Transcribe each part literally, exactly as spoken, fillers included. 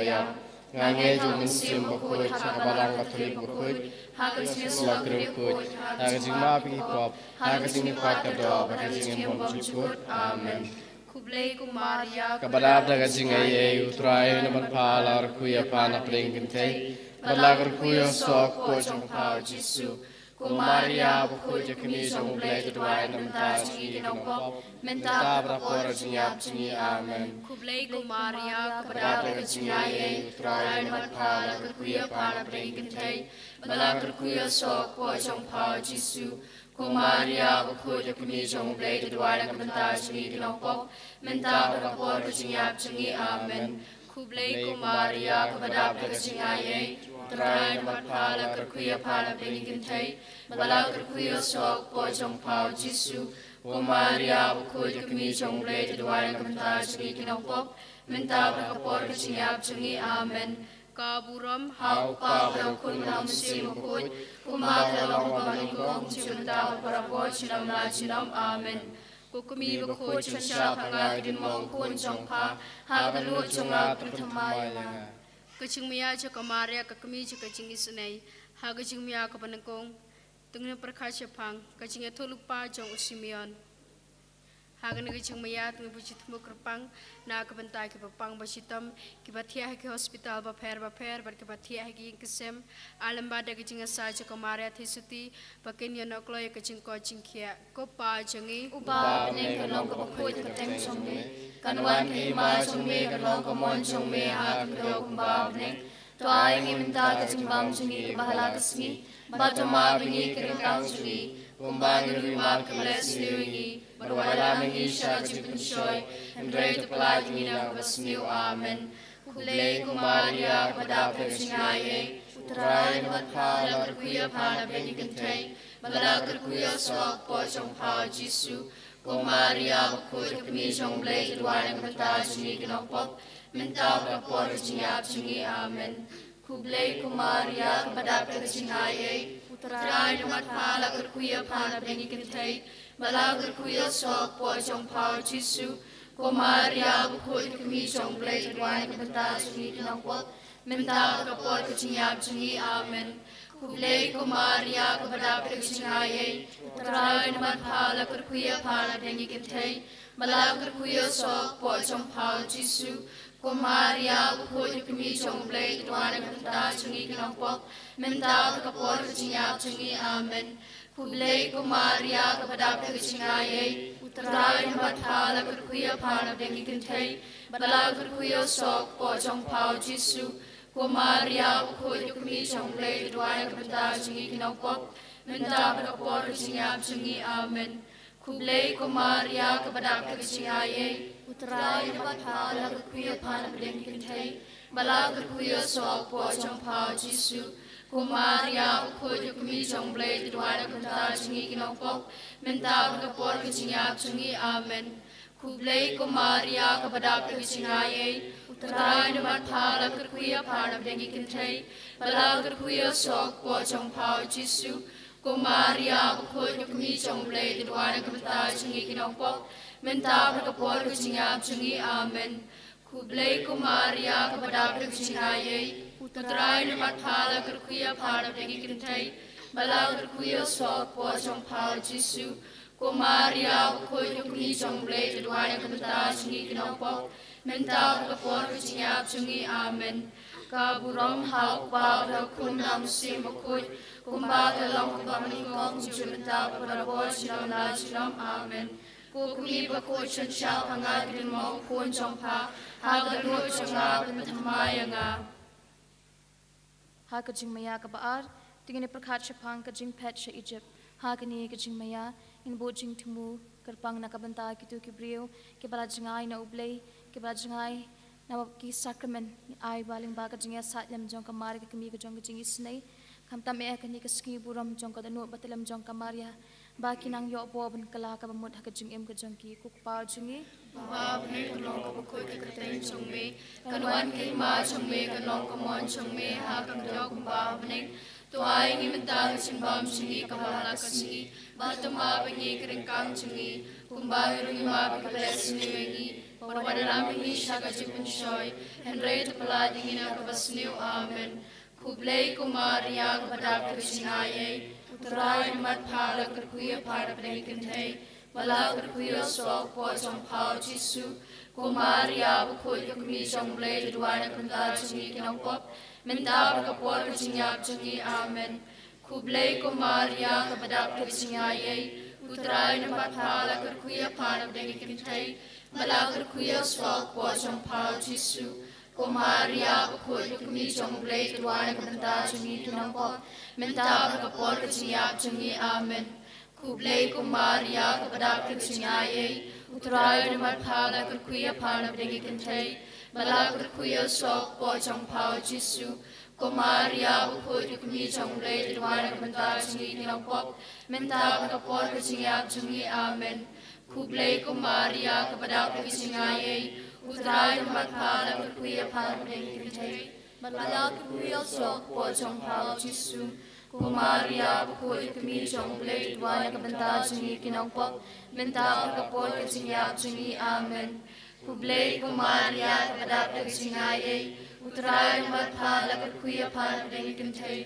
ïap. Nga ngeit ïa u Mynsiem Bakhuid, ha ka Balang Katholik Bakhuid, ha ka jingïasyllok riewkhuid, ha ka jingmap ïa ki pop, ha ka jingmihpat ka doh bad ka jingim bymjukut. Amen. Khublei ko Maria, kaba dap da ka jingaiei, U Trai u don bad pha, la kyrkhu ïa pha na pdeng ki kynthei, bad la kyrkhu ïa u soh u kpoh jong pha u Jisu. Ko Maria bakhuid, ïa ka kmie jong U Blei, to duwai na ka bynta jong ngi ki nongpop, mynta bad ha ka por ka jingïap jong ngi. Amen. Khublei ko Maria, kaba dap da ka jingaiei, U Trai u don bad pha, la kyrkhu ïa pha na pdeng ki kynthei, bad la kyrkhu ïa u soh u kpoh jong pha u Jisu. Ko Maria bakhuid, ïa ka kmie jong U Blei, to duwai na ka bynta jong ngi ki nongpop, mynta bad ha ka por ka jingïap jong ngi. Amen. Khublei ko Maria, kaba dap da ka jingaiei, U Trai u don bad pha, la kyrkhu ïa pha na pdeng ki kynthei, bad la kyrkhu ïa u soh u kpoh jong pha u Jisu. Ko Maria bakhuid, ïa ka kmie jong U Blei, to duwai na ka bynta jong ngi ki nongpop, mynta bad ha ka por ka jingïap jong ngi. Amen. Ka burom ha U Kpa, ha U Khun, ha U Mynsiem Bakhuid, kumba ka la long ha kaba nyngkong, junom, mynta bad barabor, junom la junom. Amen. Ko kmie bakhuid, shon shah ha nga, kin ym ong khun jong pha, ha ka dohnud jong nga, pynthymmai ïa nga. Ka jingmaïa jong ka Maria, ka kmie jong ka jingisynei, ha ka jingmaïa kaba nyngkong. To ngin pyrkhat shaphang ka jingïathuhlypa jong u Simeon. Ha kane ka jingmaïa to ngin bujit thmu kyrpang na ka bynta kiba pang ba shitom, kiba thiah ha ki hospital bapher bapher bad kiba thiah ha ki ïing ki sem. Lem bad da ka jingïasaid jong ka Maria Theisotti, ba kin ïoh noh kloi ïa ka jingkoit jingkhiah. Ko Pa jong ngi uba ha bneng, kan long kaba khuid ka kyrteng jong me, kan wan ka hima jong me, kan long ka mon jong me ha ka khyndew kumba ha bneng. To ai ngi mynta ka jingbam jong ngi kaba ha la ka sngi, bad to map ïa ngi ki ryngkang jong ngi, kumba ngi ruh ngi map ïa kiba leh sniew ïa ngi, bad wat la mih ngi sha ka jingpynshoi, hynrei to pyllait ngi na kaba sniew. Amen. Khublei ko Maria, kaba dap da ka jingaiei, U Trai u don bad pha, la kyrkhu ïa pha na pdeng ki kynthei, bad la kyrkhu ïa u soh u kpoh jong pha u Jisu. Ko Maria bakhuid, ïa ka kmie jong U Blei, to duwai na ka bynta jong ngi ki nongpop, mynta bad ha ka por ka jingïap jong ngi. Amen. Khublei ko Maria, kaba dap da ka jingaiei, U Trai u don bad pha, la kyrkhu ïa pha na pdeng ki kynthei, bad la kyrkhu ïa u soh u kpoh jong pha u Jisu. Ko Maria bakhuid, ïa ka kmie jong U Blei, to duwai na ka bynta jong ngi ki nongpop, mynta bad ha ka por ka jingïap jong ngi. Amen. Khublei ko Maria, kaba dap da ka jingaiei, U Trai u don bad pha, la kyrkhu ïa pha na pdeng ki kynthei, bad la kyrkhu ïa u soh u kpoh jong pha u Jisu. Ko Maria bakhuid, ïa ka kmie jong U Blei, to duwai na ka bynta jong ngi ki nongpop, mynta bad ha ka por ka jingïap jong ngi. Amen. Khublei ko Maria, kaba dap da ka jingaiei, U Trai u don bad pha, la kyrkhu ïa pha na pdeng ki kynthei, bad la kyrkhu ïa u soh u kpoh jong pha u Jisu. Ko Maria bakhuid, ïa ka kmie jong U Blei, to duwai na ka bynta jong ngi ki nongpop, mynta bad ha ka por ka jingïap jong ngi. Amen. Khublei ko Maria, kaba dap da ka jingaiei, U Trai u don bad pha, la kyrkhu ïa pha na pdeng ki kynthei, bad la kyrkhu ïa u soh u kpoh jong pha u Jisu. Ko Maria bakhuid, ïa ka kmie jong U Blei, to duwai na ka bynta jong ngi ki nongpop, mynta bad ha ka por ka jingïap jong ngi. Amen. Khublei ko Maria, kaba dap da ka jingaiei, U Trai u don bad pha, la kyrkhu ïa pha na pdeng ki kynthei, bad la kyrkhu ïa u soh u kpoh jong pha u Jisu. Ko Maria bakhuid, ïa ka kmie jong U Blei, to duwai na ka bynta jong ngi ki nongpop, mynta bad ha ka por ka jingïap jong ngi. Amen. Khublei ko Maria, kaba dap da ka jingaiei, U Trai u don bad pha, la kyrkhu ïa pha na pdeng ki kynthei, bad la kyrkhu ïa u soh u kpoh jong pha u Jisu. Ko Maria bakhuid, ïa ka kmie jong U Blei, to duwai na ka bynta jong ngi ki nongpop, mynta bad ha ka por ka jingïap jong ngi. Amen. Ka burom ha U Kpa, ha U Khun, ha U Mynsiem Bakhuid, kumba ka la long ha kaba nyngkong, junom, mynta bad barabor, junom la junom. Amen. Ko kmie bakhuid, shon shah ha nga, kin ym ong khun jong pha, ha ka dohnud jong nga, pynthymmai ïa nga. Ha ka jingmaïa kaba ar, to ngin pyrkhat shaphang ka jingphet sha Egypt. Ha kane ka jingmaïa, ngin bud jingthmu kyrpang na ka bynta kito ki briew kiba la jngai na U Blei, kiba la jngai na ki sakramen ai ba lyngba ka jingïasaid lem jong ka Maria, ka kmie ka jong ka jingisynei. Khamtam eh ha kane ka sngi burom jong ka dohnud bathylliem jong ka Maria, ba kin nang ïoh bor ban kylla kaba mut ha ka jingim ka jong ki. Ko Kpa jong ngi uba ha bneng, kan long kaba khuid ka kyrteng jong me, kan wan ka hima jong me, kan long ka mon jong me ha ka khyndew kumba ha bneng. To ai ngi mynta ka jingbam jong ngi kaba ha la ka sngi, bad to map ïa ngi ki ryngkang jong ngi, kumba ngi ruh ngi map ïa kiba leh sniew ïa ngi. Wat ïalam ïa ngi sha ka jingpynshoi, hynrei to pyllait ïa ngi na kaba sniew. Amen. Khublei ko Maria kaba dap da ka jingaiei, U Trai u don bad pha, la kyrkhu ïa pha na pdeng ki kynthei, bad la kyrkhu ïa u soh u kpoh jong pha u Jisu. Ko Maria bakhuid, ka kmie jong U Blei, to duwai na ka bynta jong ngi ki nongpop, mynta bad ha ka por ka jingïap jong ngi. Amen. Khublei ko Maria kaba dap da ka jingaiei, U Trai u don bad pha, la kyrkhu ïa pha na pdeng ki kynthei, bad la kyrkhu ïa u soh u kpoh jong pha u Jisu. Ko Maria bakhuid, ka kmie jong U Blei, to duwai na ka bynta jong ngi ki nongpop, mynta bad ha ka por ka jingïap jong ngi. Amen. Khublei ko Maria kaba dap da ka jingaiei, U Trai u don bad pha, la kyrkhu ïa pha na pdeng ki kynthei, bad la kyrkhu ïa u soh u kpoh jong pha u Jisu. Ko Maria bakhuid, ka kmie jong U Blei, to duwai na ka bynta jong ngi ki nongpop, mynta bad ha ka por ka jingïap jong ngi. Amen. Khublei ko Maria kaba dap da ka jingaiei, U Trai u don bad pha, la kyrkhu ïa pha na pdeng ki kynthei, bad la kyrkhu ïa u soh u kpoh jong pha u Jisu. Ko Maria bakhuid, ka kmie jong U Blei, to duwai na ka bynta jong ngi ki nongpop, mynta bad ha ka por ka jingïap jong ngi. Amen. Khublei ko Maria kaba dap da ka jingaiei, U Trai u don bad pha, la kyrkhu ïa pha na pdeng ki kynthei,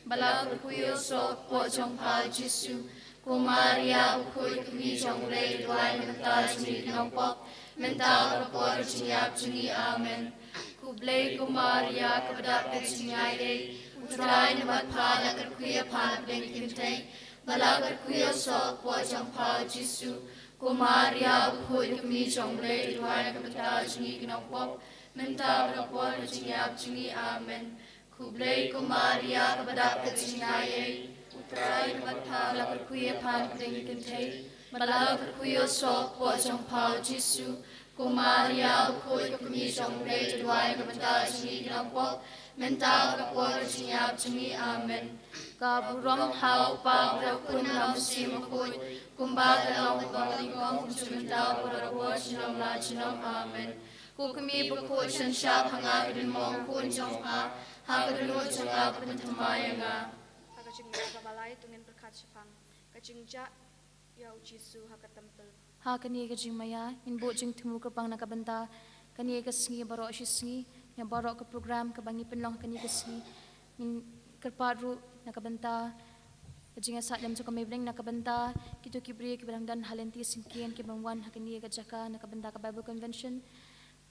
bad la kyrkhu ïa u soh u kpoh jong pha u Jisu. Ko Maria bakhuid, ka kmie jong U Blei, to duwai na ka bynta jong ngi ki nongpop, mynta bad ha ka por ka jingïap jong ngi. Amen. Khublei ko Maria kaba dap da ka jingaiei, U Trai u don bad pha, la kyrkhu ïa pha na pdeng ki kynthei, bad la kyrkhu ïa u soh u kpoh jong pha u Jisu. Ko Maria bakhuid, ka kmie jong U Blei, to duwai na ka bynta jong ngi ki nongpop, mynta bad ha ka por ka jingïap jong ngi. Amen. Khublei ko Maria kaba dap da ka jingaiei, U Trai u don bad pha, la kyrkhu ïa pha na pdeng ki kynthei, bad la kyrkhu ïa u soh u kpoh jong pha u Jisu. Ko Maria bakhuid, ka kmie jong U Blei, to duwai na ka bynta jong ngi ki nongpop, mynta bad ha ka por ka jingïap jong ngi. Amen. Ka burom ha u Kpa, bad ha u Khun, bad ha u Mynsiem Bakhuid, kumba ka long, kumba ka long, kumjuh, mynta bad ha ka por junom la junom. Amen. Ko Kmie bakhuid, synshar ha nga, ka dei mo u Khun jong pha, ha ka dohnud jong nga, pynthymmai ïa nga. Ha ka jingmaïa kaba lai, to ngin pyrkhat shaphang ka jingjah ïa u Jisu ha ka templ. Ha kane ka jingmaïa ngin buh jingthmu kyrpang na ka bynta kane ka sngi baroh shi sngi, ïa baroh ka program kaba ngi pynlong ha kane ka sngi. Ngin kyrpad ruh na ka bynta ka jingïasaid lem jong ka Mei Bneng, na ka bynta kito ki briew kiba dang don ha lynti syngkien kiban wan ha kane ka jaka na ka bynta ka Bible Convention.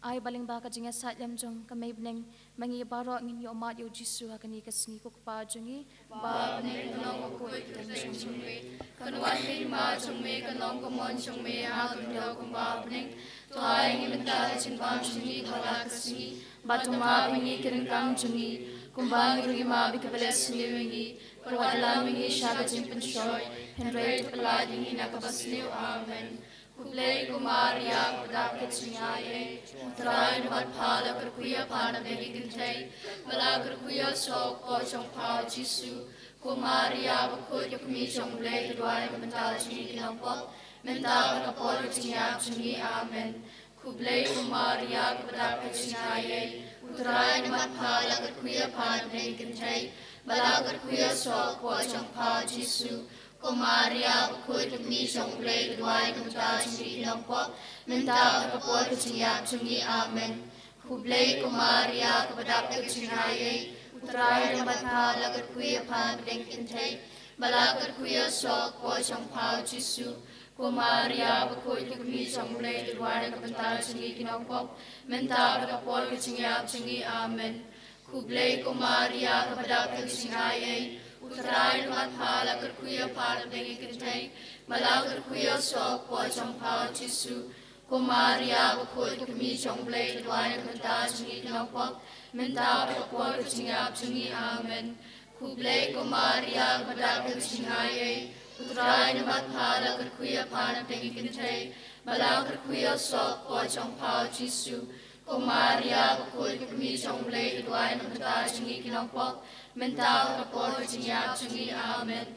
Ai ba lyngba ka jingïasaid lem jong ka Mei Bneng, ma ngi baroh ngin ïoh mad ïa u Jisu ha kane ka sngi. Ko Kpa jong ngi ba ha bneng, kan long bakhuid ka kyrteng jong me, kan wan ka hima jong me, kan long ka mon jong me ha ka khyndew kumba ha bneng. To ai ïa ngi mynta ka jingbam jong ngi kaba la ka sngi, bad to map ïa ngi ki ryngkang jong ngi, kumba ngi ruh ngi map ïa kiba leh sniew ïa ngi. Wat ïalam ïa ngi sha ka jingpynshoi, hynrei to pyllait ïa ngi na kaba sniew. Amen. Khublei ko Maria kaba dap da ka jingaiei, U Trai u don bad pha, la kyrkhu ïa pha na pdeng ki kynthei, bad la kyrkhu ïa u soh u kpoh jong pha u Jisu. Ko Maria bakhuid, ka Kmie jong U Blei, to duwai na ka bynta jong ngi ki nongpop, mynta bad ha ka por ka jingïap jong ngi. Amen. Khublei ko Maria kaba dap da ka jingaiei, U Trai u don bad pha, la kyrkhu ïa pha na pdeng ki kynthei, bad la kyrkhu ïa u soh u kpoh jong pha u Jisu. Ko Maria bakhuid, ka Kmie jong U Blei, to duwai na ka bynta jong ngi ki nongpop, mynta bad ha ka por ka jingïap jong ngi. Amen. Khublei ko Maria kaba dap da ka jingaiei, U Trai u don bad pha, la kyrkhu ïa pha na pdeng ki kynthei, bad la kyrkhu ïa u soh u kpoh jong pha u Jisu. Ko Maria bakhuid, ka Kmie jong U Blei, to duwai na ka bynta jong ngi ki nongpop, mynta bad ha ka por ka jingïap jong ngi. Amen. Khublei ko Maria kaba dap da ka jingaiei, U Trai u don bad pha, la kyrkhu ïa pha na pdeng ki kynthei, bad la kyrkhu ïa u soh u kpoh jong pha u Jisu. Ko Maria bakhuid, ka Kmie jong U Blei, to duwai na ka bynta jong ngi ki nongpop, mynta bad ha ka por ka jingïap jong ngi. Amen. Khublei ko Maria kaba dap da ka jingaiei, U Trai u don bad pha, la kyrkhu ïa pha na pdeng ki kynthei, bad la kyrkhu ïa u soh u kpoh jong pha u Jisu. Ko Maria bakhuid, ka Kmie jong U Blei, to duwai na ka bynta jong ngi ki nongpop, mynta bad ha ka por ka jingïap jong ngi. Amen.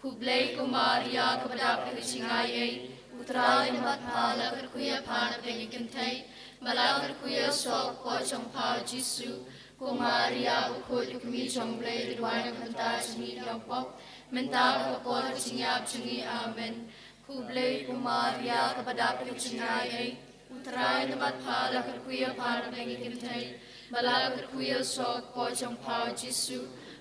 Khublei ko Maria kaba dap da ka jingaiei, U Trai u don bad pha, la kyrkhu ïa pha na pdeng ki kynthei, bad la kyrkhu ïa u soh u kpoh jong pha u Jisu. Ko Maria bakhuid, ka Kmie jong U Blei, to duwai na ka bynta jong ngi ki nongpop, mynta bad ha ka por ka jingïap jong ngi. Amen. Khublei ko Maria kaba dap da ka jingaiei, U Trai da mat pha la kyrkhu ïa pha na pdeng ki kynthei, ba la kyrkhu ïa u soh ka kpoh jong pha u Jisu.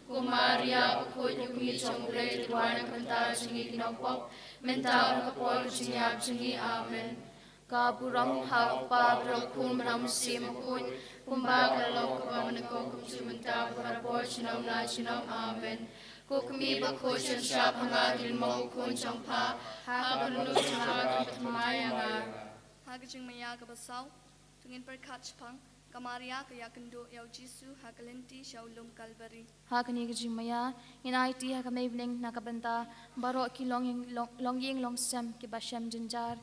Ko Maria bakhuid, ïa ka kmie jong U Blei, to duwai na ka bynta jong ngi ki nongpop, mynta bad ha ka por ka jingïap jong ngi. Amen. Ka burom ha u Kpa bad ha u Khun bad ha u Mynsiem Bakhuid, kumba ka la long kaba nyngkong kumjuh mynta bad barabor junom la junom. Amen. Ko kmie bakhuid, shon shap ha nga ka dei mo u khun jong pha, ha ka dohnud jong nga phin thymmai ïa nga. Ha ka jingmaïa kaba saw, to ngin pyrkhat shaphang ka Maria ka ïakynduh ïa u Jisu ha ka lynti sha u lum Kalbari. Ha kane ka jingmaïa ngin aiti ha ka Mei Bneng na ka bynta baroh ki longïing long, longïing longsem kiba shem jynjar,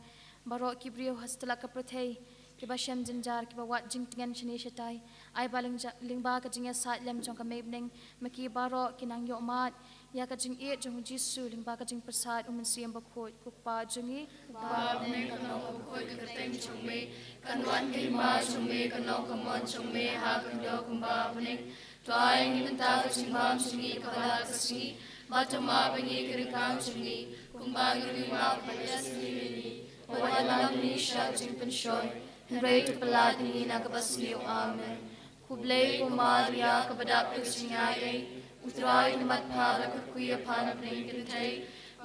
baroh ki briew ha satlak ka pyrthei kiba shem jynjar, kiba wad jingtngen shane shatai. Ai ba lyngja-, lyngba ka jingïasaid lem jong ka Mei Bneng, ma ki baroh kin nang ïohmad ïa ka jingïeit jong u Jisu lyngba ka jingpyrsad u Mynsiem Bakhuid. Ko Kpa jong ngi, ba ha bneng, kan long kaba khuid ka kyrteng jong me, kan wan ka hima jong me, kan long ka mon jong me ha ka khyndew kumba ha bneng. To ai ngi mynta ka jingbam jong ngi kaba la ka sngi, bad to map ïa ngi ki ryngkang jong ngi, kumba ngi ruh ngi map ïa kiba ïasniew ïa ngi. Wat lam ïa ngi sha ka jingpynshoi, hynrei to pyllait ïa ngi na kaba sniew. Amen. Khublei ko Maria kaba dap da ka jingaiei, U Trai u don bad pha, ba la kyrkhu ïa pha na pdeng ki kynthei,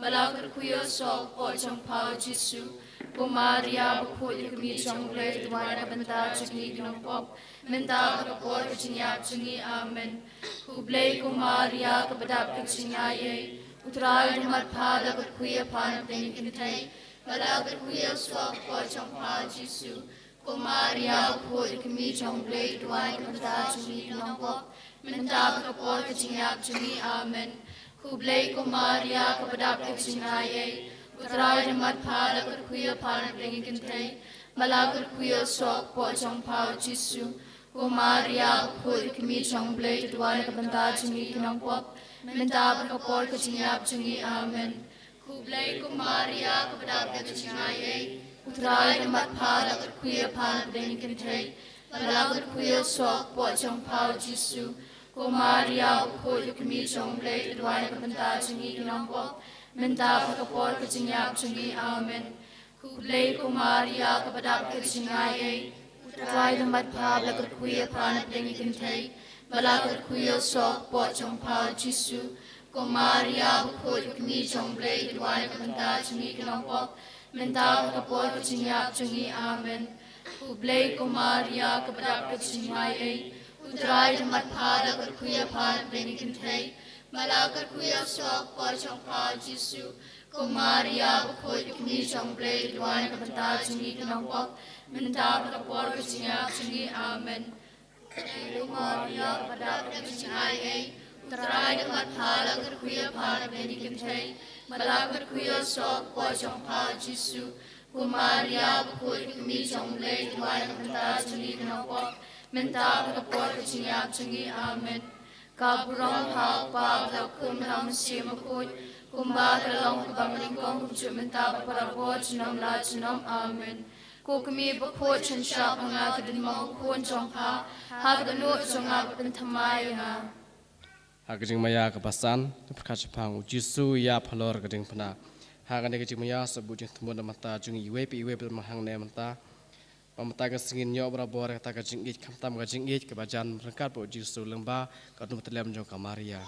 ba la kyrkhu ïa u soh ka kpoh jong pha u Jisu. Ko Maria bakhuid, ïa ka kmie jong U Blei, to duwai na ka bynta jong ngi ki nongpop, mynta bad ha ka por ka jingïap jong ngi. Amen. Khublei ko Maria kaba dap da ka jingaiei, U Trai u don bad pha, ba la kyrkhu ïa pha na pdeng ki kynthei, ba la kyrkhu ïa u soh ka kpoh jong pha u Jisu. Ko Maria bakhuid, ïa ka kmie jong U Blei, to duwai na ka bynta jong ngi ki nongpop, mynta bad ha ka por ka jingïap jong ngi. Amen. Khublei ko Maria kaba dap da ka jingaiei, U Trai u don bad pha, ba la kyrkhu ïa pha na pdeng ki kynthei, ba la kyrkhu ïa u soh ka kpoh jong pha u Jisu. Ko Maria bakhuid, ïa ka kmie jong U Blei, to duwai na ka bynta jong ngi ki nongpop, mynta bad ha ka por ka jingïap jong ngi. Amen. Khublei ko Maria kaba dap da ka jingaiei, U Trai u don bad pha, ba la kyrkhu ïa pha na pdeng ki kynthei, ba la kyrkhu ïa u soh ka kpoh jong pha u Jisu. Ko Maria bakhuid, ïa ka kmie jong U Blei, to duwai na ka bynta jong ngi ki nongpop, mynta bad ha ka por ka jingïap jong ngi. Amen. Khublei ko Maria kaba dap da ka jingaiei, U Trai u don bad pha, ba la kyrkhu ïa pha na pdeng ki kynthei, ba la kyrkhu ïa u soh ka kpoh jong pha u Jisu. Ko Maria bakhuid, ïa ka kmie jong U Blei, to duwai na ka bynta jong ngi ki nongpop, mynta bad ha ka por ka jingïap jong ngi. Amen. Khublei ko Maria kaba dap da ka jingaiei, U Trai u don bad pha, ba la kyrkhu ïa pha na pdeng ki kynthei, ba la kyrkhu ïa u soh ka kpoh jong pha u Jisu. Ko Maria bakhuid, ïa ka kmie jong U Blei, to duwai na ka bynta jong ngi ki nongpop, mynta bad ha ka por ka jingïap jong ngi. Amen. Ko Maria kaba dap da ka jingaiei, U Trai u don bad pha, ba la kyrkhu ïa pha na pdeng ki kynthei, ba la kyrkhu ïa u soh ka kpoh jong pha u Jisu. Ko Maria bakhuid, ïa ka kmie jong U Blei, to duwai na ka bynta jong ngi ki nongpop, mynta bad ha ka por ka jingïap jong ngi. Amen. Ka burom ha u Kpa bad ha u Khun bad ha u Mynsiem Bakhuid, kumba ka la long kaba nyngkong kumjuh mynta bad barabor junom la junom. Amen. Ko kmie bakhuid, shon shap ha nga ka dei mo u khun jong pha, ha ka dohnud jong nga phin thymmai ïa nga. Ha ka jingmaïa kaba san, to pyrkhat shaphang u Jisu u ïap halor ka diengphna. Ha kane ka jingmaïa sa buh jingthmu na bynta jong ngi iwei pa iwei ba don hangne mynta. Ba mynta ka sngi ngin ïoh barabor kata ka jingïeit, khamtam ka jingïeit kaba jan ryngkat bad u Jisu lyngba ka dohnud tlem jong ka Maria.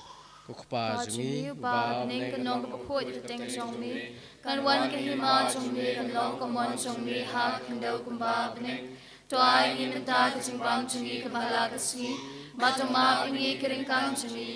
Ko Kpa jong ngi uba ha bneng, kan long kaba khuid ka kyrteng jong me, kan wan ka hima jong me, kan long ka mon jong me ha ka khyndew kumba ha bneng. To ai ngi mynta ka jingbam jong ngi kaba ha la ka sngi, bad to map ïa ngi ki ryngkang jong ngi,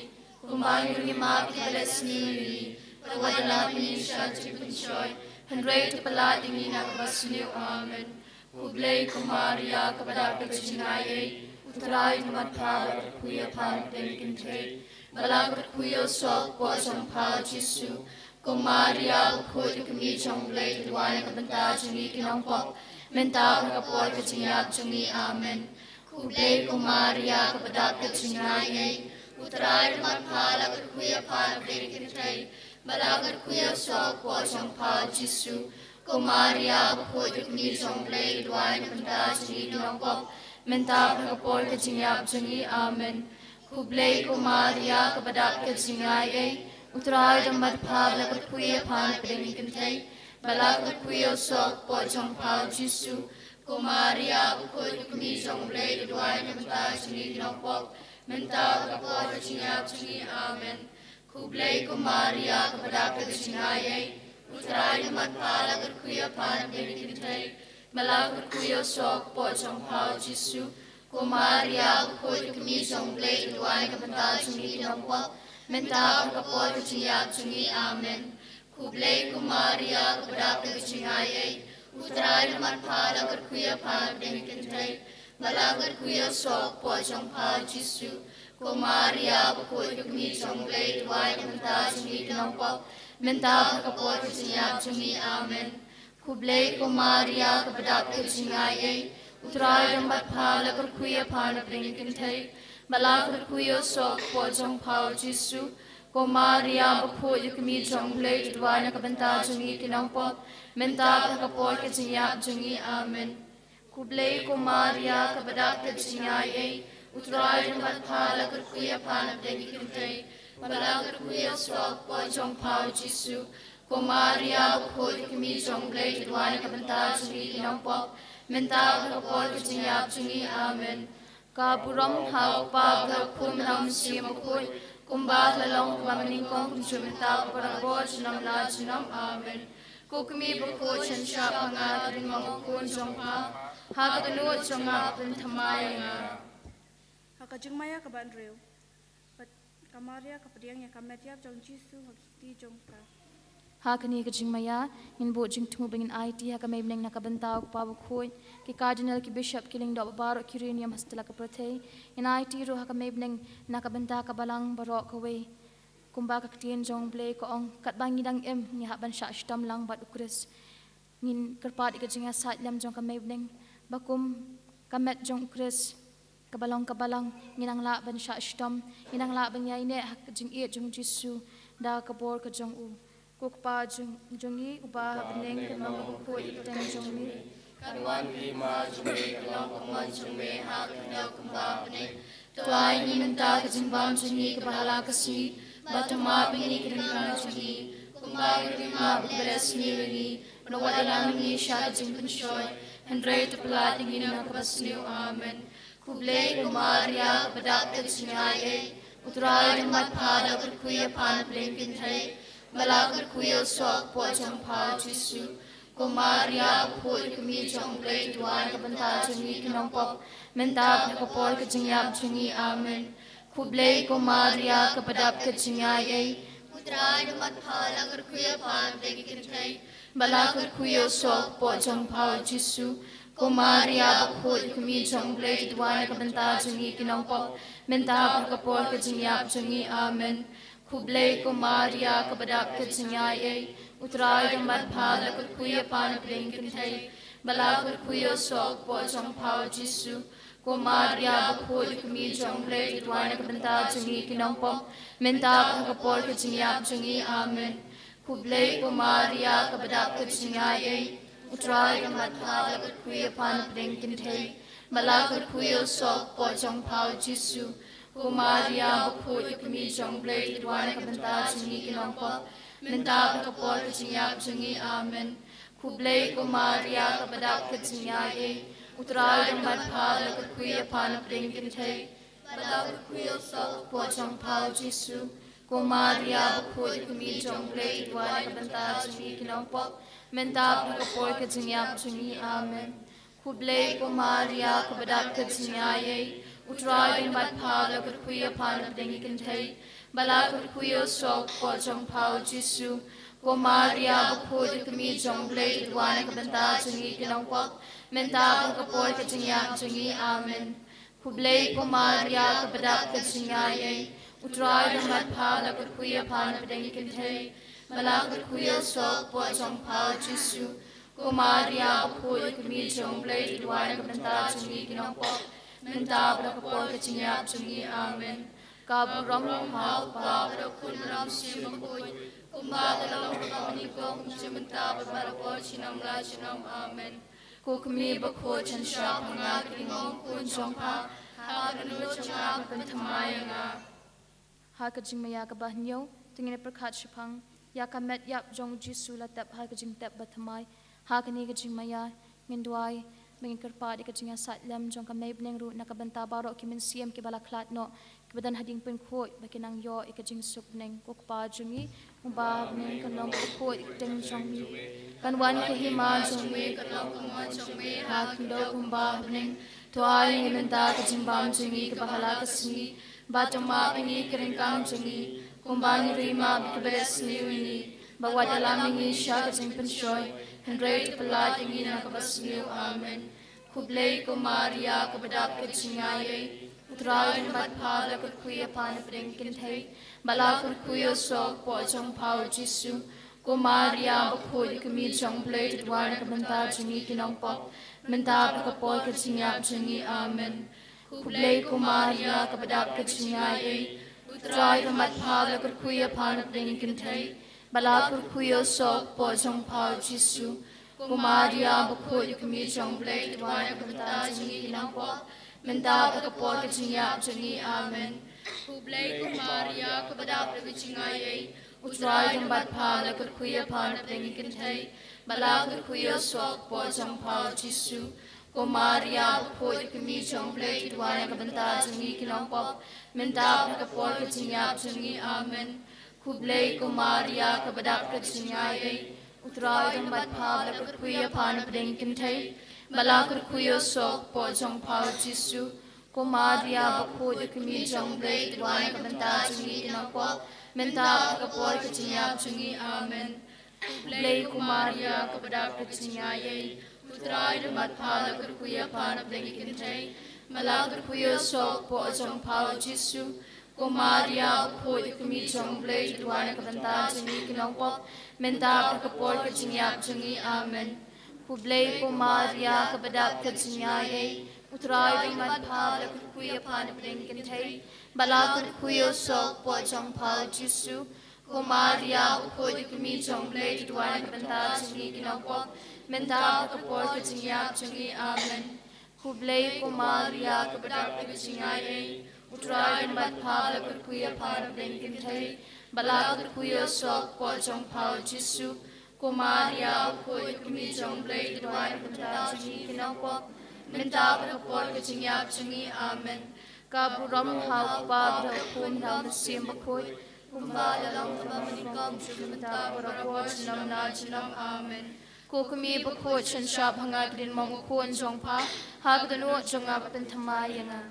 kumba ngi ruh ngi map ïa kiba leh sniew ïa ngi. Bad wat lam ïa ngi sha ka jingpynshoi, hynrei to pyllait ïa ngi na kaba sniew. Amen. Khublei ko Maria kaba dap da ka jingaiei, U Trai u don bad pha, ba la kyrkhu ïa pha na pdeng ki kynthei, ba la kyrkhu ïa u soh ka kpoh jong pha u Jisu. Ko Maria bakhuid, ïa ka kmie jong U Blei, to duwai na ka bynta jong ngi ki nongpop, mynta bad ha ka por ka jingïap jong ngi. Amen. Khublei ko Maria kaba dap da ka jingaiei, U Trai u don bad pha, ba la kyrkhu ïa pha na pdeng ki kynthei, ba la kyrkhu ïa u soh ka kpoh jong pha u Jisu. Ko Maria bakhuid, ïa ka kmie jong U Blei, to duwai na ka bynta jong ngi ki nongpop, mynta bad ha ka por ka jingïap jong ngi. Amen. Khublei ko Maria kaba dap da ka jingaiei, U Trai u don bad pha, ba la kyrkhu ïa pha na pdeng ki kynthei, ba la kyrkhu ïa u soh ka kpoh jong pha u Jisu. Ko Maria bakhuid, ko kmie jong U Blei, to duwai na ka bynta jong ngi ki nongpop, mynta bad ha ka por ka jingïap jong ngi. Amen. Khublei ko Maria kaba dap da ka jingai ei, U Trai u don bad pha, la kyrkhu ïa pha na pdeng ki kynthei, bad la kyrkhu ïa u soh ka kpoh jong pha U Jisu. Ko Maria bakhuid, ko kmie jong U Blei, to duwai na ka bynta jong ngi ki nongpop, mynta bad ha ka por ka jingïap jong ngi. Amen. Khublei ko Maria kaba dap da ka jingai ei, U Trai u don bad pha, la kyrkhu ïa pha na pdeng ki kynthei, bad la kyrkhu ïa u soh ka kpoh jong pha U Jisu. Ko Maria bakhuid, ko kmie jong U Blei, to duwai na ka bynta jong ngi ki nongpop, mynta bad ha ka por ka jingïap jong ngi. Amen. Khublei ko Maria kaba dap da ka jingai ei, U Trai u don bad pha, la kyrkhu ïa pha na pdeng ki kynthei, bad la kyrkhu ïa u soh ka kpoh jong pha U Jisu. Ko Maria bakhuid, ko kmie jong U Blei, to duwai na ka bynta jong ngi ki nongpop, mynta bad ha ka por ka jingïap jong ngi. Amen. Khublei ko Maria kaba dap da ka jingai ei, U Trai u don bad pha, la kyrkhu ïa pha na pdeng ki kynthei, bad la kyrkhu ïa u soh ka kpoh jong pha U Jisu. Ko Maria bakhuid, ko kmie jong U Blei, to duwai na ka bynta jong ngi ki nongpop, mynta bad ha ka por ka jingïap jong ngi. Amen. Ka burom ha U Kpa bad ha U Khun bad ha U Mynsiem Bakhuid, kumba ka la long, kumba mynnyngkong, kumjuh mynta, barabor, junom la junom. Amen. Ko kmie bakhuid, sngewbha shah pynbna ïa ka ding mong U Khun jong pha ha ka dohnud jong nga, pynthymmai ïa nga. Ha ka jingmaïa kaba hynriew, bad ka Maria ka pdiang ïa ka met ïap jong U Jisu ha ki kti jong ka. Ha kane ka jingmaïa ngin buh jingthmu ba ngin aiti ha ka mei bneng na ka bynta U Kpa bakhuid, ki Cardinal, ki Bishop, ki lyngdoh baroh, ki riewniam ha satlak ka pyrthei. Ngin aiti ruh ha ka mei bneng na ka bynta ka balang baroh kawei. Kumba ka ktien jong U Blei ka ong, katba ngi dang im, ngi hap ban shah shitom lang bad U Khrist. Ngin kyrpad ïa ka jingïasaid lem jong ka mei bneng, ba kum ka met jong U Khrist kaba long ka balang, ngin nang lah ban shah shitom, ngin nang lah ban ïaineh ha ka jingïeit jong U Jisu da ka bor ka jong u. Ko Kpa jong, jong ngi uba ha bneng, kan long bakhuid ïa ka kyrteng jong me. Kan wan ka hima jong me, kan long ka mon jong me ha ka khyndew kumba ha bneng. To ai ngi mynta ka jingbam jong ngi kaba hala ka sngi, bad to map ïa ngi ki ryngkang jong ngi, kumba ngi ruh ngi map ïa kiba leh sniew ïa ngi, bad wat ïalam ïa ngi sha ka jingpynshoi, hynrei to pyllait ïa ngi na kaba sniew. Amen. Khublei ko Maria kaba dap da ka jingai ei, U Trai u don bad pha, la kyrkhu ïa pha na pdeng ki kynthei, bad la kyrkhu ïa u soh ka kpoh jong pha U Jisu. Ko Maria bakhuid, ko kmie jong U Blei, to duwai na ka bynta jong ngi ki nongpop, mynta bad ha ka por ka jingïap jong ngi. Amen. Khublei ko Maria kaba dap da ka jingai ei, U Trai u don bad pha, la kyrkhu ïa pha na pdeng ki kynthei, bad la kyrkhu ïa u soh ka kpoh jong pha U Jisu. Ko Maria bakhuid, ko kmie jong U Blei, to duwai na ka bynta jong ngi ki nongpop, mynta bad ha ka por ka jingïap jong ngi. Amen. Khublei ko Maria kaba dap da ka jingai ei, U Trai u don bad pha, la kyrkhu ïa pha na pdeng ki kynthei, bad la kyrkhu ïa u soh ka kpoh jong pha U Jisu. Ko Maria bakhuid, ko kmie jong U Blei, to duwai na ka bynta jong ngi ki nongpop, mynta bad ha ka por ka jingïap jong ngi. Amen. Khublei ko Maria kaba dap da ka jingai ei, U Trai u don bad pha, la kyrkhu ïa pha na pdeng ki kynthei, bad la kyrkhu ïa u soh ka kpoh jong pha U Jisu. Ko Maria bakhuid, ko kmie jong U Blei, to duwai na ka bynta jong ngi ki nongpop, mynta bad ha ka por ka jingïap jong ngi. Amen. Khublei ko Maria kaba dap da ka jingai ei, U Trai u don bad pha, la kyrkhu ïa pha na pdeng ki kynthei, bad la kyrkhu ïa u soh ka kpoh jong pha U Jisu. Ko Maria bakhuid, ko kmie jong U Blei, to duwai na ka bynta jong ngi ki nongpop, mynta bad ha ka por ka jingïap jong ngi. Amen. Khublei ko Maria kaba dap da ka jingai ei, U Trai u don bad pha, la kyrkhu ïa pha na pdeng ki kynthei, bad la kyrkhu ïa u soh ka kpoh jong pha U Jisu. Ko Maria bakhuid, ko kmie jong U Blei, to duwai na ka bynta jong ngi ki nongpop, mynta bad ha ka por ka jingïap jong ngi. Amen. Khublei ko Maria kaba dap da ka jingai ei, U Trai u don bad pha, la kyrkhu ïa pha na pdeng ki kynthei, bad la kyrkhu ïa u soh ka kpoh jong pha U Jisu. Ko Maria bakhuid, ko kmie jong U Blei, to duwai na ka bynta jong ngi ki nongpop, mynta bad ha ka por ka jingïap jong ngi. Amen. Ka burom ha U Kpa bad ha U Khun bad ha U Mynsiem Bakhuid, kumba ka la long, kumba mynnyngkong, kumjuh mynta bad barabor, junom la junom. Amen. Ko kmie bakhuid, sngewbha shah pynbna ïa ka ding mong U Khun jong pha ha ka dohnud jong nga, pynthymmai ïa nga. Ha ka jingmaïa kaba hynñiew, to ngin ïa pyrkhat shaphang ïa ka met ïap jong U Jisu la tep ha ka jingtep bathymmai. Ha kane ka jingmaïa ngin duwai Ba ngin kyrpad ïa ka jingïasaid lem jong ka Mei Bneng ruh na ka bynta baroh ki mynsiem kiba la khlad noh, kiba don ha ding pynkhuid, ba kin nang ïoh ïa ka jingsuk bneng. Ko Kpa jong ngi, uba ha bneng, kan long bakhuid ïa ka kyrteng jong me. Kan wan ka hima jong me, kan long ka mon jong me ha khyndew kumba ha bneng. To ai ïa ngi mynta ka jingbam jong ngi kaba ha la ka sngi. Bad to map ïa ngi ki ryngkang jong ngi, kumba ngi ruh map ïa kiba leh sniew ïa ngi. Bad wat ïalam ïa ngi sha ka jingpynshoi, hynrei to pyllait ïa ngi na kaba sniew. Amen. Khublei ko Maria, kaba dap ka jingaiei, U Trai u don bad pha, ba la kyrkhu ïa pha na pdeng ki kynthei, bad la kyrkhu ïa u soh u kpoh jong pha u Jisu. Ko Maria bakhuid, ïa ka kmie jong U Blei, to duwai na ka bynta jong ngi ki nongpop, mynta bad ha ka por ka jingïap jong ngi. Amen. Khublei ko Maria, kaba dap ka jingaiei, U Trai u don bad pha, ba la kyrkhu ïa pha na pdeng ki kynthei, bad la kyrkhu ïa u soh u kpoh jong pha u Jisu. Ko Maria bakhuid, ïa ka kmie jong U Blei, to duwai na ka bynta jong ngi ki nongpop, mynta bad ha ka por ka jingïap jong ngi. Amen. Khublei ko Maria, kaba dap ka jingaiei, U Trai u don bad pha, ba la kyrkhu ïa pha na pdeng ki kynthei, bad la kyrkhu ïa u soh u kpoh jong pha u Jisu. Ko Maria bakhuid, ïa ka kmie jong U Blei, to duwai na ka bynta jong ngi ki nongpop, mynta bad ha ka por ka jingïap jong ngi. Amen. Khublei ko Maria, kaba dap ka jingaiei, U Trai u don bad pha, ba la kyrkhu ïa pha na pdeng ki kynthei, bad la kyrkhu ïa u soh u kpoh jong pha u Jisu. Ko Maria bakhuid, ïa ka kmie jong U Blei, to duwai na ka bynta jong ngi ki nongpop, mynta bad ha ka por ka jingïap jong ngi. Amen. Khublei ko Maria, kaba dap ka jingaiei, U Trai u don bad pha, ba la kyrkhu ïa pha na pdeng ki kynthei, bad la kyrkhu ïa u soh u kpoh jong pha u Jisu. Ko Maria bakhuid, ïa ka kmie jong U Blei, to duwai na ka bynta jong ngi ki nongpop, mynta bad ha ka por ka jingïap jong ngi. Amen. Khublei ko Maria, kaba dap ka jingaiei, U Trai u don bad pha, ba la kyrkhu ïa pha na pdeng ki kynthei, bad la kyrkhu ïa u soh u kpoh jong pha u Jisu. Ko Maria bakhuid, ïa ka kmie jong U Blei, to duwai na ka bynta jong ngi ki nongpop, mynta bad ha ka por ka jingïap jong ngi. Amen. Khublei ko Maria, kaba dap ka jingaiei, U Trai u don bad pha, ba la kyrkhu ïa pha na pdeng ki kynthei, bad la kyrkhu ïa u soh u kpoh jong pha u Jisu. Ko Maria bakhuid, ïa ka kmie jong U Blei, to duwai na ka bynta jong ngi ki nongpop, mynta bad ha ka por ka jingïap jong ngi. Amen. Ka burom ha U Kpa, bad ha U Khun, bad ha U Mynsiem Bakhuid, kumba la long ha kaba nyngkong, mynta bad barabor, junom la junom. Amen. Ko kmie bakhuid, shon shap ha nga ki diengphna u khun jong pha, ha ka dohnud jong nga pynthymmai ïa nga.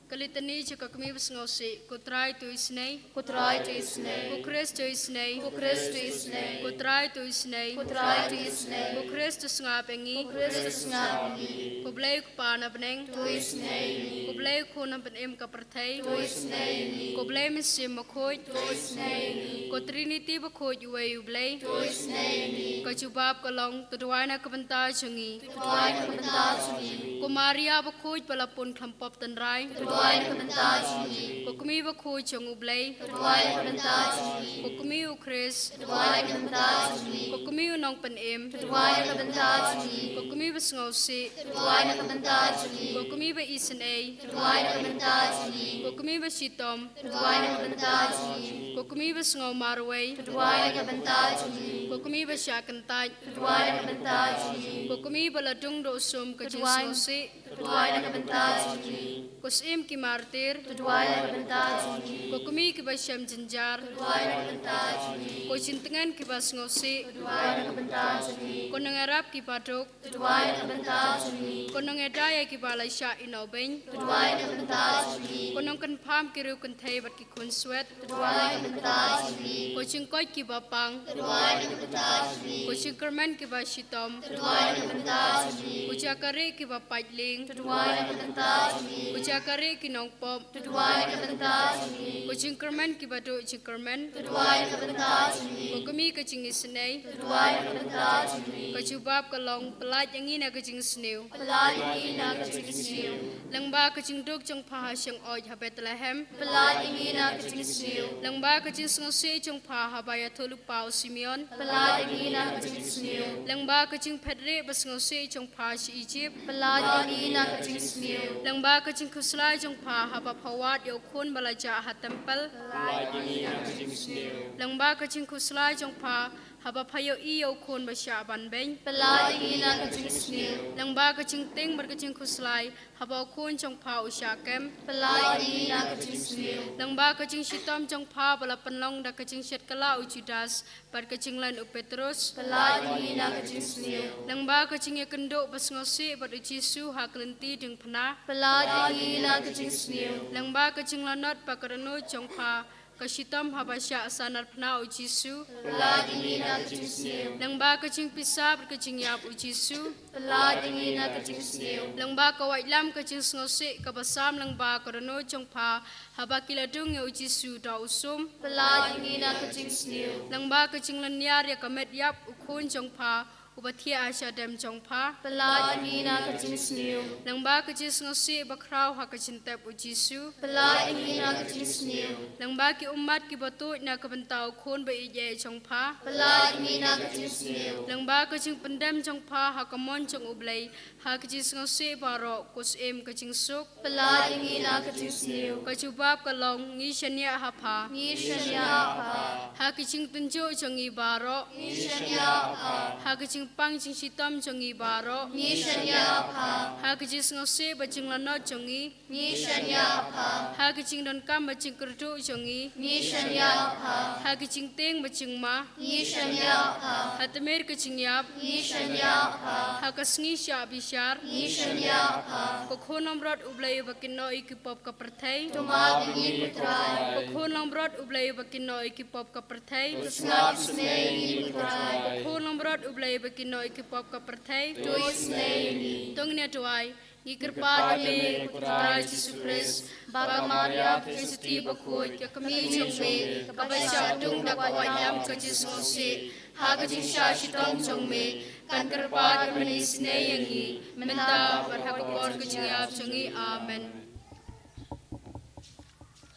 Ka Litani jong ka Kmie Basngewsih. Ko Trai to isynei. Ko Trai to isynei. Ko Khrist to isynei. Ko Khrist to isynei. Ko Trai to isynei. Ko Trai to isynei. Ko Khrist to sngap ïa ngi. Ko Khrist to sngap ïa ngi. Ko Blei U Kpa na bneng, to isynei ïa ngi. Ko Blei U Khun ha pdeng ka pyrthei, to isynei ïa ngi. Ko Blei Mynsiem Bakhuid, to isynei ïa ngi. Ko Trinity bakhuid uwei U Blei, to isynei ïa ngi. Ka jubab ka long, to duwai na ka bynta jong ngi. To duwai na ka bynta jong ngi. Ko Maria bakhuid, ba la pun khlem pop tynrai, to duwai na ka bynta jong ngi. Ko Kmie bakhuid jong U Blei, to duwai na ka bynta jong ngi. Ko Kmie U Khrist, to duwai na ka bynta jong ngi. Ko Kmie U Nongpynim, to duwai na ka bynta jong ngi. Ko Kmie Basngewsih, to duwai na ka bynta jong ngi. Ko Kmie Baisynei, to duwai na ka bynta jong ngi. Ko Kmie Bashitom, to duwai na ka bynta jong ngi. Ko Kmie Basngew Marwei, to duwai na ka bynta jong ngi. Ko Kmie Bashah Kyntait, to duwai na ka bynta jong ngi. Ko Kmie ba la dung da u sum ka jingsngewsih, to duwai na ka bynta jong ngi. Ko Syiem ki Martir, to duwai na ka bynta jong ngi. Ko Kmie kiba shem jynjar, to duwai na ka bynta jong ngi. Ko Jingtngen kiba sngewsih, to duwai na ka bynta jong ngi. Ko Nongïarap kiba duk, to duwai na ka bynta jong ngi. Ko Nongïada ïa kiba la shah ïehnoh beiñ, to duwai na ka bynta jong ngi. Ko Nongkynpham ki riewkynthei bad ki khunswet, to duwai na ka bynta jong ngi. Ko Jingkoit kiba pang, to duwai na ka bynta jong ngi. Ko Jingkyrmen kiba shitom, to duwai na ka bynta jong ngi. Ko Jaka Rieh kiba pait lieng, to duwai na ka bynta jong ngi. Ko Jaka Rieh ki nongpop, to duwai na ka bynta jong ngi. Ko Jingkyrmen kiba duh jingkyrmen, to duwai na ka bynta jong ngi. Ko Kmie ka jingisynei, to duwai na ka bynta jong ngi. Ka jubab ka long, pyllait ïa ngi na ka jingsniew. Pyllait ïa ngi na ka jingsniew. Lyngba ka jingduk jong pha ha shyngoid ha Bethlehem, pyllait ïa ngi na ka jingsniew. Lyngba ka jingsngewsih jong pha haba ïathuhlypa u Simeon, pyllait ïa ngi na ka jingsniew. Lyngba ka jingphetrieh basngewsih jong pha sha Ijipt, pyllait ïa ngi na ka jingsniew. Lyngba ka jingkhuslai jong pha haba pha wad ïa u khun ba la jah ha templ, pyllait ïa ngi na ka jingsniew. Lyngba ka jingkhuslai jong pha Haba pha ïohi ïa u khun ba shah ban beiñ. Pyllait ïa ngi na ka jingsniew. Lyngba ka jingtieng bad ka jingkhuslai, haba u khun jong pha u shah kem. Pyllait ïa ngi na ka jingsniew. Lyngba ka jingshitom jong pha ba la pynlong da ka jingshit kylla u Judas bad ka jinglen u Petrus. Pyllait ïa ngi na ka jingsniew. Lyngba ka jingïakynduh ba sngewsih bad u Jisu ha ka lynti diengphna. Pyllait ïa ngi na ka jingsniew. Lyngba ka jinglanot ba ka dohnud jong pha ka shitom haba shah sahnarphna u Jisu. Pyllait ïa ngi na ka jingsniew. Lyngba ka jingpisa bad ka jingïap u Jisu. Pyllait ïa ngi na ka jingsniew. Lyngba ka waitlam ka jingsngewsih kaba sam lyngba ka dohnud jong pha haba ki la dung ïa u Jisu da u sum. Pyllait ïa ngi na ka jingsniew. Lyngba ka jinglynñiar ïa ka met ïap u khun jong pha uba thiah ha shadem jong pha. Pyllait ïa ngi na ka jingsniew. Lyngba ka jingsngewsih ba khraw ha ka jingtep u Jisu. Pyllait ïa ngi na ka jingsniew. Lyngba ki ummat kiba tuid na ka bynta u khun ba ïeit jong pha. Pyllait ïa ngi na ka jingsniew. Lyngba ka jingpyndem jong pha ha ka mon jong U Blei ha ka jingsngewsih baroh, ko Syiem ka jingsuk. Pyllait ïa ngi na ka jingsniew. Ka jubab ka long, ngi shaniah ha pha. Ngi shaniah ha pha. Ha ka jingtynjuh jong ngi baroh. Ngi shaniah ha pha. Ha ka jingpang jingshitom jong ngi baroh. Ngi shaniah ha pha. Ha ka jingsngewsih bad jinglanot jong ngi. Ngi shaniah ha pha. Ha ka jingdonkam bad jingkyrduh jong ngi. Ngi shaniah ha pha. Ha ka jingtieng bad jingma. Ngi shaniah ha pha. Ha tmier ka jingïap. Ngi shaniah ha pha. Ha ka sngi shah bishar. Ngi shaniah ha pha. Ko Khun langbrot U Blei uba kynnoh ïa ki pop ka pyrthei. Tympak ïa ngi ko Trai. Ko Khun langbrot U Blei uba kynnoh ïa ki pop ka pyrthei. To sngap isynei ïa ngi ko Trai. Ko Khun langbrot U Blei uba kynnoh ïa ki pop ka pyrthei. To isynei ïa ngi. To ngin ïa duwai. Ngi kyrpad ïa me ko Trai Jisu Khrist, ba ka Maria Theisotti bakhuid, ka kmie jong me, kaba shah dung da ka waitlam ka jingsngewsih ha ka jingshah shitom jong me, kan kyrpad ban isynei ïa ngi mynta bad ha ka por ka jingïap jong ngi. Amen.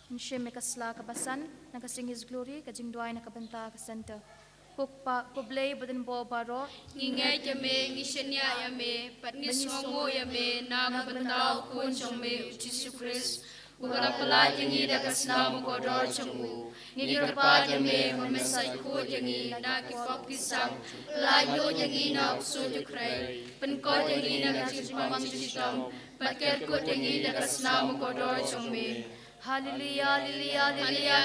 Ngin shim ïa ka sla kaba san na ka Sing His Glory, ka jingduwai na ka bynta ka Center. Ko Kpa, ko Blei badonbor baroh. Ngi ngeit ïa me, ngi shaniah ïa me, bad ngi sngewnguh ïa me na ka bynta u Khun jong me u Jisu Khrist, uba la pyllait ïa ngi da ka snam kordor jong u. Ngi kyrpad ïa me ba men sa khuid ïa ngi na ki pop ki sang, pyllait lut ïa ngi na u ksuid u khrei, pynkhuid ïa ngi na ka jingpang jingshitom, bad ker kut ïa ngi da ka snam kordor jong me. Haleluya, haleluya, haleluya.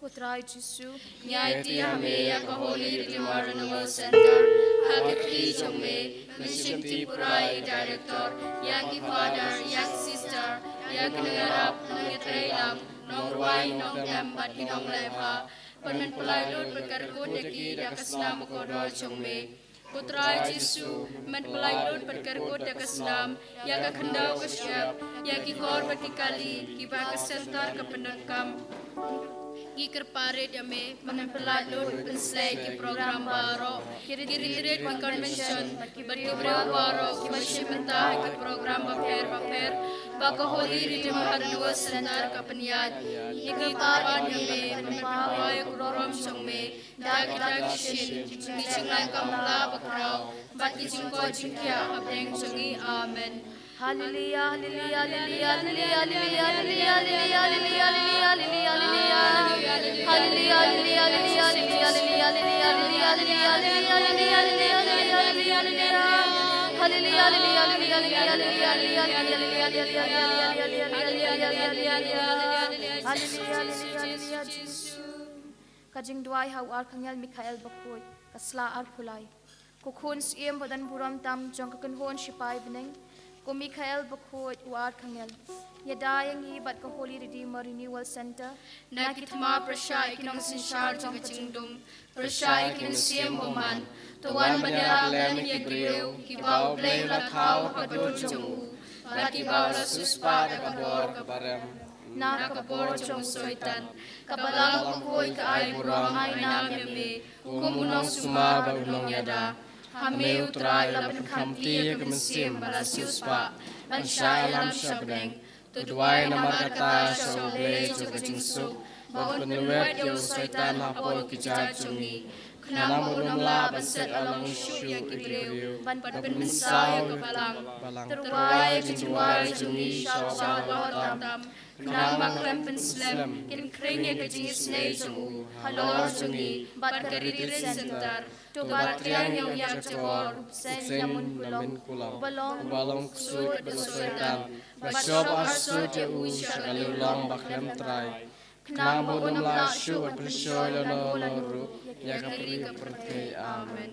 Ko Trai Jisu. Ngi aiti ha me ïa ka Holy Redeemer Renewal Center, ha ka kti jong me, men shimti pura ïa i director, ïa ki father, ïa ki sister, ïa ki nongïarap, nongïatreilang, nongrwai, nongtem bad ki nonglehbha. Bad men pyllait lut bad ker kut ïa ki da ka snam kordor jong me. Ko Trai Jisu, men pyllait lut bad ker kut da ka snam ïa ka khyndew ka shyiap, ïa ki kor bad ki kali kiba ka center ka pyndonkam. Ngi kyrpad rit ïa me ba men pyllait lut, pynshlei ki program baroh, ki retreat, ki convention, bad ki briew baroh kiba shim bynta ha ki program bapher bapher ba ka Holy Redeemer Renewal Center ka pynïaid. Ngi kyrpad ïa me ba men pynpaw ïa ka burom jong me da kita ki shin, ki jinglait kam la bakhraw bad ki jingkoit jingkhiah hapdeng jong ngi. Amen. Haleluya, haleluya, haleluya. Ka jingduwai ha u Arkangel Mikhael bakhuid, ka sla arphew lai. Ko Khun Syiem badonburom tam jong ka kynhun shipai bneng, ko Mikhael bakhuid u Arkangel, ïada ïa ngi bad ka Holy Redeemer Renewal Center na ki thma pyrshah ïa ki nongsynshar jong ka jingdum, pyrshah ïa ki mynsiem bymman. To wan ban ïarap lem ïa ki briew kiba U Blei u la thaw ha ka dur jong u bad kiba u la siewspah da ka bor kaba rem na ka bor jong u Soitan. Ka Balang bakhuid ka ai burom, ai nam ïa me kum u nongsumar bad u nongïada. Ha me U Trai la pynkhamti ïa ka mynsiem ba la siewspah ban shah ïalam sha bneng. To duwai namar kata sha U Blei jong ka jingsuk, bad pynlwet ïa u Soitan hapoh ki jait jong ngi. Khnang ba un ym lah ban set alang shuh ïa ki briew, bad pynmynsaw ïa ka balang. To duwai ïa ki jingduwai jong ngi sha U Baroh tam, khnang ba khlem pynslem, kin khring ïa ka jingisynei jong u halor jong ngi bad ka Ri Center. To bat triang ïa u Ïakjakor, u Saint Yamunpulong, uba long ksuid bad u Soitan, ba shop arsut ïa u sha ka liang long ba khlem trai. Khnang ba un ym lah shuh ban pynshoi lano lano ruh ïa ka ri ka pyrthei. Amen.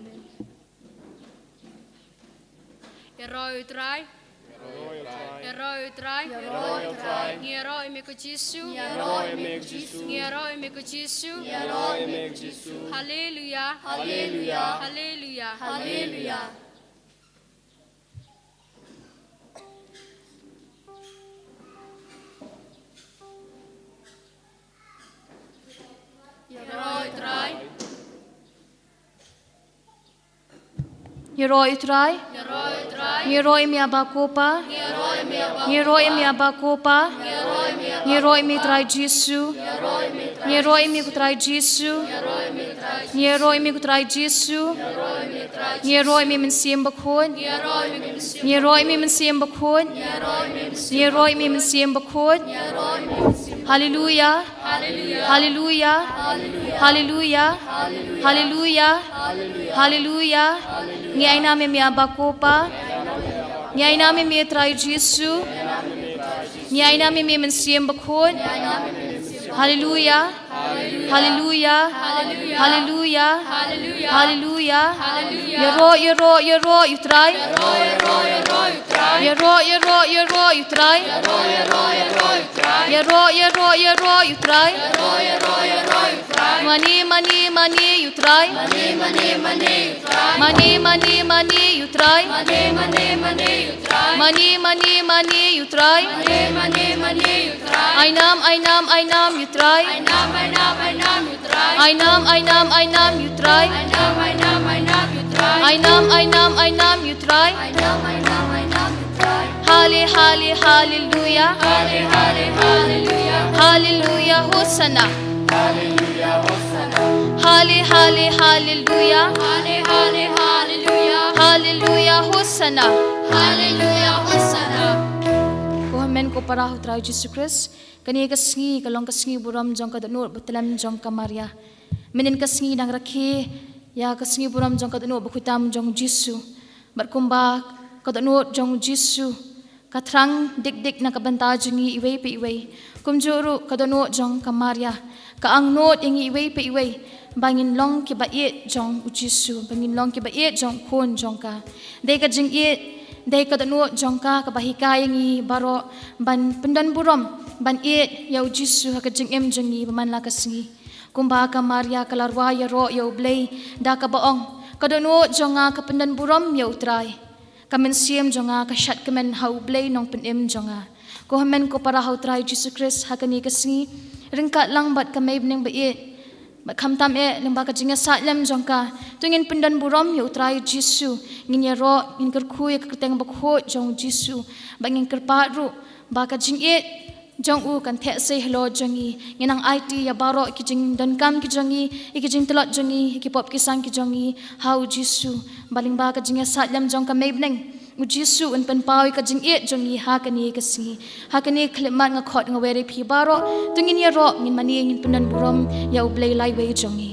Ïaroh ïa u Trai. Ïaroh ïa u Trai. Ïaroh ïa u Trai. Ngi ïaroh ïa me ko Jisu. Ngi ïaroh ïa me ko Jisu. Ngi ïaroh ïa me ko Jisu. Ngi ïaroh ïa me ko Jisu. Haleluya. Haleluya. Haleluya. Haleluya. Ïaroh ïa u Trai. Ngi ïaroh ïa u Trai. Ngi ïaroh ïa u Trai. Ngi ïaroh ïa me Aba ko Pa. Ngi ïaroh ïa me Aba ko Pa. Ngi ïaroh ïa me Aba ko Pa. Ngi ïaroh ïa me Trai Jisu. Ngi ïaroh ïa me ko Trai Jisu. Ngi ïaroh ïa me Trai Jisu. Ngi ïaroh ïa me Mynsiem Bakhuid. Ngi ïaroh ïa me Mynsiem Bakhuid. Ngi ïaroh ïa me Mynsiem Bakhuid. Haleluya. Haleluya. Haleluya. Haleluya. Haleluya. Ngi ai nam ïa me Aba ko Pa. Ngi ai nam ïa me Trai Jisu. Ngi ai nam ïa me Mynsiem Bakhuid. Haleluya. Haleluya. Haleluya. Haleluya. Ïaroh, ïaroh, ïaroh ïa u Trai. Ïaroh, ïaroh, ïaroh ïa u Trai. Ïaroh, ïaroh, ïaroh ïa u Trai. Mane, mane, mane ïa u Trai. Mane, mane, mane ïa u Trai. Mane, mane, mane ïa u Trai. Mane, mane, mane ïa u Trai. Mane, mane, mane ïa u Trai. Ai nam, ai nam, ai nam ïa u Trai. Ai nam, ai nam, ai nam ïa u Trai. Ai nam, ai nam, ai nam ïa u Trai. Ai nam, ai nam, ai nam ïa u Trai. Ai nam, ai nam, ai nam ïa u Trai. Ai nam, ai nam, ai nam ïa u Trai. Hale, hale, haleluya. Hale, hale, haleluya. Haleluya, hosana. Haleluya, hosana. Hale, hale, haleluya. Hale, hale, haleluya. Haleluya, hosana. Haleluya, hosana. Ko hynmen ko para ha u Trai Jisu Khrist, kane ka sngi ka long ka sngi burom jong ka dohnud bathylliem jong ka Maria. Mynhynnin ka sngi dang rakhe ïa ka sngi burom jong ka dohnud bakhuid tam jong u Jisu. Bad kumba ka dohnud jong u Jisu ka thrang dik dik na ka bynta jong ngi iwei pa iwei, kumjuh ruh ka dohnud jong ka Maria ka angnud ïa ngi iwei pa iwei ba ngin long kiba ïeit jong u Jisu, ba ngin long kiba ïeit jong u Khun jong ka. Dei ka jingïeit, dei ka dohnud jong ka kaba hikai ïa ngi baroh ban pyndon burom, ban ïeit ïa u Jisu ha ka jingim jong ngi ba man la ka sngi. Kumba ka Maria ka la rwai ïaroh ïa U Blei da kaba ong, ka dohnud jong nga ka pyndon burom ïa U Trai. Ka mynsiem jong nga ka shad kmen ha U Blei Nongpynim jong nga. Ko hynmen ko para ha U Trai Jisu Khrist, ha kane ka sngi, ryngkat lang bad ka Mei bneng ba ïeit, bad khamtam eh lyngba ka jingïasaid lem jong ka, to ngin pyndon burom ïa U Trai Jisu. Ngin ïaroh, ngin kyrkhu ïa ka kyrteng bakhuid jong u Jisu, bad ngin kyrpad ruh ba ka jingïeit jong u kan theh sei halor jong ngi. Ngin nang aiti ïa baroh ki jingdonkam ki jong ngi, ïa ki jingtlot jong ngi, ïa ki pop ki sang ki jong ngi ha u Jisu. Ba lyngba ka jingïasaid lem jong ka Mei bneng, u Jisu un pynpaw ïa ka jingïeit jong ngi ha kane ka sngi. Ha kane ka khyllipmat nga khot nga wer ïa phi baroh, to ngin ïaroh, ngin mane, ngin pyndon burom ïa U Blei Laiwei jong ngi.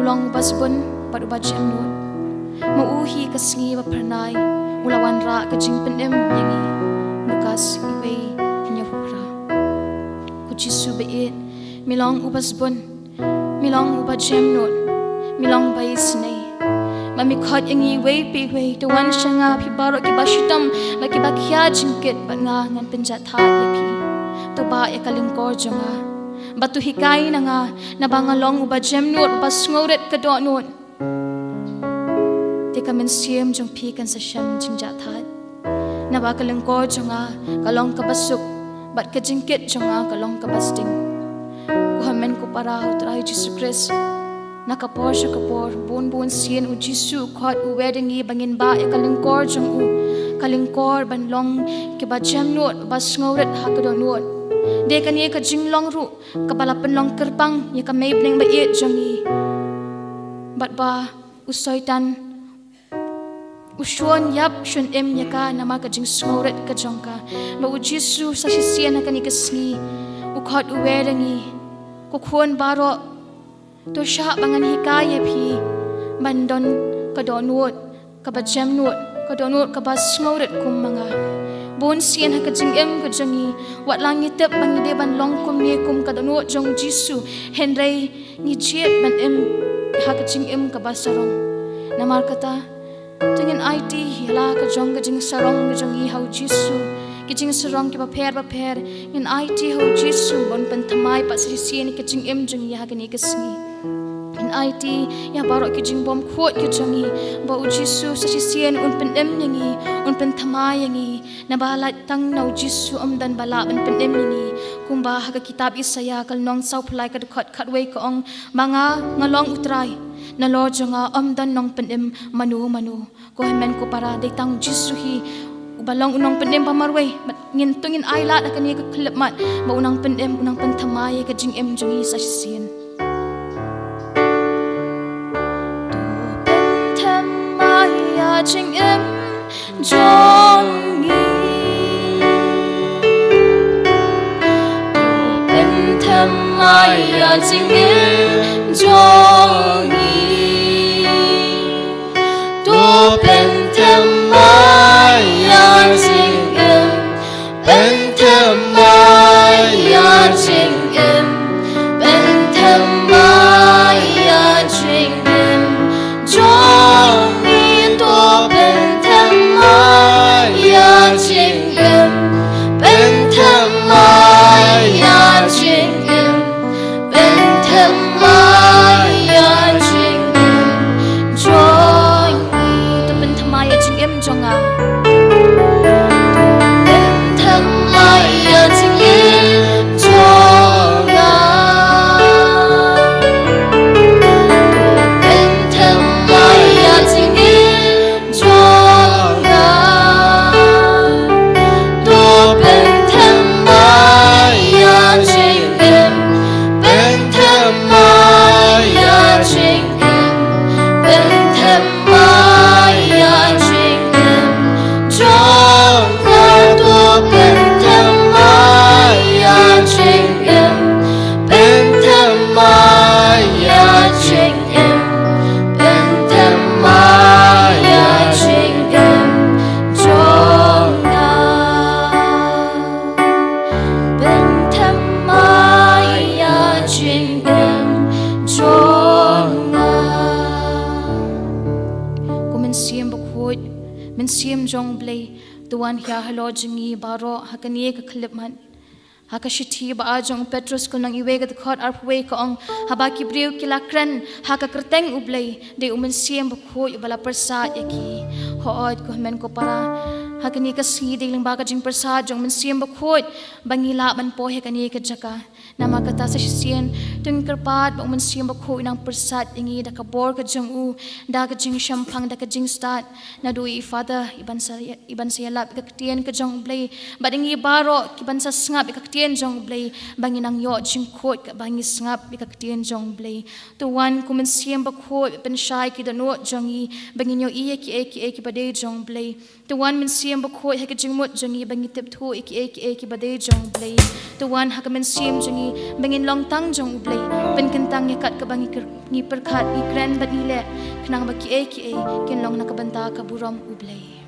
long uba sbun bad uba jemnud. Ma u hi ka sngi ba phyrnai u la wanrah ka jingpynim ïa ngi. Lukas wei, hynñiewphew phra. Ko Jisu ba ïeit, me long uba sbun, me long uba jemnud, me long uba isynei. Ma me khot ïa ngi iwei pa iwei, to wan sha nga phi baroh kiba shitom bad kiba khia jingkit, bad nga ngan pynjahthait ïa phi. To bah ïa ka lyngkor jong nga bad to hikai na nga, naba nga long uba jemnud, uba sngewrit ka dohnud. Te ka mynsiem jong phi kan sa shem jingjahthait. Naba ka lyngkor jong nga ka long kaba suk, bad ka jingkit jong nga ka long kaba sting. Ko hynmen ko para ha u Trai Jisu Khrist, na ka por sha ka por, bun bun sien u Jisu u khot u wer ïa ngi ba ngin bah ïa ka lyngkor jong u, ka lyngkor ban long kiba jemnud, ba sngewrit ha ka dohnud. Dei kane ka jinglong ruh kaba la pynlong kyrpang ïa ka mei bneng ba ïeit jong ngi. Bad ba u Soitan u shun ïap shun im ïa ka namar ka jingsngewrit ka jong ka. Ba u Jisu sa shisien ha kane ka sngi u khot u wer ïa ngi, ko khun baroh, to shah ba ngan hikai ïa phi ban don ka dohnud kaba jemnud, ka dohnud kaba sngewrit kum ma nga. Bun sien ha ka jingim ka jong ngi, wat la ngi tip ba ngi dei ban long kumne kum ka dohnud jong u Jisu, hynrei ngi jied ban im ha ka jingim kaba sarong. Namar kata, to ngin aiti ïa la ka jong ka jingsarong ka jong ngi ha u Jisu. Ki jingsarong kiba pher bapher, ngin aiti ha u Jisu ban pynthymmai pat sa shisien ka jingim jong ngi ha kane ka sngi. Ngin aiti ïa baroh ki jingbymkhuid ki jong ngi, ba u Jisu sa shisien un pynim ïa ngi, un pynthymmai ïa ngi. Naba lait tang na u Jisu ym don ba lah ban pynim ïa ngi. Kumba ha ka kitab Isaïah ka lynnong sawphew lai ka dkhot khatwei ka ong, ba nga, nga long u Trai, nalor jong nga ym don nongpynim mano mano. Ko hynmen ko para, dei tang u Jisu hi uba long u nongpynim ba marwei. Bad ngin, to ngin ailad ha kane ka khyllipmat ba u nang pynim, u nang pynthymmai ïa ka jingim jong ngi sa shisien. To pynthymmai ïa jingim jong ngi. To pynthymmai ïa jingim jong ngi. To pynthymmai ïa jingim, pynthymmai ïa jingim, pynthymmai ïa jingim jong ngi. To pynthymmai ïa jingim, pynthymmai ïa jingim, pynthymmai ïa jingim jong ngi. To pynthymmai ïa jingim jong nga. Pynthymmai ïa jingim jong nga. Pynthymmai ïa jingim jong nga. To pynthymmai ïa jingim, pynthymmai ïa jingim, pynthymmai ïa jingim jong nga. To pynthymmai ïa jingim, pynthymmai ïa jingim, pynthymmai ïa jingim jong nga. Pynthymmai ïa jingim jong nga. Ko Mynsiem Bakhuid, Mynsiem jong U Blei, to wan hiar halor jong ngi baroh ha kane ka khyllipmat. Ha ka shithi ba ar jong u Petros ka lynnong iwei ka dkhot arphew wei ka ong, haba ki briew ki la kren ha ka kyrteng U Blei, dei U Mynsiem Bakhuid uba la pyrsad ïa ki. Hooid ko hynmen ko para, ha kane ka sngi dei lyngba ka jingpyrsad jong U Mynsiem Bakhuid ba ngi lah ban poi ha kane ka jaka. Namar kata sa shisien to ngin kyrpad ba U Mynsiem Bakhuid un nang pyrsad ïa ngi da ka bor ka jong u, da ka jingshemphang, da ka jingstad. Naduh i Father i ban sa, i ban sa ïalap ïa ka ktien ka jong U Blei, bad ïa ngi baroh ki ban sa sngap ïa ka ktien jong U Blei, ba ngin nang ïoh jingkhuid katba ngi sngap ïa ka ktien jong U Blei. To wan ko Mynsiem Bakhuid pynshai ki dohnud jong ngi, ba ngin ïohi ïa kiei kiei kiba dei jong U Blei. To wan Mynsiem Mynsiem Bakhuid ha ka jingmut jong ngi ba ngi tip thuh ïa kiei kiei kiba dei jong U Blei. To wan ha ka mynsiem jong ngi ba ngin long tang jong U Blei. Pynkyntang ïa kat kaba ngi kyr-, ngi pyrkhat, ngi kren bad ngi leh, khnang ba kiei kiei kin long na ka bynta ka burom U Blei.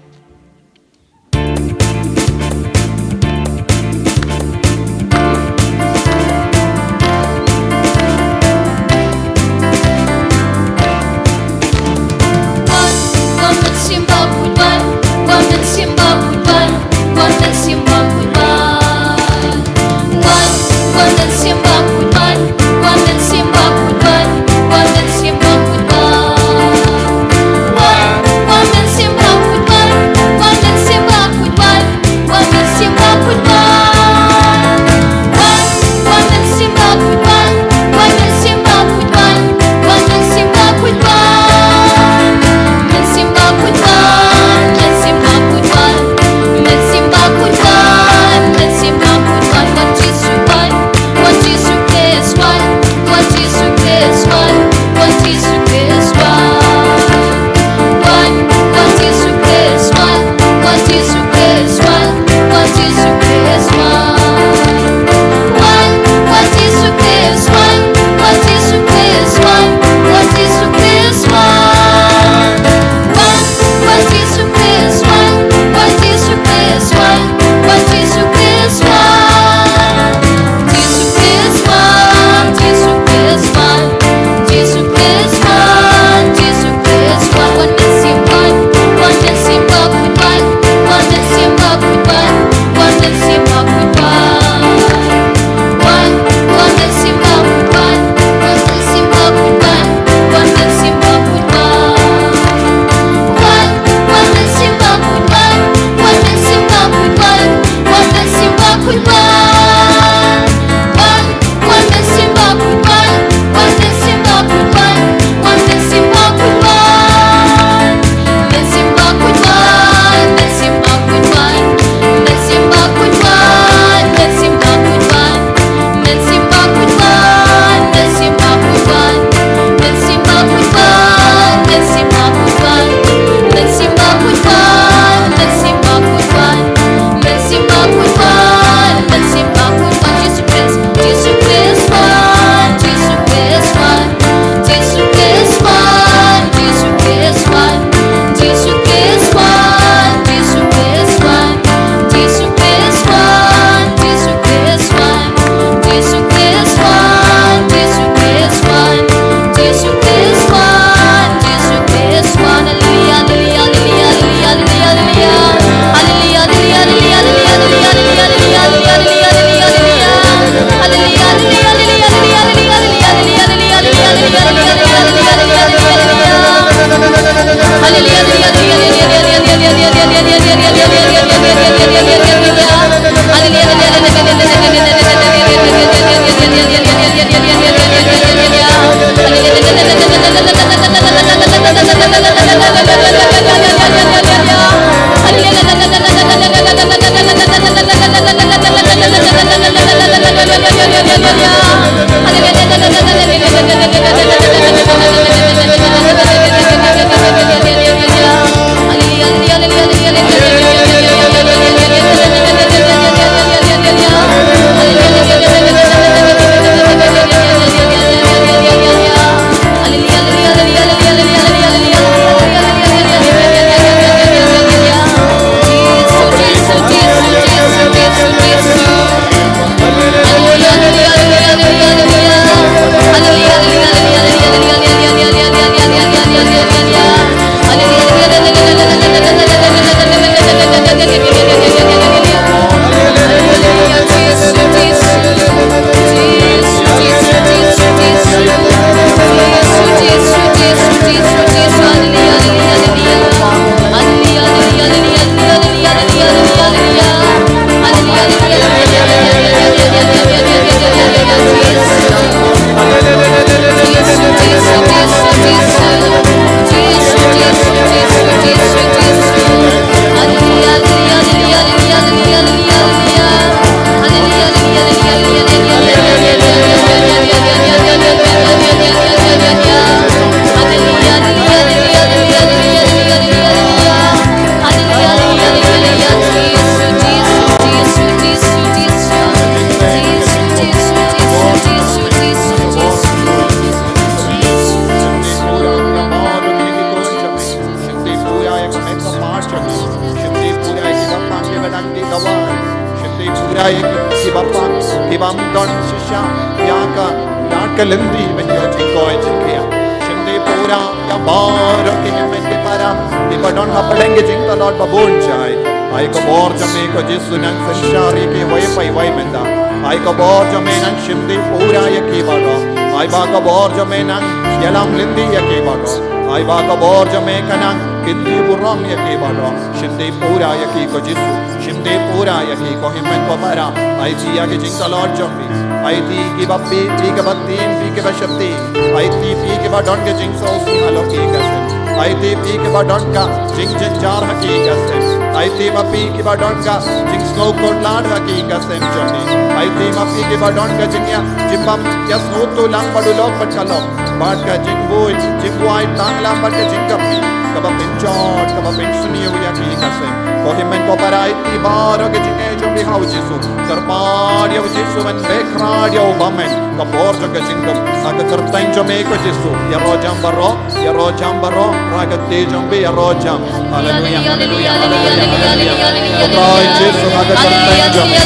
lynti ban ïoh jingkoit jingkhiah. Shim dei pura ïa baroh ki hynmen ki para kiba don hapdeng ka jingtlot ba bun jai. Ai ka bor jong me ko Jisu nang synshar ïa kiwei pa iwei mynta. Ai ka bor jong me nang shim dei pura ïa ki baroh. Ai ba ka bor jong me nang ïalam lynti ïa ki baroh. Ai ba ka bor jong me ka nang kynti burom ïa ki baroh. Shim dei pura ïa ki ko Jisu. Shim dei pura ïa ki ko hynmen ko para. Aiti ïa ki jingtlot jong phi. Aiti kiba phi, phi kiba tim, phi kiba sheptieng. Aiti phi kiba don ka jingsngewsih halor ki ka sem. Aiti phi kiba don ka jingjynjar ha ki ka sem. Aiti ma phi kiba don ka jingsngewkhuslai ha ki ka sem jong phi. Aiti ma phi kiba don ka jingïa, jingbym ïasngewthuh lang bad u lok bad ka lok. Bad ka jingbuaid, jingbuaid tang lang bad ka jingkyrpad kaba pynjot, kaba pynsniew ïa ki ka sem. Ko hynmen ko para, aiti baroh ka jingeh jong phi ha u Jisu. Kyrpad ïa u Jisu ban beh khrad ïa u bymman. Ka bor jong ka jingdum ha ka kyrteng jong me ko Jisu. Ïaroh jam baroh, ïaroh jam baroh, ha ka kti jong phi ïaroh jam. Haleluia, haleluia, haleluia, haleluia. Ko Trai Jisu, ha ka kyrteng jong phi.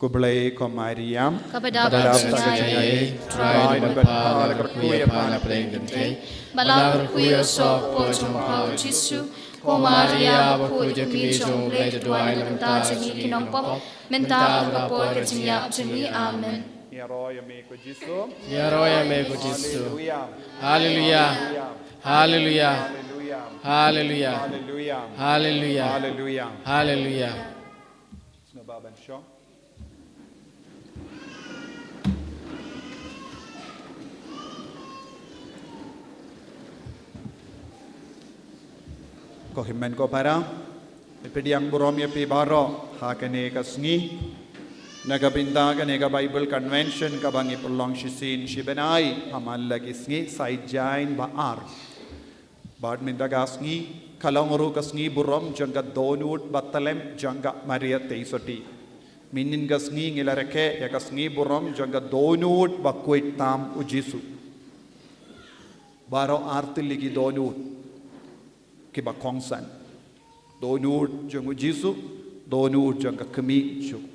Khublei ko Mariam. Kaba dap ka jingaiei, Trai na bad pha, la kyrkhu ïa pha na pdeng kynthei. Bad la kyrkhu ïa u soh hapoh jong pha u Jisu. Ko Maria, ba khuid ïa ka kmie jong U Blei, to duwai na ka bynta jong ngi ki nongpop, mynta bad ha ka por ka jingïap jong ngi. Amen. Ïaroh ïa me ko Jisu. Ïaroh ïa me ko Jisu. Haleluia. Haleluia. Haleluia. Haleluia. Haleluia. Haleluia. Sngewbha ban shong. Ko hynmen ko para, Pdiang burom ïa phi baroh ha kane ka sngi. Na ka bynta kane ka Bible Convention kaba ngi pynlong shisien shi bnai ha man la ki sngi, sa ïaid ba ar. Bad mynta ka sngi ka long ruh ka sngi burom jong ka dohnud bathylliem jong ka Maria Theisotti. Mynhynnin ka sngi ngi la rakhe ïa ka sngi burom jong ka dohnud bakhuid tam u Jisu. Baroh ar tylli ki dohnud kiba kongsan. Dohnud jong u Jisu, dohnud jong ka kmie jong u.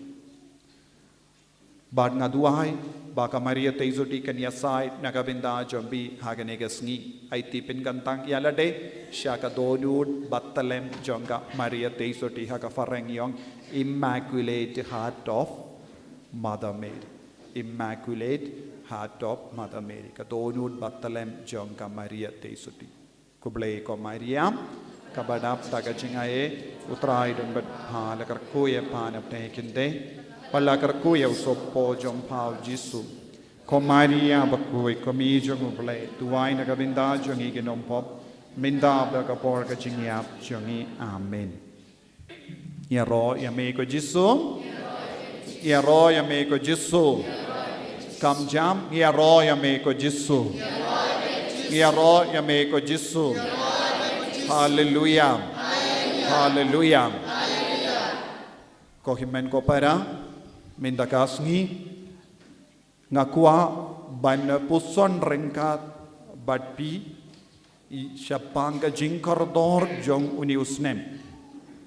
Bad nga duwai ba ka Maria Theisotti kan ïasaid na ka bynta jong phi ha kane ka sngi. Aiti pynkyntang ïa lade sha ka dohnud bathylliem jong ka Maria Theisotti, ha ka phareng ong Immaculate Heart of Mother Mary. Immaculate Heart of Mother Mary, ka dohnud bathylliem jong ka Maria Theisotti. Khublei ko Maria kaba dap da ka jingaiei, U Trai u don bad pha. La kyrkhu ïa pha na pdeng ki khyndai, bad la kyrkhu ïa u sohpop jong pha u Jisu. Ko Maria bakhuid, ko Mei jong U Blei, duwai na ka bynta jong ngi ki nongpop, mynta bad ha ka por ka jingïap jong ngi. Amen. Ïaroh ïa me ko Jisu. Ïaroh ïa me ko Jisu. Kam jam, ïaroh ïa me ko Jisu. Ïaroh ïa me ko Jisu. Haleluya. Haleluya. Ko hynmen ko para, mynta ka sngi nga kwah ban puson ryngkat bad phi shaphang ka jingkordor jong une u snem.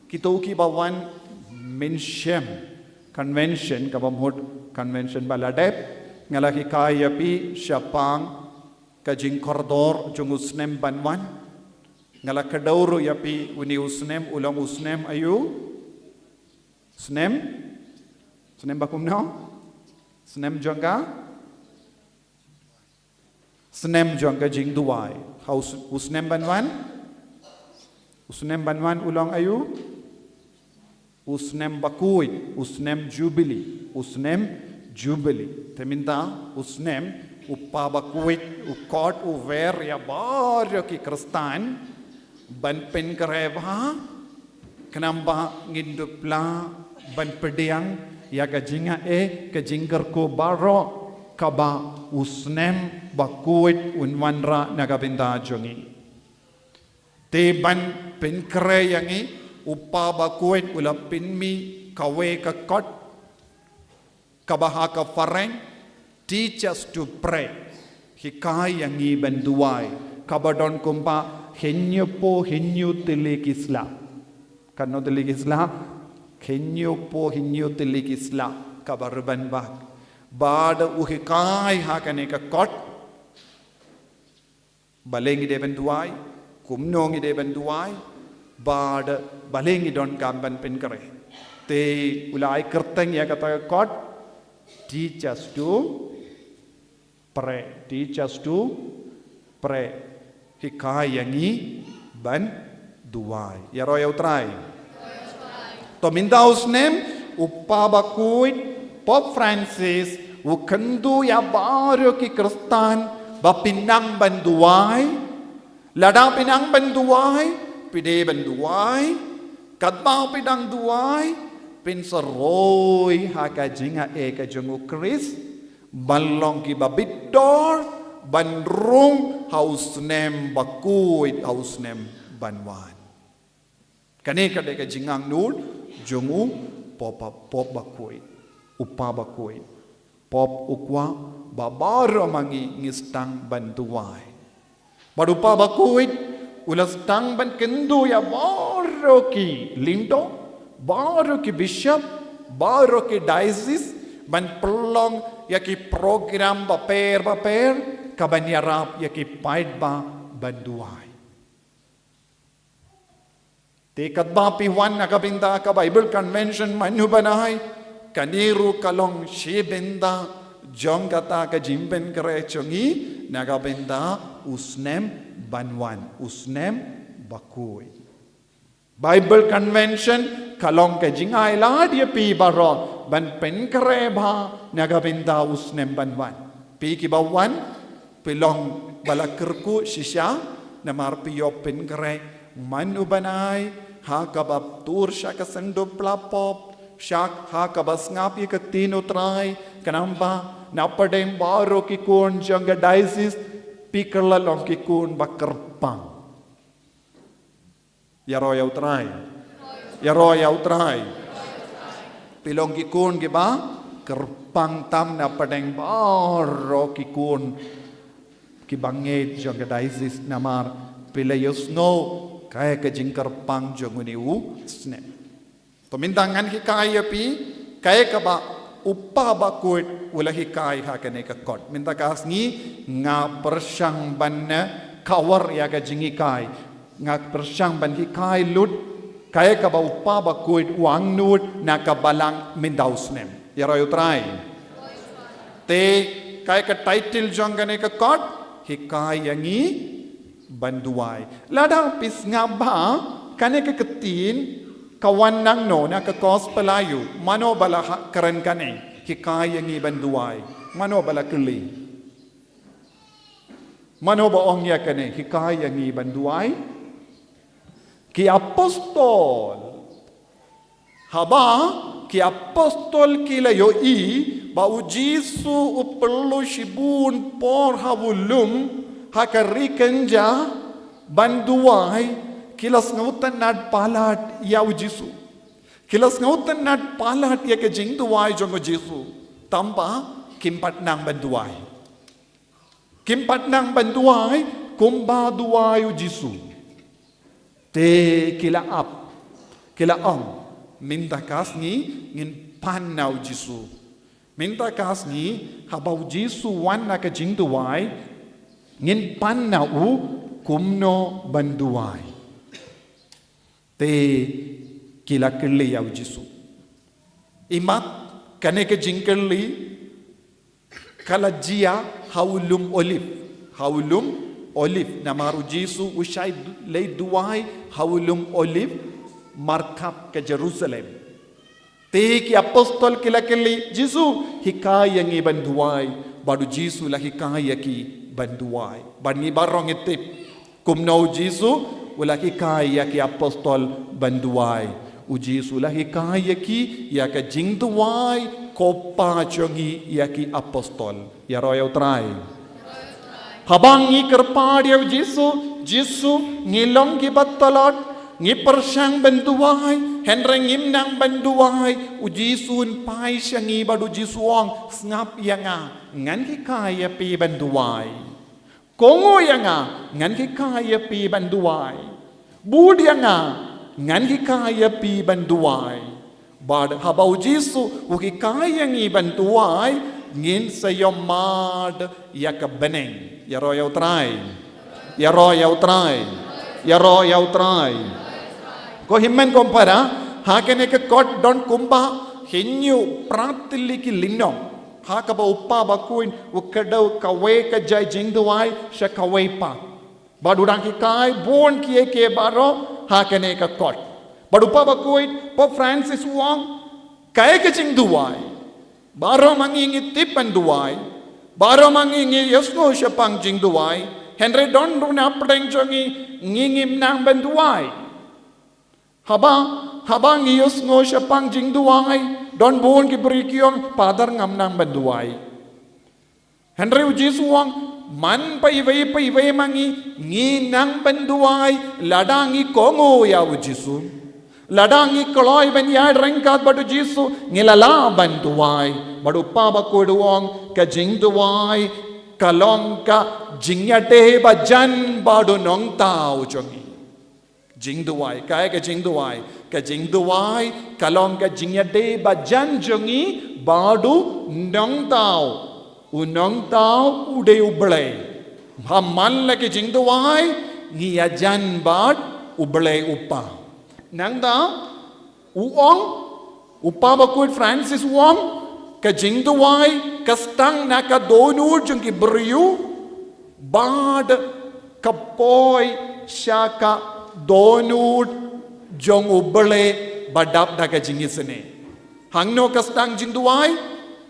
Kito kiba wan mynshem convention, kaba mut convention ba la dep, nga la hikai ïa phi shaphang ka jingkordor jong u snem ban wan. Nga la kdew ruh ïa phi, une u snem u long u snem aïu? Snem? Snem ba kumno? Snem jong ka? Snem jong ka jingduwai. Ha u s-, u snem ban wan? U snem ban wan u long aïu? U snem bakhuid, u snem Jubili, u snem Jubili. Te mynta u snem, u Pa bakhuid u khot u wer ïa baroh ki Khristan ban pynkhreh bha, khnang ba ngin dup lah ban pdiang ïa ka jingaiei, ka jingkyrkhu baroh kaba u snem bakhuid un wanrah na ka bynta jong ngi. Te ban pynkhreh ïa ngi, u Pa bakhuid u la pynmih kawei ka kot, kaba ha ka phareng, teach us to pray. Hikai ïa ngi ban duwai. Kaba don kumba hynñiewphew hynñiew tylli ki sla. Katno tylli ki sla? Hynñiewphew hynñiew tylli ki sla kaba ruban bak. Bad u hikai ha kane ka kot balei ngi dei ban duwai, kumno ngi dei ban duwai, bad balei ngi donkam ban pynkhreh. Te u la ai kyrteng ïa kata ka kot, teach us to pray, teach us to pray. Hikai ïa ngi ban duwai. Ïaroh ïa U Trai. To mynta u snem, u Pa bakhuid, Pope Francis, u kyntu ïa baroh ki Khristan ba phin nang ban duwai. Lada phin nang ban duwai, phi dei ban duwai. Katba phi dang duwai, phin sa roi ha ka jingaiei ka jong u Khrist, ban long kiba bit dor, ban rung ha u snem bakhuid, ha u snem ban wan. Kane ka dei ka jingangnud jong u Pope, Pope bakhuid, u Pa bakhuid. Pope u kwah ba baroh ma ngi ngi sdang ban duwai. Bad u Pa bakhuid u la sdang ban kyntu ïa baroh ki lyngdoh, baroh ki bishop, baroh ki diocese, ban pynlong ïa ki program bapher bapher, kaban ïarap ïa ki paidbah ban duwai. Te katba phi wan na ka bynta ka Bible Convention mynhynnin u bnai, kane ruh ka long shi bynta jong kata ka jingpynkhreh jong ngi na ka bynta u snem ban wan, u snem bakhuid. Bible Convention ka long ka jingailad ïa phi baroh ban pynkhreh bha na ka bynta u snem ban wan. Phi kiba wan, phi long ba la kyrkhu shisha, namar phi ïoh pynkhreh mynhynnin u bnai, ha kaba tur sha ka sanduk pla pop, sha ha kaba sngap ïa ka ktien U Trai, khnang ba na pdeng baroh ki khun jong ka diocese, phi kylla long ki khun ba kyrpang. Ïaroh ïa U Trai. Ïaroh ïa U Trai. Phi long ki khun kiba kyrpang tam na pdeng baroh ki khun kiba ngeit jong ka diocese namar phi la ïohsngew kaei ka jingkyrpang jong une u snem. To mynta ngan hikai ïa phi kaei kaba u Kpa Bakhuid u la hikai ha kane ka kot. Mynta ka sngi nga pyrshang ban, eh, cover ïa ka jinghikai. Nga pyrshang ban hikai lut kaei kaba u Kpa Bakhuid u angnud na ka balang mynta u snem. Ïaroh ïa U Trai. Te kaei ka title jong kane ka kot, hikai ïa ngi ban duwai. Lada phi sngap ba kane ka ktien ka wan nangno, na ka gospel aiu, mano ba la ha-, kren kane, hikai ïa ngi ban duwai. Mano ba la kylli? Mano ba ong ïa kane, hikai ïa ngi ban duwai? Ki apostol. Haba ki apostol ki la ïohi ba U Jisu u pynlut shibun por ha u lum ha ka ri kynja ban duwai, ki la sngewtynnat palat ïa U Jisu. Ki la sngewtynnat palat ïa ka jingduwai jong U Jisu. Tangba kim pat nang ban duwai. Kim pat nang ban duwai kumba duwai U Jisu. Te ki la ap, ki la ong, mynta ka sngi ngin pan na U Jisu. Mynta ka sngi haba U Jisu wan na ka jingduwai, ngin pan na u kumno ban duwai. Te ki la kylli ïa U Jisu. Imat kane ka jingkylli ka la jia ha u lum Olive. Ha u lum Olive. Namar U Jisu u shait du-, leit duwai ha u lum Olive markhap ka Jerusalem. Te ki apostol ki la kylli, Jisu, hikai ïa ngi ban duwai. Bad U Jisu la hikai ïa ki ban duwai. Bad ngi baroh ngi tip kumno U Jisu u la hikai ïa ki apostol ban duwai. U Jisu u la hikai ïa ki ïa ka jingduwai ko Pa jong ngi ïa ki apostol. Ïaroh ïa U Trai. Haba ngi kyrpad ïa U Jisu, Jisu, ngi long kiba tlot, ngi pyrshang ban duwai, hynrei ngim nang ban duwai, U Jisu un phai sha ngi bad U Jisu u ong, sngap ïa nga, ngan hikai ïa phi ban duwai. Kohnguh ïa nga, ngan hikai ïa phi ban duwai. Bud ïa nga, ngan hikai ïa phi ban duwai. Bad haba U Jisu u hikai ïa ngi ban duwai, ngin sa ïohmad ïa ka bneng. Ïaroh ïa U Trai. Ïaroh ïa U Trai. Ïaroh ïa U Trai. Ko hynmen ko para, ha kane ka kot don kumba hynñiew phra tylli ki lynnong. Ha kaba u Kpa Bakhuid u kdew kawei ka jait jingduwai sha kawei pat. Bad u dang hikai bun kiei kiei baroh ha kane ka kot. Bad u Kpa Bakhuid, Pope Francis u ong, kaei ka jingduwai? Baroh ma ngi ngi tip ban duwai. Baroh ma ngi ngi ïohsngew shaphang jingduwai. Hynrei don ruh na pdeng jong ngi ngi ngim nang ban duwai. Haba, haba ngi ïohsngew shaphang jingduwai, don bun ki briew ki ong, Father, ngam nang ban duwai. Hynrei U Jisu u ong, man pa iwei pa iwei ma ngi, ngi nang ban duwai, lada ngi kohnguh ïa U Jisu. Lada ngi kloi ban ïaid ryngkat bad U Jisu, ngi la lah ban duwai. Bad u Kpa Bakhuid u ong, ka jingduwai ka long ka jingïadei bajan bad u Nongthaw jong ngi. Jingduwai, kaei ka jingduwai? Ka jingduwai ka long ka jingïadei bajan jong ngi bad u Nongthaw. U Nongthaw u dei U Blei. Ha man la ki jingduwai ngi ïajan bad U Blei U Kpa. Nangta u ong, u Kpa Bakhuid Francis u ong, ka jingduwai ka sdang na ka dohnud jong ki briew bad ka poi sha ka dohnud jong U Blei ba dap da ka jingisynei. Hangno ka sdang jingduwai?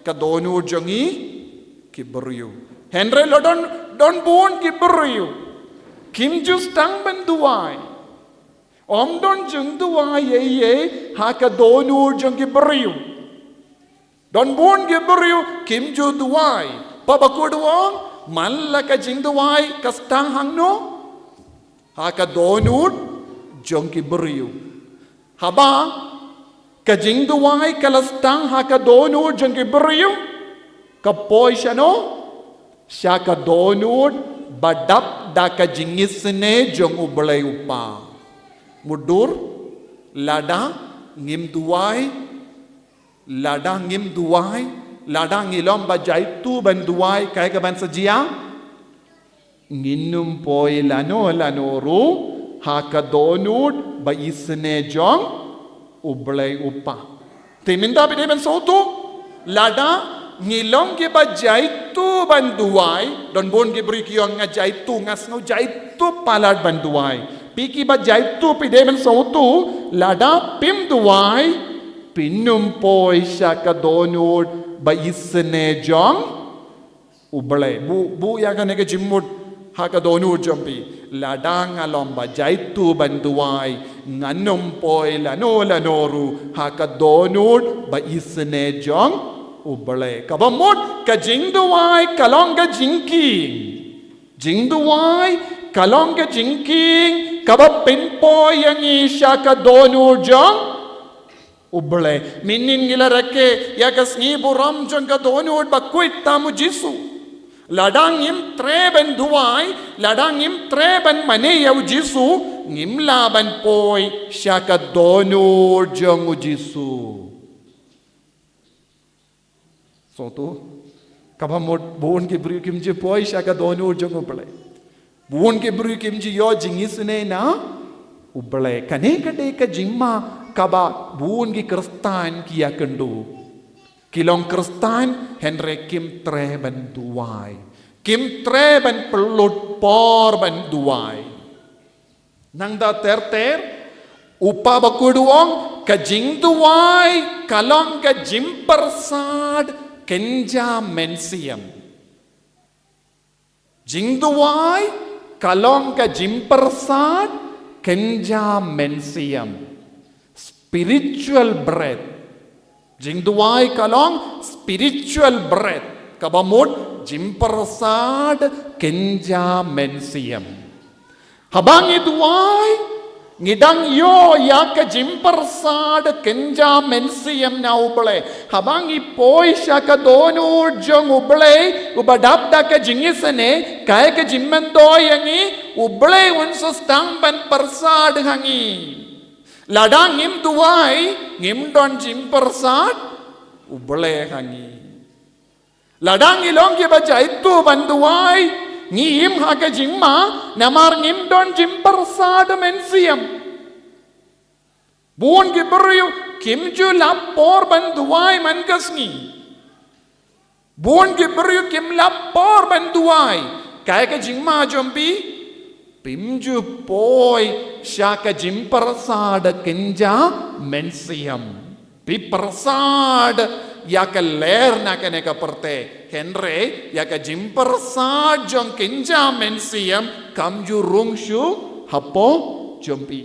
Ka dohnud jong ngi ki briew. Hynrei la don, don bun ki briew kim ju sdang ban duwai. Ym don jingduwai ei ei ha ka dohnud jong ki briew. Don bun ki briew kim ju duwai. Pha ba kut u ong, man la ka jingduwai ka sdang hangno? Ha ka dohnud jong ki briew. Haba ka jingduwai ka la sdang ha ka dohnud jong ki briew, ka poi shano? Sha ka dohnud ba dap da ka jingisynei jong U Blei U Kpa. Mutdur, lada ngim duwai, lada ngim duwai, lada ngi long ba jaituh ban duwai, kaei kaban sa jia? Ngin ym poi lano lano ruh ha ka dohnud ba isynei jong U Blei U Kpa. Te mynta phi dei ban sngewthuh, lada ngi long kiba jaituh ban duwai, don bun ki briew ki ong nga jaituh, nga sngew jaituh palat ban duwai. Phi kiba jaituh phi dei ban sngewthuh, lada phim duwai, phin ym poi sha ka dohnud ba isynei jong U Blei. Buh, buh ïa kane ka jingmut ha ka dohnud jong phi. Lada nga long ba jaituh ban duwai, ngan ym poi lano lano ruh ha ka dohnud ba isynei jong U Blei. Kaba mut ka jingduwai ka long ka jingkieng. Jingduwai ka long ka jingkieng kaba pynpoi ïa ngi sha ka dohnud jong U Blei. Mynhynnin ngi la rakhe ïa ka sngi burom jong ka dohnud bakhuid tam U Jisu. Lada ngim treh ban duwai, lada ngim treh ban mane ïa U Jisu, ngim lah ban poi sha ka dohnud jong U Jisu. Sngewthuh, kaba mut bun ki briew kim ju poi sha ka dohnud jong U Blei. Bun ki briew kim ju ïoh jingisynei na U Blei. Kane ka dei ka jingma kaba bun ki Khristan ki ïakynduh. Ki long Khristan hynrei kim treh ban duwai. Kim treh ban pynlut por ban duwai. Nangta ter ter, u Pha bakhuid u ong, ka jingduwai ka long ka jingpyrsad kynja mynsiem. Jingduwai ka long ka jingpyrsad kynja mynsiem. Spiritual bread. Jingduwai ka long spiritual bread. Kaba mut jingpyrsad kynja mynsiem. Haba ngi duwai, ngi dang ïoh ïa ka jingpyrsad kynja mynsiem na U Blei. Haba ngi poi sha ka dohnud jong U Blei, uba dap da ka jingisynei, kaei ka jingmyntoi ïa ngi, U Blei un sa sdang ban pyrsad ha ngi. Lada ngim duwai, ngim don jingpyrsad U Blei ha ngi. Lada ngi long kiba jaituh ban duwai, ngi im ha ka jingma, namar ngim don jingpyrsad mynsiem. Bun ki briew kim ju lap por ban duwai man ka sngi. Bun ki briew kim lap por ban duwai. Kaei ka jingma jong phi? Phim ju poi sha ka jingpyrsad kynja mynsiem. Phi pyrsad ïa ka lyer na kane ka pyrthei. Hynrei ïa ka jingpyrsad jong kynja mynsiem kam ju rung shuh hapoh jong phi.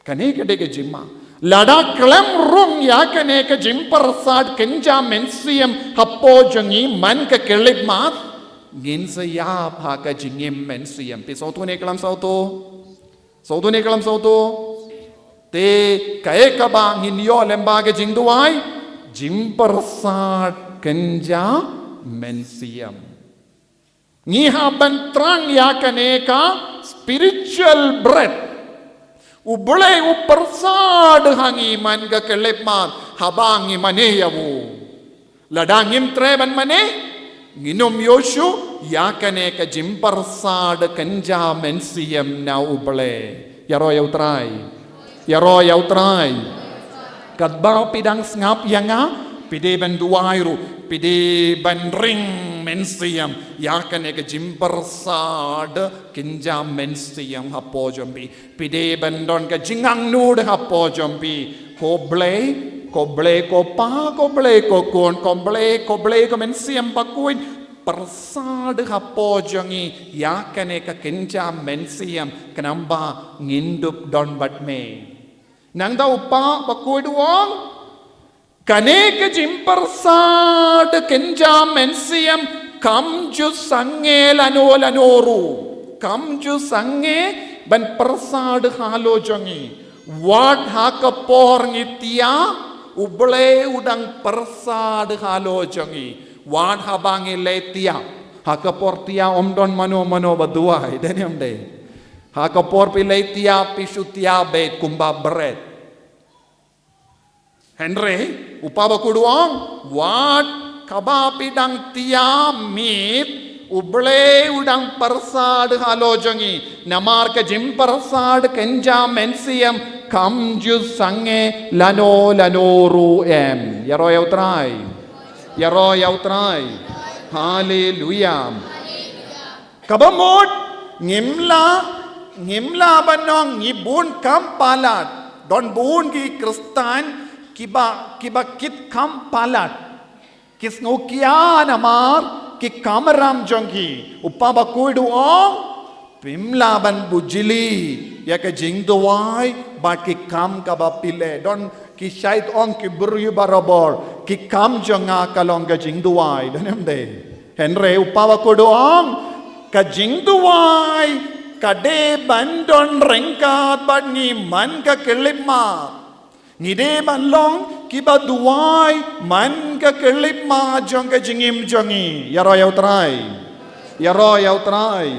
Kane ka dei ka jingma. Lada khlem rung ïa kane ka jingpyrsad kynja mynsiem hapoh jong ngi man ka khyllipmat, ngin sa ïap ha ka jingim mynsiem. Phi sngewthuh ne khlem sngewthuh? Sngewthuh ne khlem sngewthuh? Te kaei kaba ngin ïoh lyngba ka jingduwai? Jingpyrsad kynja mynsiem. Ngi hap ban thrang ïa kane ka spiritual bread. U Blei u pyrsad ha ngi man ka khyllipmat haba ngi mane ïa u. Lada ngim treh ban mane, ngin ym ïoh shuh ïa kane ka jingpyrsad kynja mynsiem na U Blei. Ïaroh ïa U Trai. Ïaroh ïa U Trai. Katba phi dang sngap ïa nga, phi dei ban duwai ruh, phi dei ban ring mynsiem ïa kane ka jingpyrsad kynja mynsiem hapoh jong phi. Phi dei ban don ka jingangnud hapoh jong phi. Ko Blei, ko Blei ko Pa, ko Blei ko Khun, ko Blei, ko Blei ko Mynsiem Bakhuid. Pyrsad hapoh jong ngi ïa kane ka kynja mynsiem, khnang ba ngin dup don bad me. Nangta u Kpa bakhuid u ong, kane ka jingpyrsad kynja mynsiem kam ju sangeh lano lano ruh. Kam ju sangeh ban pyrsad halor jong ngi. Wat ha ka por ngi thiah, U Blei u dang pyrsad halor jong ngi. Wat haba ngi leit thiah. Ha ka por thiah ym don mano mano ba duwai, dei ne ym dei? Ha ka por phi leit thiah, phi shu thiah beit kumba bret. Hynrei u Kpa bakhuid u ong, wat haba phi dang thiah miet, U Blei u dang pyrsad halor jong ngi. Namar ka jingpyrsad kynja mynsiem kam ju sangeh lano lano ruh em. Ïaroh ïa U Trai. Ïaroh ïa U Trai. Haleluia. Kaba mut, ngim lah, ngim lah ban ong ngi bun kam palat. Don bun ki Khristan kiba, kiba kit kam palat. Ki sngewkhia namar ki kamram jong ki. U Kpa bakhuid u ong, phim lah ban bujli ïa ka jingduwai bad ki kam kaba phi leh. Don ki shait ong ki briew barabor, ki kam jong nga ka long ka jingduwai, dei ne ym dei? Hynrei u Kpa bakhuid u ong, ka jingduwai ka dei ban don ryngkat bad ngi man ka khyllipmat. Ngi dei ban long kiba duwai man ka khyllipmat jong ka jingim jong ngi. Ïaroh ïa U Trai. Ïaroh ïa U Trai.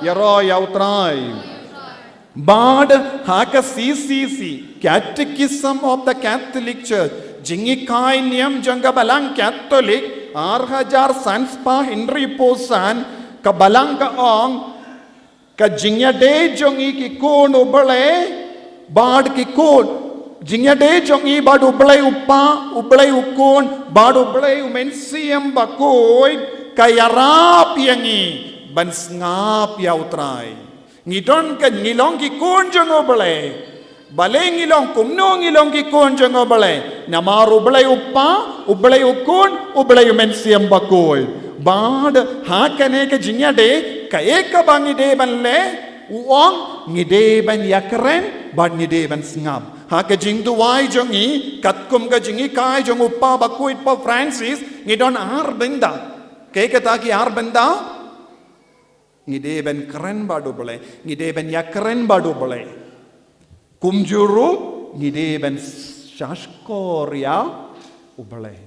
Ïaroh ïa U Trai. Bad ha ka C C C, Catechism of the Catholic Church, Jinghikai Niam jong ka Balang Katholik, ar hajar san spah hynriewphew san, ka Balang ka ong, ka jingïadei jong ngi ki khun U Blei bad ki khun, jingïadei jong ngi bad U Blei U Kpa, U Blei U Khun bad U Blei U Mynsiem Bakhuid, ka ïarap ïa ngi ban sngap ïa U Trai. Ngi don ka, ngi long ki khun jong U Blei. Balei ngi long kumno, ngi long ki khun jong U Blei? Namar U Blei U Kpa, U Blei U Khun, U Blei U Mynsiem Bakhuid. Bad ha kane ka jingïadei, kaei kaba ngi dei ban leh, u ong, ngi dei ban ïakren bad ngi dei ban sngap. Ha ka jingduwai jong ngi, katkum ka jinghikai jong u Kpa Bakhuid Pope Francis, ngi don ar bynta. Kaei kata ki ar bynta? Ngi dei ban kren bad U Blei, ngi dei ban ïakren bad U Blei. Kumjuh ruh ngi dei ban shahshkor ïa U Blei.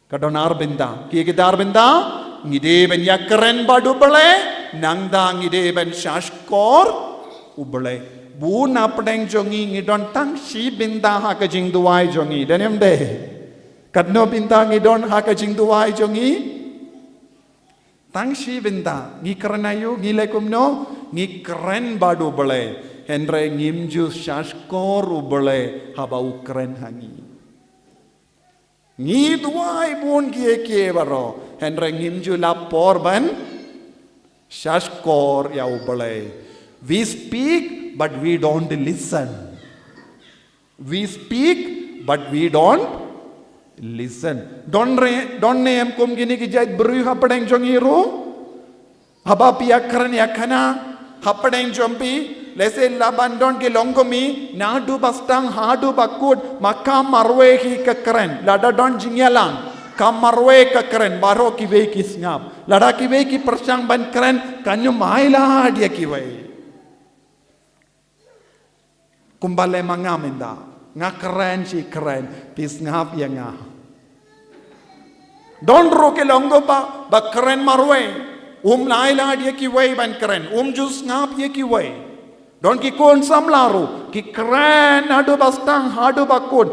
Ka don ar bynta, kiei kita ar bynta? Ngi dei ban ïakren bad U Blei, nangta ngi dei ban shahshkor U Blei. Bun na pdeng jong ngi ngi don tang shi bynta ha ka jingduwai jong ngi, dei ne ym dei? Katno bynta ngi don ha ka jingduwai jong ngi? Tang shi bynta, ngi kren aïu, ngi leh kumno, ngi kren bad U Blei, hynrei ngim ju shahshkor U Blei haba u kren ha ngi. Ngi duwai bun kiei kiei baroh, hynrei ngim ju lap por ban shahshkor ïa U Blei. We speak, but we don't listen. We speak, but we don't listen. Don re, don ne em kum kine ki jait briew hapdeng jong ngi ruh? Haba phi ïakren ïakhana hapdeng jong phi, lehse lah ban don ki longkmie, naduh ba sdang haduh ba kut, ma kam marwei hi ka kren, lada don jingïalang, kam marwei ka kren, baroh kiwei ki sngap. Lada kiwei ki pyrshang ban kren, kan ym ailad ïa kiwei. Kumba leh ma nga mynta, nga kren shi kren, phi sngap ïa nga. Don ruh ki long ba, ba kren marwei, um ailad ïa kiwei ban kren, um ju sngap ïa kiwei. Don ki khun samla ruh, ki kren haduh ba sdang haduh ba kut,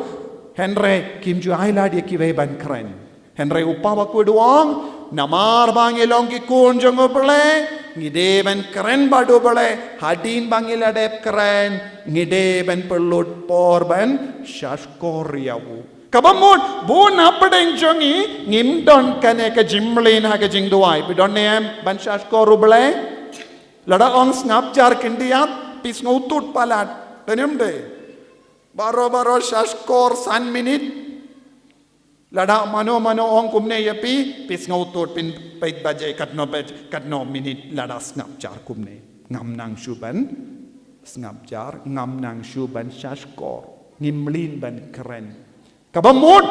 hynrei kim ju ailad ïa kiwei ban kren. Hynrei u Kpa Bakhuid u ong, namar ba ngi long ki khun jong U Blei, ngi dei ban kren bad U Blei, hadien ba ngi la dep kren, ngi dei ban pynlut por ban shahshkor ïa u. Kaba mut, bun hapdeng jong ngi, ngim don kane ka jingmlien ha ka jingduwai. Phi don ne em ban shahshkor U Blei? Lada ong sngap jar khyndiat, phi sngewthuh palat. Dei ne ym dei? Baroh baroh shahshkor san minit. Lada mano mano ong kumne ïa phi, phi sngewthuh, phin peit ba jai katno bej, katno minit lada sngap jar kumne. Ngam nang shu ban sngap jar, ngam nang shu ban shahshkor. Ngim mlien ban kren. Kaba mut,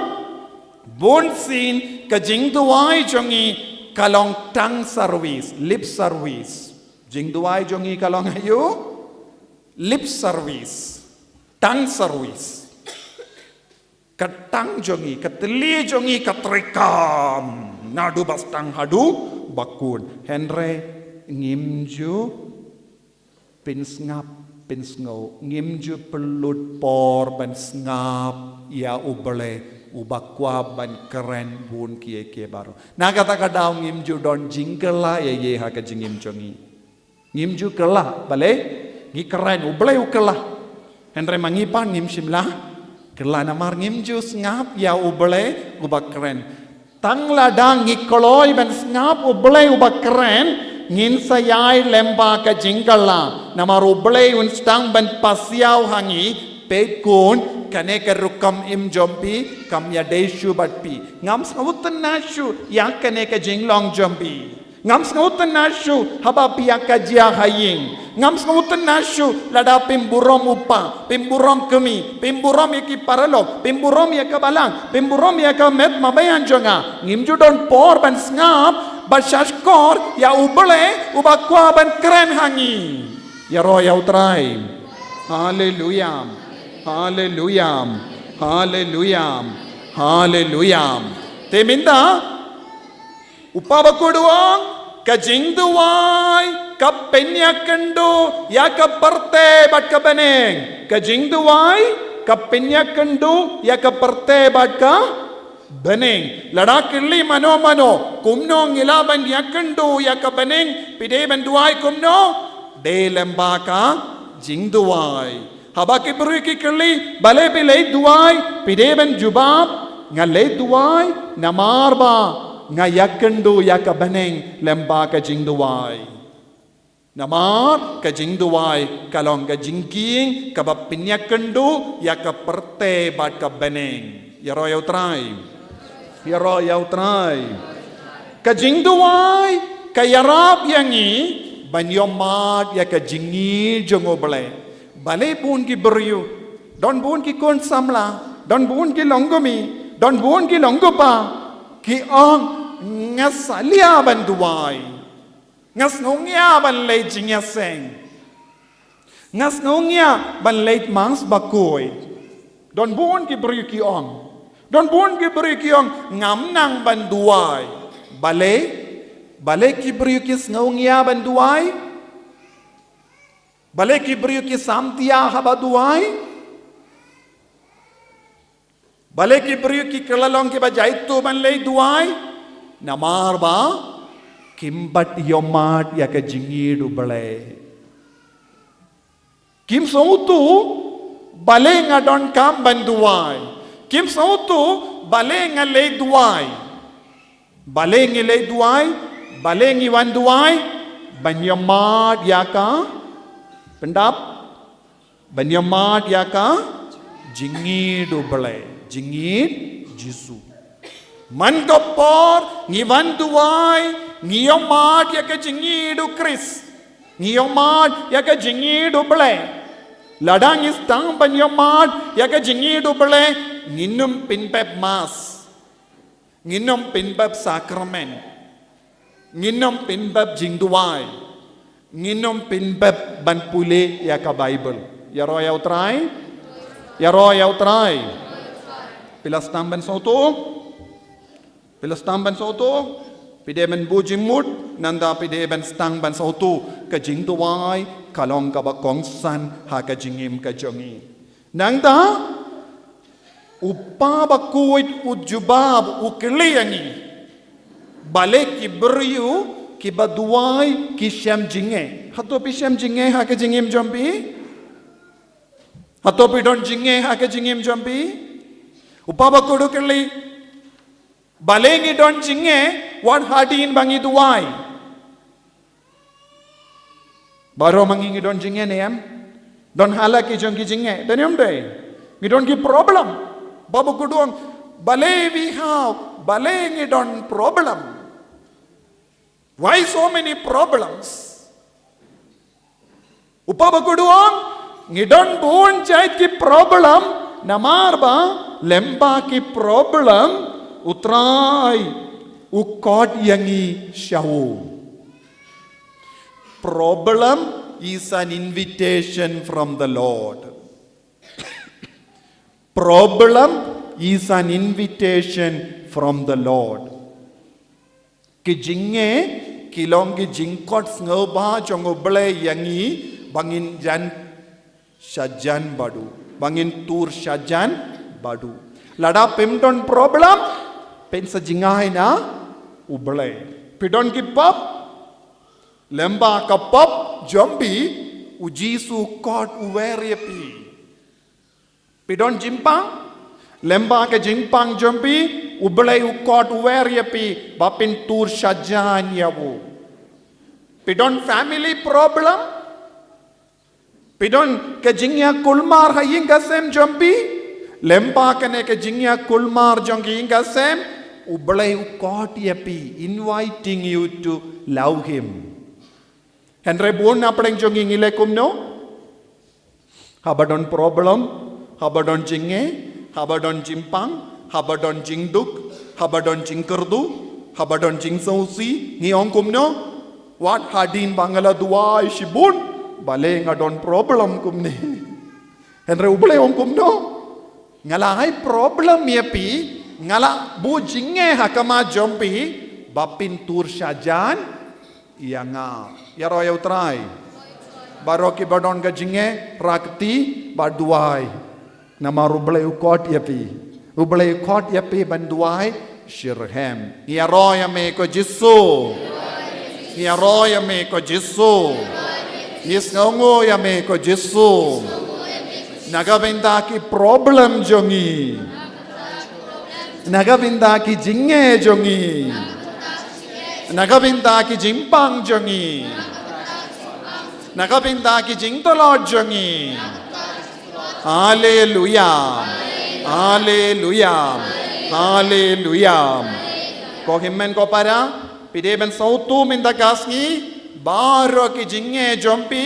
bun sien ka jingduwai jong ngi ka long tang service, lip service. Jingduwai jong ngi ka long aïu? Lip service. Tang service. Ka tang jong ngi, ka tylli jong ngi ka treikam naduh ba sdang haduh ba kut. Hynrei ngim ju pynsngap, pynsngew, ngim ju pynlut por ban sngap ïa U Blei uba kwah ban kren bun kiei kiei baroh. Na kata ka daw ngim ju don jingkylla ïa ïa ha ka jingim jong ngi. Ngim ju kylla, balei? Ngi kren, U Blei u kylla. Hynrei ma ngi pat ngim shym la kylla namar ngim ju sngap ïa U Blei uba kren. Tang lada ngi kloi ban sngap U Blei uba kren, ngin sa ïai lem bad ka jingkylla. Namar U Blei un sdang ban pasiaw ha ngi, peit khun, kane ka rukom im jong phi kam ïadei shuh bad phi. Ngam sngewtynnat shuh ïa kane ka jinglong jong phi. Ngam sngewtynnat shuh haba phi ïa ka jia ha ïing. Ngam sngewtynnat shuh lada phim burom u pa, phim burom kmie, phim burom ïa ki paralok, phim burom ïa ka balang, phim burom ïa ka met mabiang jong nga. Ngim ju don por ban sngap bad shahshkor ïa U Blei uba kwah ban kren ha ngi. Ïaroh ïa U Trai. Haleluya. Haleluya. Haleluya. Haleluya. Te mynta U Pabakut u ong, ka jingduwai ka pynïakynduh ïa ka pyrthei bad ka bneng. Ka jingduwai ka pynïakynduh ïa ka pyrthei bad ka bneng. Lada kylli mano mano, kumno ngi lah ban ïakynduh ïa ka bneng, phi dei ban duwai kumno? Dei lem bad ka jingduwai. Haba ki briew ki kylli, balei phi leit duwai, phi dei ban jubab, nga leit duwai namar ba nga ïakynduh ïa ka bneng lem bad ka jingduwai. Namar ka jingduwai ka long ka jingkieng kaba pynïakynduh ïa ka pyrthei bad ka bneng. Ïaroh ïa U Trai. Ïaroh ïa U Trai. Ka jingduwai ka ïarap ïa ngi ban ïohmad ïa ka jingïeit jong U Blei. Balei bun ki briew, don bun ki khun samla, don bun ki longkmie, don bun ki longkpa ki ong, nga salia ban duwai. Nga sngewngia ban leit jingïaseng. Nga sngewngia ban leit Mass bakhuid. Don bun ki briew ki ong. Don bun ki briew ki ong, ngam nang ban duwai. Balei? Balei ki briew ki sngewngia ban duwai? Balei ki briew ki samthiah haba duwai? Balei ki briew ki kylla long kiba jaituh ban leit duwai? Namar ba kim pat ïohmad ïa ka jingïeit U Blei. Kim sngewthuh balei nga donkam ban duwai. Kim sngewthuh balei nga leit duwai. Balei ngi leit duwai, balei ngi wan duwai, ban ïohmad ïa ka, pyndap, ban ïohmad ïa ka jingïeit U Blei, jingïeit Jisu. Man ka por ngi wan duwai, ngi ïohmad ïa ka jingïeit U Khrist, ngi ïohmad ïa ka jingïeit U Blei. Lada ngi sdang ban ïohmad ïa ka jingïeit U Blei, ngin ym pynbeit Mass. Ngin ym pynbeit sakramen. Ngin ym pynbeit jingduwai. Ngin ym pynbeit ban pule ïa ka Baibl. Ïaroh ïa U Trai. Ïaroh ïa U Trai. Phi la sdang ban sngewthuh. Phi la sdang ban sngewthuh. Phi dei ban buh jingmut. Nangta phi dei ban sdang ban sngewthuh. Ka jingduwai ka long kaba kongsan ha ka jingim ka jong ngi. Nangta, u Pa bakhuid u jubab, u kylli ïa ngi. Balei ki briew kiba duwai ki shem jingeh? Hato phi shem jingeh ha ka jingim jong phi? Hato phi don jingeh ha ka jingim jong phi? U Pa bakhuid u kylli. Balei ngi don jingeh wat hadien ba ngi duwai? Baroh ma ngi ngi don jingeh ne em? Don ha la ki jong ki jingeh, don em dei? Ngi don ki problem. Ba bakhuid u ong, Balei we have, balei ngi don problem? Why so many problems? U Papa Bakhuid u ong, ngi don bun jait ki problem, namar ba lympa ki problem U Trai u khot ïa ngi sha u. Problem is an invitation from the Lord. Problem is an invitation from the Lord. Ki jingeh ki long ki jingkhot sngewbha jong U Blei ïa ngi ba ngin jan shajan bad u, ba ngin tur shajan bad u. Lada phim don problem, phin sa jngai na U Blei. Phi don ki pop, lympa ka pop jong phi, U Jisu u khot u wer ïa phi. Phi don jingpang, lympa ka jingpang jong phi, U Blei u khot u wer ïa phi ba phin tur shajan ïa u. Phi don family problem, phi don ka jingïakulmar ha ïing ka sem jong phi, lympa kane ka jingïakulmar jong ka ïing ka sem, U Blei u khot ïa phi, inviting you to love him. Hynrei bun na pdeng jong ngi ngi leh kumno? Haba don problem, haba don jingeh, haba don jingpang, haba don jingduk, haba don jingkyrduh, haba don jingsngewsih, ngi ong kumno? Wat hadien ba nga la duwai shibun, balei nga don problem kumne. Hynrei U Blei u ong kumno? Nga la ai problem ïa phi, nga la buh jingeh ha khmat jong phi, ba phin tur shajan ïa nga. Ïaroh ïa U Trai. Baroh kiba don ka jingeh, rah kti bad duwai. Namar U Blei u khot ïa phi. U Blei u khot ïa phi ban duwai shitrhem. Ïaroh ïa me ko Jisu. Ïaroh ïa me ko Jisu. Ïasngewnguh ïa me ko Jisu. Na ka bynta ki problem jong ngi. Na ka bynta ki jingeh jong ngi. Na ka bynta ki jingpang jong ngi. Na ka bynta ki jingtlot jong ngi. Haleluya. Haleluya. Haleluya. Ko hynmen ko para, phi dei ban sngewthuh mynta ka sngi, baroh ki jingeh jong phi,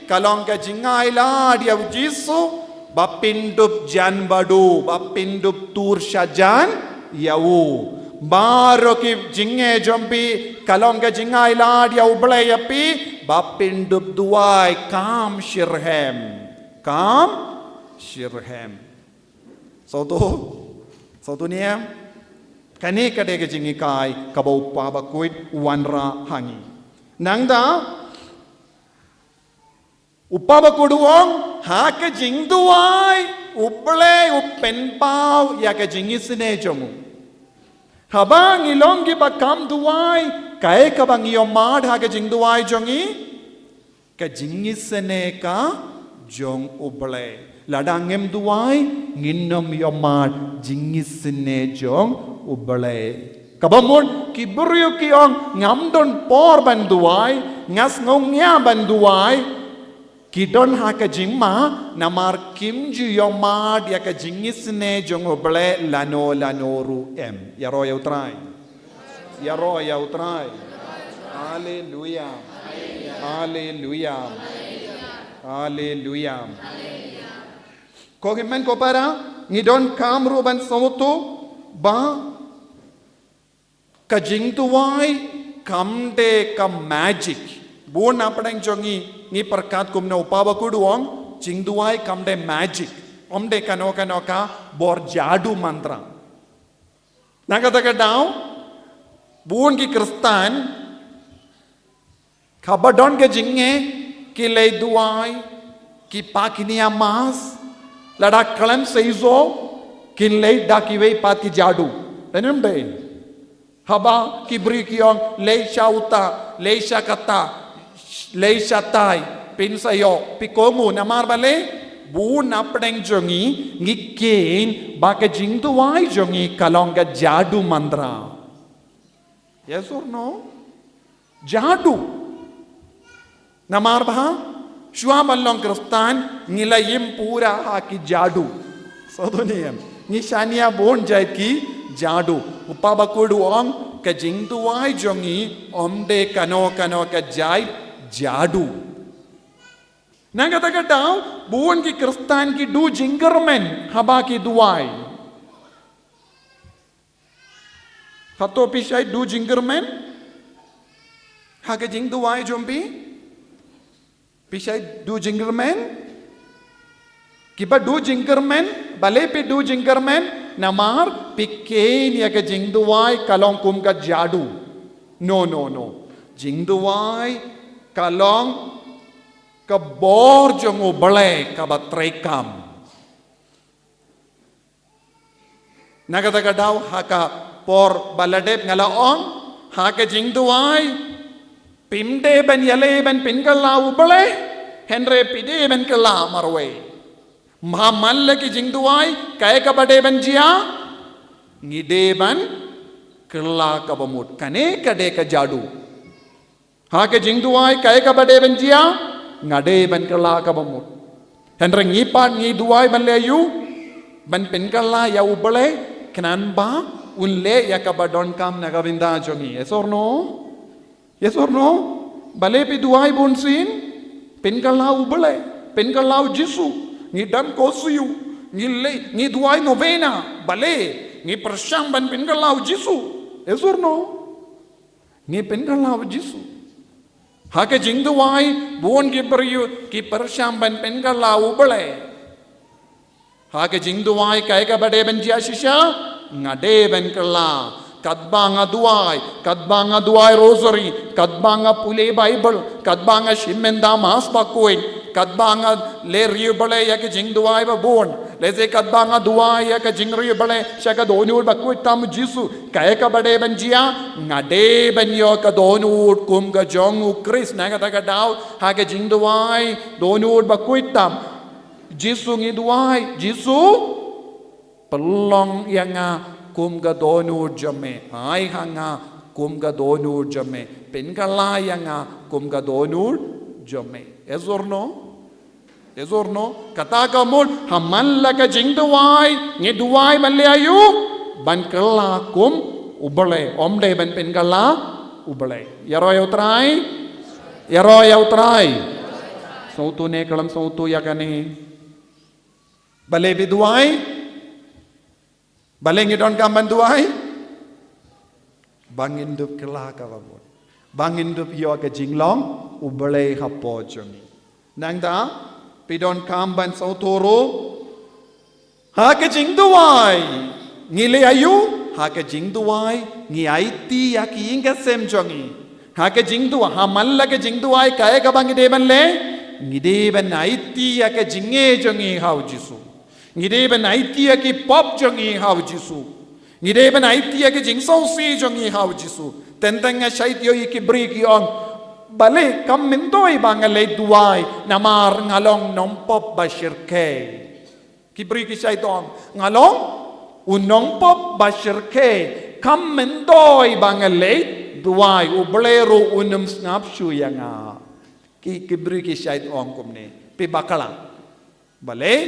ka long ka jingailad ïa U Jisu, ba phin dup jan bad u, ba phin dup tur shajan ïa u. Baroh ki jingeh jong phi, ka long ka jingailad ïa U Blei ïa phi, ba phin dup duwai kham shitrhem. Kham shitrhem. Sngewthuh? Sngewthuh ne em? Kane ka dei ka jinghikai kaba U Papa Bakhuid u wanrah ha ngi. Nangta, U Papa Bakhuid u ong, ha ka jingduwai, U Blei u pynpaw ïa ka jingisynei jong u. Haba ngi long kiba kham duwai, kaei kaba ngi ïohmad ha ka jingduwai jong ngi? Ka jingisynei ka jong U Blei. Lada ngim duwai, ngin ym ïohmad jingisynei jong U Blei. Kaba mut ki briew ki ong, ngam don por ban duwai, nga sngew ngiah ban duwai. Ki don ha ka jingma, namar kim ju ïohmad ïa ka jingisynei jong U Blei lano lano ruh em. Ïaroh ïa U Trai. Ïaroh ïa U Trai. Haleluya. Haleluya. Haleluya. Ko hynmen ko para, ngi donkam ruh ban sngewthuh ba ka jingduwai kam dei ka magic. Bun na pdeng jong ngi ngi pyrkhat kumno, U Papa Bakhuid u ong, jingduwai kam dei magic. Ym dei kano kano ka bor jadu mantra. Na kata ka daw, bun ki Khristan kaba don ka jingeh, ki leit duwai, ki phah ki nia Mass, lada khlem seisoh, kin leit da kiwei pat ki jadu. Dei ne ym dei? Haba ki briew ki ong, leit sha uta, leit sha kata, leit shatai, phin sa ïoh, phi kohnguh, namar balei? Bun na pdeng jong ngi, ngi kheiñ ba ka jingduwai jong ngi ka long ka jadu mantra. Yes or no? Jadu. Namar ba, shuwa ban long Khristan, ngi la im pura ha ki jadu. Sngewthuh ne em? Ngi shaniah bun jait ki jadu. U Papa Bakhuid u ong ka jingduwai jong ngi ym dei kano kano ka jait jadu. Na kata ka daw bun ki Khristan ki duh jingkyrmen haba ki duwai. Hato phi shait duh jingkyrmen ha ka jingduwai jong phi? Phi shait duh jingkyrmen? Kiba duh jingkyrmen, balei phi duh jingkyrmen? Namar phi kheiñ ïa ka jingduwai ka long kum ka jadu. No, no, no. Jingduwai ka long ka bor jong U Blei kaba treikam. Na kata ka daw ha ka por ba la dep nga la ong, ha ka jingduwai phim dei ban ïaleh ban pynkylla U Blei, hynrei phi dei ban kylla marwei. Ha man la ki jingduwai kaei kaba dei ban jia? Ngi dei ban kylla kaba mut. Kane ka dei ka jadu. Ha ka jingduwai kaei kaba dei ban jia? Nga dei ban kylla kaba mut. Hynrei ngi pat ngi duwai ban leh aïu? Ban pynkylla ïa U Blei khnang ba un leh ïa kaba donkam na ka bynta jong ngi. Yes or no? Yes or no? Balei phi duwai bunsien? Pynkylla U Blei, pynkylla U Jisu. Ngi dang khuslai, ngi leh, ngi duwai novena. Balei? Ngi pyrshang ban pynkylla U Jisu. Yes or no? Ngi pynkylla U Jisu. Ha ka jingduwai bun ki briew ki pyrshang ban pynkylla U Blei. Ha ka jingduwai kaei kaba dei ban jia shisha? Nga dei ban kylla. Katba nga duwai, katba nga duwai rosary, katba nga pule Bible, katba nga shim mynta Mass Bakhuid, katba nga leh ri U Blei ïa ka jingduwai ba bun. Lehse katba nga duwai ïa ka jingri U Blei sha ka dohnud bakhuid tam U Jisu. Kaei kaba dei ban jia? Nga dei ban ïoh ka dohnud kum ka jong U Khrist. Na kata ka daw ha ka jingduwai dohnud bakhuid tam U Jisu ngi duwai, Jisu, pynlong ïa nga kum ka dohnud jong me. Ai ha nga kum ka dohnud jong me. Pynkylla ïa nga kum ka dohnud jong me. Yes or no? Yes or no? Kata ka mut ha man la ka jingduwai ngi duwai ban leh aïu? Ban kylla kum U Blei, ym dei ban pynkylla U Blei. Ïaroh ïa U Trai. Ïaroh ïa U Trai. Sngewthuh ne khlem sngewthuh ïa kane? Balei phi duwai? Balei ngi donkam ban duwai? Ba ngin dup kylla kaba mut, ba ngin dup ïoh ka jinglong U Blei hapoh jong ngi. Nangta phi donkam ban sngewthuh ruh, ha ka jingduwai ngi leh aïu? Ha ka jingduwai ngi aiti ïa ki ïing ki sem jong ngi. Ha ka jingduwai, ha man la ka jingduwai kaei kaba ngi dei ban leh? Ngi dei ban aiti ïa ka jingeh jong ngi ha U Jisu. Ngi dei ban aiti ïa ki pop jong ngi ha U Jisu. Ngi dei ban aiti ïa ki jingsngewsih jong ngi ha U Jisu. Teng teng nga shait ïohi ki briew ki ong, balei kam myntoi ba nga leit duwai namar nga long u nongpop ba shyrkhei. Ki briew ki shait ong, nga long u nongpop ba shyrkhei, kam myntoi ba nga leit duwai, U Blei ruh un ym sngap shuh ïa nga. Ki, ki briew ki shait ong kumne. Phi bakla. Balei?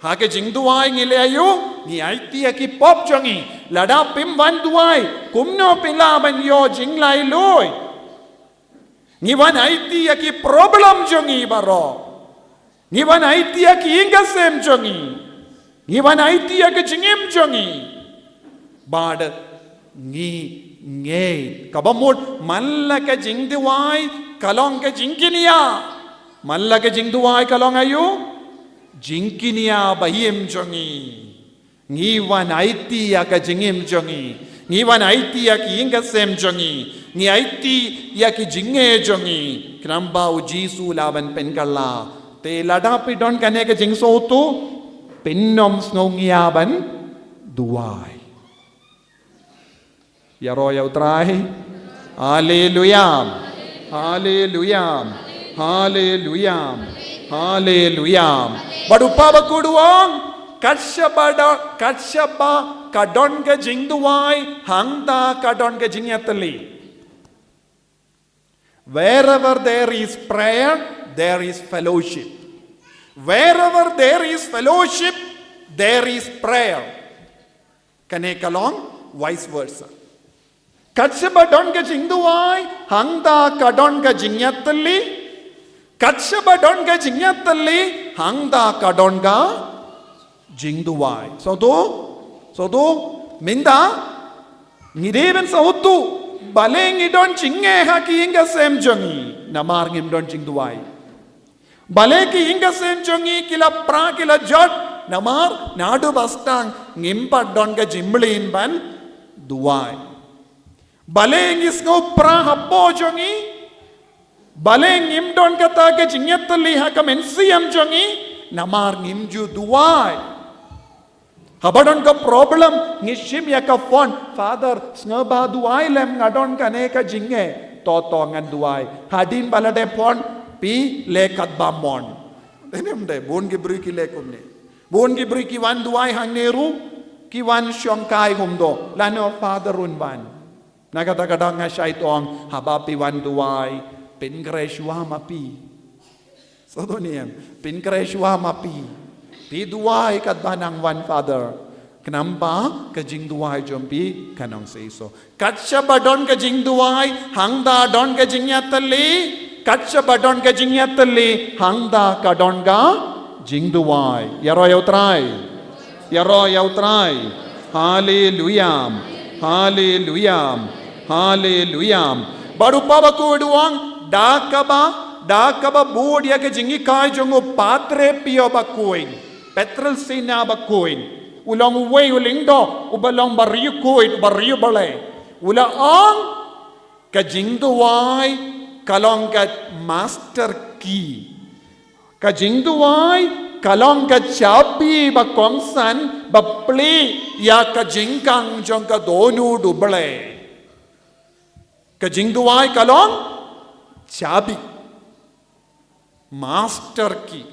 Ha ka jingduwai ngi leh aïu? Ngi aiti ïa ki pop jong ngi. Lada phim wan duwai, kumno phi lah ban ïoh jinglaitluid? Ngi wan aiti ïa ki problem jong ngi baroh. Ngi wan aiti ïa ki ïing ki sem jong ngi. Ngi wan aiti ïa ka jingim jong ngi. Bad ngi ngeit, kaba mut man la ka jingduwai ka long ka jingkñia. Man la ka jingduwai ka long aïu? Jingkñia ba im jong ngi. Ngi wan aiti ïa ka jingim jong ngi. Ngi wan aiti ïa ki ïing ki sem jong ngi. Ngi aiti ïa ki jingeh jong ngi. Khnang ba U Jisu lah ban pynkylla. Te lada phi don kane ka jingsngewthuh, phin ym sngew ngiah ban duwai. Ïaroh ïa U Trai. Haleluia. Haleluia. Haleluia. Haleluia. Bad U Papa Bakhuid u ong, kat shaba da, kat shaba ka don ka jingduwai, hangta ka don ka jingïatylli. Wherever there is prayer, there is fellowship. Wherever there is fellowship, there is prayer. Kane ka long vice versa. Kat shaba don ka jingduwai, hangta ka don ka jingïatylli. Kat shaba don ka jingïatylli, hangta ka don ka jingduwai. Sngewthuh? Sngewthuh? Mynta, ngi dei ban sngewthuh. Balei ngi don jingeh ha ki ïing ki sem jong ngi? Namar ngim don jingduwai. Balei ki ïing ki sem jong ngi ki la pra ki la jot? Namar naduh ba sdang ngim pat don ka jingmlien ban duwai. Balei ngi sngew pra hapoh jong ngi? Balei ngim don kata ka jingïatylli ha ka mynsiem jong ngi? Namar ngim ju duwai. Haba don ka problem, ngi shim ïa ka phone, "Father, sngewbha duwai lem, nga don kane ka jingeh." "To, to, ngan duwai." Hadien ba la dep phone, phi leh katba mon. Dei ne ym dei, bun ki briew ki leh kumne. Bun ki briew ki wan duwai hangne ruh, ki wan shongkai kumto, lano Father un wan. Na kata ka daw nga shait ong, haba phi wan duwai, pynkhreh shuwa ma phi. Sngewthuh ne em, pynkhreh shuwa ma phi. Phi duwai katba nang wan Father. Khnang ba ka jingduwai jong phi kan ym seisoh. Kat shaba don ka jingduwai, hangta don ka jingïatylli. Kat shaba don ka jingïatylli, hangta ka don ka jingduwai. Ïaroh ïa U Trai. Ïaroh ïa U Trai. Haleluya. Haleluya. Haleluya. Bad u Kpa Bakhuid u ong, da kaba, da kaba bud ïa ka jinghikai jong u Padre Pio Bakhuid, Petrelcina Bakhuid. U long uwei u lyngdoh uba long bariewkhuid, bariewblei. U la ong, ka jingduwai ka long ka master key. Ka jingduwai ka long ka chabi ba kongsan ba plie ïa ka jingkhang jong ka dohnud U Blei. Ka jingduwai ka long chabi, master key.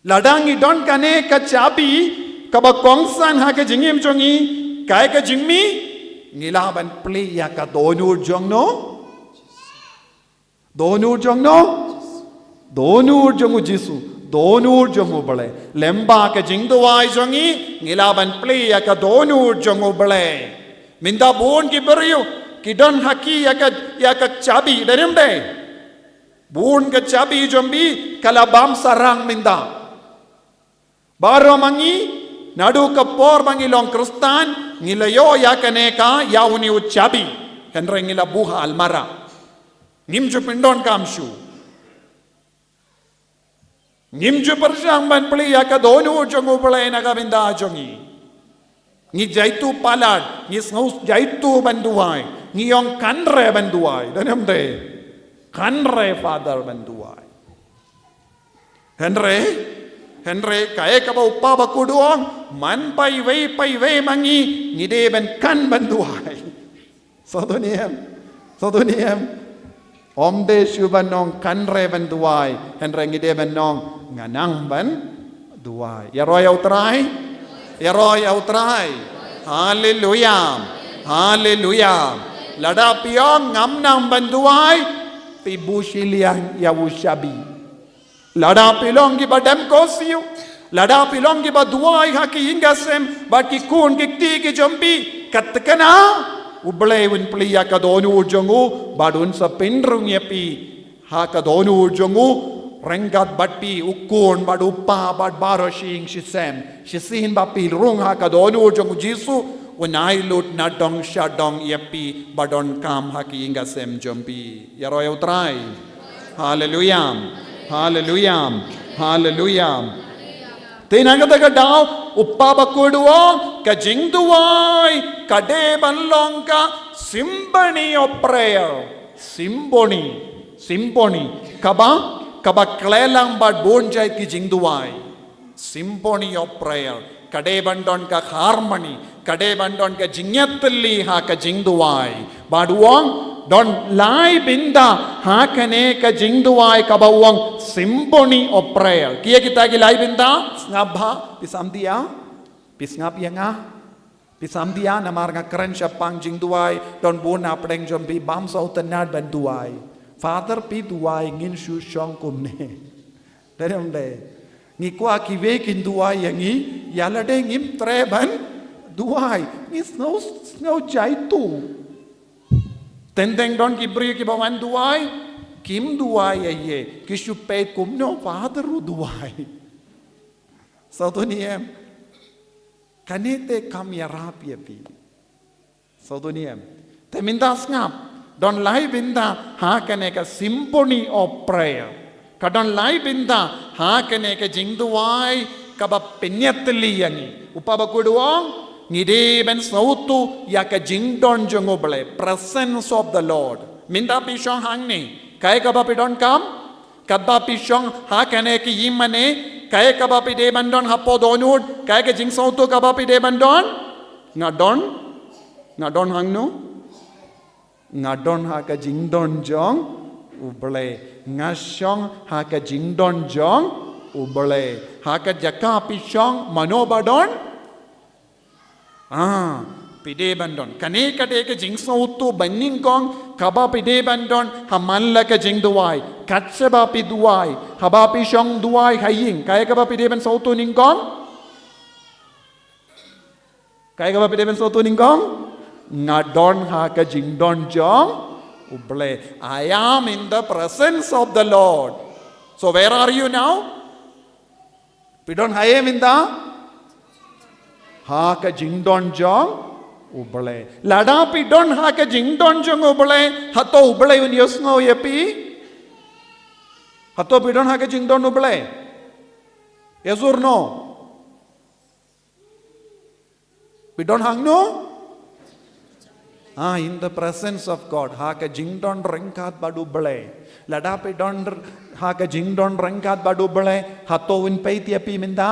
Lada ngi don kane ka chabi kaba kongsan ha ka jingim jong ngi, kaei ka jingmih? Ngi lah ban plie ïa ka dohnud jong no? Dohnud jong no? Dohnud jong U Jisu, dohnud jong U Blei. Lem bad ka jingduwai jong ngi, ngi lah ban plie ïa ka dohnud jong U Blei. Mynta bun ki briew ki don ha ki ïa ka, ïa ka chabi, dei ne ym dei? Bun ka chabi jong phi ka la bam sarang mynta. Baroh ma ngi, naduh ka por ba ngi long Khristan, ngi la ïoh ïa kane ka, ïa une u chabi. Hynrei ngi la buh ha almara. Ngim ju pyndonkam shuh. Ngim ju pyrshang ban plie ïa ka dohnud jong U Blei na ka bynta jong ngi. Ngi jaituh palat, ngi sngew jaituh ban duwai, ngi ong kynrei ban duwai, dei ne ym dei? Kynrei Father ban duwai. Hynrei, hynrei kaei kaba u Kpa Bakhuid u ong, man paiwei paiwei ma ngi, ngi dei ban khan ban duwai. Sngewthuh ne em? Sngewthuh ne em? Ym dei shuh ban ong kynrei ban duwai, hynrei ngi dei ban ong nga nang ban duwai. Ïaroh ïa U Trai. Ïaroh ïa U Trai. Haleluya. Haleluya. Lada phi ong ngam nang ban duwai, phi buh shiliang ïa u chabi. Lada phi long kiba dem khohsiew, lada phi long kiba duwai ha ki ïing ki sem bad ki khun ki kti ki jong phi, ka thikna U Blei un plie ïa ka dohnud jong u bad un sa pynrung ïa phi ha ka dohnud jong u ryngkat bad phi, u khun bad u kpa bad baroh shi ïing shi sem. Shisien ba phi rung ha ka dohnud jong U Jisu, un ai lut na dong sha dong ïa phi ba donkam ha ki ïing ki sem jong phi. Ïaroh ïa U Trai. Haleluya. Haleluya. Haleluya. Te na kata ka daw u Kpa Bakhuid u ong ka jingduwai ka dei ban long ka symphony of prayer. Symphony. Symphony. Kaba, kaba khleh lang bad bun jait ki jingduwai. Symphony of prayer. Ka dei ban don ka harmony, ka dei ban don ka jingïatylli ha ka jingduwai. Bad u ong don lai bynta ha kane ka jingduwai kaba u ong symphony of prayer. Kiei kita ki lai bynta? Sngap bha, phi samti ïa? Phi sngap ïa nga? Phi samti ïa, namar nga kren shaphang jingduwai, don bun na pdeng jong phi bym sngewtynnad ban duwai. Father, phi duwai, ngin shu shong kumne. Dei ne ym dei? Ngi kwah kiwei kin duwai ïa ngi, ïa lade ngim treh ban Duwai, ngi sngew, sngew jaitu. Teng teng don ki briew kiba wan duwai, kim duwai ïa ïe, ki shu peit kumno Father u duwai. Sngewthuh ne em, kane te kam ïarap ïa phi. Sngewthuh ne em. Te mynta sngap, don lai bynta ha kane ka symphony of prayer. Ka don lai bynta ha kane ka jingduwai kaba pynïatylli ïa ngi. U Papa Bakhuid u ong, ngi dei ban sngewthuh ïa ka jingdon jong U Blei, presence of the Lord. Mynta phi shong hangne, kaei kaba phi donkam? Katba phi shong ha kane ka ïing mane, kaei kaba phi dei ban don hapoh dohnud, kaei ka jingsngewthuh kaba phi dei ban don? Nga don, nga don hangno? Nga don ha ka jingdon jong U Blei. Nga shong ha ka jingdon jong U Blei. Ha ka jaka phi shong mano ba don? Ah, phi dei ban don. Kane ka dei ka jingsngewthuh ba nyngkong kaba phi dei ban don ha man la ka jingduwai. Kat shaba phi duwai, haba phi shong duwai ha ïing, kaei kaba phi dei ban sngewthuh nyngkong? Kaei kaba phi dei ban sngewthuh nyngkong? Nga don ha ka jingdon jong U Blei. I am in the presence of the Lord. So where are you now? Phi don haei mynta? Ha ka jingdon jong U Blei. Lada phi don ha ka jingdon jong U Blei, hato U Blei un ïohsngew ïa phi? Hato phi don ha ka jingdon U Blei? Yes or no? Phi don hangno? Ah, in the presence of God. Ha ka jingdon ryngkat bad U Blei. Lada phi don r-, ha ka jingdon ryngkat bad U Blei, hato un peit ïa phi mynta?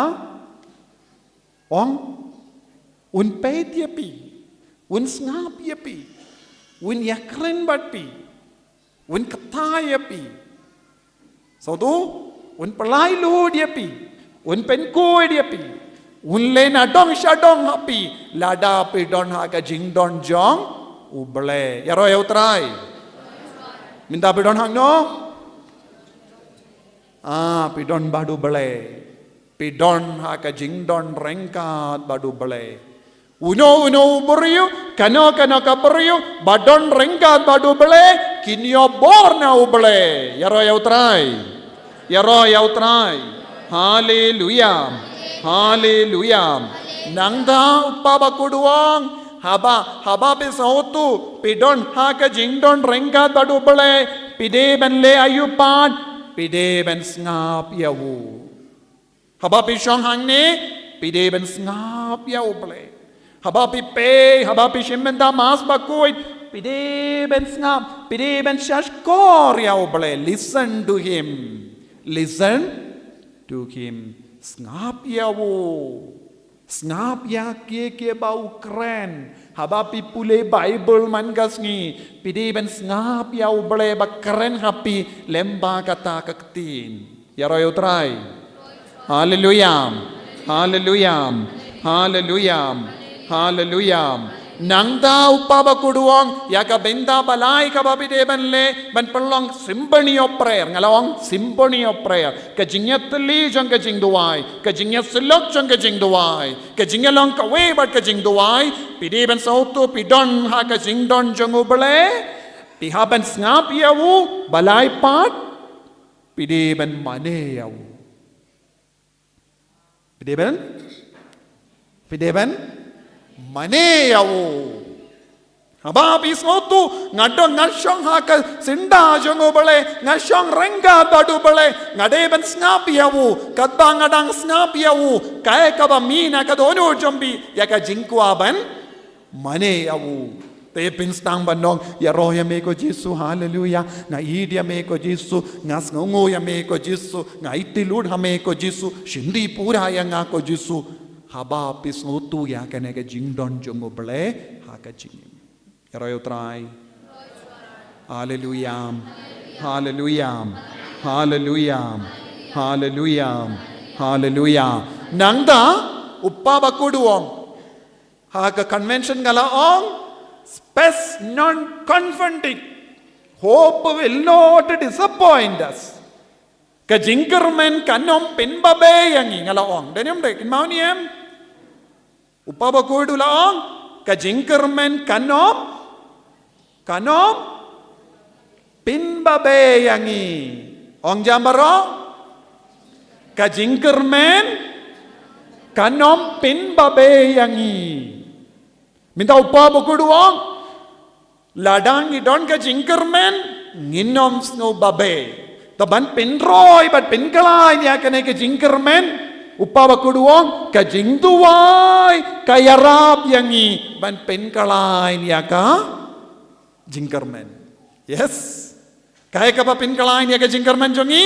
Ong, un peit ïa phi, un sngap ïa phi, un ïakren bad phi, un kyntait ïa phi. Sngewthuh, un pynlait luid ïa phi, un pynkhuid ïa phi, un leh nadong shadong ha phi, lada phi don ha ka jingdon jong U Blei. Ïaroh ïa U Trai. Mynta phi don hangno? Ah, phi don bad U Blei. Phi don ha ka jingdon ryngkat bad U Blei. Uno uno u briew, kano kano ka briew ba don ryngkat bad U Blei, kin ïoh bor na U Blei. Ïaroh ïa U Trai. Ïaroh ïa U Trai. Haleluia. Haleluia. Nangta u Papa Bakhuid u ong, haba, haba phi sngewthuh phi don ha ka jingdon ryngkat bad U Blei, phi dei ban leh aïu pat? Phi dei ban sngap ïa u. Haba phi shong hangne, phi dei ban sngap ïa U Blei. Haba phi pei, haba phi shim bynta Mass Bakhuid, phi dei ban sngap, phi dei ban shahshkor ïa U Blei. Listen to him. Listen to him. Sngap ïa u. Sngap ïa kiei kiei ba u kren. Haba phi pule Baibl man ka sngi, phi dei ban sngap ïa U Blei ba kren ha phi lem bad kata ka ktien. Ïaroh ïa U Trai. Haleluia. Haleluia. Haleluia. Haleluia. Nangta u Papa Bakhuid u ong, ïa ka bynta ba lai kaba phi dei ban leh, ban pynlong symphony of prayer. Nga la ong symphony of prayer. Ka jingïatylli jong ka jingduwai, ka jingïasyllok jong ka jingduwai, ka jingïalong kawei bad ka jingduwai. Phi dei ban sngewthuh phi don ha ka jingdon jong U Blei. Phi hap ban sngap ïa u, ba lai pat phi dei ban mane ïa u. Phi dei ban? Phi dei ban mane ïa u. Haba phi sngewthuh, nga don, nga shong ha ka syndah jong U Blei, nga shong ryngkat bad U Blei, nga dei ban sngap ïa u. Katba nga dang sngap ïa u, kaei kaba mih na ka dohnud jong phi? Ïa ka jingkwah ban mane ïa u. Te phin sdang ban ong, ïaroh ïa me ko Jisu, haleluia. Nga ïeit ïa me ko Jisu, nga sngewnguh ïa me ko Jisu, nga aiti lut ha me ko Jisu, shim dih pura ïa nga ko Jisu. Haba phi sngewthuh ïa kane ka jingdon jong U Blei ha ka jingim. Ïaroh ïa U Trai. Haleluia. Haleluia. Haleluia. Haleluia. Haleluia. Nangta u Papa Bakhuid u ong, ha ka convention nga la ong, spes non conventit. Hope will not disappoint us. Ka jingkyrmen kan ym pynbabe ïa ngi, nga la ong. Dei ne ym dei, kynmaw ne em? U Papa Bakhuid u la ong, ka jingkyrmen kan ym, kan ym pynbabe ïa ngi. Ong jam baroh, ka jingkyrmen kan ym pynbabe ïa ngi. Mynta u Papa Bakhuid u ong, lada ngi don ka jingkyrmen, ngin ym sngew babe. Te ban pynroi bad pynkylla ïa kane ka jingkyrmen, u Papa Bakhuid u ong, ka jingduwai ka ïarap ïa ngi ban pynkylla ïa ka jingkyrmen. Yes. Kaei kaba pynkylla ïa ka jingkyrmen jong ngi?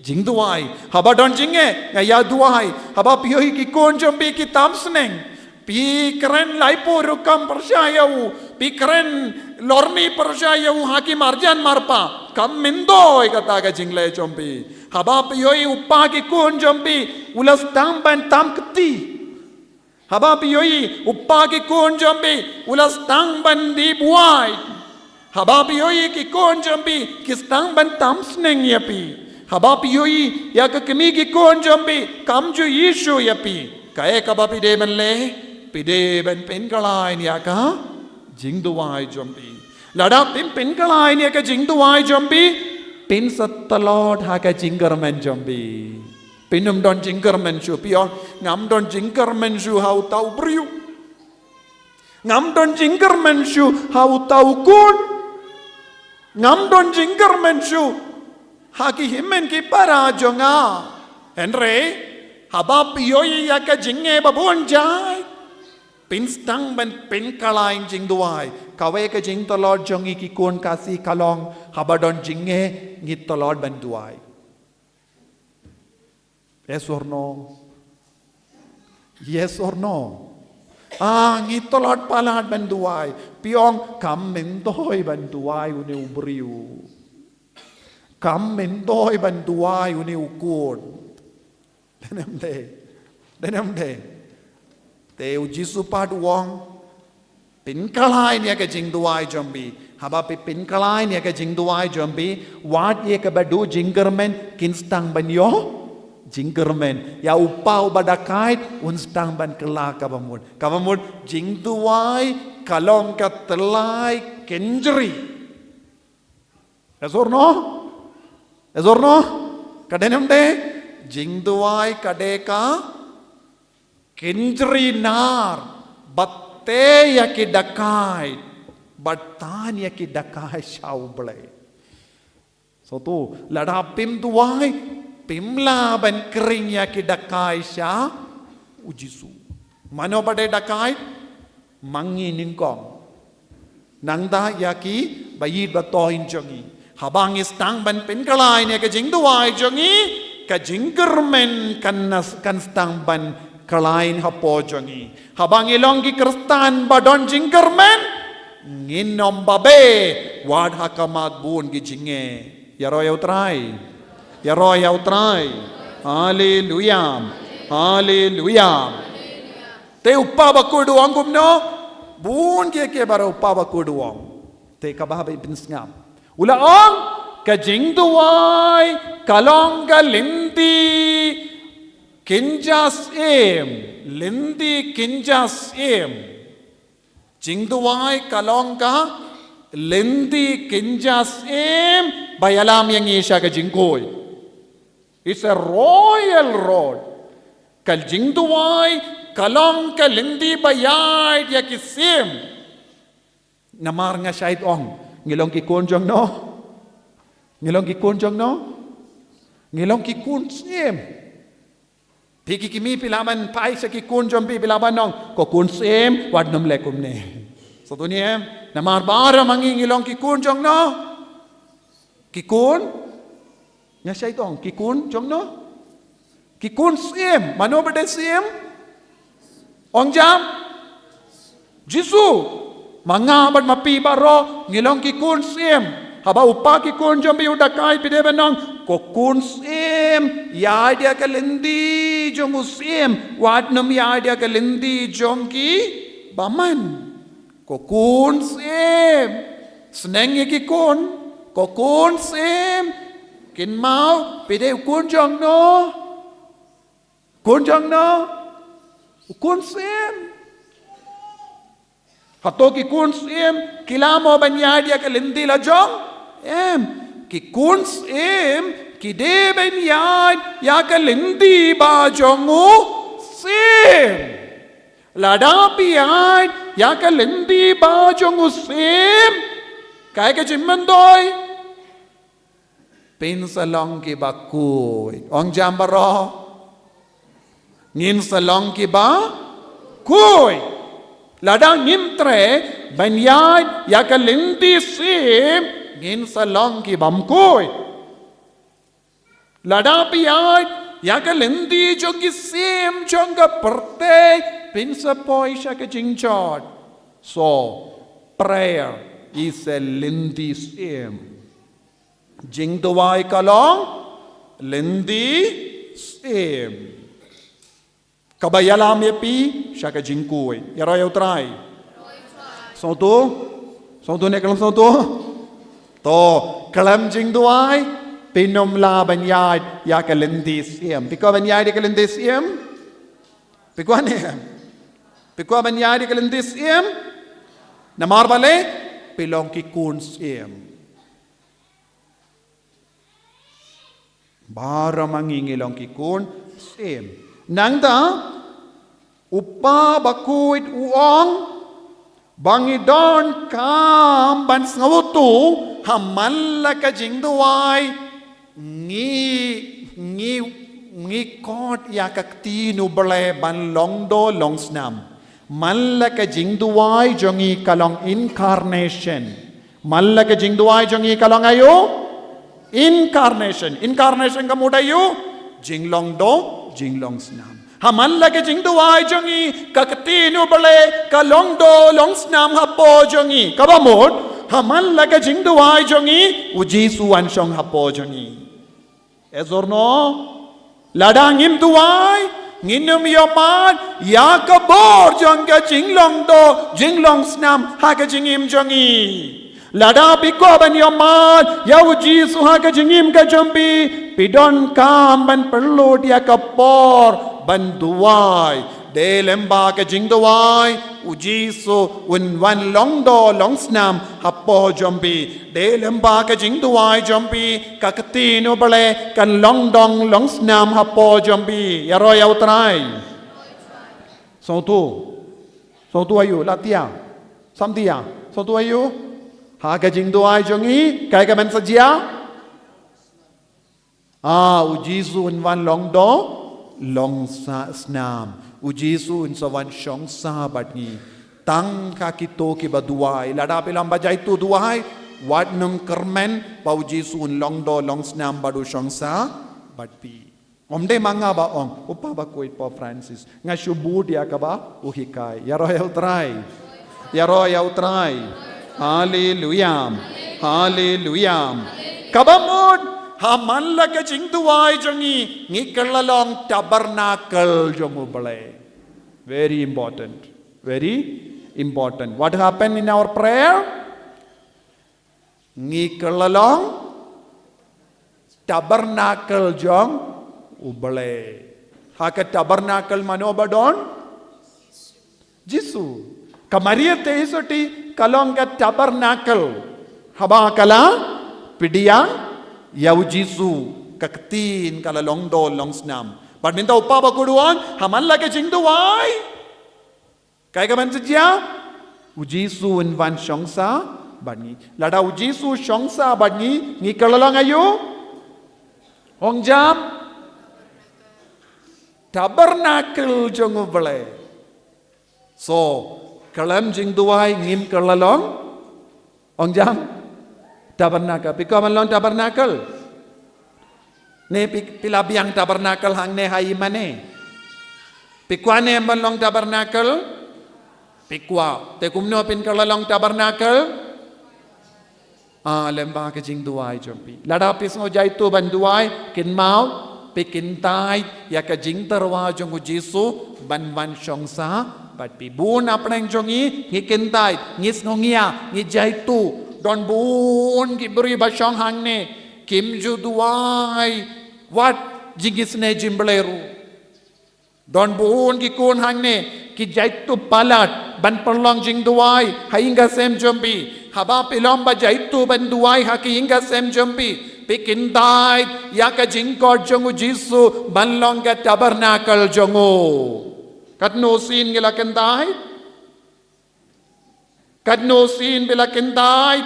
Jingduwai. Haba don jingeh, nga ïa duwai. Haba phi ïohi ki khun jong phi ki tam sneng, phi kren laiphew rukom pyrshah ïa u, phi kren lorni pyrshah ïa u ha ki marjan marpa, kam myntoi kata ka jingleh jong phi. Haba phi ïohi u pa ki khun jong phi u la sdang ban tam kti, haba phi ïohi u pa ki khun jong phi u la sdang ban die buaid, haba phi ïohi ki khun jong phi ki sdang ban tam sneng ïa phi, haba phi ïohi ïa ka kmie ki khun jong phi kam ju ïohi shuh ïa phi, kaei kaba phi dei ban leh? Phi dei ban pynkylla ïa ka jingduwai jong phi. Lada phim pynkylla ïa ka jingduwai jong phi, phin sa tlot ha ka jingkyrmen jong phi. Phin ym don jingkyrmen shuh, phi ong, ngam don jingkyrmen shuh ha uta u briew. Ngam don jingkyrmen shuh ha uta u khun. Ngam don jingkyrmen shuh ha ki hynmen ki para jong nga. Hynrei haba phi ïohi ïa ka jingeh babun jait, phin sdang ban pynkylla jingduwai. Kawei ka jingtlot jong ngi ki khun Khasi ka long, haba don jingeh ngi tlot ban duwai. Yes or no? Yes or no? Ah, ngi tlot palat ban duwai. Phi ong, kam myntoi ban duwai une u briew. Kam myntoi ban duwai une u khun. Dei ne ym dei? Dei ne ym dei? Te u Jisu pat u ong, pynkylla ïa ka jingduwai jong phi. Haba phi pynkylla ïa ka jingduwai jong phi, wat ïa kaba duh jingkyrmen kin sdang ban ïoh jingkyrmen. Ïa u pa uba dakait un sdang ban kylla kaba mut. Kaba mut, jingduwai ka long ka tyllai kynjri. Yes or no? Yes or no? Ka dei ne ym dei? Jingduwai ka dei ka kynjri nar, bad tei ïa ki dakait, bad tan ïa ki dakait sha U Blei. So tu, lada phim duwai, phim lah ban khring ïa ki dakait sha u Jisu. Mano ba dei dakait? Ma ngi nyngkong. Nangta ïa ki ba ïeit ba thoh jong ngi. Haba ngi sdang ban pynkylla ïa ka jingduwai jong ngi, ka jingkyrmen kan nas-, kan sdang ban kylla hapoh jong ngi. Haba ngi long ki Khristan ba don jingkyrmen, ngin ym babe wat ha khmat bun ki jingeh. Ïaroh ïa U Trai. Ïaroh ïa U Trai. Haleluia. Haleluia. Te u Papa Bakhuid u ong kumno? Bun kiei kiei baroh u Papa Bakhuid u ong. Te kaba haba phin sngap, u la ong, ka jingduwai ka long ka lynti kynja syiem. Lynti kynja syiem. Jingduwai ka long ka lynti kynja syiem ba ïalam ïa ngi sha ka jingkhuid. It's a royal road. Ka jingduwai ka long ka lynti ba ïaid ïa ki syiem. Namar nga shait ong, ngi long ki khun jong no? Ngi long ki khun jong no? Ngi long ki khun syiem. Phi ki kmie phi lah ban phai sha ki khun jong phi, phi lah ban ong, ko khun syiem, wat nym leh kumne. Sa tu ne em, namar baroh ma ngi ngi long ki khun jong no? Ki khun? Nga shait ong, ki khun jong no? Ki khun syiem, mano ba dei syiem? Ong jam? Jisu. Ma nga bad ma phi baroh ngi long ki khun syiem. Haba u pa ki khun jong phi u dakait, phi dei ban ong, ko khun syiem, ïaid ïa ka lynti jong u syiem, wat nym ïaid ïa ka lynti jong ki bymman. Ko khun syiem, sneng ïa ki khun. Ko khun syiem, kynmaw, phi dei u khun jong no? Khun jong no? U khun syiem. Hato ki khun syiem ki lah mo ban ïaid ïa ka lynti la jong? Em. Ki khun syiem ki dei ban ïaid ïa ka lynti ba jong u syiem. Lada phi ïaid ïa ka lynti ba jong u syiem, kaei ka jingmyntoi? Phin sa long kiba khuid. Ong jam baroh. Ngin sa long kiba khuid. Lada ngim treh ban ïaid ïa ka lynti syiem, ngin sa long kibym khuid. Lada phi ïaid ïa ka lynti jong ki syiem jong ka pyrthei, phin sa poi sha ka jingjot. So, prayer is a lynti syiem. Jingduwai ka long lynti syiem kaba ïalam ïa phi sha ka jingkhuid. Ïaroh ïa U Trai. Sngewthuh? Sngewthuh ne khlem sngewthuh? To, khlem jingduwai phin ym lah ban ïaid ïa ka lynti syiem. Phi kwah ban ïaid ïa ka lynti syiem? Phi kwah ne? Phi kwah ban ïaid ïa ka lynti syiem? Namar balei? Phi long ki khun syiem. Baroh ma ngi ngi long ki khun syiem. Nangta, U Kpa bakhuid u ong ba ngi donkam ban sngewthuh ha man la ka jingduwai ngi, ngi, ngi khot ïa ka ktien U Blei ban long doh long snam. Man la ka jingduwai jong ngi ka long incarnation. Man la ka jingduwai jong ngi ka long aïu? Incarnation. Incarnation ka mut aïu? Jinglong doh, jinglong snam. Ha man la ka jingduwai jong ngi, ka ktien U Blei ka long doh long snam hapoh jong ngi. Kaba mut, ha man la ka jingduwai jong ngi, U Jisu un shong hapoh jong ngi. Yes or no? Lada ngim duwai, ngin ym ïohmad ïa ka bor jong ka jinglong doh, jinglong snam ha ka jingim jong ngi. Lada phi kwah ban ïohmad ïa U Jisu ha ka jingim ka jong phi, phi donkam ban pynlut ïa ka por ban duwai. Dei lem bad ka jingduwai U Jisu un wan long doh long snam hapoh jong phi. Dei lem bad ka jingduwai jong phi, ka ktien U Blei kan long doh long snam hapoh jong phi. Ïaroh ïa U Trai. Sngewthuh. Sngewthuh aïu, la tia. Sam tia. Sngewthuh aïu? Ha ka jingduwai jong ngi, kaei kaban sa jia? Ah, U Jisu un wan long doh long sa snam. U Jisu un sa wan shong sa bad ngi. Tang ka kito kiba duwai. Lada phi lam ba jaituh duwai, wat nym kyrmen ba U Jisu un long doh long snam bad u shong sa bad phi. Ym dei ma nga ba ong, U Kpa bakhuid Pope Francis. Nga shu bud ïa kaba u hikai. Ïaroh ïa U Trai. Ïaroh ïa U Trai. Haleluya. Haleluya. Kaba mut, ha man la ka jingduwai jong ngi, ngi kylla long tabernacle jong U Blei. Very important. Very important. What happened in our prayer? Ngi kylla long tabernacle jong U Blei. Ha ka tabernacle mano ba don? Jisu. Ka Maria Theisotti ka long ka tabernacle. Haba ka la pdiang ïa U Jisu, ka ktien ka la long doh long snam. Bad mynta U Kpa bakhuid u ong, ha man la ka jingduwai, kaei kaban sa jia? U Jisu un wan shong sa bad ngi. Lada U Jisu shong sa bad ngi, ngi kylla long aïu? Ong jam. Tabernacle jong U Blei. So, khlem jingduwai ngim kylla long. Ong jam. Tabernacle. Phi kwah ban long tabernacle? Ne phi, phi la biang tabernacle hangne ha i mane? Phi kwah ne em ban long tabernacle? Phi kwah. Te kumno phin kylla long tabernacle? Ah, lem bad ka jingduwai jong phi. Lada phi sngew jaituh ban duwai, kynmaw, phi kyntait ïa ka jingtyrwa jong U Jisu ban wan shong sa bad phi. Bun na pdeng jong ngi, ngi kyntait, ngi sngew ngi ïa, ngi jaituh. Don bun ki briew ba shong hangne, kim ju duwai wat jingisynei jingblei ruh. Don bun ki khun hangne, Ki jaituh palat ban pynlong jingduwai ha ïing ka sem jong phi. Haba phi long ba jaituh ban duwai ha ki ïing ka sem jong phi, phi kyntait ïa ka jingkhot jong u Jisu ban long ka tabernacle jong u. Katno sien ngi la kyntait? Katno sien phi la kyntait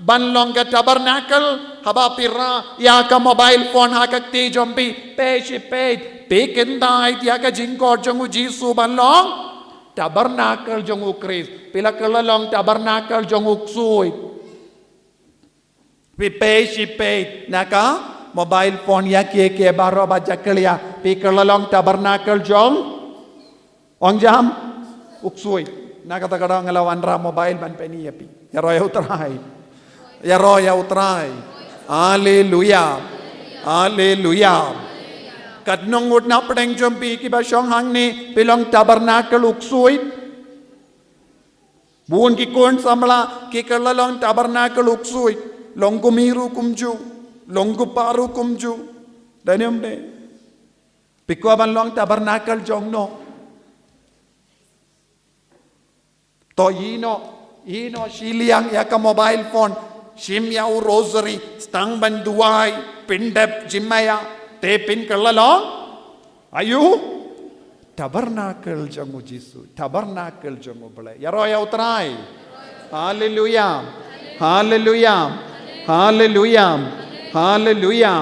ban long ka tabernacle? Haba phi rah ïa ka mobile phone ha ka kti jong phi, peit shi peit, phi kyntait ïa ka jingkhot jong u Jisu ban long tabernacle jong u Khrist? Phi la kylla long tabernacle jong u ksuid. Phi peit shi peit na ka mobile phone ïa kiei kiei baroh ba jakhlia, phi kylla long tabernacle jong, ong jam, u ksuid. Na kata ka daw nga la wanrah mobile ban pyni ïa phi. Ïaroh ïa u Trai. Ïaroh ïa u Trai. Haleluia. Haleluia. Katno ngut na pdeng jong phi kiba shong hangne, phi long tabernacle u ksuid? Bun ki khun samla ki kylla long tabernacle u ksuid, long kum hi ruh kumjuh, long kum pa ruh kumjuh. Dei ne ym dei? Phi kwah ban long tabernacle jong no? To ïehnoh, ïehnoh shiliang ïa ka mobile phone, shim ïa u rosary, sdang ban duwai, pyndep jingmaïa, te phin kylla long? Aïu? Tabernacle jong u Jisu, tabernacle jong u Blei. Ïaroh ïa u Trai. Haleluia. Haleluia. Haleluia. Haleluia.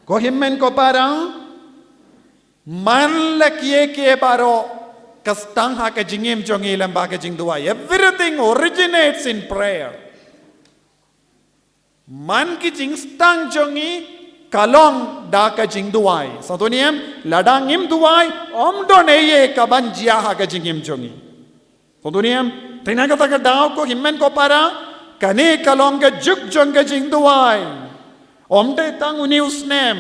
Ko hynmen ko para, man la kiei kiei baroh ka sdang ha ka jingim jong ngi lyngba ka jingduwai. Everything originates in prayer. Man ki jingsdang jong ngi ka long da ka jingduwai. Sa to niam, lada ngim duwai, ym don ei ei kaban jia ha ka jingim jong ngi. Sa to niam, te na kata ka daw ko hynmen ko para, kane ka long ka juk jong ka jingduwai. Ym dei tang une u snem,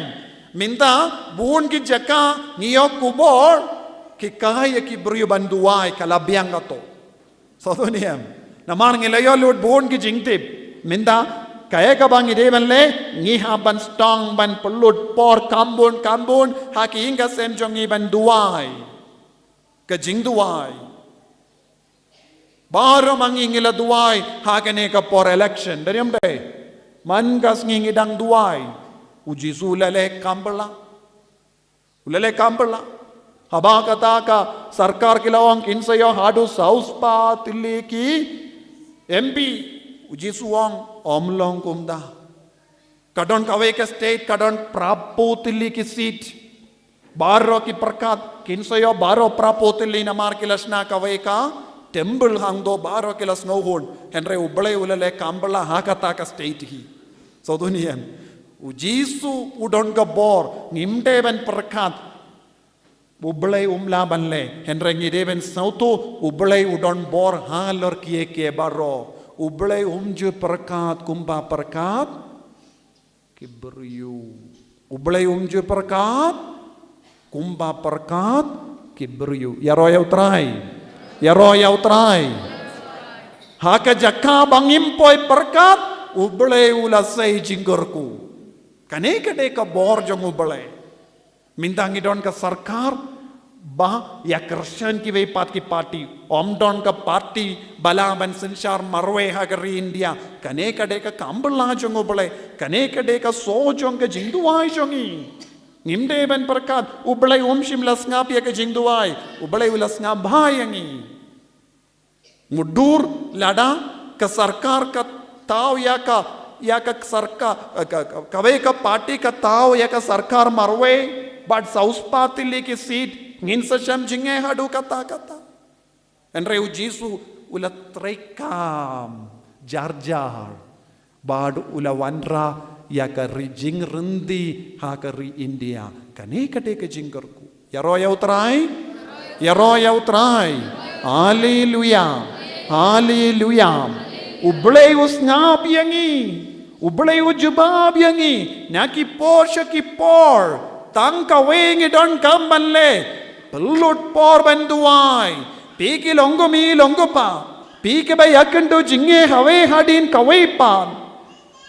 mynta bun ki jaka ngi ïoh khubor, ki kai ïa ki briew ban duwai, ka la biang kato. Sa to niam. Namar ngi la ïoh lut bun ki jingtip. Mynta kaei kaba ngi dei ban leh, ngi hap ban sdang ban pynlut por kham bun kham bun ha ki ïing ka sem jong ngi ban duwai. Ka jingduwai. Baroh ma ngi ngi la duwai ha kane ka por election. Dei ne ym dei? Man ka sngi ngi dang duwai, u Jisu u la leh kham bylla. U la leh kham bylla. Haba kata ka sorkar ki la ong kin sa ïoh haduh saw spah tylli ki M P, u Jisu u ong, ym long kumta. Ka don kawei ka state ka don phraphew tylli ki seat. Baroh ki pyrkhat kin sa ïoh baroh phraphew tylli namar ki la shna kawei ka temple hangto, baroh ki la sngewhun. Hynrei u Blei u la leh kham bylla ha kata ka state hi. Sa to niam. U Jisu u don ka bor, ngim dei ban pyrkhat. U Blei um lah ban leh, hynrei ngi dei ban sngewthuh, u Blei u don bor halor kiei kiei baroh. U Blei um ju pyrkhat kumba pyrkhat ki briew. U Blei um ju pyrkhat kumba pyrkhat ki briew. Ïaroh ïa u Trai. Ïaroh ïa u Trai. Ha ka jaka ba ngim poi pyrkhat, u Blei u la sei jingkyrkhu. Kane ka dei ka bor jong u Blei. Mynta ngi don ka sorkar ba ïa kyrshan kiwei pat ki party. Ym don ka party ba lah ban synshar marwei ha ka ri India. Kane ka dei ka kham bylla jong u Blei. Kane ka dei ka soh jong ka jingduwai jong ngi. Ngim dei ban pyrkhat, u Blei um shym la sngap ïa ka jingduwai. U Blei u la sngap bha ïa ngi. Mutdur lada ka sorkar ka thaw ïa ka, ïa ka sorkar, eh, ka, ka, kawei ka party ka thaw ïa ka sorkar marwei bad saw spah tylli ki seat, ngin sa shem jingeh haduh katta katta. Hynrei u Jisu u la treikam jar jar. Bad u la wanrah ïa ka ri jingryndi ha ka ri India. Kane ka dei ka jingkyrkhu. Ïaroh ïa u Trai. Ïaroh ïa u Trai. Haleluia. Haleluia. U Blei u sngap ïa ngi. U Blei u jubab ïa ngi. Na ki por sha ki por. Tang kawei ngi donkam ban leh. Pynlut por ban duwai. Phi ki long kumne long kumpa. Phi kiba ïakynduh jingeh hawei hadien kawei pat.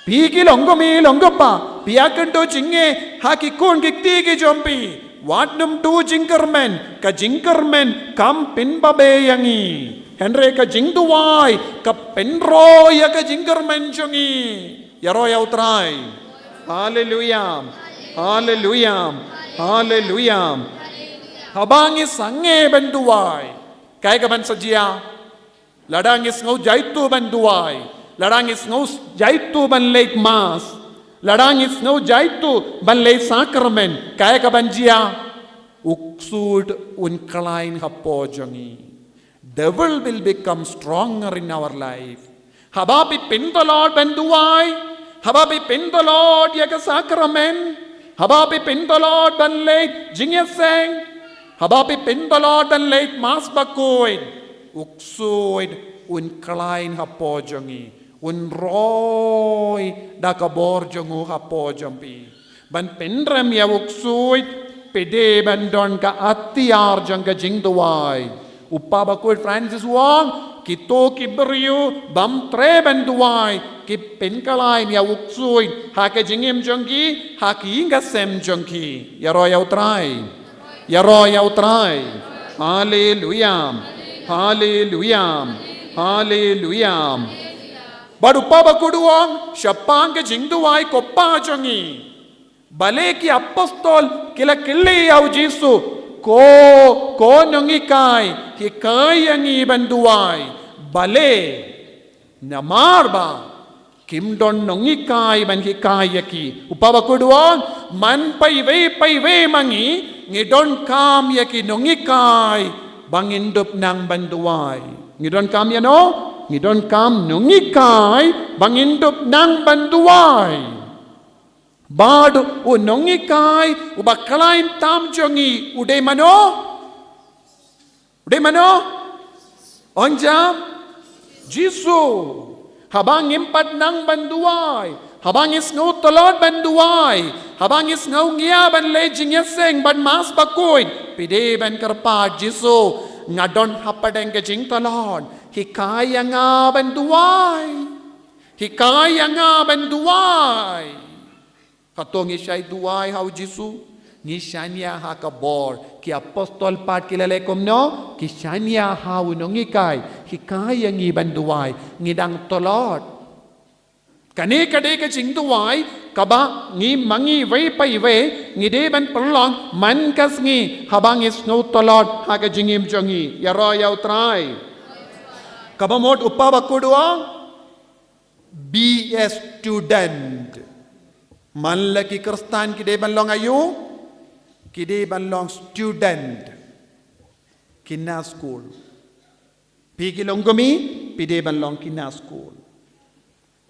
Phi ki long kumne long kumpa, phi ïakynduh jingeh ha ki khun ki kti ki jong phi. Wat nym duh jingkyrmen, ka jingkyrmen kam pynbabe ïa ngi. Hynrei ka jingduwai ka pynroi ïa ka jingkyrmen jong ngi. Ïaroh ïa U Trai. Haleluya. Haleluya. Haleluya. Haba ngi sangeh ban duwai, kaei kaban sa jia? Lada ngi sngew jaitu ban duwai, lada ngi sngew jaitu ban leit mass, lada ngi sngew jaitu ban leit sakramen, kaei kaban jia? U ksuid un khlaiñ hapoh jong ngi. Devil will become stronger in our life. Haba phi pyntlot ban duwai, haba phi pyntlot ïa ka sakramen, haba phi pyntlot ban leit jingïaseng, haba phi pyntlot ban leit mass bakhuid, u ksuid un khlaiñ hapoh jong ngi, un roi da ka bor jong u hapoh jong phi. Ban pynrem ïa u ksuid, phi dei ban don ka atiar jong ka jingduwai. U Papa Bakhuid Francis u ong, kito ki briew bym treh ban duwai ki pynkhlaiñ ïa u ksuid ha ka jingim jong ki, ha ka ïing ka sem jong ki. Ïaroh ïa U Trai. Ïaroh ïa U Trai. Haleluya. Haleluya. Haleluya. Bad u Papa Bakhuid u ong, shaphang ka jingduwai, ko Pa jong ngi, balei ki apostol ki la kylli ïa u Jisu, ko, ko nonghikai, hikai ïa ngi ban duwai? Balei? Namar ba kim don nonghikai ban hikai ïa ki. U Papa Bakhuid u ong, man paiwei paiwei ma ngi ngi donkam ïa ki nonghikai ba ngin dup nang ban duwai. Ngi donkam ïano? Ngi donkam nonghikai ba ngin dup nang ban duwai. Bad u nonghikai uba khlaiñ tam jong ngi u dei mano? U dei mano? Ong jam, Jisu. Haba ngim pat nang ban duwai, haba ngi sngew tlot ban duwai, haba ngi sngew ngiah ban leit jingïaseng bad mass bakhuid, phi dei ban kyrpad, Jisu, nga don hapdeng ka jingtlot, hikai ïa nga ban duwai. Hikai ïa nga ban duwai. Hato ngi shait duwai ha u Jisu? Ngi shaniah ha ka bor. Ki apostol pat ki la leh kumno? Ki shaniah ha u nonghikai, hikai ïa ngi ban duwai. Ngi dang tlot. Kane ka dei ka jingduwai kaba ngi ma ngi iwei pa iwei ngi dei ban pynlong man ka sngi haba ngi sngew tlot ha ka jingim jong ngi. Ïaroh ïa U Trai. Kaba mut u Papa Bakhuid u ong, be a student. Man la ki Khristan ki dei ban long aïu? Ki dei ban long student. Khynnah skul. Phi ki longkmie, phi dei ban long khynnah skul.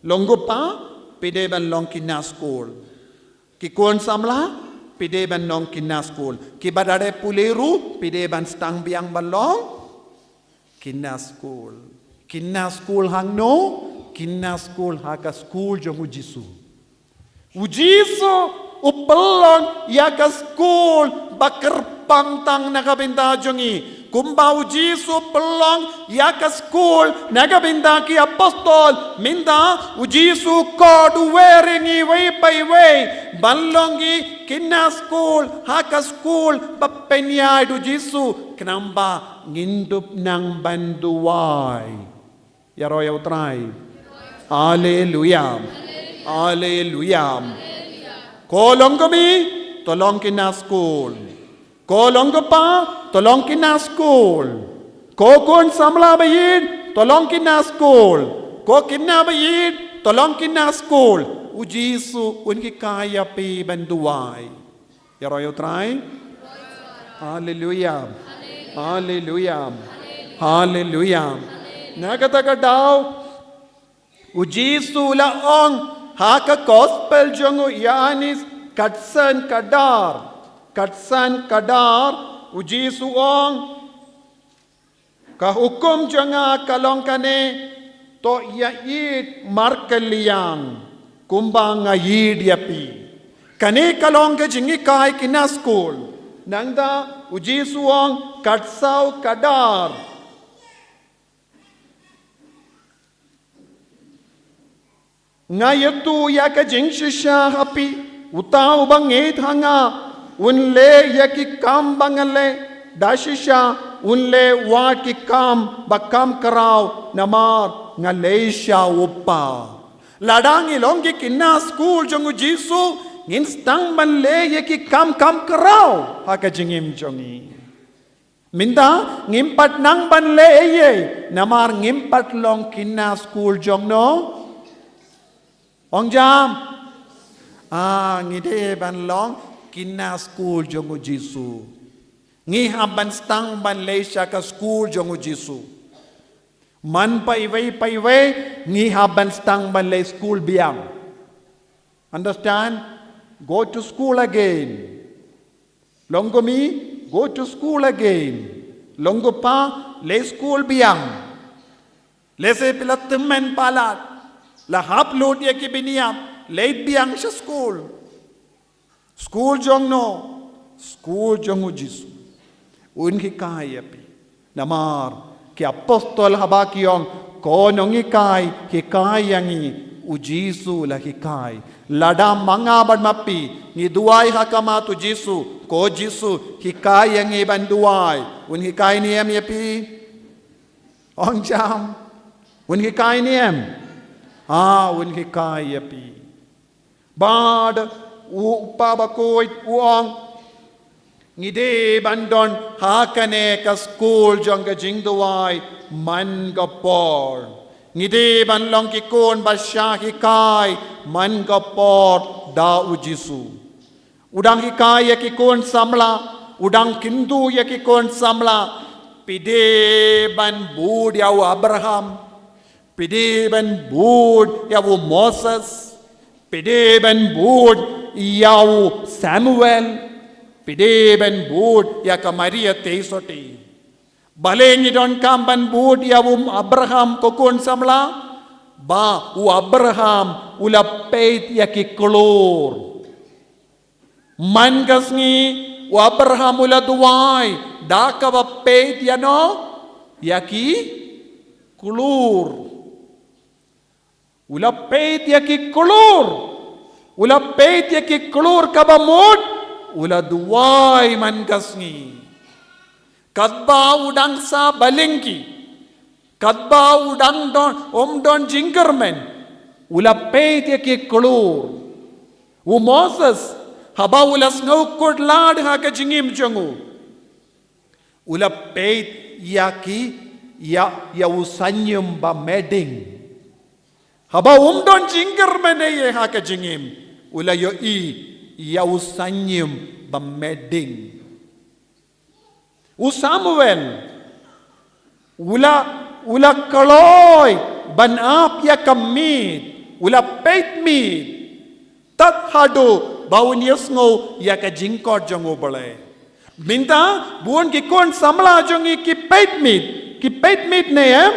Long u kpa, phi dei ban long khynnah skul. Ki khun samla, phi dei ban long khynnah skul. Kiba dei pule ruh, phi dei ban sdang biang ban long khynnah skul. Khynnah skul hangno? Khynnah skul ha ka skul jong u Jisu. U Jisu u pynlong ïa ka skul ba kyrpang tang na ka bynta jong ngi. Kumba u Jisu u pynlong ïa ka skul na ka bynta ki apostol, mynta u Jisu u khot u wer ïa ngi iwei pa iwei ban long ki khynnah skul ha ka skul ba pynïaid u Jisu, khnang ba ngin dup nang ban duwai. Ïaroh ïa U Trai. Haleluya. Haleluya. Ko longkmie, to long khynnah skul. Ko long u kpa, to long khynnah skul. Ko khun samla ba ïeit, to long khynnah skul. Ko khynnah ba ïeit, to long khynnah skul. U Jisu un hikai ïa phi ban duwai. Ïaroh ïa U Trai. Haleluya. Haleluya. Haleluya. Na kata ka daw, u Jisu u la ong ha ka gospel jong u Ïoannis khatsan khatar. Khatsan khatar, u Jisu u ong, ka hukum jong nga ka long kane, to ïa ïeit markylliang kumba nga ïeit ïa phi. Kane ka long ka jinghikai khynnah skul. Nangta u Jisu u ong khatsaw khatar, nga ïathuh ïa ka jingshisha ha phi, uta uba ngeit ha nga, Un leh ïa ki kam ba nga leh da shisha, un leh wat ki kam ba kham khraw, namar nga leit sha u Kpa. Lada ngi long ki khynnah skul jong u Jisu, ngin sdang ban leh ïa ki kam kham khraw ha ka jingim jong ngi. Mynta ngim pat nang ban leh ei ei, namar ngim pat long khynnah skul jong no. Ong jam. Ah, ngi dei ban long khynnah skul jong u Jisu. Ngi hap ban sdang ban leit sha ka skul jong u Jisu. Man paiwei paiwei, ngi hap ban sdang ban leit skul biang. Understand? Go to school again. Long ko kmie, go to school again. Long ko kpa, leit skul biang. Lehse phi la tymmen palat, la hap lut ïa ki bynïap, leit biang sha skul. Skul jong no, skul jong u Jisu. Un hikai ïa phi. Namar ki apostol haba ki ong, ko nonghikai, hikai ïa ngi u Jisu la hikai. Lada ma nga bad ma phi ngi duwai ha khmat u Jisu, ko Jisu, hikai ïa ngi ban duwai, un hikai ne em ïa phi? Ong jam. Un hikai ne em? Ah, un hikai ïa phi. Bad u Kpa Bakhuid u ong, ngi dei ban don ha kane ka skul jong ka jingduwai man ka por. Ngi dei ban long ki khun ba shah hikai man ka por da u Jisu. U dang hikai ïa ki khun samla, u dang kyntu ïa ki khun samla, phi dei ban bud ïa u Abraham, phi dei ban bud ïa u Moses, phi dei ban bud ïa u Samuel, phi dei ban bud ïa ka Maria Theisotti. Balei ngi donkam ban bud ïa u Abraham, ko khun samla? Ba u Abraham u la peit ïa ki klur. Man ka sngi u Abraham u la duwai da kaba peit ïa no, ïa ki klur. U la peit ïa ki klur. U la peit ïa ki klur kaba mut, u la duwai man ka sngi. Katba u dang sah ba lyngkhi, katba u dang don, um don jingkyrmen, u la peit ïa ki klur. U Moses, haba u la sngew kut lad ha ka jingim jong u, u la peit ïa ki, ïa, ïa u synñium ba meding. Haba um don jingkyrmen ei ei ha ka jingim, u la ïohi ïa u synñium ba meding. U Samuel, u la, u la kloi ban ap ïa ka miet, u la peit miet. Tad haduh ba un ïohsngew ïa ka jingkhot jong U Blei. Mynta, bun ki khun samla jong ngi ki peit miet, ki peit miet ne em?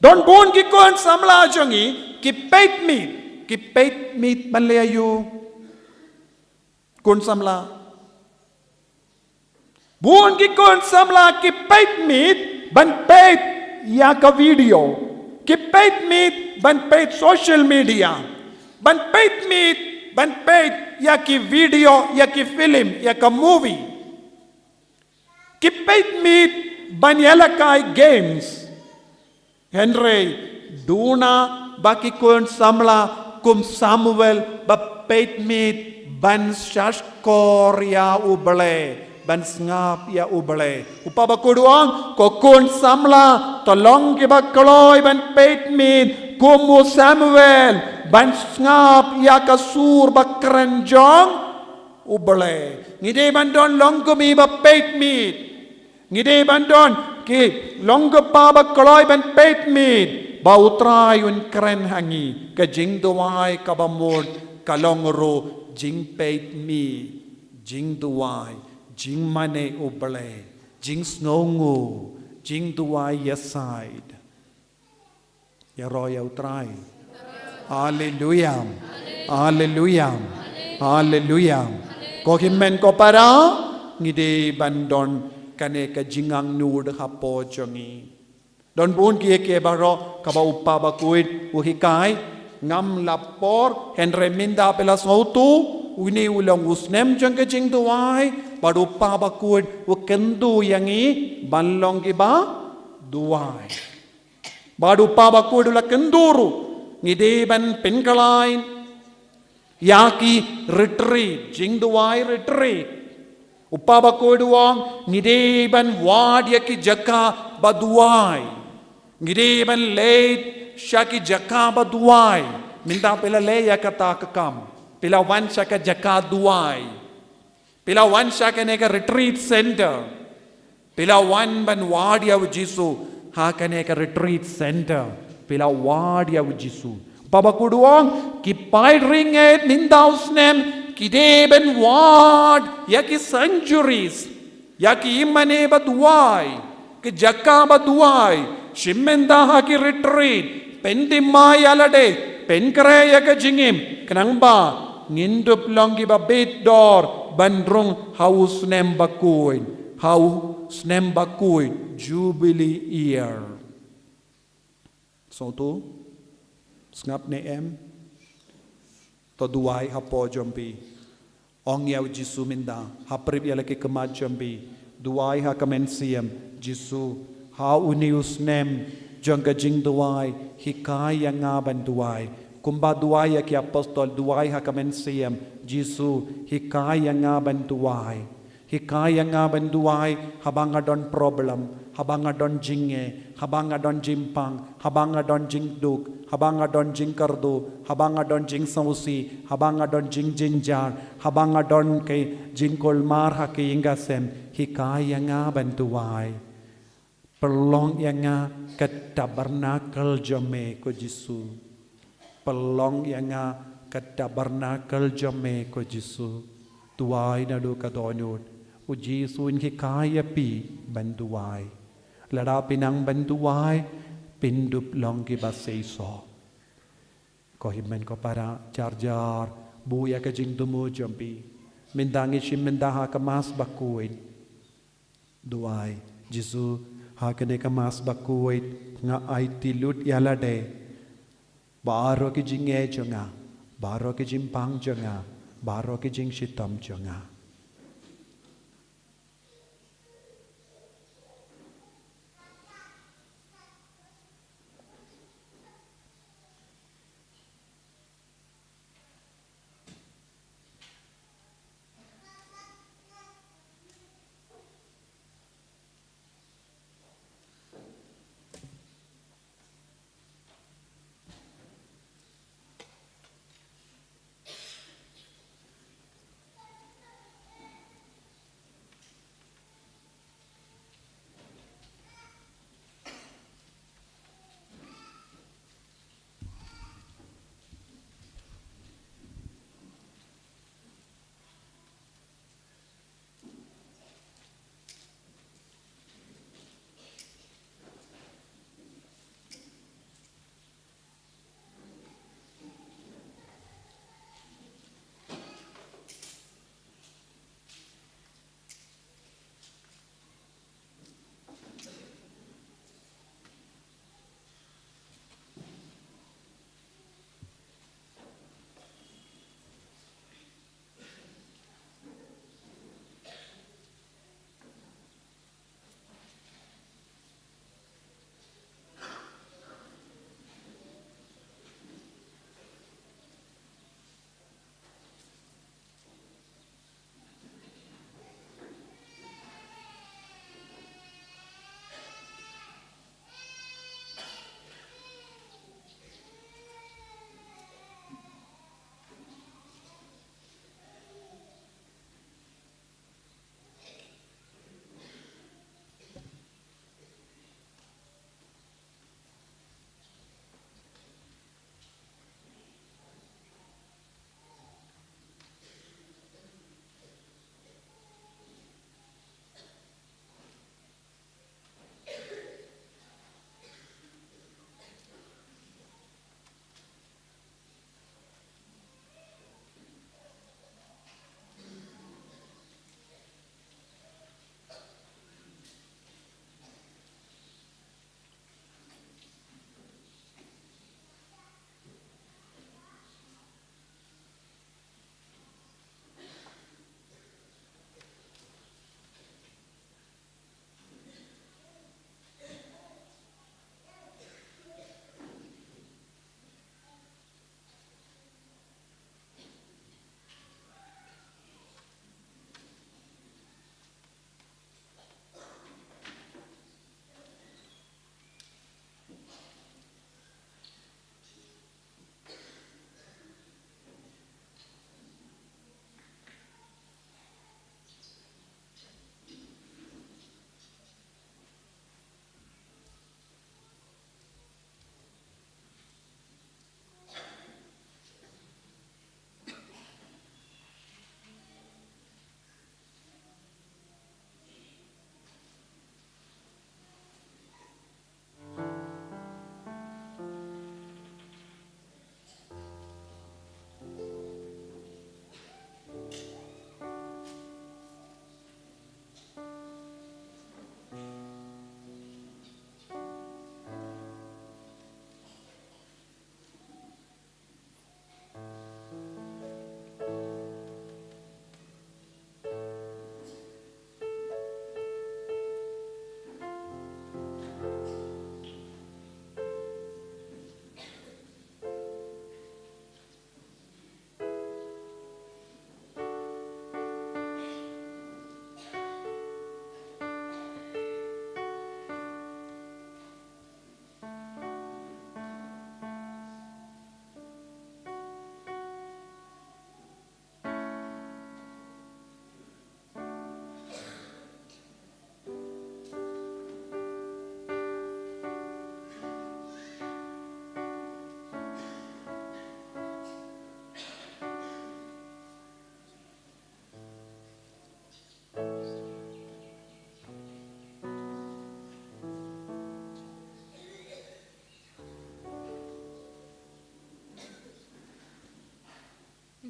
Don bun ki khun samla jong ngi ki peit miet, ki peit miet ban leh aïu? Khun samla. Bun ki khun samla ki peit miet ban peit ïa ka video. Ki peit miet ban peit social media. Ban peit miet ban peit ïa ki video, ïa ki film, ïa ka movie. Ki peit miet ban ïalehkai games. Hynrei duna ba ki khun samla kum Samuel ba peit miet ban shahshkor ïa U Blei, ban sngap ïa U Blei. U Kpa Bakhuid u ong, ko khun samla, to long kiba kloi ban peit miet kum u Samuel, ban sngap ïa ka sur ba kren jong U Blei. Ngi dei ban don long kum i ba peit miet. Ngi dei ban don ki long ki kpa ba kloi ban peit miet ba U Trai un kren ha ngi. Ka jingduwai kaba mut ka long ruh jingpeit miet, jingduwai, jingmane U Blei, jingsngewnguh, jingduwai ïasaid. Ïaroh ïa U Trai. Haleluya. Haleluya. Haleluya. Ko hynmen ko para, ngi dei ban don kane ka jingangnud hapoh jong ngi. Don bun kiei kiei baroh kaba U Kpa Bakhuid u hikai, ngam lap por, hynrei mynta phi la sngewthuh, Une u long u snem jong ka jingduwai, bad u Kpa Bakhuid u kyntu ïa ngi ban long kiba duwai. Bad u Kpa Bakhuid u la kyntu ruh, ngi dei ban pynkylla ïa ki retreat, jingduwai retreat. U Kpa Bakhuid u ong, ngi dei ban wad ïa ki jaka ba duwai. Ngi dei ban leit sha ki jaka ba duwai. Mynta phi la leh ïa kata ka kam, phi la wan sha ka jaka duwai. Phi la wan sha kane ka retreat center. Phi la wan ban wad ïa u Jisu ha kane ka retreat center. Phi la wad ïa u Jisu. U Kpa Bakhuid u ong, ki paid ri ngeit mynta u snem ki dei ban wad ïa ki sanctuaries, ïa ki imane ba duwai, ki jaka ba duwai, shim bynta ha ki retreat, pynthymmai ïa lade, pynkhreh ïa ka jingim, khnang ba ngin dup long kiba bit dor ban rung ha u snem bakhuid, ha u snem bakhuid, Jubilee year. Sngewthuh? Sngap ne em? To duwai hapoh jong phi. Ong ïa u Jisu mynta, ha pyrshah ïa la ki khmat jong phi. Duwai ha ka mynsiem, Jisu, ha une u snem jong ka jingduwai, hikai ïa nga ban duwai. Kumba duwai ïa ki apostol, duwai ha ka mynsiem, Jisu, hikai ïa nga ban duwai. Hikai ïa nga ban duwai, haba nga don problem, haba nga don jingeh, haba nga don jingpang, haba nga don jingduk, haba nga don jingkyrduh, haba nga don jingsngewsih, haba nga don jingjynjar, haba nga don ki jingkulmar ha ki ïing ki sem, hikai ïa nga ban duwai. Pynlong ïa nga ka tabernacle jong me ko Jisu. Pynlong ïa nga ka tabernacle jong me ko Jisu. Duwai naduh ka dohnud. U Jisu un hikai ïa phi ban duwai. Lada phi nang ban duwai, phin dup long kiba seisoh. Ko hynmen ko para, jar jar buh ïa ka jingthmu jong phi. Mynta ngi shim bynta ha ka Mass bakhuid. Duwai, Jisu, ha kane ka Mass bakhuid nga aiti lut ïa lade baroh ki jingeh jong nga, baroh ki jingpang jong nga, baroh ki jingshitom jong nga.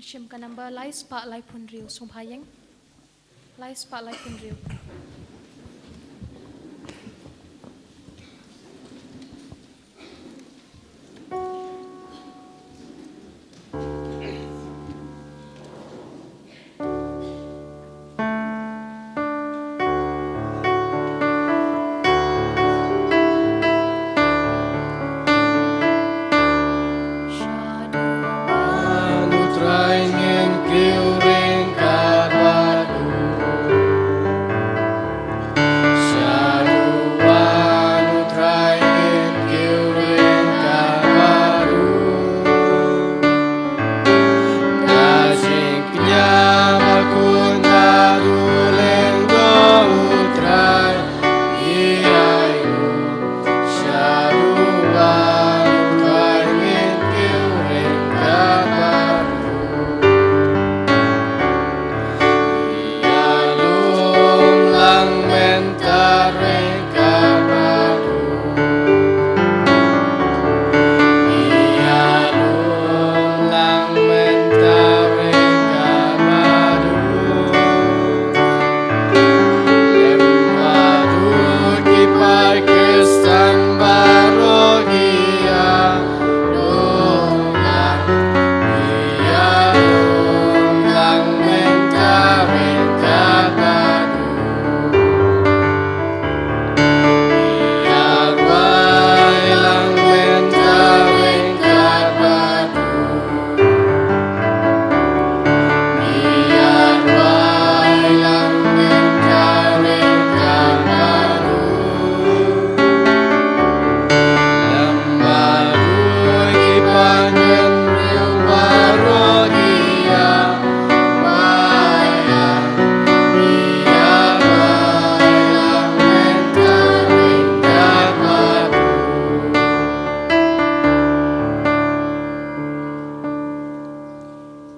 Shim ka number lai spah laiphew hynriew, sngewbha ïeng. Lai spah laiphew hynriew.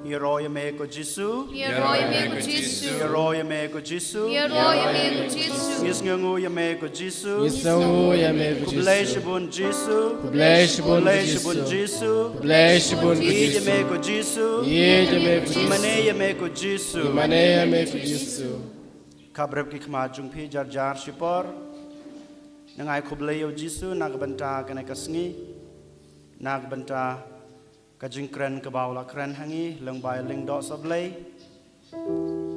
Ïaroh ïa me ko Jisu. Ïaroh ïa me ko Jisu. Ïaroh ïa me ko Jisu. Ïaroh ïa me ko Jisu. Ngi sngewnguh ïa me ko Jisu. Ngi sngewnguh ïa me ko Jisu. Khublei shibun Jisu. Khublei shibun Jisu. Khublei shibun Jisu. Ïeit ïa me ko Jisu. Ïeit ïa me ko Jisu. Mane ïa me ko Jisu. Mane ïa me ko Jisu. Khap rep ki khmat jong phi jar jar shipor. Nga ai khublei ïa u Jisu na ka bynta kane ka sngi. Na ka bynta ka jingkren kaba u la kren ha ngi lyngba ïa lyngdoh sa Blei.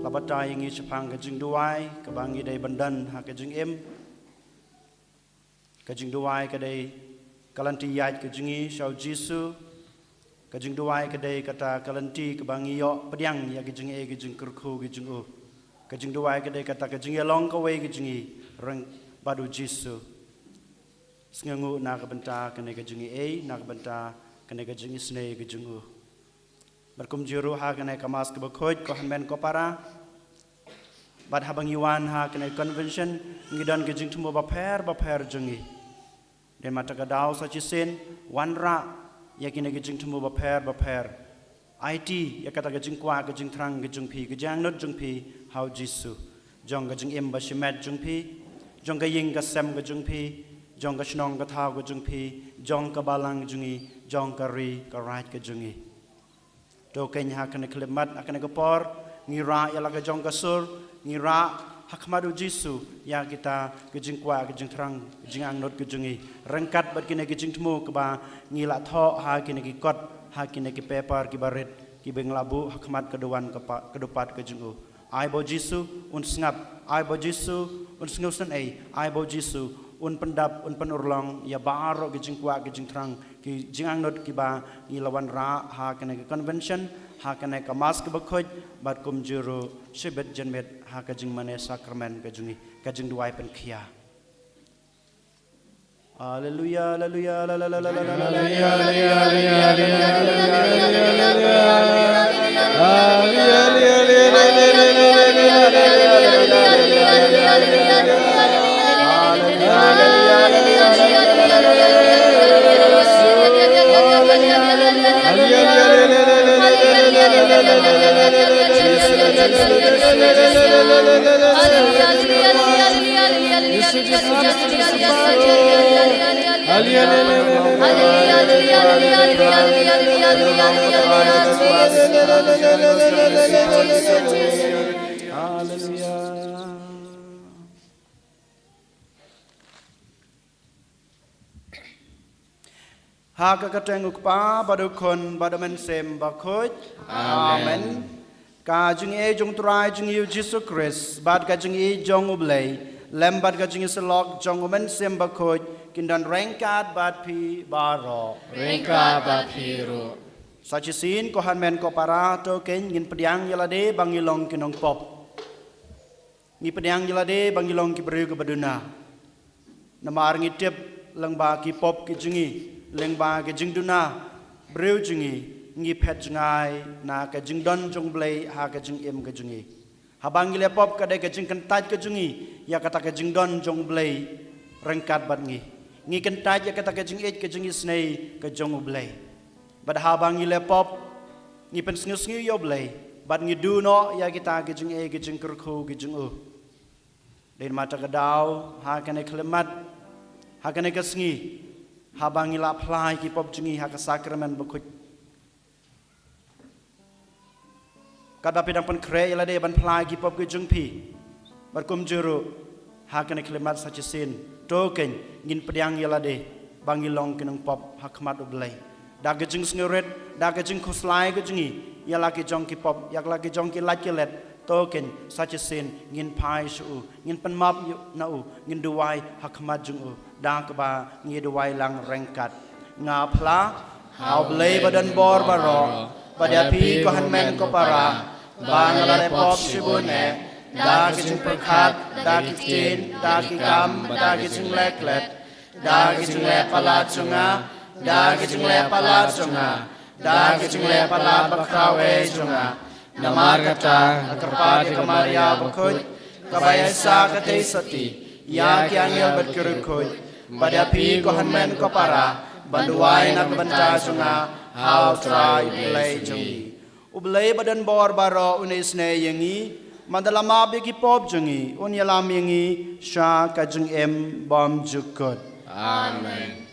La batai ïa ngi shaphang ka jingduwai kaba ngi dei ban don ha ka jingim. Ka jingduwai ka dei ka lynti ïaid ka jong ngi sha u Jisu. Ka jingduwai ka dei kata ka lynti kaba ngi ïoh pdiang ïa ka jingeh ka jingkyrkhu ka jong u. Ka jingduwai ka dei kata ka jingïalong kawei ka jong ngi ryngkat bad u Jisu. Sngewnguh na ka bynta kane ka jingïeit, na ka bynta kane ka jingisynei ka jong u. Bad kumjuh ruh ha kane ka Mass kaba khuid ko hynmen ko para. Bad haba ngi wan ha kane ka convention ngi don ka jingthmu bapher bapher jong ngi. Dei ma kata ka daw sa shisien wanrah ïa kine ki jingthmu bapher bapher. Aiti ïa kata ka jingkwah ka jingthrang ka jong phi, ka jingangnud jong phi ha u Jisu. Jong ka jingim ba shimet jong phi, jong ka ïing ka sem ka jong phi, jong ka shnong ka thaw ka jong phi, jong ka balang jong ngi, jong ka ri ka raid ka jong ngi. To keiñ ha kane ka khyllipmat ha kane ka por ngi rah ïa la ka jong ka sur, ngi rah ha khmat u Jisu ïa kita ki jingkwah ki jingthrang ki jingangnud ki jong ngi. Ryngkat bad kine ki jingthmu kiba ngi la thoh ha kine ki kot, ha kine ki paper kiba rit kiba ngi la buh ha khmat ka duwan ka pa-, ka dupat ka jong u. Ai ba u Jisu un sngap, ai ba u Jisu un sngewsynei, ai ba u Jisu un pyndap, un pynurlong ïa baroh ki jingkwah ki jingthrang ki jingangnud kiba ngi la wanrah ha kane ka convention, ha kane ka Mass kaba khuid, bad kumjuh ruh shibit janmiet ha ka jingmane sakramen ka jong ngi, ka jingduwai pynkhiah. Alleluia, alleluia, alleluia, alleluia. Haleluya. Ha ka kyrteng u Kpa bad u Khun bad u Mynsiem Bakhuid. Amen. Amen. Ka jingïeit jong u Trai jong ngi u Jisu Khrist bad ka jingïeit jong u Blei lem bad ka jingïasyllok jong u Mynsiem Bakhuid kin don ryngkat bad phi baroh. Ryngkat bad phi ruh. Sa shisien ko hynmen ko para, to kein ngin pdiang ïa lade ba ngi long ki nongpop. Ngi pdiang ïa lade ba ngi long ki briew kiba duna. Namar ngi tip lyngba ki pop ki jong ngi, lyngba ki jingduna briew jong ngi, ngi phet jngai na ka jingdon jong u Blei ha ka jingim ka jong ngi. Haba ngi leh pop ka dei ka jingkyntait ka jong ngi ïa kata ka jingdon jong u Blei ryngkat bad ngi. Ngi kyntait ïa kata ka jingïeit ka jingisynei ka jong u Blei. Bad haba ngi leh pop, ngi pynsngew sngew ïa u Blei bad ngi duh noh ïa kita ki jingeh ki jingkyrkhu ki jong u. Dei namar kata ka daw ha kane ka khyllipmat, ha kane ka sngi, haba ngi la phla ïa ki pop jong ngi ha ka sakramen bakhuid, katba phi dang pynkhreh ïa lade ban phla ïa ki pop ki jong phi, bad kumjuh ruh ha kane ka khyllipmat sa shisien, to kein ngin pdiang ïa lade ba ngi long ki nongpop ha khmat u Blei. Da ka jingsngewrit, da ka jingkhuslai ka jong ngi ïa la ki jong ki pop, ïa la ki jong ki lait ki let, to kein sa shisien ngin phai sha u, ngin pynmap ïa na u, ngin duwai ha khmat jong u da kaba ngi duwai lang ryngkat. Nga phla ha u Blei ba don bor baroh, bad ïa phi ko hynmen ko para, ba nga la leh pop shibun eh, da ki jingpyrkhat, da ki ktien, da ki kam, da ki jingleh klet, da ki jingleh palat jong nga, da ki jingleh palat jong nga, da ki jingleh palat bakhraw eh jong nga. Namar kata nga kyrpad ïa ka Maria bakhuid, kaba ïaishah ka theisotti, ïa ki angel bad ki riewkhuid, bad ïa phi ko hynmen ko para, ban duwai na ka bynta jong nga ha u Trai u Blei jong ngi. U Blei ba don bor baroh un isynei ïa ngi, bad un ïalam ïa ki pop jong ngi, un ïalam ïa ngi sha ka jingim bymjukut. Amen.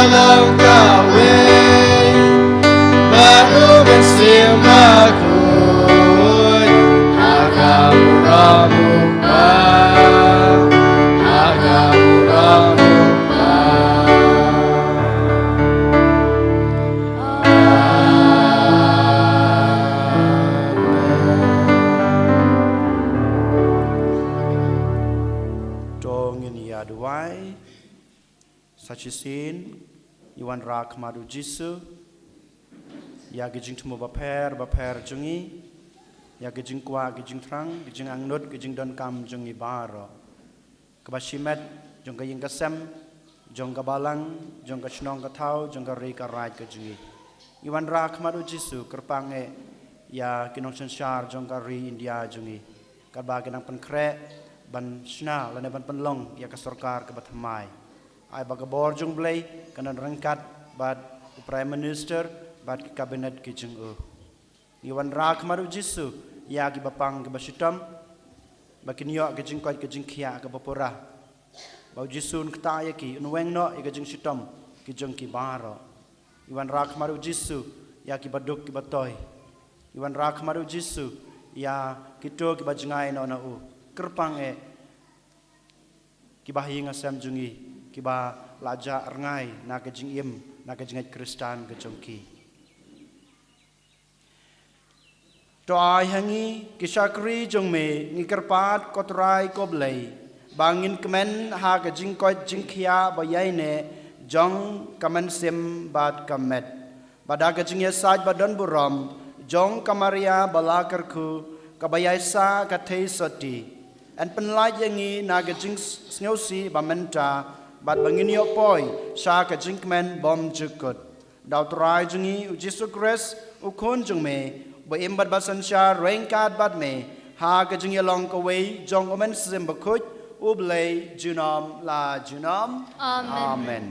Long kawei, bad u Mynsiem Bakhuid, ha ka burom u Kpa, ha ka burom u Kpa. Amen. To ngin ïa duwai. Sa shisien, ngi wanrah khmat u Jisu ïa ki jingthmu bapher bapher jong ngi, ïa ki jingkwah, ki jingthrang, ki jingangnud, ki jingdonkam jong ngi baroh. Kaba shimet jong ka ïing ka sem, jong ka balang, jong ka shnong ka thaw, jong ka ri ka raij ka jong ngi. Ngi wanrah khmat u Jisu, kyrpang eh ïa ki nongsynshar jong ka ri India jong ngi, katba ki nang pynkhreh ban shna lane ban pynlong ïa ka sorkar kaba thymmai. Ai ba ka bor jong U Blei kan don ryngkat bad u Prime Minister bad ki cabinet ki jong u. Ngi wanrah khmat u Jisu ïa kiba pang kiba shitom, ba kin ïoh ka jingkoit ka jingkhiah kaba pura. Ba u Jisu un ktah ïa ki, un weng noh ïa ka jingshitom ki jong ki baroh. Ngi wanrah khmat u Jisu ïa kiba duk kiba toi. Ngi wanrah khmat u Jisu ïa kito kiba jngai noh na u. Kyrpang eh kiba ha ïing ha sem jong ngi, kiba la jah rngai na ka jingim, na ka jingngeit Khristan ka jong ki. To ai ha ngi ki shakri jong me, ngi kyrpad ko Trai ko Blei, ba ngin kmen ha ka jingkoit jingkhiah ba ïaineh jong ka mynsiem bad ka met, ba da ka jingïasaid ba don burom jong ka Maria ba la kyrkhu, kaba ïaisah ka theisotti, yn pynlait ïa ngi na ka jingsngewsih ba mynta, bad ba ngin ïoh poi sha ka jingkmen bymjukut. Da u Trai jong ngi u Jisu Khrist, u Khun jong me, ba im bad ba synshar ryngkat bad me ha ka jingïalong kawei jong u Mynsiem Bakhuid, U Blei junom la junom. Amen. Amen.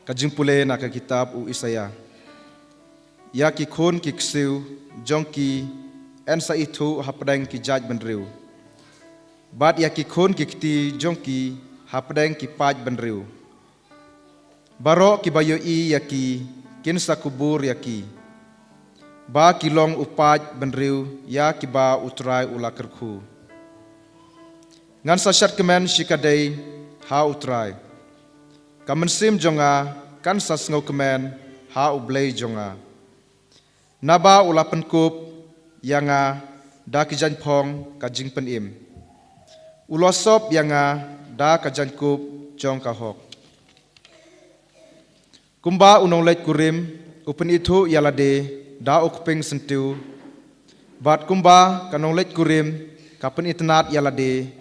Ka jingpule na ka kitab u Isaïah. Ïa ki khun ki ksiew jong ki yn sa ithuh hapdeng ki jaid bynriew, bad ïa ki khun ki kti jong ki hapdeng ki paid bynriew. Baroh kiba ïohi ïa ki kin sa kubur ïa ki, ba ki long u paid bynriew ïa kiba u Trai u la kyrkhu. Ngan sa shad kmen shikatdei ha u Trai. Ka mynsiem jong nga kan sa sngewkmen ha U Blei jong nga, naba u la pynkup ïa nga da ki jaiñphong ka jingpynim. U la sop ïa nga da ka jaiñkup jong ka hok. Kumba u nongleit kurim u pynithuh ïa lade da u kping syntiew, bad kumba ka nongleit kurim ka pynitynnad ïa lade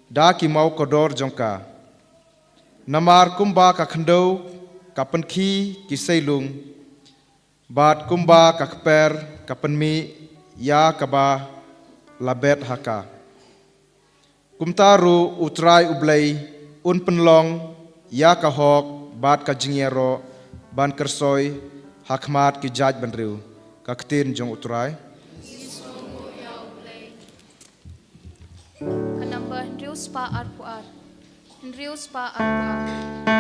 da ki maw kordor jong ka. Namar kumba ka khyndew ka pynkhie ki seilung, bad kumba ka kper ka pynmih ïa kaba la bet ha ka, kumta ruh u Trai U Blei un pynlong ïa ka hok bad ka jingïaroh ban kyrsoi ha khmat ki jaid bynriew. Ka ktien jong u Trai. Ka number hynriew spah arphew ar. Hynriew spah arphew ar.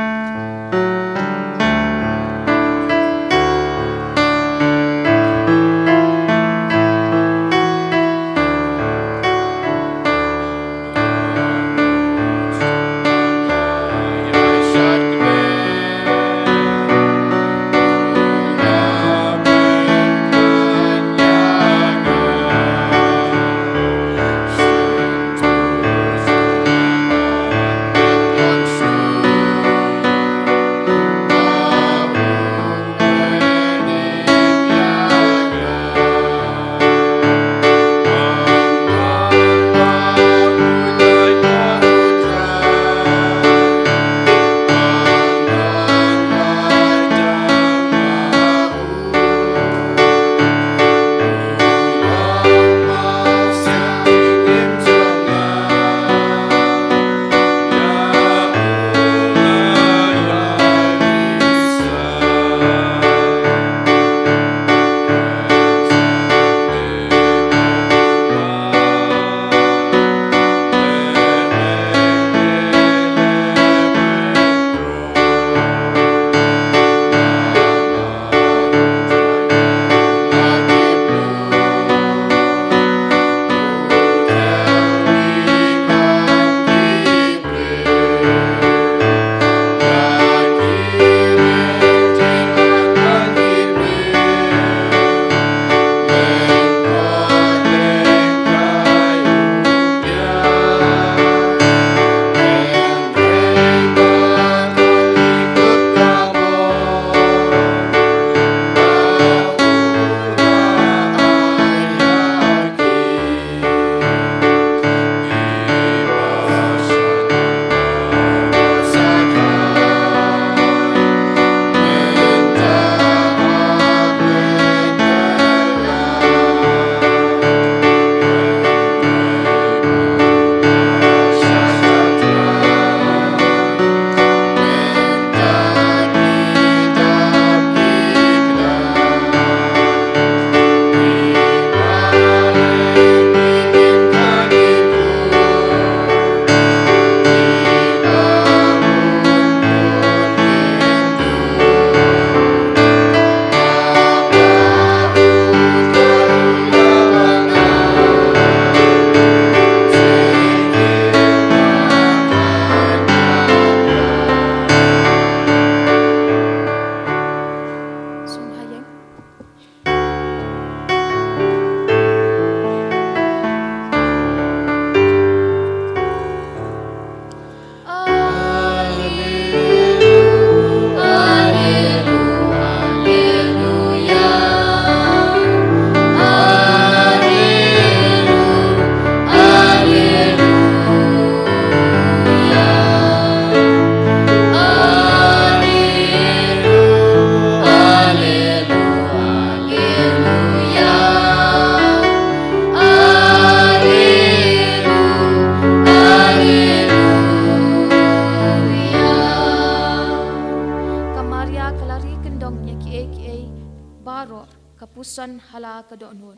ton ha la ka dohnud.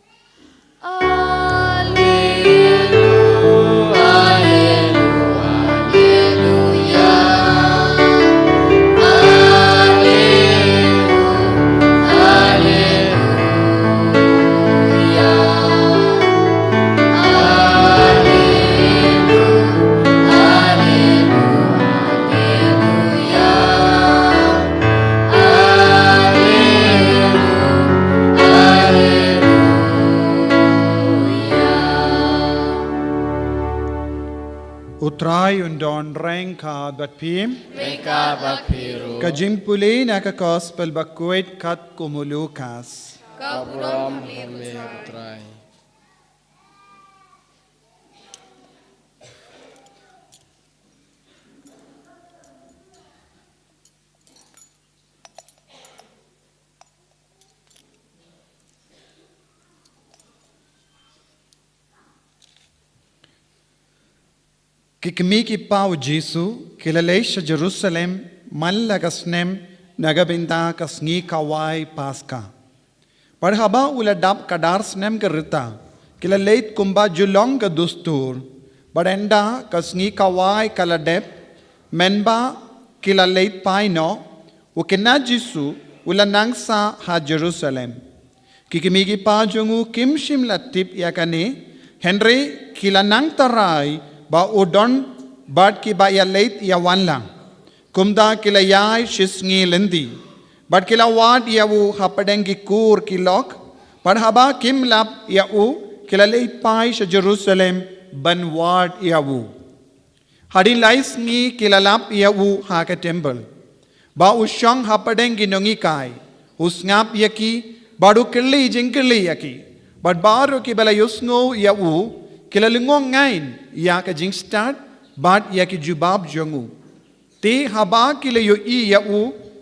U Trai un don ryngkat bad phi. Ryngkat bad phi ruh. Ka jingpule na ka Gospel bakhuid katkum u Lukas. Ka burom ha me, ko Trai. Ki kmie ki kpa u Jisu ki la leit sha Jerusalem man la ka snem na ka bynta ka sngi kawei Paska. Bad haba u la dap ka dar snem ka rta, ki la leit kumba ju long ka dustur. Bad ynda ka sngi kawei ka la dep, mynba ki la leit phai noh, u khynnah Jisu u la nang sah ha Jerusalem. Ki kmie ki kpa jong u kim shym la tip ïa kane, hynrei ki la nang tharai ba u don bad kiba ïaleit ïawan lang. Kumta ki la ïaid shisngi lynti bad ki la wad ïa u hapdeng ki kur ki lok, bad haba kim lap ïa u, ki la leit phai sha Jerusalem ban wad ïa u. Hadien lai sngi ki la lap ïa u ha ka templ, ba u shong hapdeng ki nonghikai, u sngap ïa ki, bad u kylli jingkylli ïa ki. Bad baroh kiba la ïohsngew ïa u ki la lyngngoh ngein ïa ka jingstad bad ïa ki jubab jong u. Te haba ki la ïohi ïa u,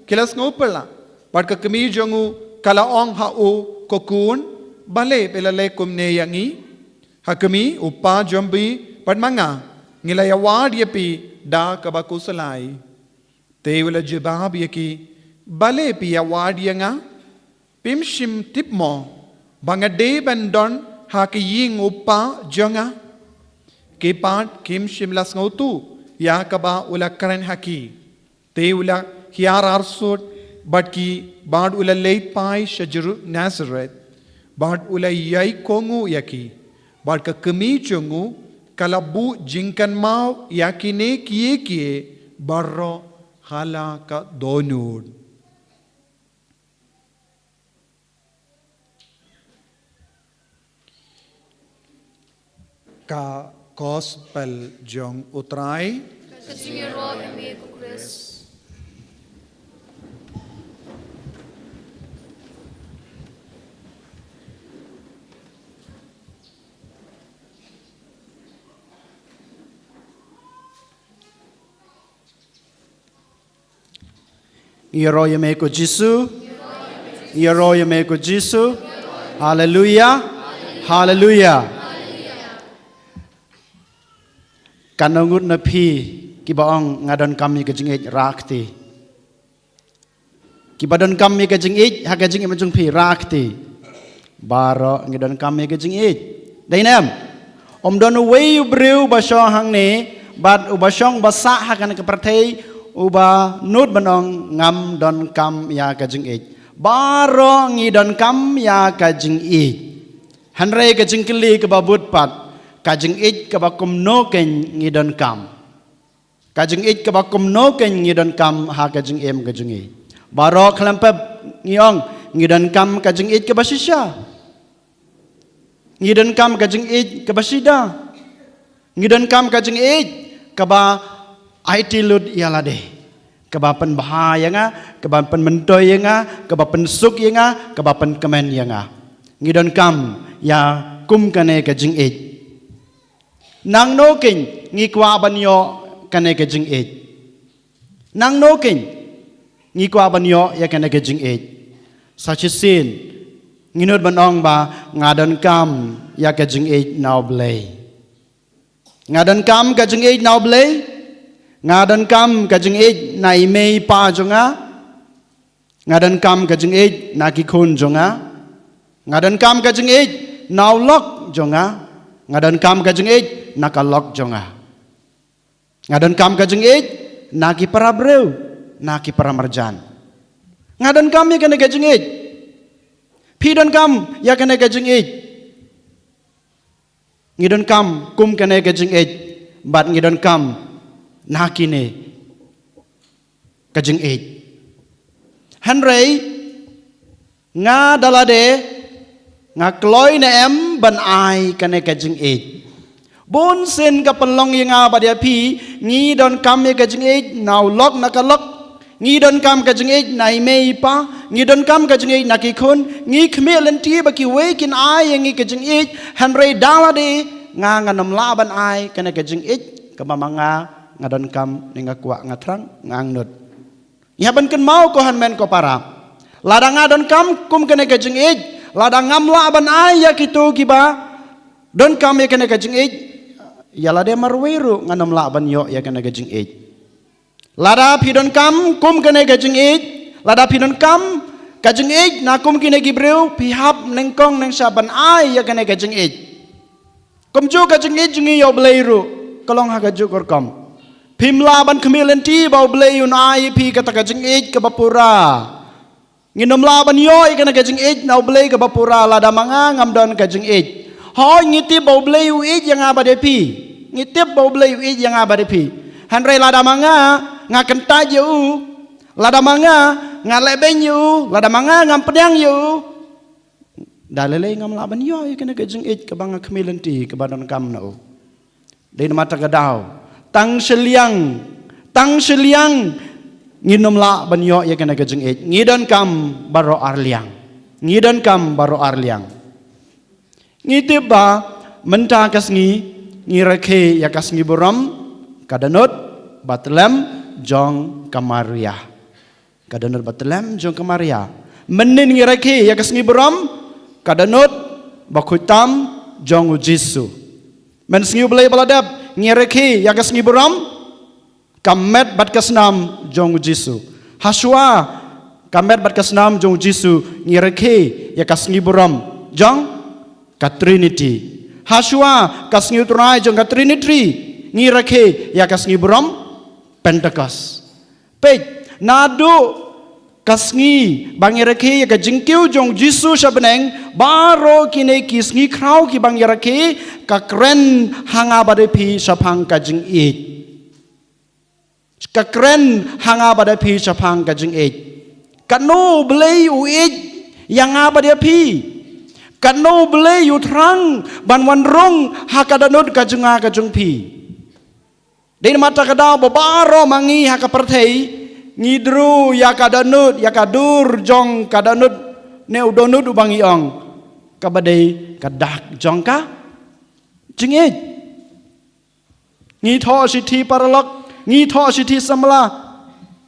ki la sngewphylla. Bad ka kmie jong u ka la ong ha u, "Ko khun, balei phi la leh kumne ïa ngi? Ha kmie, u kpa jong phi bad ma nga, ngi la ïawad ïa phi da kaba khuslai." Te u la jubab ïa ki, "Balei phi ïawad ïa nga? Phim shym tip mo ba nga dei ban don ha ka ïing u kpa jong nga?" Ki pat kim shym la sngewthuh ïa kaba u la kren ha ki. Te u la hiar arsut bad ki, bad u la leit phai sha Jeru-, Nazareth, bad u la ïai kohnguh ïa ki. Bad ka kmie jong u ka la buh jingkynmaw ïa kine kiei kiei baroh ha la ka dohnud. Ka Gospel jong u Trai. Ka jingïaroh ïa me ko Khrist. Ïaroh ïa me ko Jisu. Ïaroh ïa me ko Jisu. Haleluya. Haleluya. Katno ngut na phi kiba ong nga donkam ïa ka jingïeit, rah kti. Kiba donkam ïa ka jingïeit ha ka jingim jong phi, rah kti. Baroh ngi donkam ïa ka jingïeit. Dei ne em? Ym don uwei u briew uba shong hangne bad uba shong ba sah ha kane ka pyrthei uba nud ban ong ngam donkam ïa ka jingïeit. Baroh ngi donkam ïa ka jingïeit. Hynrei ka jingkylli kaba bud pat, ka jingïeit kaba kumno kein ngi donkam? Ka jingïeit kaba kumno kein ngi donkam ha ka jingim ka jong ngi? Baroh khlem pep ngi ong ngi donkam ka jingïeit kaba shisha. Ngi donkam ka jingïeit kaba shida. Ngi donkam ka jingïeit kaba aiti lut ïa lade, kaba pynbha ïa nga, kaba pynmyntoi ïa nga, kaba pynsuk ïa nga, kaba pynkmen ïa nga. Ngi donkam ïa kum kane ka jingïeit. Nangno kein ngi kwah ban ïoh kane ka jingïeit? Nangno kein ngi kwah ban ïoh ïa kane ka jingïeit? Sa shisien ngi nud ban ong ba nga donkam ïa ka jingïeit na U Blei. Nga donkam ka jingïeit na U Blei. Nga donkam ka jingïeit na i mei i pa jong nga. Nga donkam ka jingïeit na ki khun jong nga. Nga donkam ka jingïeit na u lok jong nga. Nga donkam ka jingïeit na ka lok jong nga. Nga donkam ka jingïeit na ki para briew, na ki para marjan. Nga donkam ïa kane ka jingïeit. Phi donkam ïa kane ka jingïeit. Ngi donkam kum kane ka jingïeit, bad ngi donkam na kine ka jingïeit. Hynrei nga da lade nga kloi ne em ban ai kane ka jingïeit? Bun sien ka pynlong ïa nga bad ïa phi, ngi donkam ïa ka jingïeit na u lok na ka lok. Ngi donkam ka jingïeit na i mei i pa, ngi donkam ka jingïeit na ki khun, ngi khmih lynti ba kiwei kin ai ïa ngi ka jingïeit, hynrei da lade nga ngan ym lah ban ai kane ka jingïeit kaba ma nga nga donkam ne nga kwah, nga thrang, nga angnud. Ïa ban kynmaw ko hynmen ko para. Lada nga donkam kum kane ka jingïeit, lada ngam lah ban ai ïa kito kiba donkam ïa kane ka jingïeit, ïa lade marwei ruh ngan ym lah ban ïoh ïa kane ka jingïeit. Lada phi donkam kum kane ka jingïeit, lada phi donkam ka jingïeit na kum kine ki briew, phi hap nyngkong nyngshap ban ai ïa kane ka jingïeit. Kumjuh ka jingïeit jong ngi ïa U Blei ruh ka long ha kajuh ka rukom. Phim lah ban khmih lynti ba U Blei un ai ïa phi kata ka jingïeit kaba pura. Ngin ym lah ban ïoh ïa kane ka jingïeit na U Blei kaba pura lada ma nga ngam don ka jingïeit. Hooid, ngi tip ba U Blei u ïeit ïa nga bad ïa phi. Ngi tip ba U Blei u ïeit ïa nga bad ïa phi. Hynrei lada ma nga nga kyntait ïa u, lada ma nga nga lehbeiñ ïa u, lada ma nga ngam pdiang ïa u, da lei lei ngam lah ban ïoh ïa kane ka jingïeit kaba nga khmih lynti kaba donkam na u. Dei namar kata ka daw, tang shiliang, tang shiliang ngin ym lah ban ïoh ïa kane ka jingïeit. Ngi donkam baroh arliang. Ngi donkam baroh arliang. Ngi tip ba mynta ka sngi ngi rakhe ïa ka sngi burom ka dohnud ba tlem jong ka Maria. Ka dohnud ba tlem jong ka Maria. Mynnin ngi rakhe ïa ka sngi burom ka dohnud ba khuid tam jong U Jisu. Mynsngi U Blei ba la dep, ngi rakhe ïa ka sngi burom ka met bad ka snam jong U Jisu. Hashwa ka met bad ka snam jong U Jisu ngi rakhe ïa ka sngi burom jong ka Trinity. Hashwa ka sngi U Trai jong ka Trinity ngi rakhe ïa ka sngi burom Pentecost. Peit, naduh ka sngi ba ngi rakhe ïa ka jingkiew jong U Jisu sha bneng, baroh kine ki sngi khraw kiba ngi rakhe, ka kren ha nga bad ïa phi shaphang ka jingïeit. Ka kren ha nga bad ïa phi shaphang ka jingïeit. Katno U Blei u ïeit ïa nga bad ïa phi. Katno U Blei u thrang ban wan rung ha ka dohnud ka jong nga ka jong phi. Dei namar kata ka daw ba baroh ma ngi ha ka pyrthei ngi dru ïa ka dohnud, ïa ka dur jong ka dohnud, ne u dohnud uba ngi ong kaba dei ka dak jong ka jingïeit. Ngi thoh shithi paralok, ngi thoh shithi samla.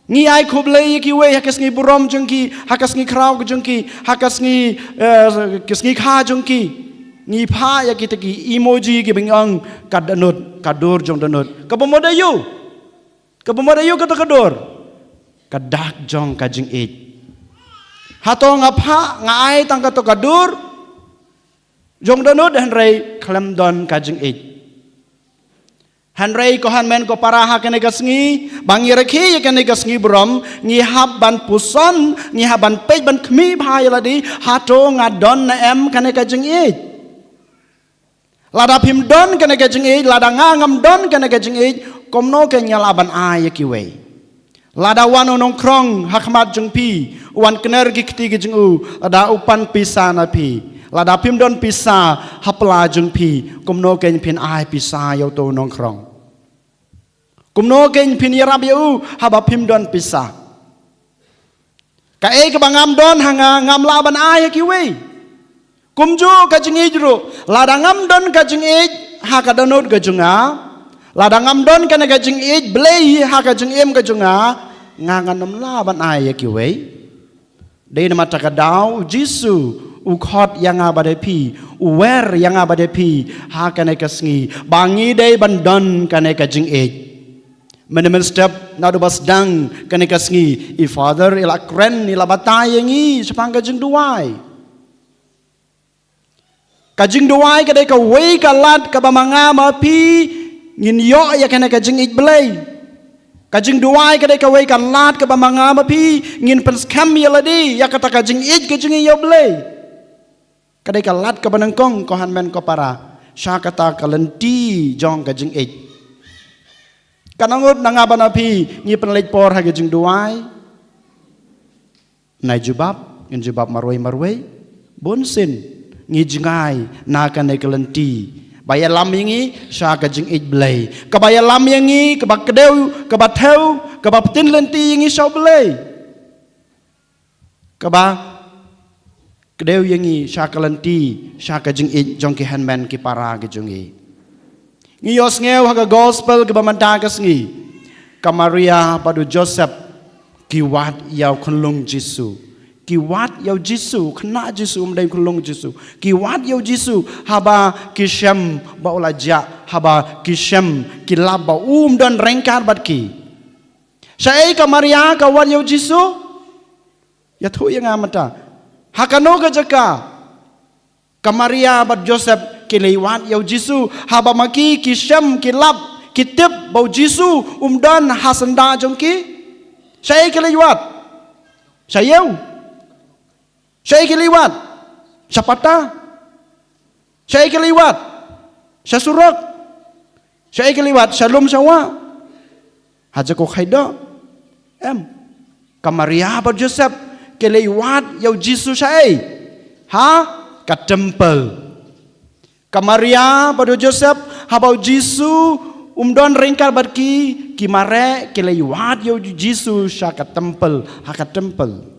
Ngi ai khublei ïa kiwei ha ka sngi burom jong ki, ha ka sngi khraw ka jong ki, ha ka sngi, eh, ka sngi kha jong ki. Ngi phah ïa kita ki emoji kiba ngi ong ka dohnud, ka dur jong dohnud. Kaba mut aïu? Kaba mut aïu kata ka dur? Ka dak jong ka jingïeit. Hato nga phah, nga ai tang kato ka dur jong dohnud hynrei khlem don ka jingïeit. Hynrei ko hynmen ko para, ha kane ka sngi ba ngi rakhe ïa kane ka sngi burom, ngi hap ban puson, ngi hap ban peit ban khmih bha ïa lade, hato nga don ne em kane ka jingïeit. Lada phim don kane ka jingïeit, lada nga ngam don kane ka jingïeit, kumno kein nga lah ban ai ïa kiwei. Lada wan u nongkhrong ha khmat jong phi, u wan kner ki kti ki jong u, lada u pan pisa na phi, lada phim don pisa ha pla jong phi, kumno kein phin ai pisa ïa uto u nongkhrong? Kumno kein phin ïarap ïa u haba phim don pisa? Kaei kaba ngam don ha nga, ngam lah ban ai ïa kiwei. Kumjuh ka jingïeit ruh, lada ngam don ka jingïeit ha ka dohnud ka jong nga, lada ngam don kane ka jingïeit Blei ha ka jingim ka jong nga, nga ngan ym lah ban ai ïa kiwei. Dei namar kata ka daw U Jisu u khot ïa nga bad ïa phi, u wer ïa nga bad ïa phi ha kane ka sngi ba ngi dei ban don kane ka jingïeit. Mynne mynstep naduh ba sdang kane ka sngi, i Father i la kren, i la batai ïa ngi shaphang ka jingduwai. Ka jingduwai ka dei kawei ka lad kaba ma nga ma phi ngin ïoh ïa kane ka jingïeit Blei. Ka jingduwai ka dei kawei ka lad kaba ma nga ma phi ngin pynskhem ïa lade ïa kata ka jingïeit ka jingïeit ïa u Blei. Ka dei ka lad kaba nyngkong, ko hynmen ko para, sha kata ka lynti jong ka jingïeit. Katno ngut na nga bad na phi ngi pynleit por ha ka jingduwai? Nai jubab, ngin jubab marwei marwei. Bun sien ngi jngai na kane ka lynti ba ïalam ïa ngi sha ka jingïeit Blei, kaba ïalam ïa ngi, kaba kdew, kaba thew, kaba pyntin lynti ïa ngi sha u Blei, kaba kdew ïa ngi sha ka lynti, sha ka jingïeit jong ki hynmen ki para ki jong ngi. Ngi ïohsngew ha ka gospel kaba mynta ka sngi, ka Maria bad u Joseph ki wad ïa u khunlung Jisu. Ki wad ïa u Jisu, khynnah Jisu, um dei khunlung Jisu. Ki wad ïa u Jisu haba ki shem ba u la jah, haba ki shem ki lap ba um don ryngkat bad ki. Shaei ka Maria ka wad ïa u Jisu? Ïathuh ïa nga mynta, ha kano ka jaka ka Maria bad Joseph ki leit wad ïa u Jisu haba ma ki ki shem, ki lap, ki tip ba u Jisu um don ha syndah jong ki? Shaei ki leit wad? Sha ïew? Shaei ki leit wad? Sha pata? Shaei ki leit wad? Sha surok? Shaei ki leit wad? Sha lum sha wah? Ha jako khaïdoh? Em. Ka Maria bad Joseph ki leit wad ïa u Jisu shaei? Ha ka temple. Ka Maria bad u Joseph, haba u Jisu um don ryngkat bad ki, ki mareh ki leit wad ïa u Jisu sha ka temple, ha ka temple.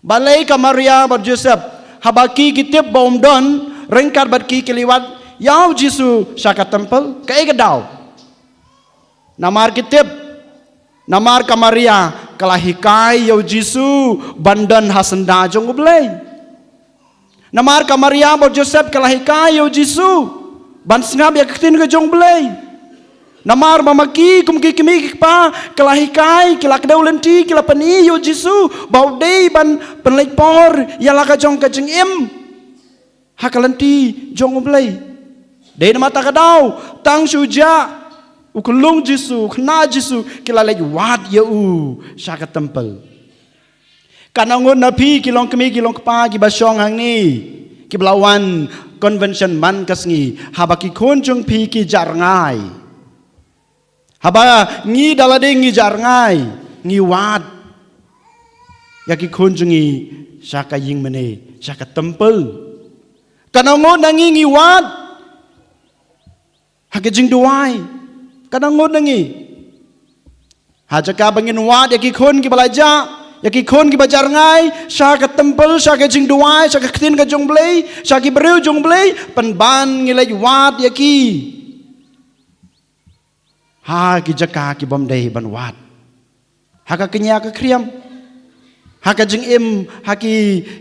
Balei ka Maria bad Joseph, haba ki ki tip ba um don ryngkat bad ki, ki leit wad ïa u Jisu sha ka temple? Kaei ka daw? Namar ki tip, namar ka Maria ka la hikai ïa u Jisu ban don ha syndah jong u Blei. Namar ka Maria bad Joseph ka la hikai ïa u Jisu ban sngap ïa ka ktien ka jong u Blei. Namar ba ma ki kum ki kmie ki kpa ka la hikai, ki la kdew lynti, ki la pyni ïa u Jisu ba u dei ban pynleit por ïa la ka jong ka jingim ha ka lynti jong u Blei. Dei namar kata ka daw, tang shu jah u khunlung Jisu, khynnah Jisu, ki la leit wad ïa u sha ka temple. Katno ngut na phi ki long kmie ki long kpa kiba shong hangne, kiba la wan convention man ka sngi, haba ki khun jong phi ki jah rngai, haba ngi da lade ngi jah rngai, ngi wad ïa ki khun jong ngi sha ka ïingmane, sha ka temple? Katno ngut na ngi ngi wad ha ka jingduwai? Katno ngut na ngi, ha jaka ba ngin wad ïa ki khun kiba la jah, ïa ki khun kiba jah rngai, sha ka temple, sha ka jingduwai, sha ka ktien ka jong u Blei, sha ki briew jong u Blei, pynban ngi leit wad ïa ki ha ki jaka ki bym dei ban wad? Ha ka kñia ka khriam, ha ka jingim, ha ki,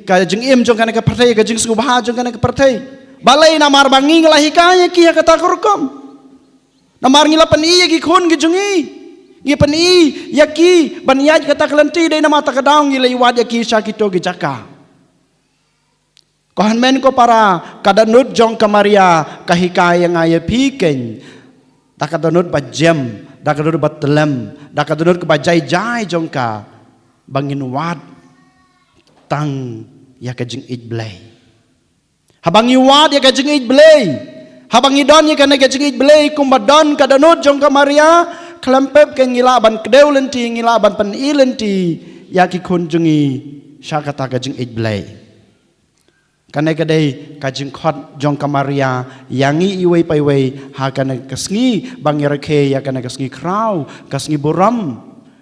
ka jingim jong kane ka pyrthei, ka jingsngewbha jong kane ka pyrthei. Balei? Namar ba ngi ngi la hikai ïa ki ha kata ka rukom. Namar ngi la pyni ïa ki khun ki jong ngi, ngi pyni ïa ki ban ïaid kata ka lynti. Dei namar kata ka daw ngi leit wad ïa ki sha kito ki jaka. Ko hynmen ko para, ka dohnud jong ka Maria ka hikai ïa nga ïa phi kein da ka dohnud ba jem, da ka dohnud ba tyllem, da ka dohnud kaba jai jai jong ka, ba ngin wad tang ïa ka jingïeit Blei. Haba ngi wad ïa ka jingïeit Blei, haba ngi don ïa kane ka jingïeit Blei kumba don ka dohnud jong ka Maria, khlem pep kein ngi lah ban kdew lynti, ngi lah ban pyni lynti ïa ki khun jong ngi sha kata ka jingïeit Blei. Kane ka dei ka jingkhot jong ka Maria ïa ngi iwei pa iwei ha kane ka sngi ba ngi rakhe ïa kane ka sngi khraw, ka sngi burom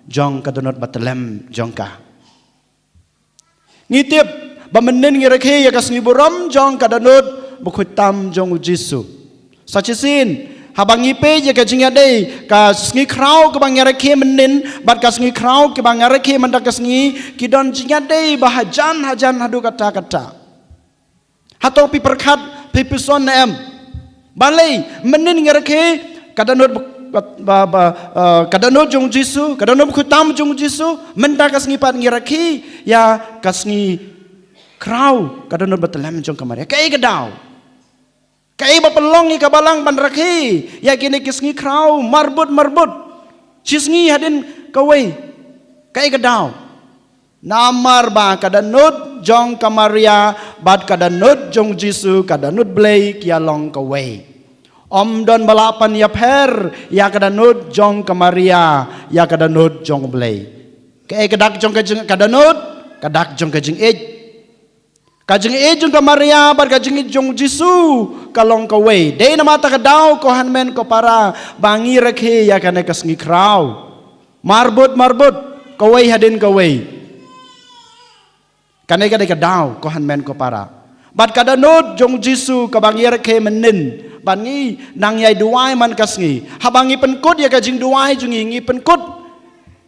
jong ka dohnud ba tyllem jong ka. Ngi tip ba mynnin ngi rakhe ïa ka sngi burom jong ka dohnud bakhuid tam jong u Jisu. Sa shisien, haba ngi peit ïa ka jingïadei, ka sngi khraw kaba ngi rakhe mynnin bad ka sngi khraw kaba ngi rakhe mynta ka sngi, ki don jingïadei ba hajan hajan haduh katta katta. Hato phi pyrkhat, phi pyrshang ne em? Balei mynnin ngi rakhe ka dohnud ba, ba, ba, eh, ka dohnud jong u Jisu, ka dohnud bakhuid tam jong u Jisu, mynta ka sngi pat ngi rakhe ïa ka sngi khraw, ka dohnud ba tyllem jong ka Maria? Kaei ka daw? Kaei ba pynlong ïa ka balang ban rakhe ïa kine ki sngi khraw marbud marbud? Shi sngi hadien kawei. Kaei ka daw? Namar ba ka dohnud jong ka Maria bad ka dohnud jong u Jisu, ka dohnud Blei ki ïa long kawei. Ym don ba lah ban ïapher ïa ka dohnud jong ka Maria ïa ka dohnud jong u Blei. Kaei ka dak jong ka jing, ka dohnud? Ka dak jong ka jingïeit. Ka jingïeit jong ka Maria bad ka jingïeit jong u Jisu ka long kawei. Dei namar kata ka daw, ko hynmen ko para, ba ngi rakhe ïa kane ka sngi khraw marbud marbud, kawei hadien kawei. Kane ka dei ka daw, ko hynmen ko para. Bad ka dohnud jong u Jisu kaba ngi rakhe mynhynnin, bad ngi nang ïai duwai man ka sngi. Haba ngi pynkut ïa ka jingduwai jong ngi, ngi pynkut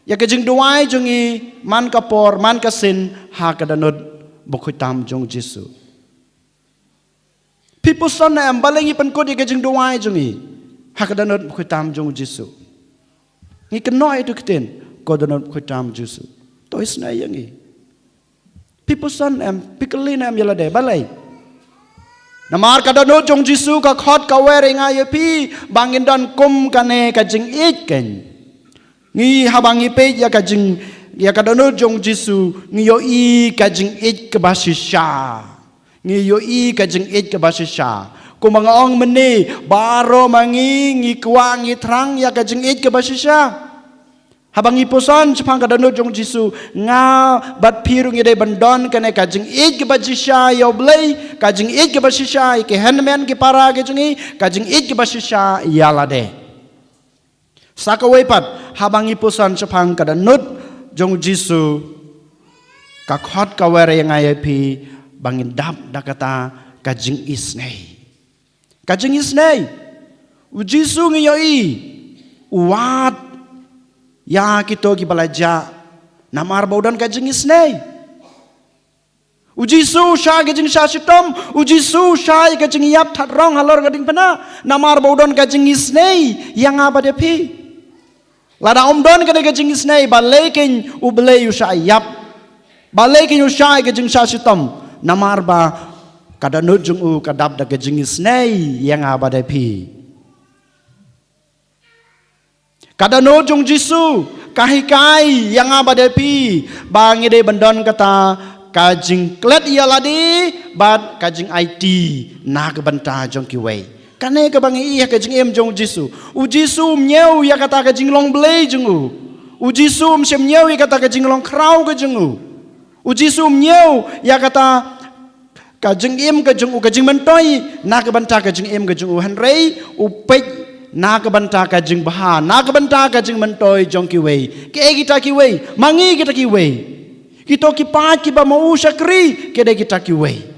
ïa ka jingduwai jong ngi man ka por, man ka sien, ha ka dohnud bakhuid tam jong u Jisu. Phi pyrshang ne em balei ngi pynkut ïa ka jingduwai jong ngi ha ka dohnud bakhuid tam jong u Jisu? Ngi kynnoh ïa uto u ktien, ko dohnud bakhuid tam jong u Jisu, to isynei ïa ngi. Phi pyrshang ne em, phi kylli ne em ïa lade, balei? Namar ka dohnud jong u Jisu ka khot ka wer ïa nga ïa phi ba ngin don kum kane ka jingïeit kein. Ngi, haba ngi peit ïa ka jing, ïa ka dohnud jong u Jisu, ngi ïohi ka jingïeit kaba shisha. Ngi ïohi ka jingïeit kaba shisha. Kumba nga ong mynne, baroh ma ngi ngi kwah ngi thrang ïa ka jingïeit kaba shisha. Haba ngi pyrshang shaphang ka dohnud jong u Jisu, nga bad phi ruh ngi dei ban don kane ka jingïeit kaba shisha ïa u Blei, ka jingïeit kaba shisha ïa ki hynmen ki para ki jong ngi, ka jingïeit kaba shisha ïa lade. Sa kawei pat, haba ngi pyrshang shaphang ka dohnud jong u Jisu, ka khot ka wer ïa nga ïa phi ba ngin dap da kata ka jingisynei. Ka jingisynei. U Jisu ngi ïohi, u wad ïa kito kiba la jah namar ba u don ka jingisynei. U Jisu u shah ïa ka jingshah shitom, u Jisu u shah ïa ka jingïap that rong halor ka diengphna, namar ba u don ka jingisynei ïa nga bad ïa phi. Lada ym don kane ka jingisynei, balei kein u Blei u shah ïap? Balei kein u shah ïa ka jingshah shitom? Namar ba ka dohnud jong u ka dap da ka jingisynei ïa nga bad ïa phi. Ka dohnud jong u Jisu ka hikai ïa nga bad ïa phi ba ngi dei ban don kata ka jingklet ïa lade bad ka jingaiti na ka bynta jong kiwei. Kane kaba ngi ïohi ha ka jingim jong u Jisu. U Jisu um ñiew ïa kata ka jinglong Blei jong u. U Jisu um shym ñiew ïa kata ka jinglong khraw ka jong u. U Jisu um ñiew ïa kata ka jingim ka jong u, ka jingmyntoi na ka bynta ka jingim ka jong u, hynrei u peit na ka bynta ka jingbha, na ka bynta ka jingmyntoi jong kiwei. Kiei kita kiwei? Ma ngi kita kiwei. Kito ki paid kiba ma u shakri, ki dei kita kiwei.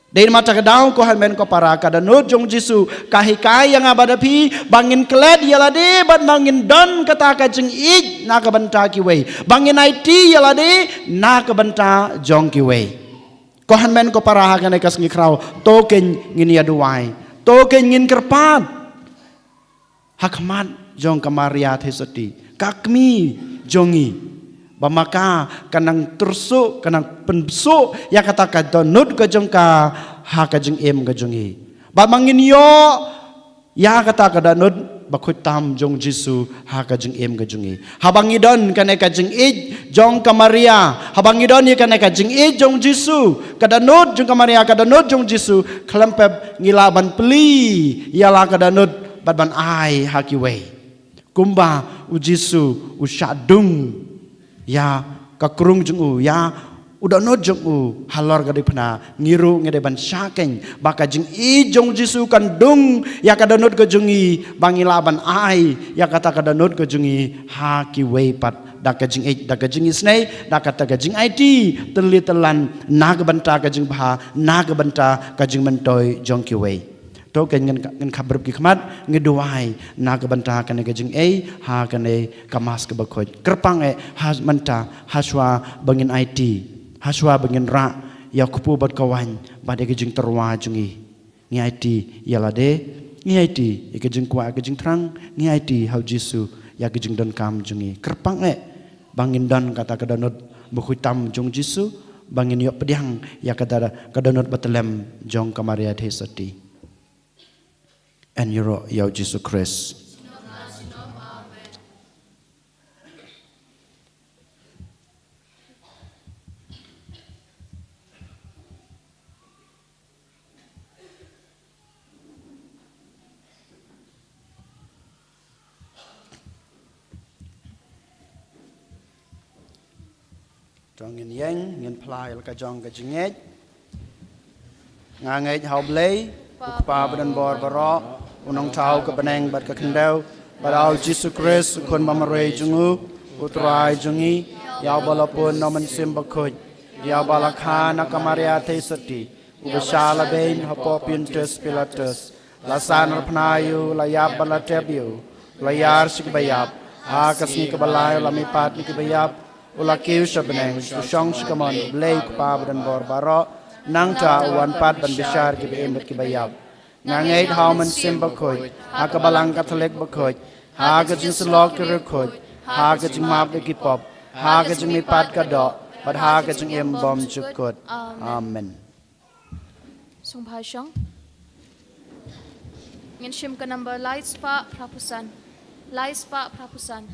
Dei namar kata ka daw, ko hynmen ko para, ka dohnud jong u Jisu ka hikai ïa nga bad ïa phi ba ngin klet ïa lade bad ba ngin don kata ka jingïeit na ka bynta kiwei, ba ngin aiti ïa lade na ka bynta jong kiwei. Ko hynmen ko para, ha kane ka sngi khraw, to kein ngin ïa duwai, to kein ngin kyrpad ha khmat jong ka Maria Theisotti, ka kmie jong ngi, ba ma ka kan nang tyrsuh, kan nang pynsuh ïa kata ka dohnud ka jong ka ha ka jingim ka jong ngi, ba ma ngin ïoh ïa kata ka dohnud bakhuid tam jong u Jisu ha ka jingim ka jong ngi. Haba ngi don kane ka jingïeit jong ka Maria, haba ngi don ïa kane ka jingïeit jong u Jisu, ka dohnud jong ka Maria, ka dohnud jong u Jisu, khlem pep ngi lah ban plie ïa la ka dohnud bad ban ai ha kiwei. Kumba u Jisu u shah dung ïa ka krung jong u, ïa u dohnud jong u halor ka diengphna, ngi ruh ngi dei ban shah kein ba ka jingïeit jong u Jisu kan dung ïa ka dohnud ka jong ngi, ba ngi lah ban ai ïa kata ka dohnud ka jong ngi ha kiwei pat, da ka jingïeit, da ka jingisynei, da kata ka jingaiti tylli tyllaiñ na ka bynta ka jingbha, na ka bynta ka jingmyntoi jong kiwei. To kein ngin, ngin khapbrip ki khmat, ngi duwai na ka bynta kane ka jingïeit ha kane ka Mass kaba khuid. Kyrpang eh ha mynta, ha shuwa ba ngin aiti, ha shuwa ba ngin rah ïa u kpu bad ka waiñ bad ïa ka jingtyrwa jong ngi, ngi aiti ïa lade, ngi aiti ïa ka jingkwah, ka jingthrang, ngi aiti ha u Jisu ïa ka jingdonkam jong ngi. Kyrpang eh ba ngin don kata ka dohnud bakhuid tam jong u Jisu, ba ngin ïoh pdiang ïa kata ka dohnud bathylliem jong ka Maria Theisotti. Yn ïaroh ïa u Jisu Khrist. To ngin ïeng, ngin phla ïa la ka jong ka jingngeit. Nga ngeit ha U Blei, U Kpa badonbor baroh, U Nongthaw ka bneng bad ka khyndew, bad ha U Jisu Khrist, U Khun bamarwei jong U, U Trai jong ngi, ïa uba la pun na U Mynsiem Bakhuid, ïa uba la kha na ka Maria Theisotti, uba shah la beiñ hapoh Pontius Pilatus, la san arpna ïa u, la ïap bad la tep ïa u, la ïar sha kiba ïap, ha ka sngi kaba lai u la mihpat na kiba ïap, u la kiew sha bneng, u shong sha kamon U Blei U Kpa badonbor baroh, nangta u wan pat ban bishar kiba im bad kiba ïap. Nga ngeit ha U Mynsiem Bakhuid, ha ka Balang Katholik bakhuid, ha ka jingsyllok ki riewkhuid, ha ka jingmap ïa ki pop, ha ka jingmihpat ka doh, bad ha ka jingim bymjukut. Amen. Sngewbha shong. Ngin shim ka number lai spah phra phew san. Lai spah phra phew san.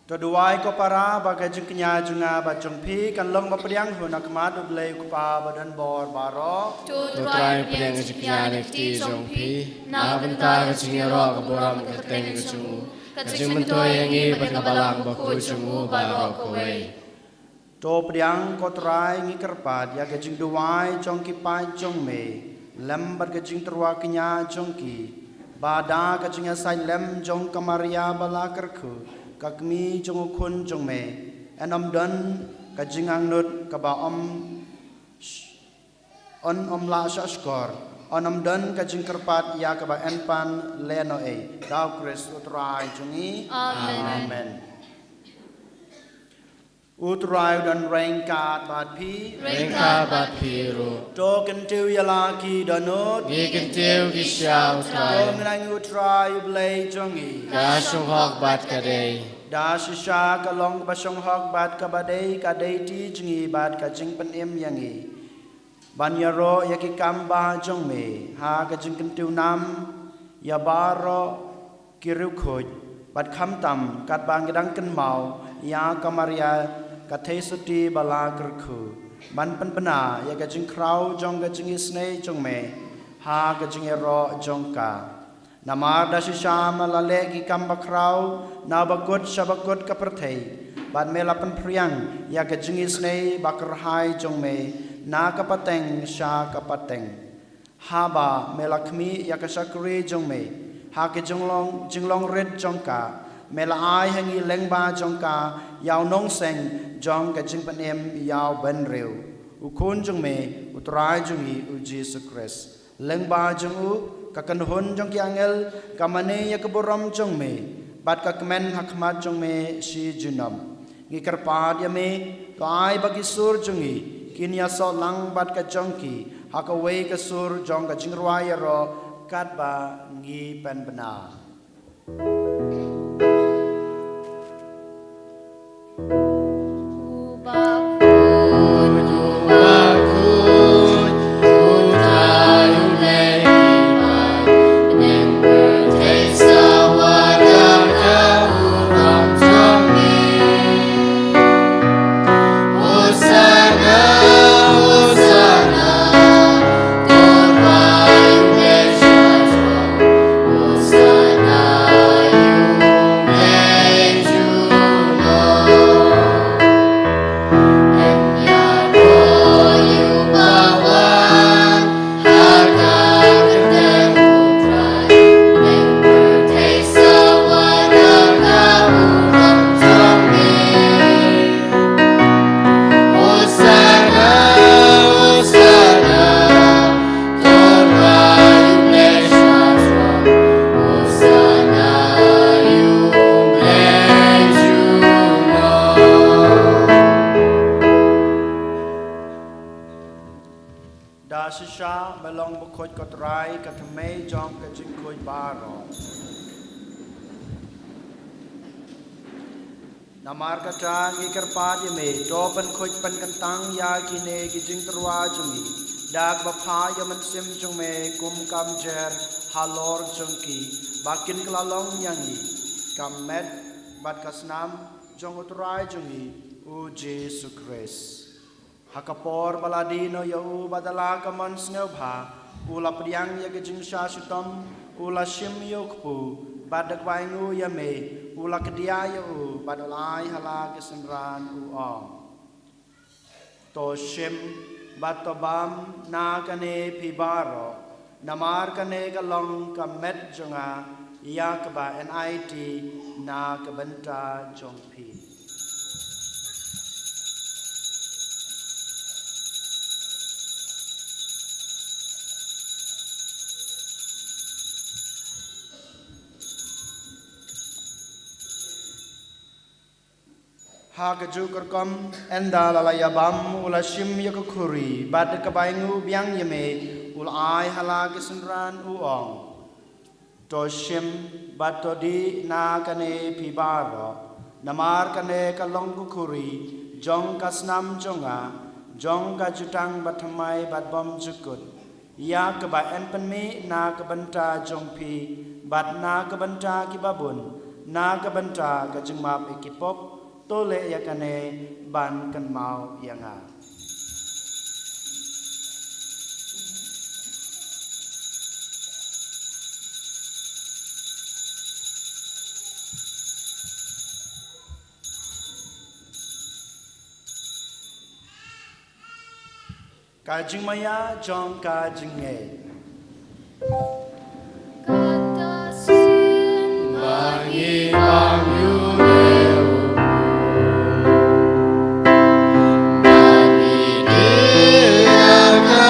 To duwai ko para ba ka jingkñia jong nga bad jong phi kan long ba pdiang hun ha khmat U Blei U Kpa badonbor baroh. To Trai pdiang ka jingkñia na ka kti jong phi na ka bynta ka jingïaroh ka burom ka kyrteng ka jong u, ka jingmyntoi ïa ngi bad ka Balang Bakhuid jong u baroh kawei. To pdiang ko Trai, ngi kyrpad ïa ka jingduwai jong ki paid jong me lem bad ka jingtyrwa kñia jong ki, ba da ka jingïasaid lem jong ka Maria ba la kyrkhu, ka kmie jong u Khun jong me, yn ym don ka jingangnud kaba ym yn ym lah shah shkor, yn ym don ka jingkyrpad ïa kaba yn pan lehnohei. Da U Khrist U Trai jong ngi. Amen. Amen. U Trai u don ryngkat bad phi. Ryngkat bad phi ruh. To kyntiew ïa la ki dohnud. Ngi kyntiew ki sha U Trai. To ngin ai ïa U Trai U Blei jong ngi. Ka shong hok bad ka dei. Da shisha ka long kaba shong hok bad kaba dei, ka dei ti jong ngi bad ka jingpynim ïa ngi. Ban ïaroh ïa ki kam ba jong me ha ka jingkyntiew nam ïa baroh ki riewkhuid, bad khamtam katba ngi dang kynmaw ïa ka Maria ka theisotti ba la kyrkhu, ban pynbna ïa ka jingkhraw jong ka jingisynei jong me ha ka jingïaroh jong ka. Namar da shisha me la leh ki kam bakhraw na bakut sha bakut ka pyrthei, bad me la pynphriang ïa ka jingisynei bakyrhai jong me na ka pateng sha ka pateng. Haba me la khmih ïa ka shakri jong me ha ka jinglong, jinglong rit jong ka, me la ai ha ngi lyngba jong ka ïa u nongseng jong ka jingpynim ïa u bynriew, u Khun jong me, U Trai jong ngi U Jisu Khrist. Lyngba jong u, ka kynhun jong ki angel ka mane ïa ka burom jong me, bad ka kmen ha khmat jong me shi junom. Ngi kyrpad ïa me, to ai ba ki sur jong ngi kin ïasoh lang bad ka jong ki ha kawei ka sur jong ka jingrwai ïaroh, katba ngi pynbna. Da shisha me long bakhuid ko Trai, ka thymmei jong ka jingkhuid baroh. Namar kata ngi kyrpad ïa me, to pynkhuid pynkyntang ïa kine ki jingtyrwa jong ngi da kaba phah ïa u Mynsiem jong me kum ka mjer halor jong ki, ba kin kylla long ïa ngi ka met bad ka snam jong U Trai jong ngi U Jisu Khrist. Ha ka por ba la die noh ïa u bad da la ka mon sngewbha, u la pdiang ïa ka jingshah shitom, u la shim ïa u kpu, bad da kaba ainguh ïa me, u la kdiah ïa u bad u la ai ha la ki synran, u ong: To shim bad to bam na kane phi baroh, namar kane ka long ka met jong nga, ïa kaba yn aiti na ka bynta jong phi. Ha kajuh ka rukom, ynda la la ïabam, u la shim ïa ka khuri, bad da kaba ainguh biang ïa me, u la ai ha la ki synran, u ong: To shim bad to dih na kane phi baroh, namar kane ka long ka khuri jong ka snam jong nga, jong ka jutang bathymmai bad bymjukut, ïa kaba yn pynmih na ka bynta jong phi bad na ka bynta kiba bun, na ka bynta ka jingmap ïa ki pop. To leh ïa kane ban kynmaw ïa nga. Ka jingmaïa jong ka jingngeit. Kata sien ba ngi bang ïa u, ba ngi dih ïa ka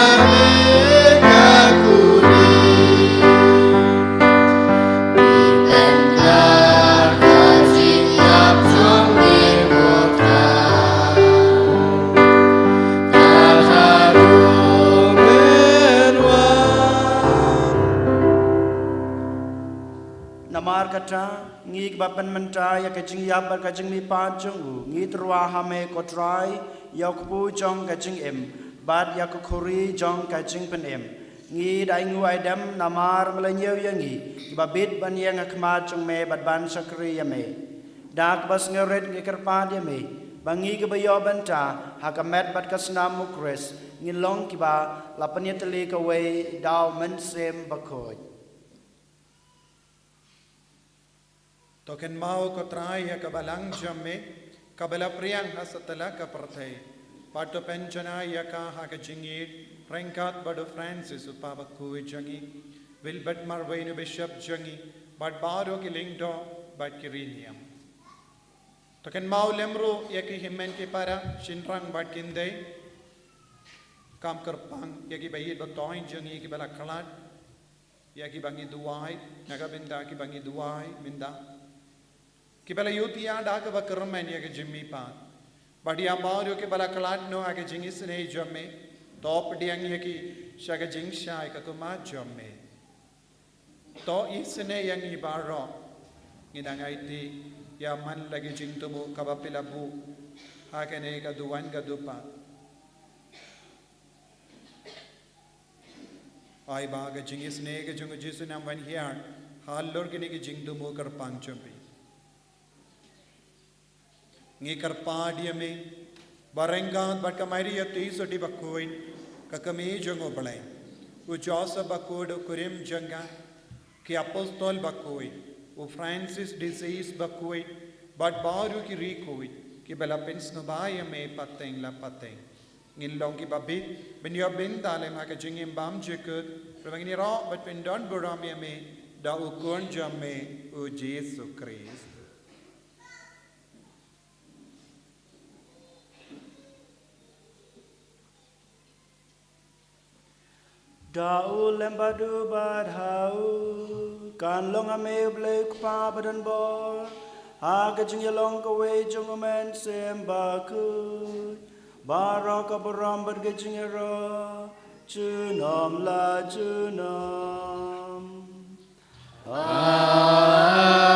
kata, ngi kiba pynmynta ïa ka jingïap bad ka jingmihpat jong u, ngi tyrwa ha me ko Trai, ïa u kpu jong ka jingim, bad ïa ka khuri jong ka jingpynim. Ngi da ainguh aidem namar me la ñiew ïa ngi, kiba bit ban ïeng ha khmat jong me bad ban shakri ïa me. Da kaba sngewrit ngi kyrpad ïa me, ba ngi kiba ïoh bynta ha ka met bad ka snam u Khrist, ngin long kiba la pynïatylli kawei da u Mynsiem Bakhuid. To kynmaw ko Trai ïa ka balang jong me, kaba la pdiang ha satlak ka pyrthei. Bad to pynjanai ïa ka ha ka jingïeit, ryngkat bad u Francis u Papa bakhuid jong ngi, Wilbert Marwein u Bishop jong ngi, bad baroh ki lyngdoh bad ki riewniam. To kynmaw lem ruh ïa ki hynmen ki para, shynrang bad khyndai, kam kyrpang ïa kiba ïeit ba thoiñ jong ngi kiba la khlad, ïa kiba ngi duwai, na ka bynta kiba ngi duwai mynta, kiba la ïohi ïa da kaba kyrmen ïa ka jingmihpat. Bad ïa baroh kiba la khlad noh ha ka jingisynei jong me, to pdiang ïa ki sha ka jingshai ka khmat jong me. To isynei ïa ngi baroh, ngi dang aiti ïa man la ka jingthmu kaba phi la buh ha kane ka duwan ka dupat. Ai ba ka jingisynei ka jong u Jisu nang wan hiar halor kine ki jingthmu kyrpang jong phi. Ngi kyrpad ïa me, ba ryngkat bad ka Maria Theisotti bakhuid, ka kmie jong u Blei, u Joseph bakhuid u kurim jong ka, ki apostol bakhuid, u Francis de Sales bakhuid, bad baroh ki riewkhuid kiba la pynsngewbha ïa me pateng la pateng. Ngin long kiba bit ban ïoh bynta lem ha ka jingim bymjukut, ruh ba ngin ïaroh bad pyndonburom ïa me da u Khun jong me u Jisu Khrist. Da u lem bad u bad ha u, kan long ha me u Blei u Kpa badonbor, ha ka jingïalong kawei jong u Mynsiem Bakhuid, baroh ka burom bad ka jingïaroh junom la junom. Amen.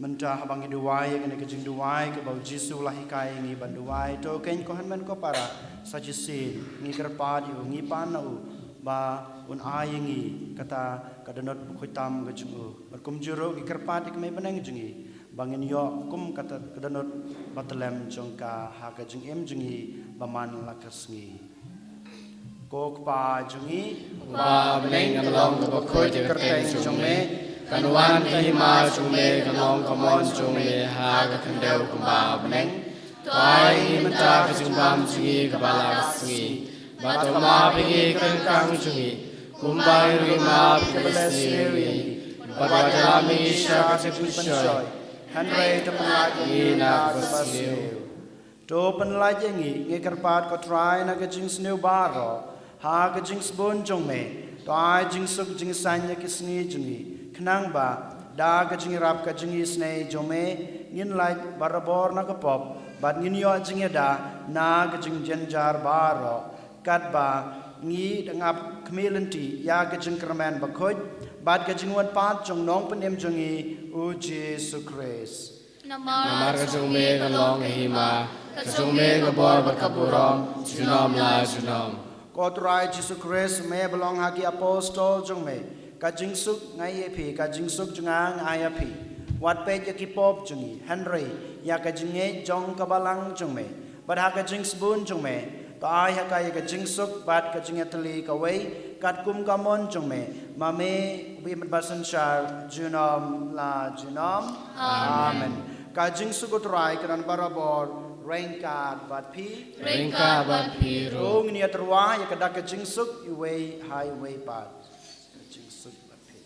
Mynta haba ngi duwai ïa kane ka jingduwai kaba u Jisu u la hikai ïa ngi ban duwai, to keiñ ko hynmen ko para, sa shisien ngi kyrpad ïa u, ngi pan na u ba un ai ïa ngi kata ka dohnud bakhuid tam ka jong u. Bad kumjuh ruh ngi kyrpad ïa ka mei bneng jong ngi ba ngin ïoh kum kata ka dohnud bathylliem jong ka ha ka jingim jong ngi ba man la ka sngi. Ko Kpa jong ngi uba ha bneng, kan long kaba khuid ïa ka kyrteng jong me, kan wan ka hima jong me, kan long ka mon jong me ha ka khyndew kumba ha bneng. To ai mynta ka jingbam jong ngi kaba la ka sngi, bad to map ïa ngi ka ryngkang jong ngi, kumba ngi ruh ngi map ïa kiba la sniew ïa ngi, bad wat ïalam ïa ngi sha ka jingpynshoi, hynrei to pynlait ïa ngi na kaba sniew. To pynlait ïa ngi, ngi kyrpad ko Trai, na ka jingsniew baroh, ha ka jingsbun jong me, to ai jingsuk jingsaiñ ïa ki sngi jong ngi, khnang ba da ka jingïarap ka jingisynei jong me, ngin lait barabor na ka pop, bad ngin ïoh jingïada na ka jingjynjar baroh, katba ngi dang ap khmih lynti ïa ka jingkyrmen bakhuid bad ka jingwan pat jong u Nongpynim jong ngi u Jisu Khrist. Namar ka jong me ka long ka hima, ka jong me ka bor bad ka burom junom la junom. Ko Trai Jisu Khrist, me ba long ha ki apostol jong me, ka jingsuk nga ai ïa phi, ka jingsuk jong nga nga ai ïa phi. Wat peit ïa ki pop jong ngi, hynrei ïa ka jingngeit jong ka balang jong me. Bad ha ka jingsbun jong me, to ai ha ka ïa ka jingsuk bad ka jingïatylli kawei, katkum ka mon jong me, ma me uba im bad synshar junom la junom. Amen. Amen. Ka jingsuk u Trai kan don barabor ryngkat bad phi. Ryngkat bad phi ruh. To ngin ïatyrwa ïa ka dak ka jingsuk iwei ha iwei pat. Ka jingsuk bad phi.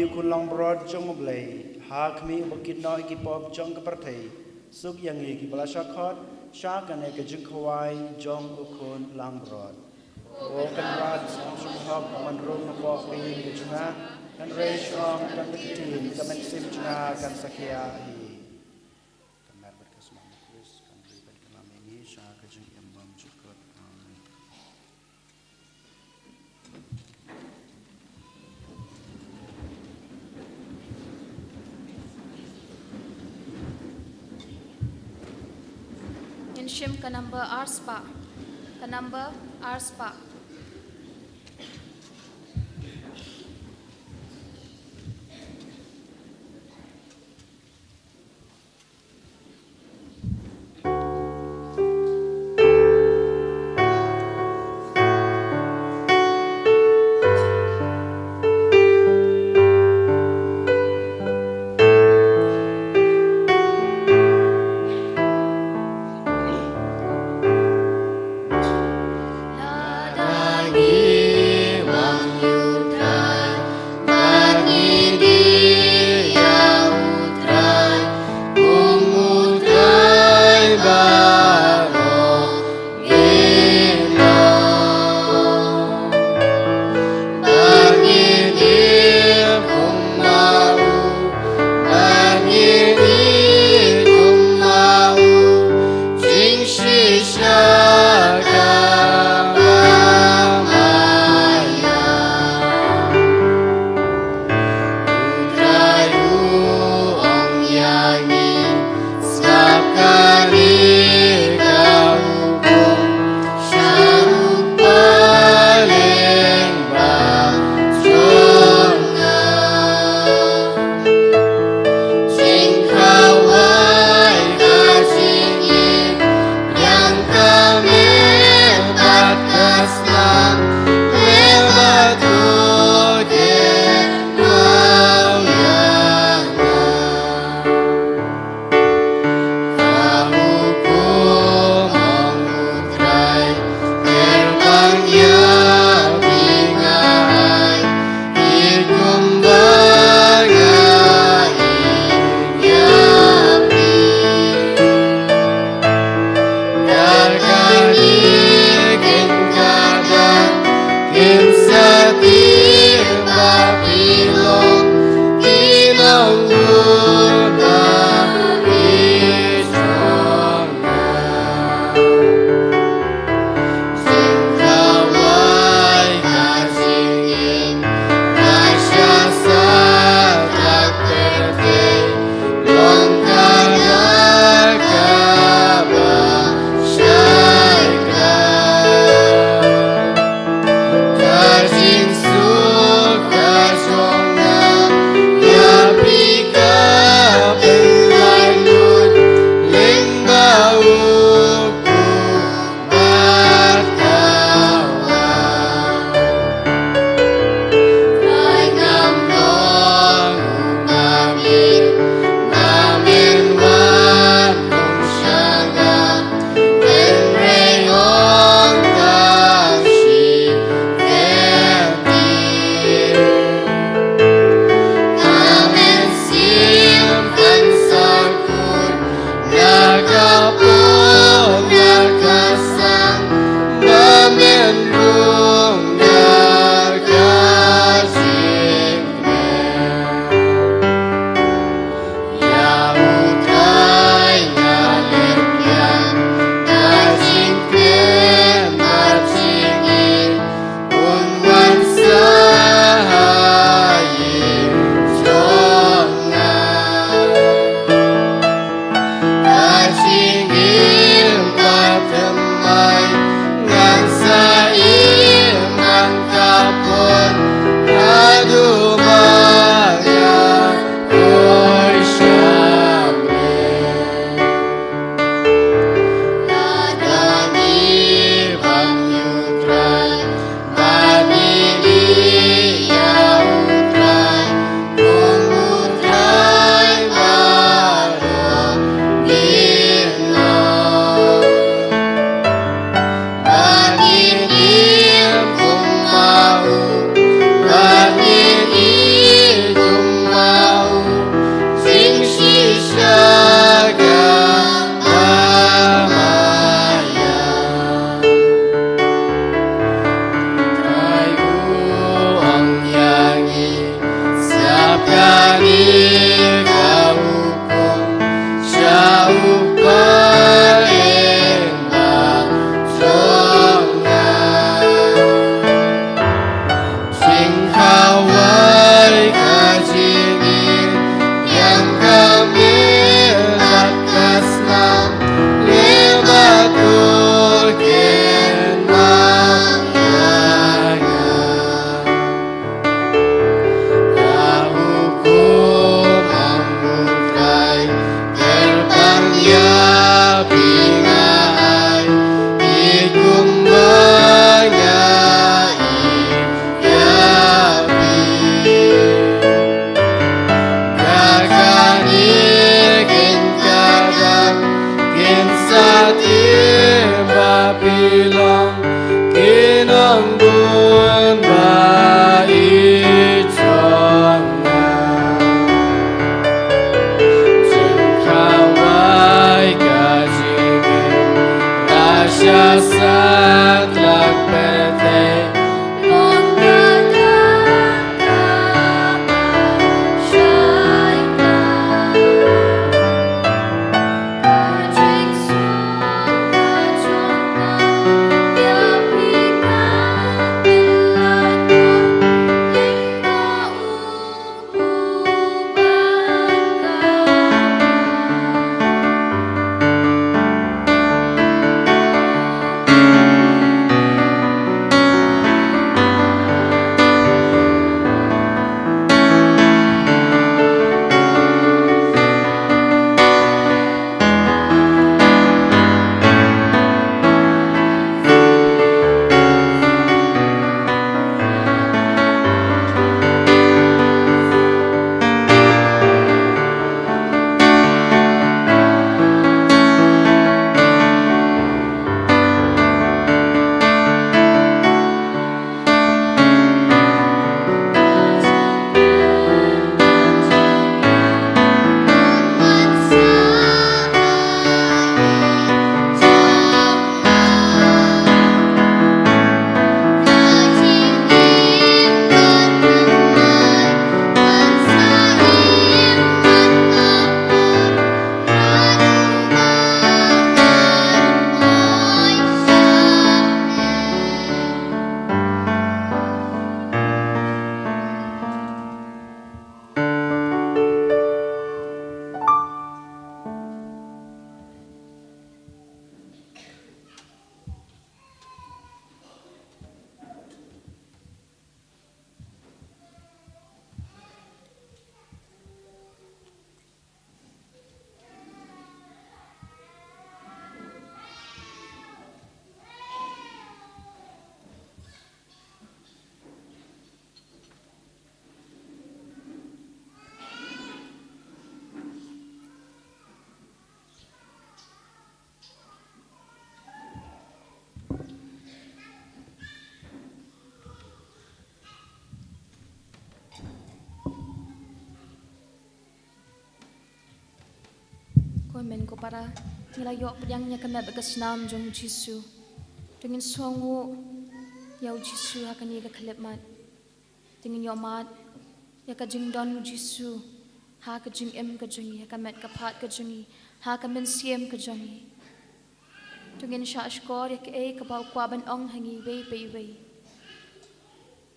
U Khun langbrot jong U Blei, ha khmih uba kit noh ïa ki pop jong ka pyrthei, suk ïa ngi kiba la shah khot sha kane ka jingkhawai jong U Khun langbrot. Ko Kynrad, sngewbha ban rung hapoh ka ïing ka jong nga, hynrei shu ong tang da ka ktien, ka mynsiem jong nga kan sa khia hi. Ka met bad ka sma u Khrist kan ri bad kan lam ïa ngi sha ka jingim bymjukut. Amen. Ngin shim ka number ar spah. Ka number ar spah. Amen. Ko para, ngi la ïoh pdiang ïa ka met bad ka snam jong u Jisu. To ngin sngewnguh ïa u Jisu ha kane ka khyllipmat. To ngin ïoh mad ïa ka jingdon u Jisu ha ka jingim ka jong ngi, ha ka met ka phad ka jong ngi, ha ka mynsiem ka jong ngi. To ngin shah shkor ïa kaei kaba u kwah ban ong ha ngi iwei pa iwei.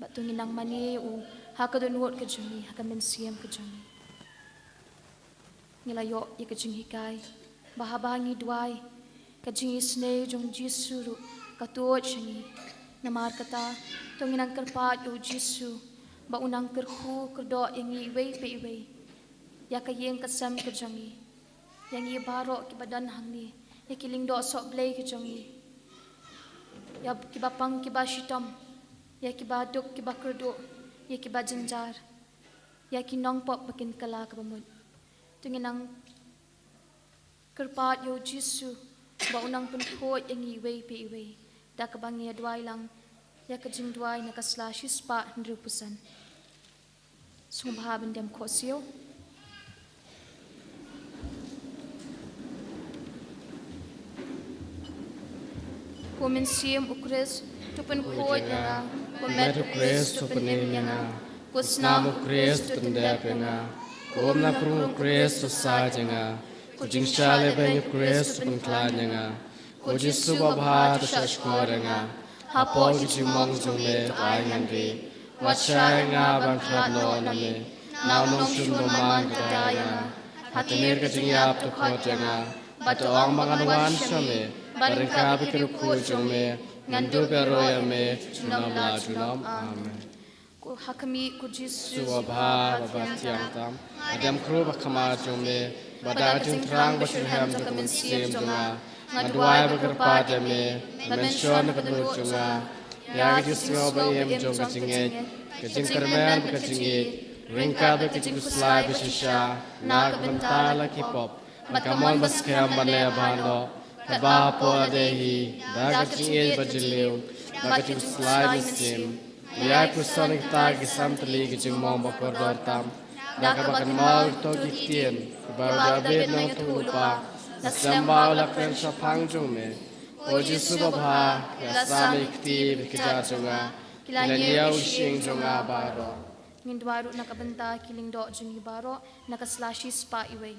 Bad to ngin nang mane ïa u ha ka dohnud ka jong ngi, ha ka mynsiem ka jong ngi. Ngi la ïoh ïa ka jinghikai ba haba ngi duwai, ka jingisynei jong u Jisu ruh ka tuid sha ngi. Namar kata, to ngin nang kyrpad ïa u Jisu ba un nang kyrkhu kyrdoh ïa ngi iwei pa iwei, ïa ka ïing ka sem ka jong ngi, ïa ngi baroh kiba don hangne, ïa ki lyngdoh sohblei ki jong ngi, ïa kiba pang kiba shitom, ïa kiba duk kiba kyrduh, ïa kiba jynjar, ïa ki nongpop ba kin kylla kaba mut. To ngin nang kyrpad ïa u Jisu ba un nang pynkhuid ïa ngi iwei pa iwei da kaba ngi ïa duwai lang ïa ka jingduwai na ka sla shispah hynriewphew san. Sngewbha ban dem khohsiew. Ko mynsiem u Khrist, to pynkhuid ïa nga. Ko met u Khrist, to pynim ïa nga. Ko snam u Khrist, to pyndep ïa nga. Ko umnam u Khrist, to said ïa nga. Ko jingshah lehbeiñ u Khrist, to pynkhlaiñ ïa nga. Ko Jisu babha, to shah shkor ïa nga hapoh ki jingmong jong me, to ai ngan rieh. Wat shai ïa nga ban khlad noh na me na u nongshun bymman, to da ïa nga. Ha tmier ka jingïap to khot ïa nga, bad to ong ba ngan wan sha me, bad ryngkat bad ki riewkhuid jong me ngan dup ïaroh ïa me junom la junom. Amen. Ko ha khmih ko Jisu babha, ba bathiang tam, nga dem khrup ha khmat jong me, bad da ka jingthrang ba shitrhem jong ka mynsiem jong nga, nga duwai bad kyrpad ïa me, ba men shon ha ka dohnud jong nga ïa ka jingsngew ba im jong ka jingngeit, ka jingkyrmen bad ka jingïeit, ryngkat bad ka jingkhuslai ba shisha na ka bynta la ki pop, bad ka mon ba skhem ban leh bha noh, katba hapoh lade hi da ka jingïeit ba jylliew bad ka jingkhuslai mynsiem. Ïa pyrshang ïa kita ki san tylli ki jingmong ba kordor tam, da kaba kynmaw ïa kito ki ktien kiba u Dabid u nongïathuhlypa, la slem bha u la kren shaphang jong me. Ko Jisu babha, ïa sam ïa ki kti bad ki kjat jong nga, ki la ñiew ïa ka shyieng jong nga baroh. Ngin duwai ruh na ka bynta ki lyngdoh jong ngi baroh na ka sla shispah iwei.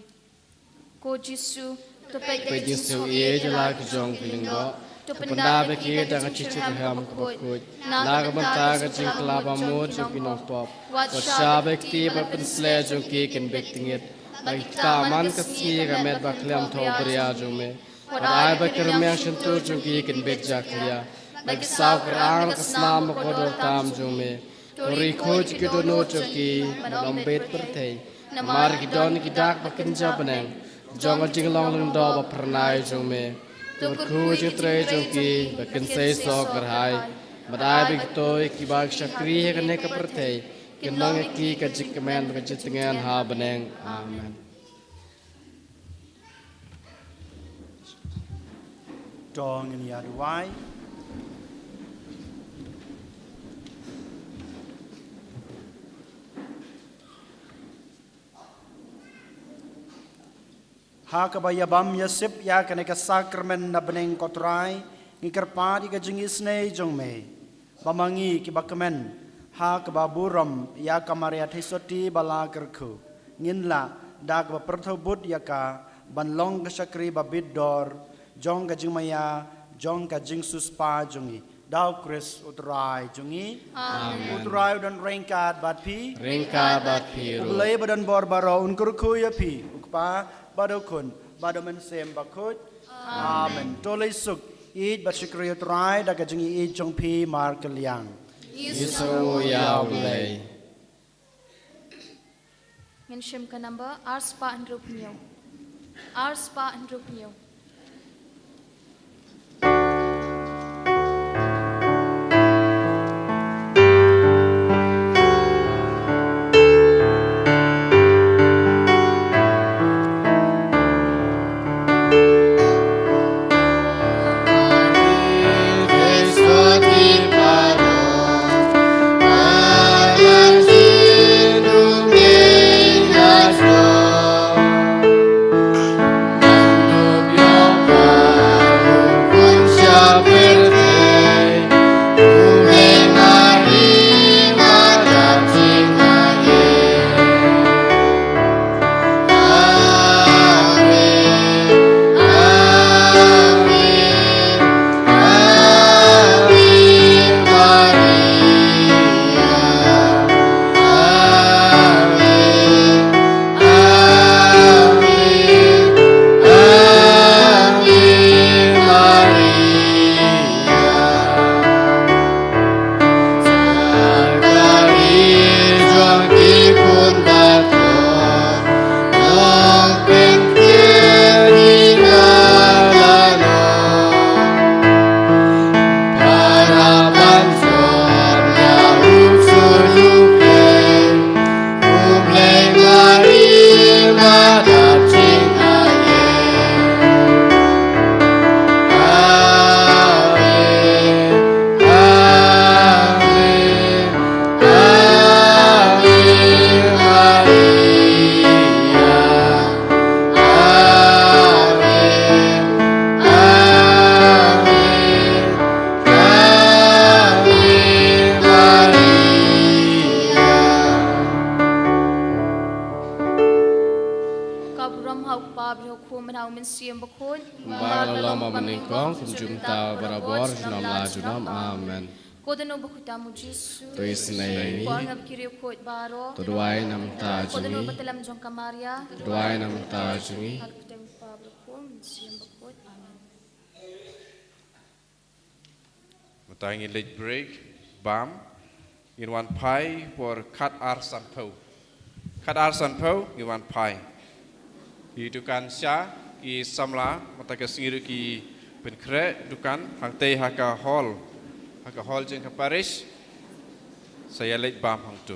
Ko Jisu, to peit ïa ka jingsngewsih ïa la ki jong ki lyngdoh, to pyndap ïa ki da ka jingshitrhem kaba khuid na ka bynta ka jingkylla bamut jong ki nongpop. Wat shah ba ki kti ba pynsleh jong ki kin bit tngit, ba ki ktah man ka sngi ïa ka met ba khlem thohbria jong me. Wat ai ba ki rmiang shyntur jong ki kin bit jakhlia, ba ki saw kyr-ang da ka snam ba kordor tam jong me. To ri khuid ïa ki dohnud jong ki ban ym bit pyrthei, namar ki don ki dak ba kynja bneng jong ka jinglong lyngdoh ba phyrnai jong me. To kyrkhu ïa ki trei jong ki ba kin seisoh kyrhai, bad ai ba kito kiba shakri ha kane ka pyrthei kin long ïa ki ka jingkmen bad ka jingtngen ha bneng. Amen. To ngin ïa duwai. Ha kaba ïa bam ïa sip ïa kane ka sakramen na bneng, ko Trai, ngi kyrpad ïa ka jingisynei jong me, ba ma ngi kiba kmen ha kaba burom ïa ka Maria Theisotti ba la kyrkhu, ngin lah da kaba pyrthuh bud ïa ka ban long ka shakri ba bit dor jong ka jingmaïa jong ka jingsiewspah jong ngi. Da U Khrist U Trai jong ngi. Amen. U Trai u don ryngkat bad phi. Ryngkat bad phi ruh. U Blei ba don bor baroh un kyrkhu ïa phi, U Kpa bad U Khun bad U Mynsiem Bakhuid. Amen. To leit suk, ïeit bad shakri U Trai da ka jingïeit jong phi markylliang. Ngi sngewnguh ïa U Blei. Ngin shim ka number ar spah hynriewphew hynñiew. Ar spah hynriewphew hynñiew. Manaw Mynsiem Bakhuid. Kumba la long mynnyngkong, kumjuh mynta, barabor, junom la junom. Amen. Ko Dohnud Bakhuid tam U Jisu. To isynei ïa ngi. Ko angel bad ki riewkhuid baroh. To duwai namar jong ngi. Ko Dohnud Bathylliem jong ka Maria. To duwai namar jong ngi. Ha ka kyrteng U Kpa bad U Khun bad U Mynsiem Bakhuid. Amen. Mynta ngin leit break bam. Ngin wan phai por khat ar sanphew. Khat ar sanphew ngin wan phai. Ki dukan sha, ki samla, mynta ka sngi ruh ki pynkhreh dukan, hangtei ha ka hall. Ha ka hall jong ka parish. Sa ïa leit bam hangto.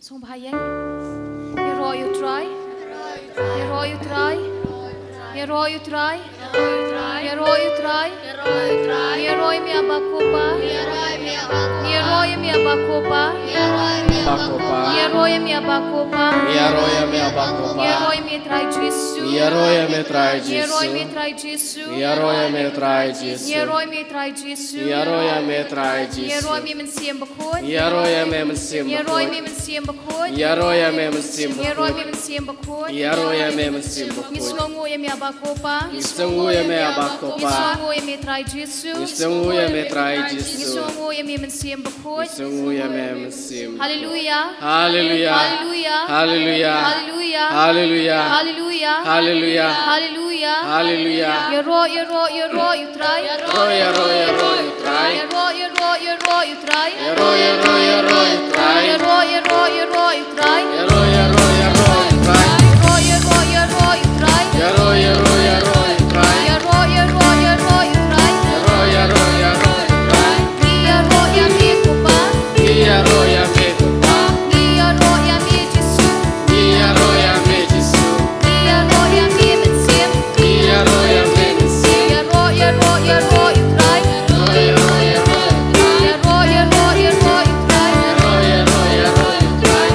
Sngewbha ïeng. Ïaroh ïa u Trai. Ïaroh ïa u Trai. Ïaroh ïa u Trai. Ïaroh ïa u Trai. Ïaroh ïa me Aba Kopa. Ïaroh ïa me Aba Kopa. Aba Kopa. Ïaroh ïa me Aba Kopa. Ïaroh ïa me Aba Kopa. Ïaroh ïa me Trai Jisu. Ïaroh ïa me Trai Jisu. Ïaroh ïa me Trai Jisu. Ïaroh ïa me Trai Jisu. Ïaroh ïa me Trai Jisu. Ïaroh ïa me Mynsiem Bakhuid. Ïaroh ïa me Mynsiem Bakhuid. Ïaroh ïa me Mynsiem Bakhuid. Ïaroh ïa me Mynsiem Bakhuid. Ïaroh ïa me Mynsiem Bakhuid. Ïaroh ïa me Mynsiem Bakhuid. Ngi sngewnguh ïa me Aba Kopa. Ngi sngewnguh ïa me Aba Kopa. Ngi sngewnguh ïa me Trai Jisu. Ngi sngewnguh ïa me Trai Jisu. Ngi sngewnguh ïa me Mynsiem Bakhuid. Ngi sngewnguh ïa me Mynsiem. Haleluya. Haleluya. Haleluya. Haleluya. Haleluya. Haleluya. Ïaroh, ïaroh, ïaroh ïa u Trai. Ïaroh, ïaroh, ïaroh ïa u Trai. Ïaroh, ïaroh, ïaroh ïa u Trai. Ïaroh, ïaroh, ïaroh ïa u Trai. Ïaroh, ïaroh, ïaroh ïa u Trai. Ïaroh, ïaroh, ïaroh ïa u Trai. Ïaroh, ïaroh, ïaroh ïa u Trai. Ïaroh, ïaroh, ïaroh ïa u Trai. Ïaroh, ïaroh, ïaroh ïa u Trai. Ïaroh, ïaroh, ïaroh ïa u Trai. Ngi ïaroh ïa me Kopa. Ngi ïaroh ïa me Kopa. Ngi ïaroh ïa me Jisu. Ngi ïaroh ïa me Jisu. Ngi ïaroh ïa me Mynsiem. Ngi ïaroh ïa me Mynsiem. Ïaroh, ïaroh, ïaroh ïa u Trai. Ïaroh, ïaroh, ïaroh ïa u Trai. Ïaroh, ïaroh, ïaroh ïa u Trai. Ïaroh, ïaroh, ïaroh ïa u Trai.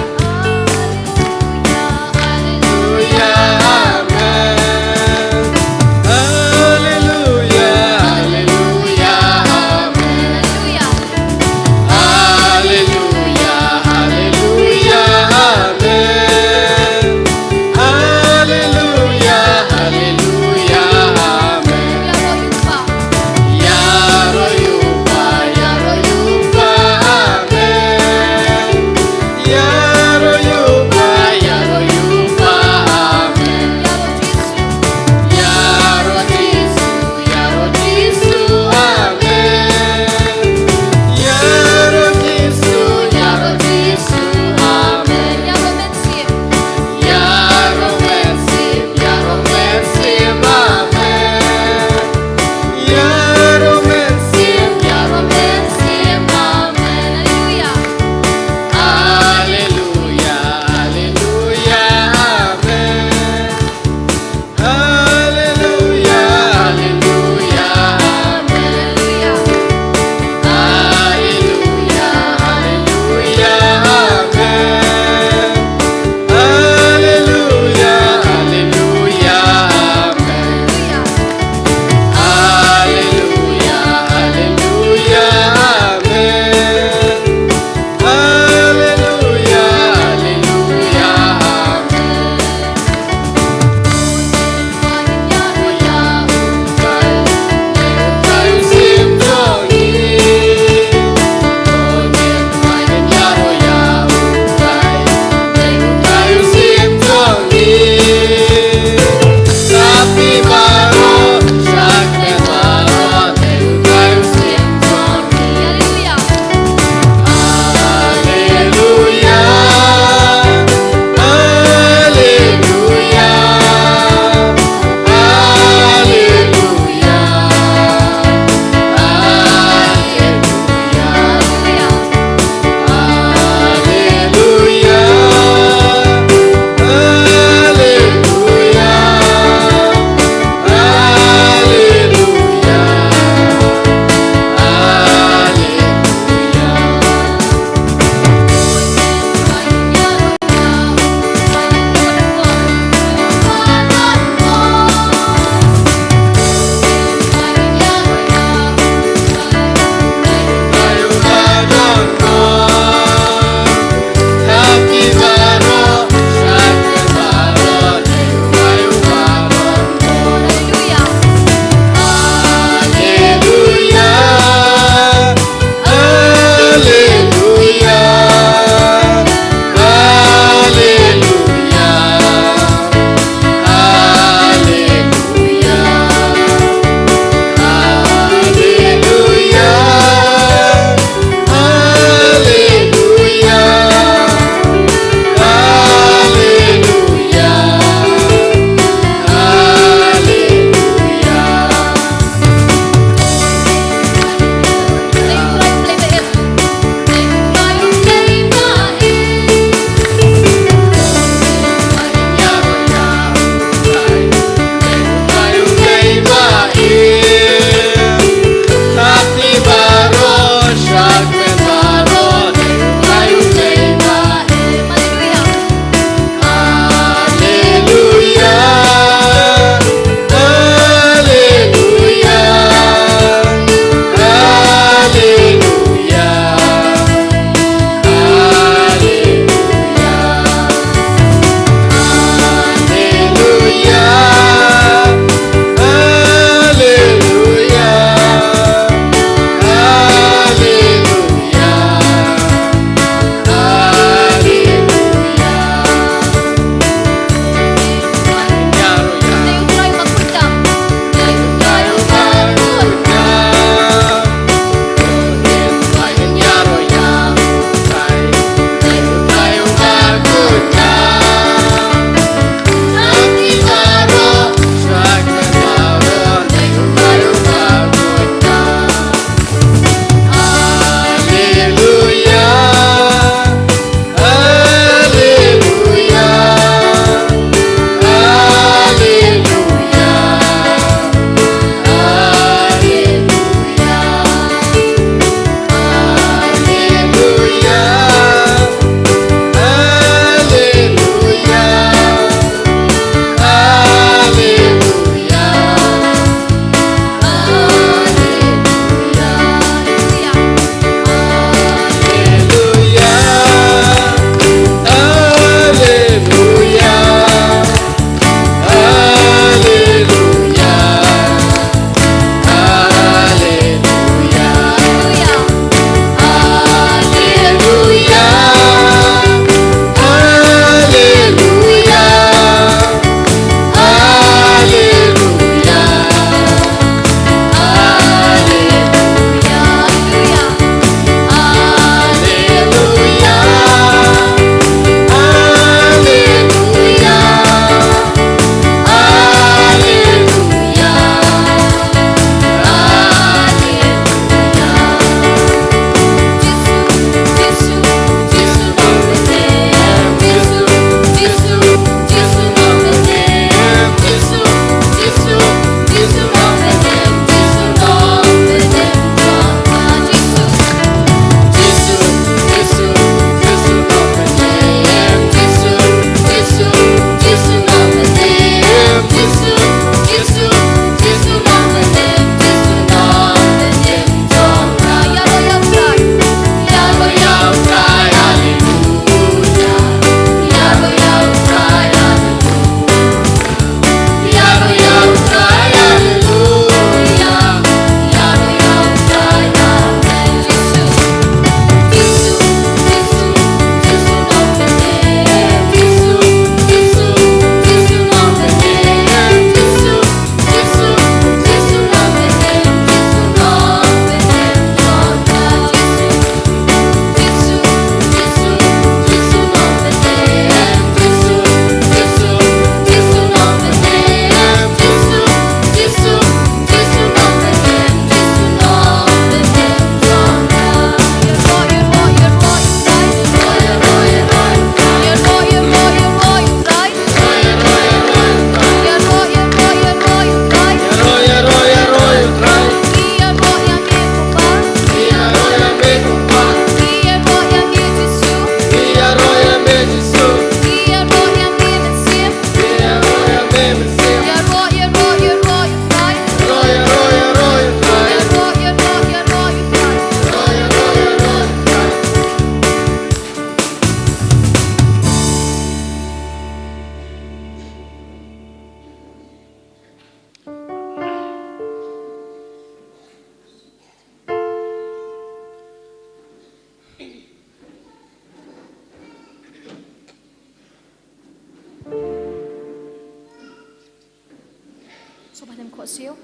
Sio.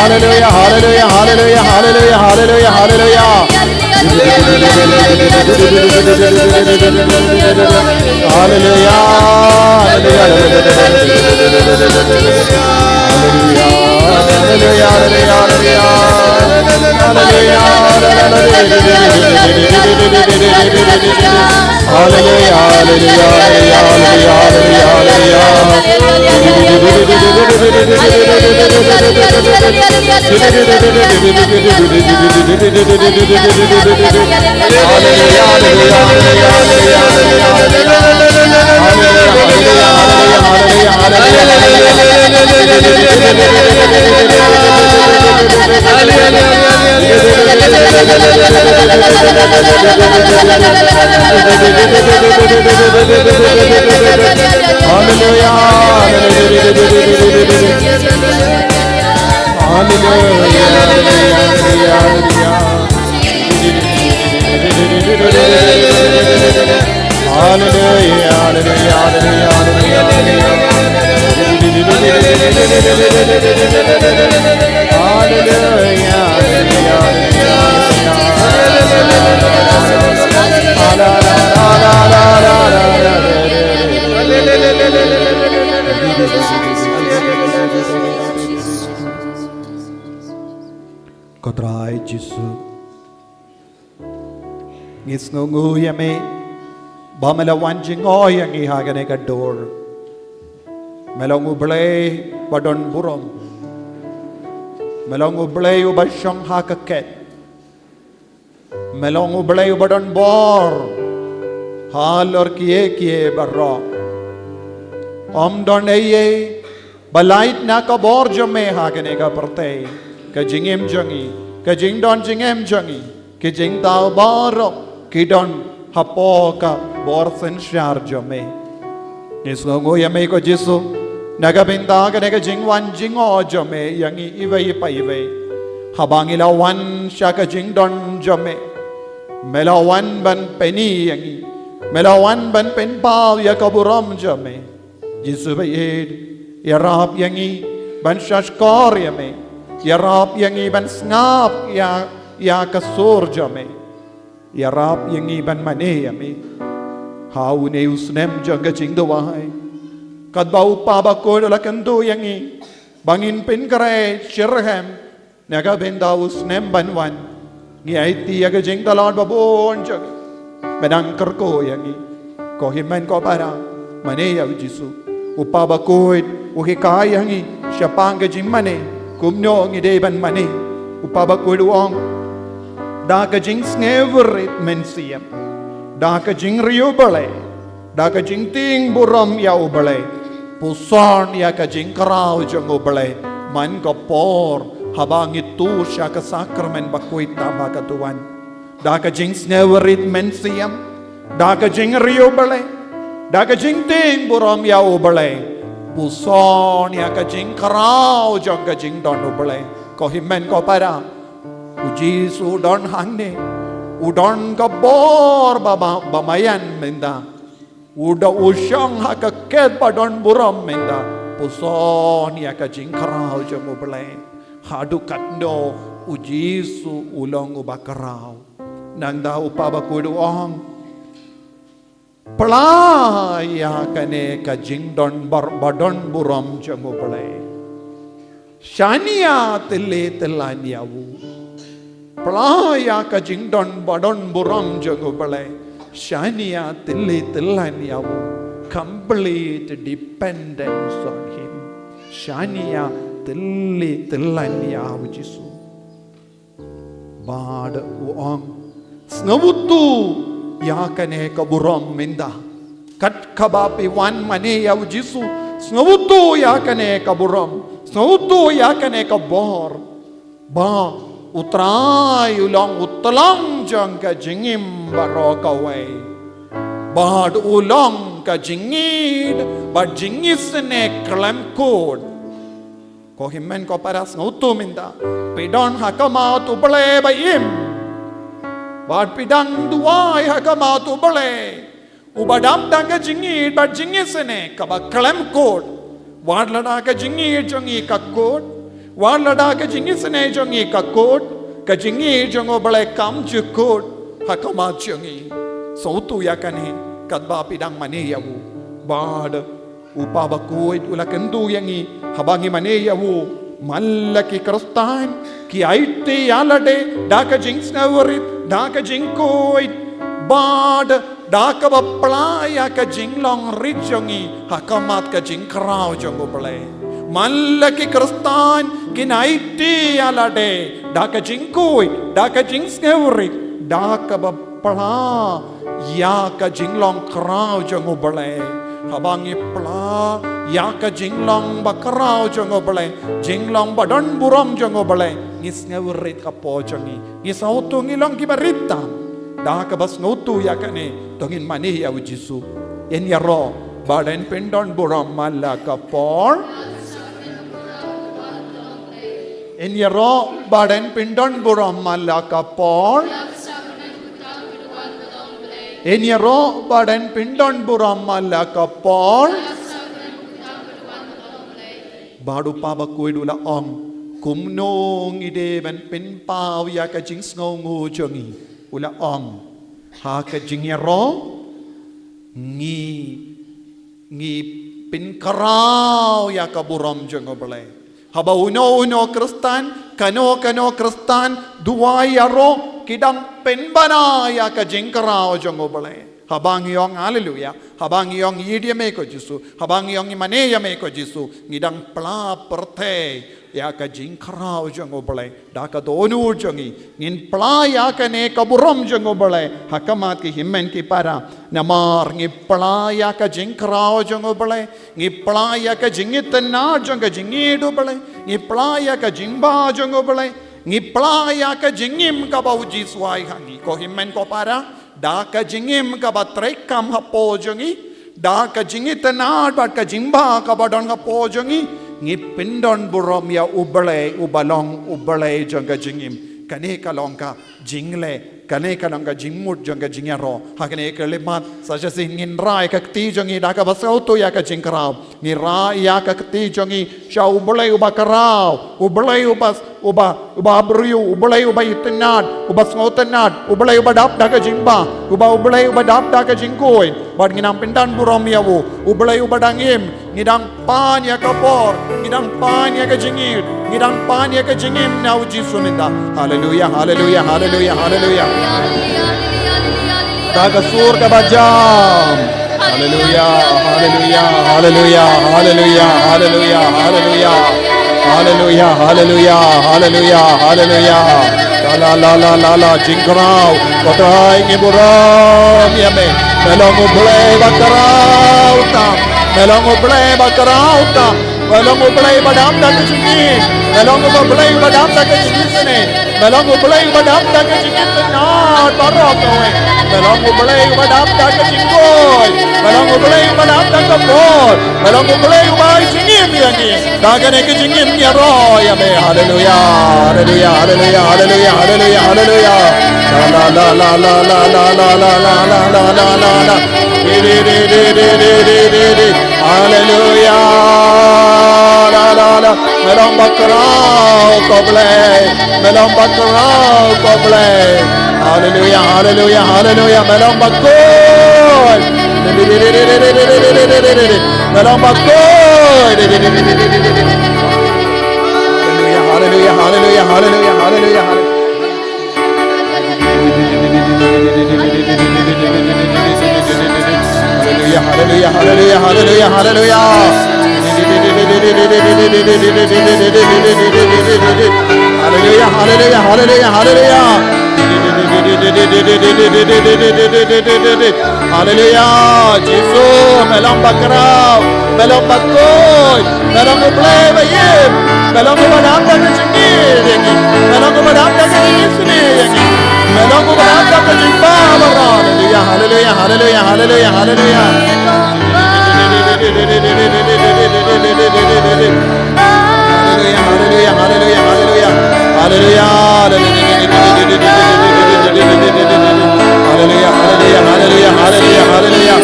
Hallelujah, hallelujah, hallelujah, hallelujah, hallelujah, hallelujah. Hallelujah, hallelujah, hallelujah. Hallelujah, hallelujah, hallelujah, hallelujah, hallelujah, hallelujah. Hallelujah. Hallelujah. Hallelujah. Hallelujah. Hallelujah. Hallelujah. Hallelujah. Ko Trai Jisu, ngi sngewnguh ïa me ba me la wan jngoh ïa ngi ha kane ka dur. Me long U Blei ba don burom. Me long U Blei uba shong ha ka khet. Me long U Blei uba don bor halor kiei kiei baroh. Ym don ei ei ba lait na ka bor jong me ha kane ka pyrthei. Ka jingim jong ngi, ka jingdon jingem jong ngi, ki jingthaw baroh ki don hapoh ka bor synshar jong me. Ngi sngewnguh ïa me ko Jisu na ka bynta kane ka jingwan jngoh jong me ïa ngi iwei pa iwei. Haba ngi la wan sha ka jingdon jong me, me la wan ban pyni ïa ngi, me la wan ban pynpaw ïa ka burom jong me. Jisu baieit, ïarap ïa ngi ban shahshkor ïa me. Ïarap ïa ngi ban sngap ïa, ïa ka sur jong me. Ïarap ïa ngi ban mane ïa me ha une u snem jong ka jingduwai. Katba u Kpa Bakhuid u la kyntu ïa ngi ba ngin pynkhreh shitrhem na ka bynta u snem ban wan. Ngi aiti ïa ka jingtlot babun jong ngi. Me dang kyrkhu ïa ngi. Ko hynmen ko para, mane ïa u Jisu. U Kpa Bakhuid u hikai ïa ngi shaphang ka jingmane, kumno ngi dei ban mane. U Kpa Bakhuid u ong, da ka jingsngewrit mynsiem, da ka jingriewblei, da ka jingtieng burom ïa U Blei, puson ïa ka jingkhraw jong U Blei man ka por haba ngi tuh sha ka sakramen bakhuid tam ha ka duwan. Da ka jingsngewrit mynsiem, da ka jingriewblei, da ka jingtieng burom ïa U Blei, puson ïa ka jingkhraw jong ka jingdon U Blei. Ko hynmen ko para, u Jisu u don hangne, u don ka bor ba, ba, ba maïan mynta. U da u shong ha ka khet ba don burom mynta. puson ïa ka jingkhraw jong U Blei. Haduh katno U Jisu u long uba khraw. Nangta u Kpa Bakhuid u ong, pla ïa kane ka jingdon bar-, ba don burom jong U Blei. Shaniah tylli tyllan ïa u. Pla ïa ka jingdon ba don burom jong U Blei. Shaniah tylli tyllan ïa u. Complete dependence on him. Shaniah tylli tyllan ïa U Jisu. Bad u ong, sngewthuh ïa kane ka burom mynta. Kat kaba phi wan mane ïa U Jisu, sngewthuh ïa kane ka burom, sngewthuh ïa kane ka bor. Ba U Trai u long u tlong jong ka jingim baroh kawei. Bad u long ka jingïeid bad jingisynei khlem kut. Ko hynmen ko para, sngewthuh mynta, phi don ha khmat U Blei ba im. Bad phi dang duwai ha khmat U Blei uba dap da ka jingïeid bad jingisynei kaba khlem kut. Wat lada ka jingïeid jong ngi ka kut, wat lada ka jingisynei jong ngi ka kut, ka jingïeid jong U Blei kam ju kut ha khmat jong ngi. Sngewthuh ïa kane katba phi dang mane ïa u. Bad u Kpa Bakhuid u la kyntu ïa ngi haba ngi mane ïa u. Man la ki Khristan ki aiti ïa lade da ka jingsngewrit, da ka jingkhuid, bad da kaba pla ïa ka jinglong rit jong ngi ha khmat ka jingkhraw jong U Blei. Man la ki Khristan kin aiti ïa lade da ka jingkhuid, da ka jingsngewrit, da kaba pla ïa ka jinglong khraw jong U Blei. Haba ngi pla ïa ka jinglong ba khraw jong U Blei, jinglong ba don burom jong U Blei, ngi sngewrit ka por jong ngi, ngi sngewthuh ngi long kiba rit tam. Da kaba sngewthuh ïa kane to ngin mane ïa U Jisu. Yn ïaroh ba dang pyndon burom man la ka por. Yn ïaroh ba dang pyndon burom man la ka por. Yn ïaroh ba dang pyndon burom man la ka por. Bad u Kpa Bakhuid u la ong, kumno ngi dei ban pynpaw ïa ka jingsngewnguh jong ngi? U la ong, ha ka jingïaroh ngi, ngi pynkhraw ïa ka burom jong U Blei. Haba uno uno Khristan, kano kano Khristan, duwai ïaroh, ki dang pynbna ïa ka jingkhraw jong U Blei. Haba ngi ong haleluya, haba ngi ong ïeid ïa me ko Jisu, haba ngi ong ngi mane ïa me ko Jisu, ngi dang pla pyrthei ïa ka jingkhraw jong U Blei da ka dohnud jong ngi. Ngin pla ïa kane ka burom jong U Blei ha khmat ki hynmen ki para. Namar ngi pla ïa ka jingkhraw jong U Blei, ngi pla ïa ka jingitynnad jong ka jingïeid U Blei, ngi pla ïa ka jingbha jong U Blei, ngi pla ïa ka jingim kaba U Jisu ai ha ngi. Ko hynmen ko para, da ka jingim kaba treikam hapoh jong ngi, da ka jingitynnad bad ka jingbha kaba don hapoh jong ngi, ngi pyndon burom ïa U Blei uba long U Blei jong ka jingim. Kane ka long ka jingleh, kane ka long ka jingmut jong ka jingïaroh. Ha kane ka khyllipmat sa shisien ngin rah ïa ka kti jong ngi da kaba sngewthuh ïa ka jingkhraw. Ngi rah ïa ka kti jong ngi sha U Blei uba khraw, U Blei uba, uba, uba briew, U Blei uba itynnad, uba sngewtynnad, U Blei uba dap da ka jingbha, uba, U Blei uba dap da ka jingkhuid. Bad ngi nang pyndon burom ïa u, U Blei uba dang im. Ngi dang pan ïa ka por, ngi dang pan ïa ka jingïeid, ngi dang pan ïa ka jingim na U Jisu mynta. Haleluya, haleluya, haleluya, haleluya. Da ka sur kaba jam. Haleluya, haleluya, haleluya, haleluya, haleluya, haleluya. Haleluya, haleluya, haleluya, haleluya. La, la, la, la, la, la, jingkhraw. Ko Trai ngi burom ïa me. Me long U Blei ba khraw tam. Me long U Blei ba khraw tam. Me long U Blei ba dap da ka jingim. Me long U Blei ba dap da ka jingisynei. Me long U Blei uba dap da ka jingitynnad baroh kawei. Me long U Blei uba dap da ka jingkhuid. Me long U Blei uba dap da ka bor. Me long U Blei uba ai jingim ïa ngi. Da kane ka jingim ngi ïaroh ïa me. Haleluya. Haleluya. Haleluya. Haleluya. Haleluya. Haleluya. La, la, la, la. Di, di, di, di, di, di, di, di, di. Haleluya. Bakhraw ko Blei, me long bakhraw ko Blei. Haleluya, haleluya, haleluya, me long bakhuid. Me long bakhuid. Haleluya, haleluya, haleluya, haleluya, haleluya. Haleluya, haleluya, haleluya, haleluya, haleluya. Haleluya, haleluya, haleluya, haleluya, haleluya. Haleluya, Jisu, me long bakhraw, me long bakhuid, me long U Blei ba im, me long uba dap da ka jingkit ïa ngi, me long uba dap da ka jingisynei ïa ngi, me long uba dap da ka jingbaroh. Haleluya, haleluya, haleluya, haleluya, haleluya. Haleluya, haleluya, haleluya, haleluya. Haleluya. Haleluya, haleluya, haleluya, haleluya, haleluya.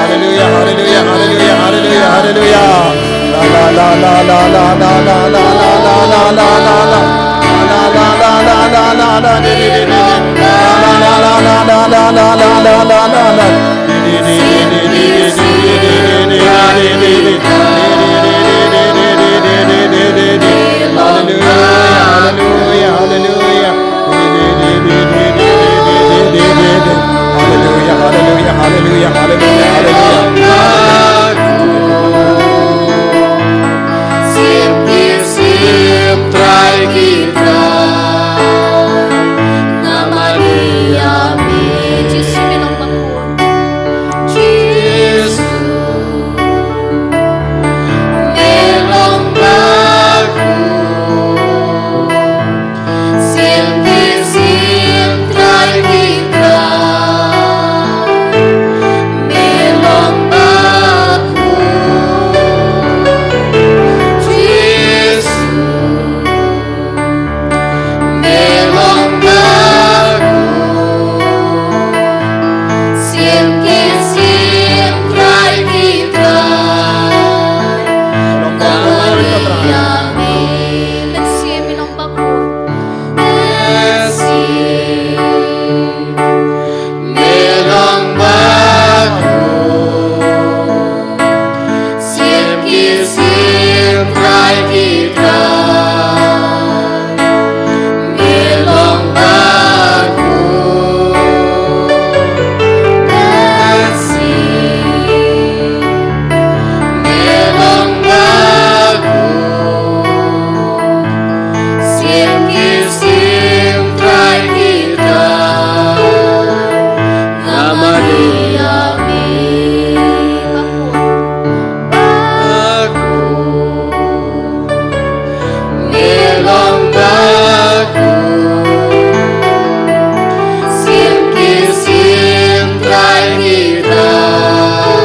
Haleluya, haleluya, haleluya, haleluya, haleluya. La, la, la, la, la. La, la, la, la, la, la, la, la, la. Haleluya, haleluya, haleluya. Haleluya, haleluya, haleluya, haleluya, haleluya. Jisu, me long bakhuid. Jisu, me long bakhuid. Siem ki siem, Trai ki Trai, me long bakhuid. Jisu, me long bakhuid. Siem ki siem, Trai ki Trai, nga mane ïa me. Mynsiem me long bakhuid. Mynsiem me long bakhuid. Siem ki siem, Trai ki Trai, me long bakhuid. Mynsiem me long bakhuid. Siem ki siem, Trai ki Trai, nga mane ïa me. Bakhuid, me long bakhuid. Siem ki siem, Trai ki Trai,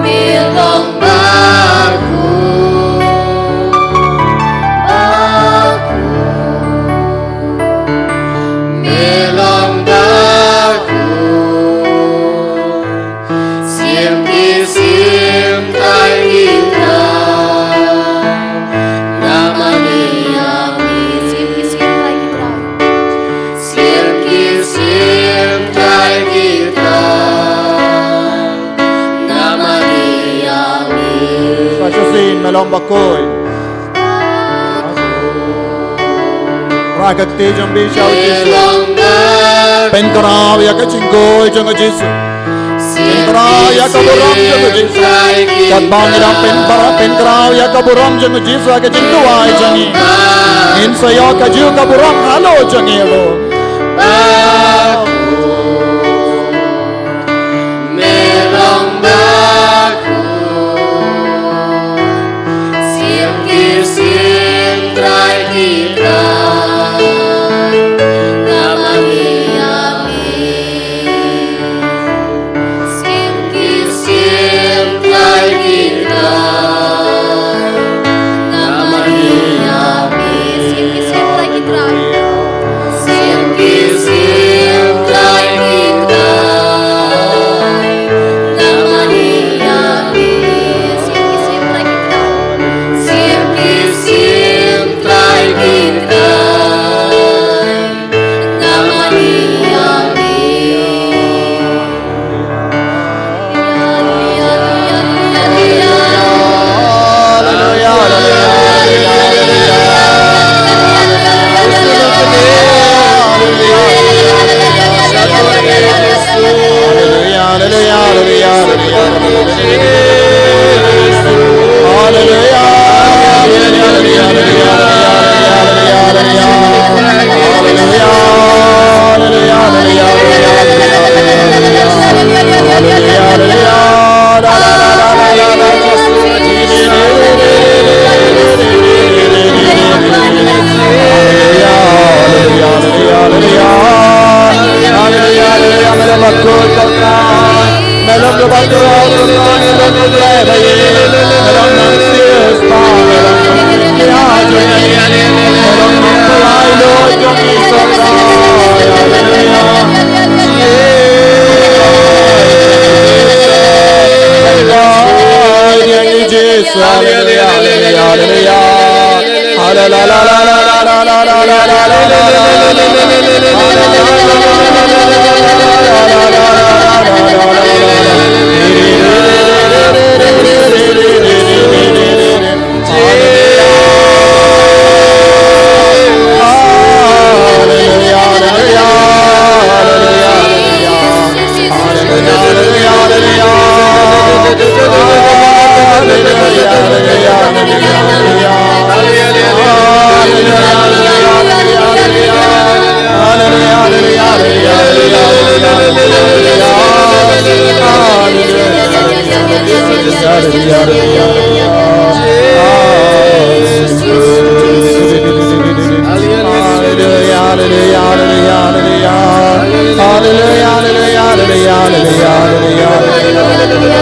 me long bakhuid. Bakhuid, me long bakhuid. Siem ki siem, Trai ki Trai, nga mane ïa me. Siem ki siem, Trai ki Trai. Siem ki siem, Trai ki Trai, nga mane ïa me. Sa shisien me long bakhuid. Rah ka kti jong phi sha u Jisu. Pynkhraw ïa ka jingkhuid jong u Jisu. Pynkhraw ïa ka burom jong u Jisu. Katba ngi dang pynkhraw, pynkhraw ïa ka burom jong u Jisu ha ka jingduwai jong ngi, ngin sa ïoh kajuh ka burom halor jong ngi ruh. Me long bakhuid. Siem ki siem, Trai ki Trai, nga mane ïa me. Siem ki siem, Trai ki Trai, nga mane ïa me. Siem ki siem, Trai ki Trai. Siem ki siem, Hallelujah, hallelujah, hallelujah, hallelujah. Hallelujah, hallelujah, hallelujah, hallelujah, hallelujah. Hallelujah, hallelujah, hallelujah, hallelujah. Hallelujah, hallelujah, hallelujah. Hallelujah, hallelujah,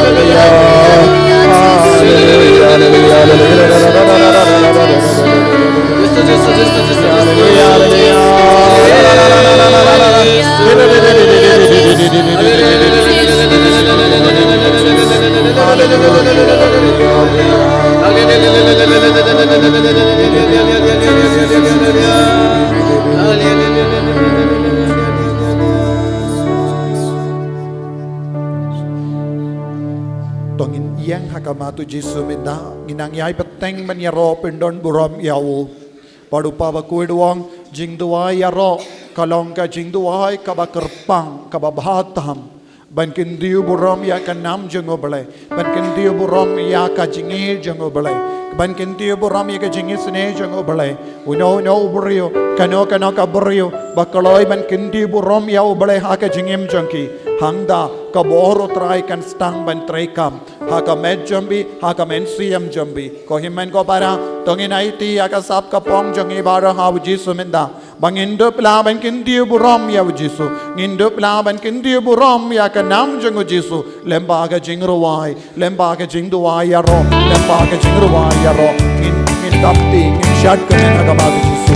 hallelujah. To ngin ïeng ha khmat u Jisu mynta, ngin nang ïai bteng ban ïaroh pyndon burom ïa u. Bad u Papa Bakhuid u ong, jingduwai ïaroh ka long ka jingduwai kaba kyrpang, kaba bha tam. Ban kyntiew burom ïa ka nam jong u Blei. Ban kyntiew burom ïa ka jingïeit jong u Blei. Ban kyntiew burom ïa ka jingisynei jong u Blei. Uno uno u briew, kano kano ka briew ba kloi ban kyntiew burom ïa u Blei ha ka jingim jong ki, hangta ka bor u Trai kan sdang ban treikam ha ka met jong phi, ha ka mynsiem jong phi. Ko hynmen ko para, to ngin aiti ïa ka sap ka phong jong ngi baroh ha u Jisu mynta. Ba ngin dup lah ban kyntiew burom ïa u Jisu. Ngin dup lah ban kyntiew burom ïa ka nam jong u Jisu. Lem bad ka jingrwai, lem bad ka jingduwai ïaroh, lem bad ka jingrwai ïaroh. Ngin, ngin dap kti, ngin shad kmen ha khmat u Jisu.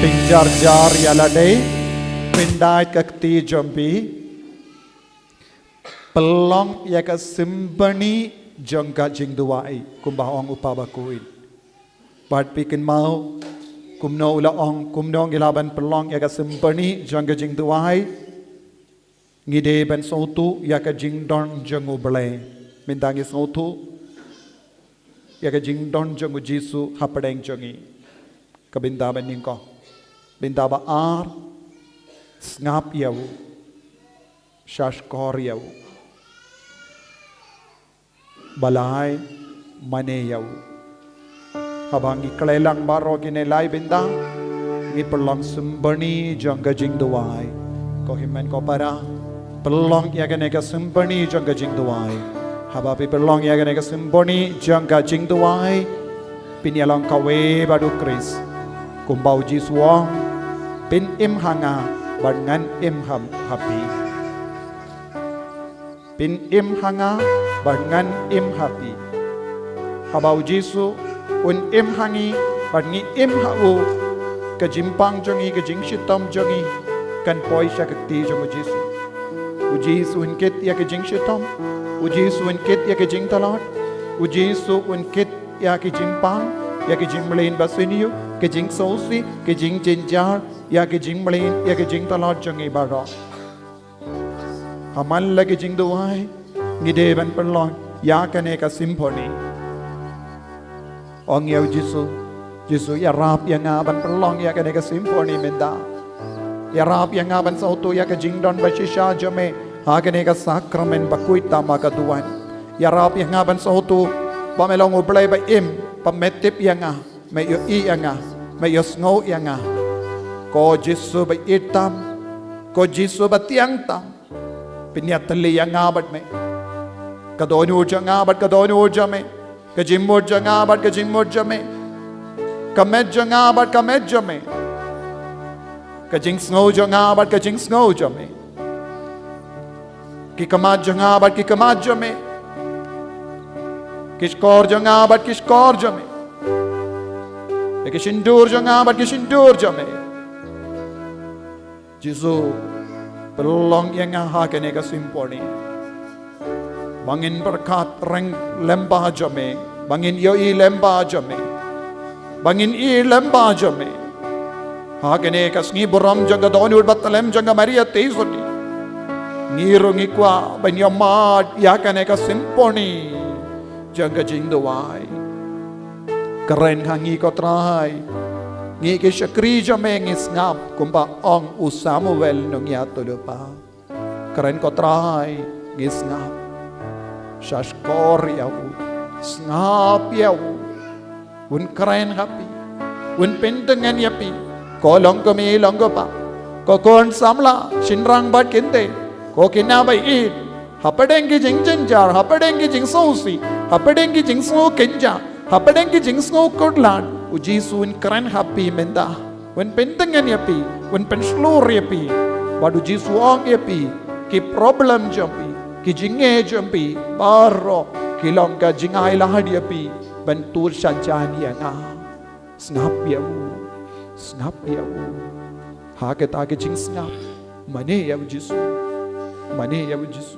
Pynjarjar ïa lade, pyndait ka kti jong phi, pynlong ïa ka symphony jong ka jingduwai, kumba ong u Papa Queen. Bad phi kynmaw kumno u la ong, kumno ngi lah ban pynlong ïa ka symphony jong ka jingduwai. Ngi dei ban sngewthuh ïa ka jingdon jong U Blei. Mynta ngi sngewthuh ïa ka jingdon jong U Jisu hapdeng jong ngi. Ka bynta ba nyngkong. Bynta ba ar, sngap ïa u, shahshkor ïa u. Ba lai, mane ïa u. Haba ngi khleh lang baroh kine lai bynta, ngi pynlong symphony jong ka jingduwai. Ko hynmen ko para, pynlong ïa kane ka symphony jong ka jingduwai. Haba phi pynlong ïa kane ka symphony jong ka jingduwai, phin ïa long kawei bad U Khrist. Kumba U Jisu u ong, phin im ha nga bad ngan im ha, ha phi. Phin im ha nga bad ngan im ha phi. Haba U Jisu un im ha ngi bad ngi im ha u, ka jingpang jong ngi, ka jingshitom jong ngi kan poi sha ka kti jong U Jisu. U Jisu un kit ïa ka jingshitom. U Jisu un kit ïa ka jingtlot. U Jisu un kit ïa ka jingpang, ïa ka jingmlien basniew, ka jingsngewsih, ka jingjynjar, ïa ka jingmlien, ïa ka jingtlot jong ngi baroh. Ha man la ka jingduwai, ngi dei ban pynlong ïa kane ka symphony. Ong ïa U Jisu, Jisu, ïarap ïa nga ban pynlong ïa kane ka symphony mynta. Ïarap ïa nga ban sngewthuh ïa ka jingdon ba shisha jong me ha kane ka sakramen ba khuid tam ha ka duwan. Ïarap ïa nga ban sngewthuh ba me long U Blei ba im, ba me tip ïa nga, me ïohi ïa nga, me ïohsngew ïa nga. Ko Jisu ba ïeit tam, ko Jisu ba thiang tam, pynïatylli ïa nga bad me. Ka dohnud jong nga bad ka dohnud jong me. Ka jingmut jong nga bad ka jingmut jong me. Ka met jong nga bad ka met jong me. Ka jingsngew jong nga bad ka jingsngew jong me. Ki khmat jong nga bad ki khmat jong me. Ki shkor jong nga bad ki shkor jong me. Ki shyntur jong nga bad ki shyntur jong me. Jisu, pynlong ïa nga ha kane ka symphony. Ba ngin pyrkhat reng lem bha jong me, ba ngin ïohi lem bha jong me, ba ngin ïohi lem bha jong me. Ha kane ka sngi burom jong ka dohnud bad tlem jong ka Maria Theisotti, ngi ruh ngi kwah ban ïohmad ïa kane ka symphony jong ka jingduwai. Kren ha ngi ko Trai. Ngi ki shakri jong me, ngi sngap kumba ong u Samuel nongïathuhlypa. Kren ko Trai, ngi sngap. Shahshkor ïa u. Sngap ïa u. Un kren ha phi. Un pyntngen ïa phi. Ko long kmie long kpa, ko khun samla, shynrang bad kynthei, ko khynnah ba ïeit. Hapdeng ki jingjynjar, hapdeng ki jingsngewsih, hapdeng ki jingsngew kynjah, hapdeng ki jingsngew khuslai, U Jisu un kren ha phi mynta. Un pyntngen ïa phi, un pynshlur ïa phi. Bad U Jisu u ong ïa phi, ki problem jong phi, ki jingeh jong phi baroh ki long ka jingailad ïa phi ban tur sha jan ïa nga. Sngap ïa u. Sngap ïa u. Ha kata ka jingsngap, mane ïa U Jisu. Mane ïa U Jisu.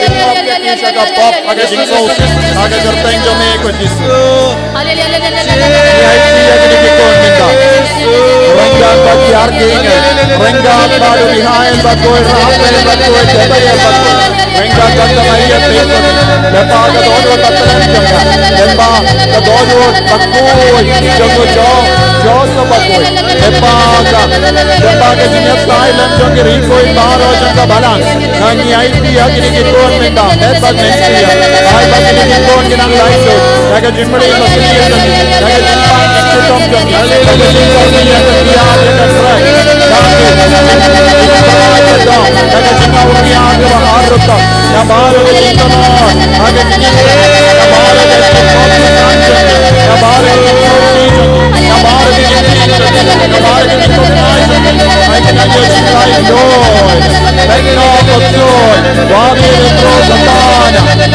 Pynmap ïa ki sha ka pop ha ka jingsngewsih ha ka kyrteng jong me ko Jisu. Ngi aiti ïa kine ki khun mynta. Ryngkat bad ki archanghel, ryngkat bad u Mikhael bad ko Raphael bad ko Jezebel bad ko, ryngkat bad ka Maria Theisotti. Lyngba ka dohnud bad ka kyrteng jong ka, lyngba ka dohnud bakhuid jong u Jo-, Joseph bakhuid. Lyngba ka, lyngba ka jingïatai lem jong ki rikui baroh jong ka balang. Ngi aiti ïa kine ki khun mynta, met bad mynsiem. Ai ba kine ki khun ki nang lait lut da ka jingmyntoi ba kine ki khun, da ka jingpang ka shitom jong ki, da ka jingpang ka ïa ka ïa ka Trai. Da ka jingpang ka dong, da ka jingpang ka ïa ka ba har rukom. Da baroh ka jingpang, da ka jingpang, da baroh ka jingpang ka jong ki, da baroh ka jingpang ka jong ki, da baroh ka jingpang ka jong ki, da baroh ka jingpang ka jong ki. Ai kane ka jingpang ka dong. Bad no ko jong, wa ki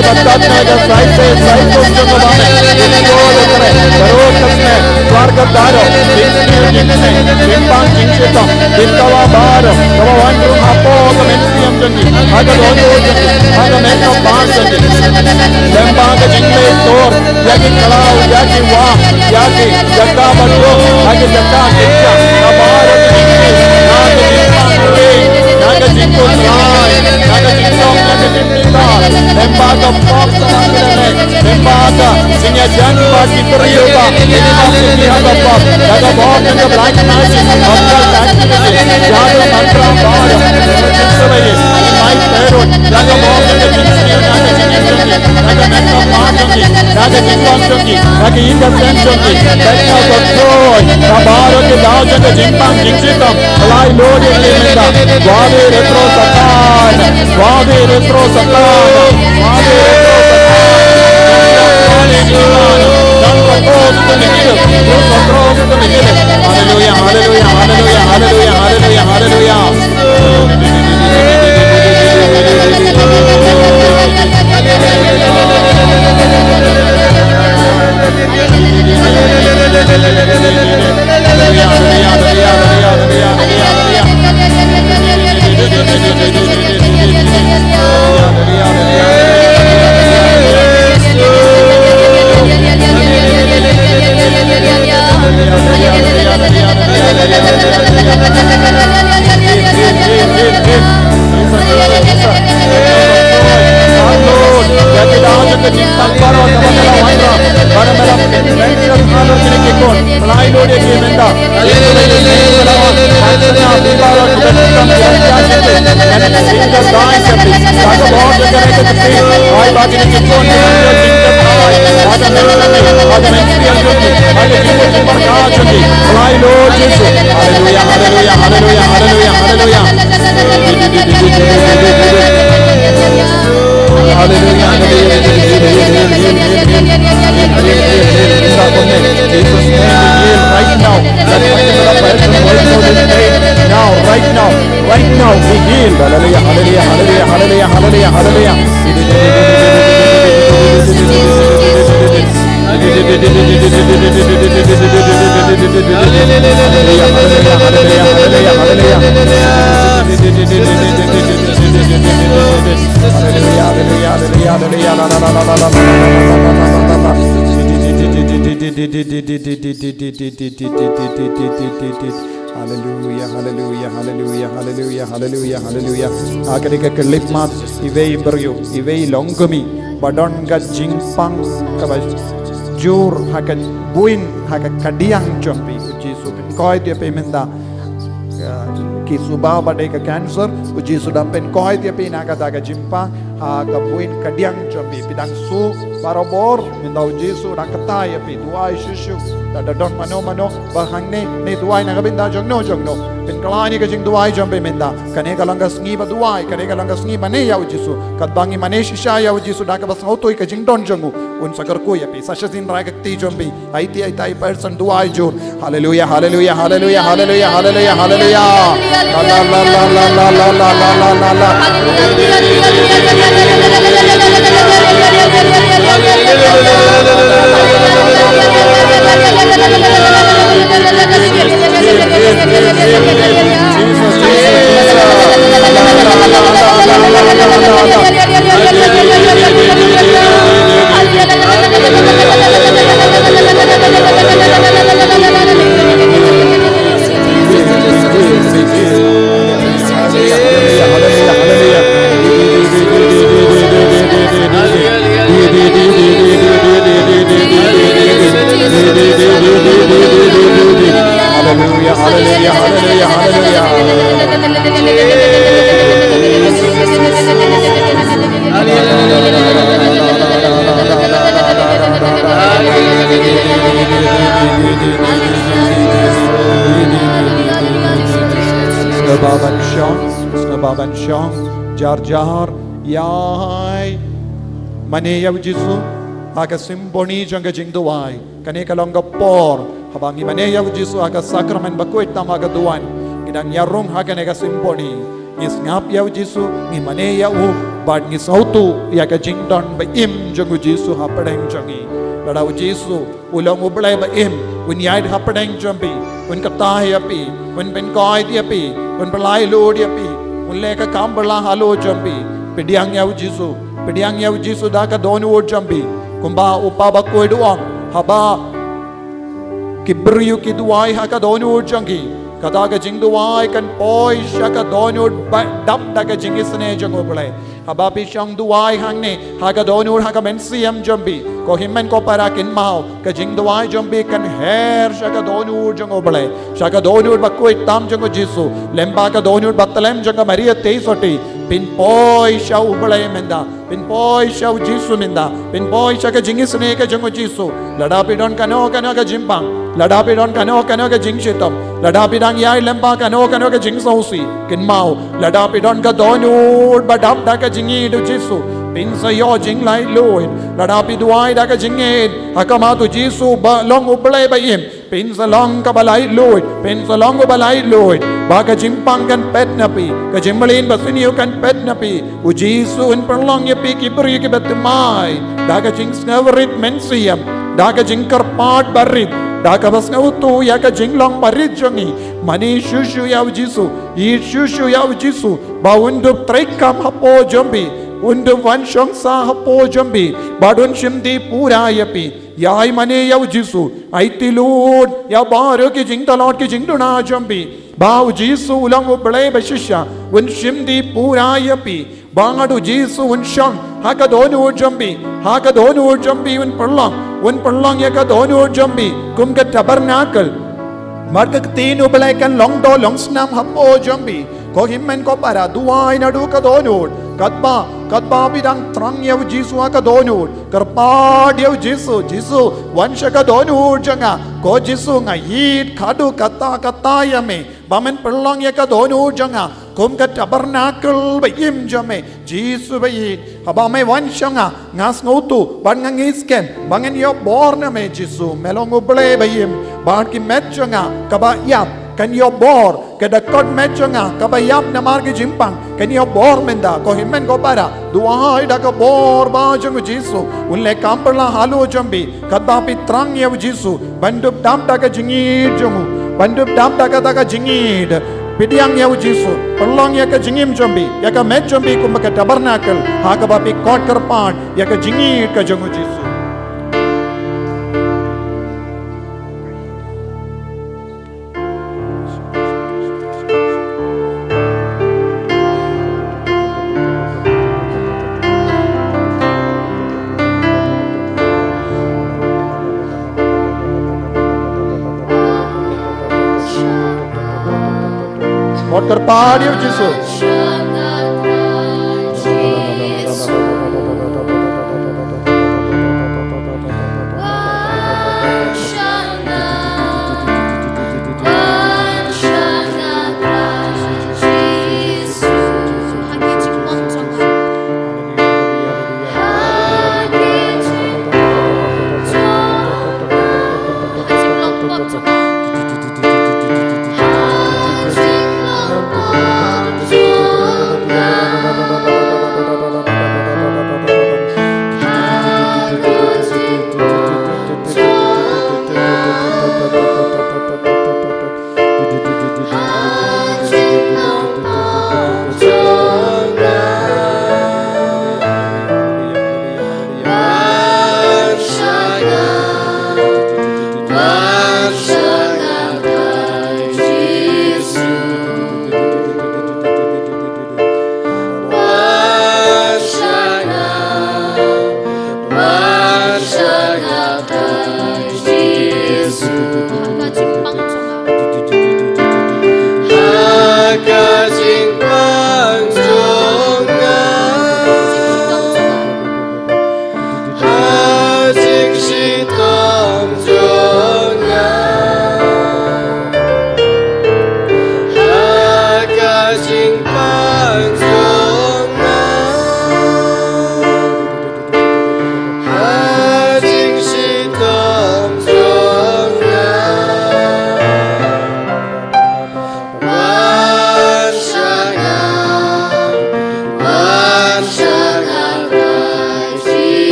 Batat na ka sai se sai kum jong ka ba me. Ko lo kare. Baro kas me. Swar ka daro. Jing sniew jing sniew. Jing pang jing shitom. Jing kawa baro. Kawa wan rung hapo ka men sniew jong ki. Ha ka dodo jong ki. Ha ka men ka pang jong ki. Lem ba ka jing le tor. Ïa ki khlaw, ïa ki wah, ïa ki jaka ba duk, ïa ki jaka kynja, na baroh ki jingkit, na ka jingpang ring, na ka jingkut rai, na ka jingdom, na ka jingpyntar. Lem ba ka pop sa ka lane, lem ba ka jingïajan ba ki briew ba, ki pop ki ha ka pop, ïa ka bok na ka blai ka nasi, ïa ka mantra baroh, ïa ka jingsabai, ïa ka mai terut, ïa ka bok na ka jingsabai, na ka jingsabai. Na ka jingwan jong ki, na ka ïing ka sem jong ki, na ka kyrtoi, na baroh ki daw jong ka jingpang jingshitom, lai lut ïa ki mynta. Wa bi retro Satan, wa bi retro Satan, wa bi retro Satan. Hallelujah, hallelujah, hallelujah, hallelujah, hallelujah. Hallelujah, hallelujah, hallelujah, hallelujah, hallelujah. Hallelujah, hallelujah. Jesus' name, we heal right now. That particular person going through this pain now, right now, right now, be healed. Hallelujah, hallelujah, hallelujah, hallelujah, hallelujah, hallelujah. Hallelujah, hallelujah, hallelujah, hallelujah, hallelujah, hallelujah. Ha kane ka khyllipmat, iwei i briew, iwei i longkmie ba don ka jingpang kaba jur ha ka buin, ha ka kadiang jong phi. U Jisu pynkoit ïa phi mynta. Ki suba ba dei ka cancer, u Jisu dang pynkoit ïa phi na kata ka jingpang ha ka buin kadiang jong phi. Phi dang shu barabor, mynta u Jisu dang kata ïa phi, duwai shuh shuh. Da don mano mano ba hangne ne duwai na ka bynta jongno jongno, pynkylla ïa ka jingduwai jong phi mynta. Kane ka long ka sngi ba duwai, kane ka long ka sngi mane ïa u Jisu. Katba ngi mane shisha ïa u Jisu da kaba sngewthuh ïa ka jingdon jong u, un sa kyrkhu ïa phi. Sa shisien rai ka kti jong phi. Aiti aita i person duwai jur. Hallelujah, hallelujah, hallelujah, hallelujah, hallelujah, hallelujah. La, la, la, la. Jesus, Jesus, Jesus. Hallelujah, hallelujah, hallelujah, hallelujah. Sngewbha ban shong, sngewbha ban shong, jar jar, ïai mane ïa u Jisu ha ka symphony jong ka jingduwai. Kane ka long ka por haba ngi mane ïa u Jisu ha ka sakramen bakhuid tam ha ka duwan. Ngi dang ïarung ha kane ka symphony. Ngi sngap ïa u Jisu, ngi mane ïa u, bad ngi sngewthuh ïa ka jingdon ba im jong u Jisu hapdeng jong ngi. Lada u Jisu u long u Blei ba im, un ïaid hapdeng jong phi, un kyrteng ïa phi, un pynkoit ïa phi, un pyllait lut ïa phi, un leh ka kam ba la halor jong phi. Pdiang ïa u Jisu, pdiang ïa u Jisu da ka dohnud jong phi. Kumba u Papa Bakhuid u ong, haba ki briew ki duwai ha ka dohnud jong ki, kata ka jingduwai kan poi sha ka dohnud ba dap da ka jingisynei jong u Blei. Haba phi shong duwai hangne ha ka dohnud ha ka mynsiem jong phi, ko hynmen ko para, kynmaw, ka jingduwai jong phi kan her sha ka dohnud jong u Blei, sha ka dohnud bakhuid tam jong u Jisu, lyngba ka dohnud bathylliem jong ka Maria Theisotti. Phin poi sha u Blei mynta, phin poi sha u Jisu mynta, phin poi sha ka jingisynei ka jong u Jisu. Lada phi don kano kano ka jingpang, lada phi don kano kano ka jingshitom, lada phi dang ïaid lyngba kano kano ka jingsngewsih, kynmaw, lada phi don ka dohnud ba dap da ka jingïeit u Jisu, phin sa ïoh jinglaitluid. Lada phi duwai da ka jingïeit ha khmat u Jisu ba long u Blei ba im, phin sa long kaba laitluid, phin sa long kaba laitluid. Ba ka jingpang kan peit na phi, ka jingmlien basniew kan peit na phi. U Jisu un pynlong ïa phi ki briew kiba thymmai da ka jingsngewrit mynsiem, da ka jingkyrpad barit, da kaba sngewthuh ïa ka jinglong barit jong ngi. Mane shuh shuh ïa u Jisu, ïeit shuh shuh ïa u Jisu, ba un dup treikam hapoh jong phi, un dup wan shong sah hapoh jong phi, bad un shim dih pura ïa phi. Ïai mane ïa u Jisu, aiti lut ïa baroh ki jingtlot ki jingduna jong phi, ba u Jisu u long u Blei ba shisha, un shim dih pura ïa phi. Bad u Jisu un shong ha ka dohnud jong phi, ha ka dohnud jong phi un pynlong, un pynlong ïa ka dohnud jong phi kum ka tabernacle. Bad ka ktien u Blei kan long doh long snam hapoh jong phi. Ko hynmen ko para, duwai naduh ka dohnud. Katba, katba phi dang thrang ïa u Jisu ha ka dohnud, kyrpad ïa u Jisu, Jisu, wan sha ka dohnud jong nga. Ko Jisu, nga ïeit haduh katta katta ïa me, ba men pynlong ïa ka dohnud jong nga kum ka tabernacle ba im jong me. Jisu ba ïeit, haba me wan sha nga, nga sngewthuh bad nga ngeit skhem ba ngan ïoh bor na me. Jisu, me long u Blei ba im. Bad ki met jong nga kaba ïap kan ïoh bor, ka dkhot met jong nga kaba ïap namar ki jingpang kan ïoh bor mynta. Ko hynmen ko para, duwai da ka bor ba jong u Jisu un leh kam pyrshah halor jong phi, katba phi thrang ïa u Jisu ban dup dap da ka jingïeit jong u, ban dup dap da kata ka jingïeit. Pdiang ïa u Jisu, pynlong ïa ka jingim jong phi, ïa ka met jong phi kum ka tabernacle ha kaba phi khot kyrpad ïa ka jingïeit ka jong u Jisu. Khot kyrpad ïa u Jisu.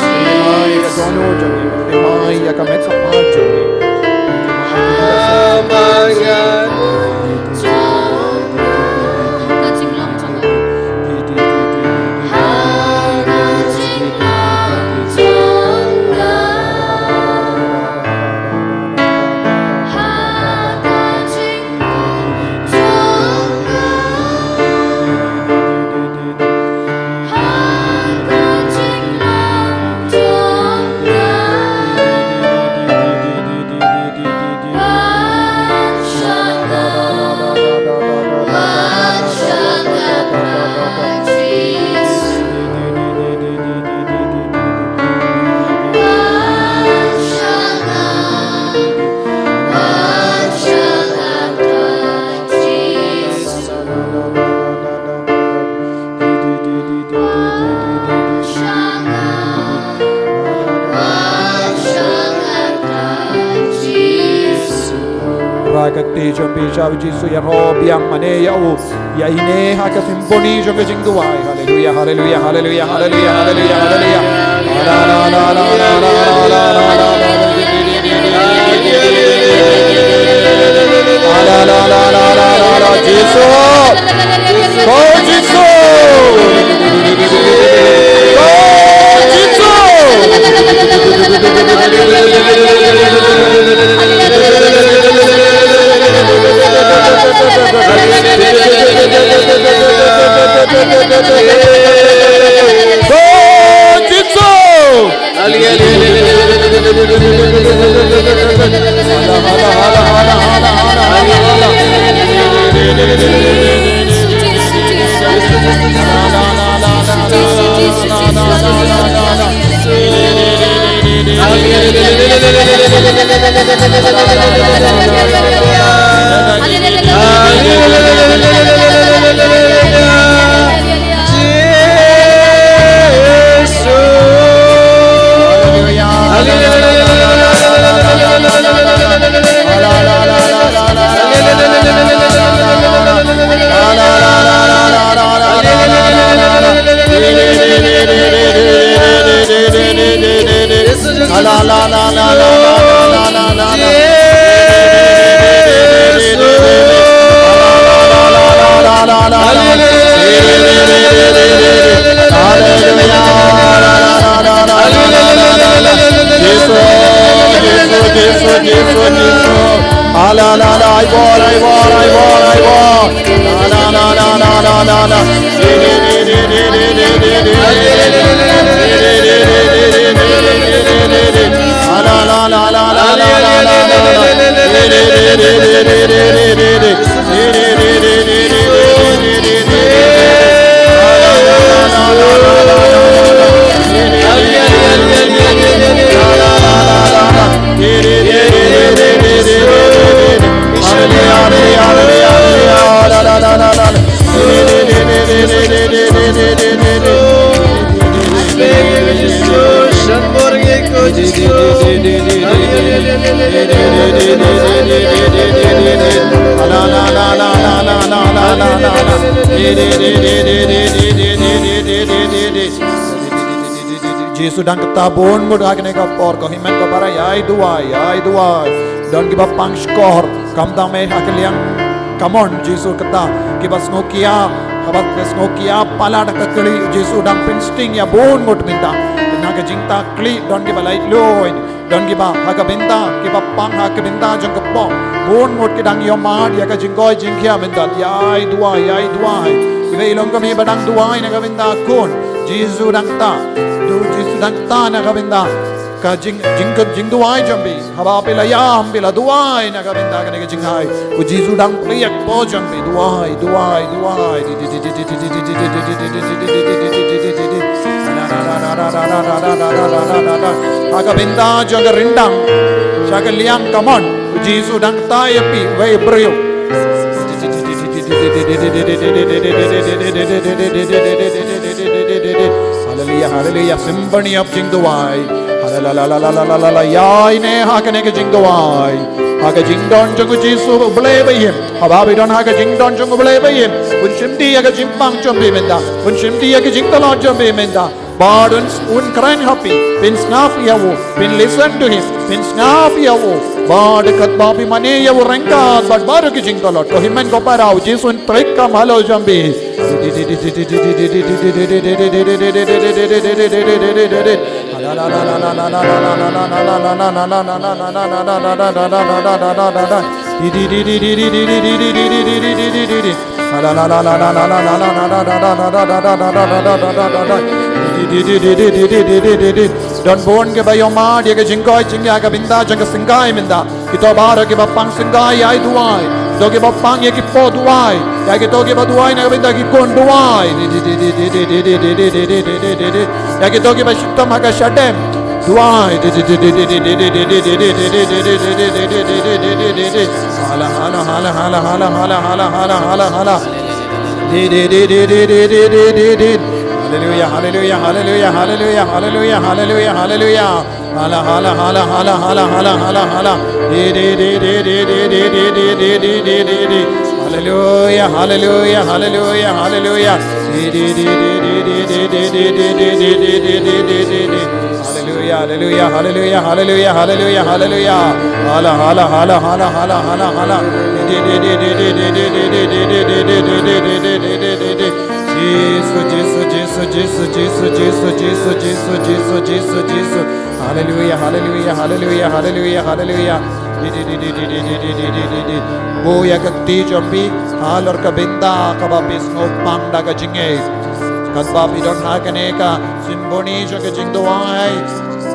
Pynïaid ïa ka dohnud jong ngi, pynïaid ïa ka met ka phad jong ngi. Ra ka kti jong phi sha u Jisu, ïaroh biang mane ïa u. Ïa ine ha ka symphony jong ka jingduwai. Haleluya, haleluya, haleluya, haleluya, haleluya, haleluya. Jisu. Ko Jisu. Ko Jisu. Ko Jisu. Jisu dang kata bun ngut ha kane ka por, ko hynmen ko para, ïai duwai, ïai duwai. Don kiba pang shkor, khamtam eh ha ka liang kamon, Jisu kata, kiba sngewkhia, haba ki sngewkhia palat ha ka kli, Jisu dang pynsting ïa bun ngut mynta. Na ka jingtakli don kiba laitluid, don kiba ha ka bynta, kiba pang ha ka bynta jong ka pop. Bun ngut ki dang ïohmad ïa ka jingkoit jingkhiah mynta. Ïai duwai, ïai duwai. Iwei i longkmie ba dang duwai na ka bynta khun, Jisu dang kata. Jisu dang kata na ka bynta ka jing, jing, jingduwai jong phi. Haba phi la ïam, phi la duwai na ka bynta kane ka jingai, u Jisu dang plie ka por jong phi. Duwai, duwai, duwai. Ha ka bynta jong ka ryndang, sha ka liang kamon, u Jisu dang kata ïa phi, wei briew. Haleluya, haleluya. Symphony of jingduwai. Haleluya, haleluya. Ïaineh ha kane ka jingduwai. Ha ka jingdon jong u Jisu U Blei ba im. Haba phi don ha ka jingdon jong U Blei ba im, un shim dih ïa ka jingpang jong phi mynta. Un shim dih ïa ka jingtlot jong phi mynta. Bad un, un kren ha phi, phin sngap ïa u, phin listen to him, phin sngap ïa u. Bad katba phi mane ïa u ryngkat bad baroh ki jingtlot, ko hynmen ko para, u Jisu un trei kam halor jong phi. Don bun kiba ïohmad ïa ka jingkoit jingkhiah ha ka bynta jong ka syngkai mynta. Kito baroh kiba pang syngkai, ïa ki duwai. Kito kiba pang ïa ki paw, duwai. Ïa kito kiba duwai na ka bynta ki khun, duwai. Ïa kito kiba shitom ha ka shadem, duwai. Hala, hala, hala, hala. Haleluya, haleluya, haleluya, haleluya, haleluya, haleluya, haleluya, haleluya. Hala, hala, hala, hala, hala, hala, hala, hala. Di, di, di. Haleluya, haleluya, haleluya, haleluya. Di, di, di. Haleluya, haleluya, haleluya, haleluya, haleluya, haleluya. Hala, hala, hala, hala, hala, hala, hala. Di, di, di. Jisu, Jisu, Jisu. Haleluya, haleluya, haleluya, haleluya, haleluya. Di, di, di. Buh ïa ka kti jong phi halor ka bynta kaba phi sngewpang da ka jingngeit. Katba phi don ha kane ka symphony jong ka jingduwai,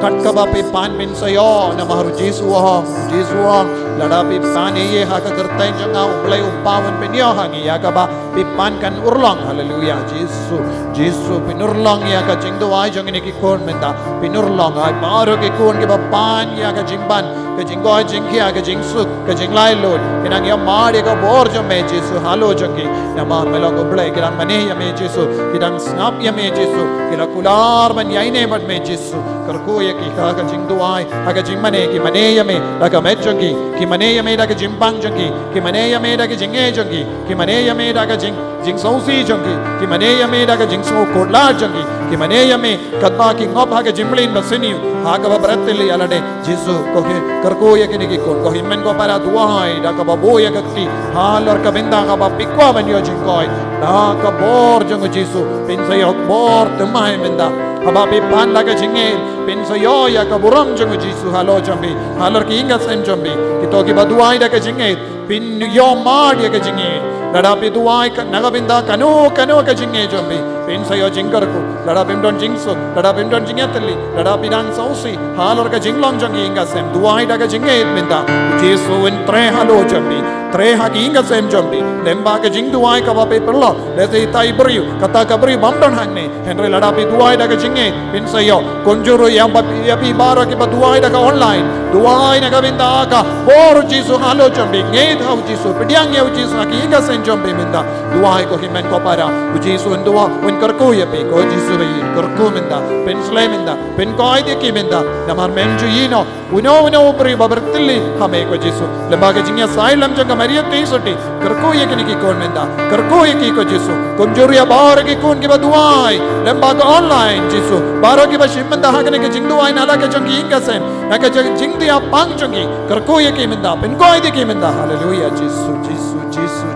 kat kaba phi pan, phin sa ïoh, namar u Jisu u ong, u Jisu u ong, lada phi pan ïa ngi ha ka kyrteng jong nga, U Blei u paw un pynïoh ha ngi ïa kaba phi pan kan urlong. Haleluya, Jisu, Jisu, pynurlong ïa ka jingduwai jong kine ki khun mynta. Pynurlong ïa baroh ki khun kiba pan ïa ka jingban, ka jingkoit jingkhiah, ka jingsuk, ka jinglaitluid. Ki nang ïohmad ïa ka bor jong me Jisu halor jong ki. Namar me long U Blei, ki dang mane ïa me Jisu, ki dang sngap ïa me Jisu, ki la kular ban ïaineh bad me Jisu. Kyrkhu ïa ki ha ka jingduwai, ha ka jingmane, ki mane ïa me da ka met jong ki, ki mane ïa me da ka jingpang jong ki, ki mane ïa me da ka jingngeit jong ki, ki mane ïa me da ka jing, jingsngewsih jong ki, ki mane ïa me da ka jingsngewkhuslai jong ki, ki mane ïa me katba ki ngop ha ka jingmlien ba sniew, ha kaba bret thylli ïa lade. Jisu, ko kyrkhu ïa kine ki khun, ko hynmen ko para, duwai da kaba buh ïa ka kti halor ka bynta kaba phi kwah ban ïoh jingkoit. Da ka bor jong u Jisu phin sa ïoh bor thymmai mynta. Haba phi pan da ka jingngeit, phin sa ïoh ïa ka burom jong u Jisu halor jong phi, halor ki ïing ki sem jong phi. Kito kiba duwai da ka jingngeit, phin ïohmad ïa ka jingngeit. Lada phi duwai ka, na ka bynta kano kano ka jingngeit jong phi, phin sa ïoh jingkyrkhu. Lada phim don jingsuk, lada phim don jingïatylli, lada phi dang sngewsih halor ka jinglong jong ki ïing ki sem, duwai da ka jingngeit mynta. U Jisu un trei halor jong phi, trei ha ki ïing ki sem jong phi. Lyngba ka jingduwai kaba phi pynlong, lehse ita i briew, kata ka briew bym don hangne. Hynrei lada phi duwai da ka jingngeit, phin sa ïoh. Kumjuh ruh ïa ba, ïa phi baroh kiba duwai da ka online, duwai na ka bynta ka bor u Jisu halor jong phi. Ngeit ha u Jisu, pdiang ïa u Jisu ha ki ïing ki sem jong phi mynta. Duwai ko hynmen ko para, u Jisu un duwai, un kyrkhu ïa phi, ko Jisu ba ïeit, kyrkhu mynta, pynshlei mynta, pynkoit ïa ki mynta. Namar mem ju ïehnoh uno uno u briew ba bret thylli ha me ko Jisu. Lyngba ka jingïasaid lem jong ka Maria Theisotti, kyrkhu ïa kine ki khun mynta, kyrkhu ïa ki ko Jisu. Kumjuh ruh ïa baroh ki khun kiba duwai lyngba ka online Jisu, baroh kiba shim mynta ha kane ka jingduwai na la ka jong ki ïing ki sem, na ka jong, jingthiangpang jong ki, kyrkhu ïa ki mynta, pynkoit ïa ki mynta. Haleluya, Jisu, Jisu, Jisu.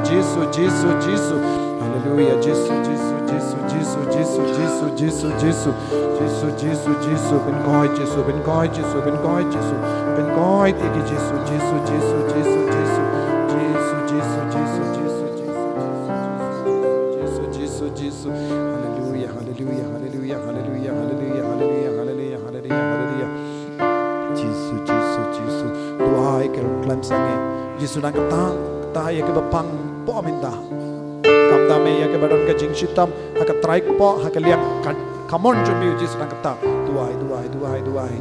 Haleluya, Jisu, Jisu, Jisu. Jisu, Jisu, Jisu, Jisu, pynkoit Jisu, pynkoit Jisu, pynkoit Jisu, pynkoit ïa ki Jisu, Jisu, Jisu, Jisu, Jisu, Jisu, Jisu, Jisu, Jisu, Jisu, Jisu, Jisu, Jisu, Jisu. Haleluya, haleluya, haleluya, haleluya, haleluya, haleluya, haleluya, haleluya, haleluya. Jisu, Jisu, Jisu. Duwai khlem sangeh. Jisu nang kata, kata ïa kiba pang poh mynta. Kumta me ïa kiba don ka jingshitom ha ka trai kpoh, ha ka liang ka, ka mon jong me, Jisu nang kata. Duwai, duwai, duwai, duwai.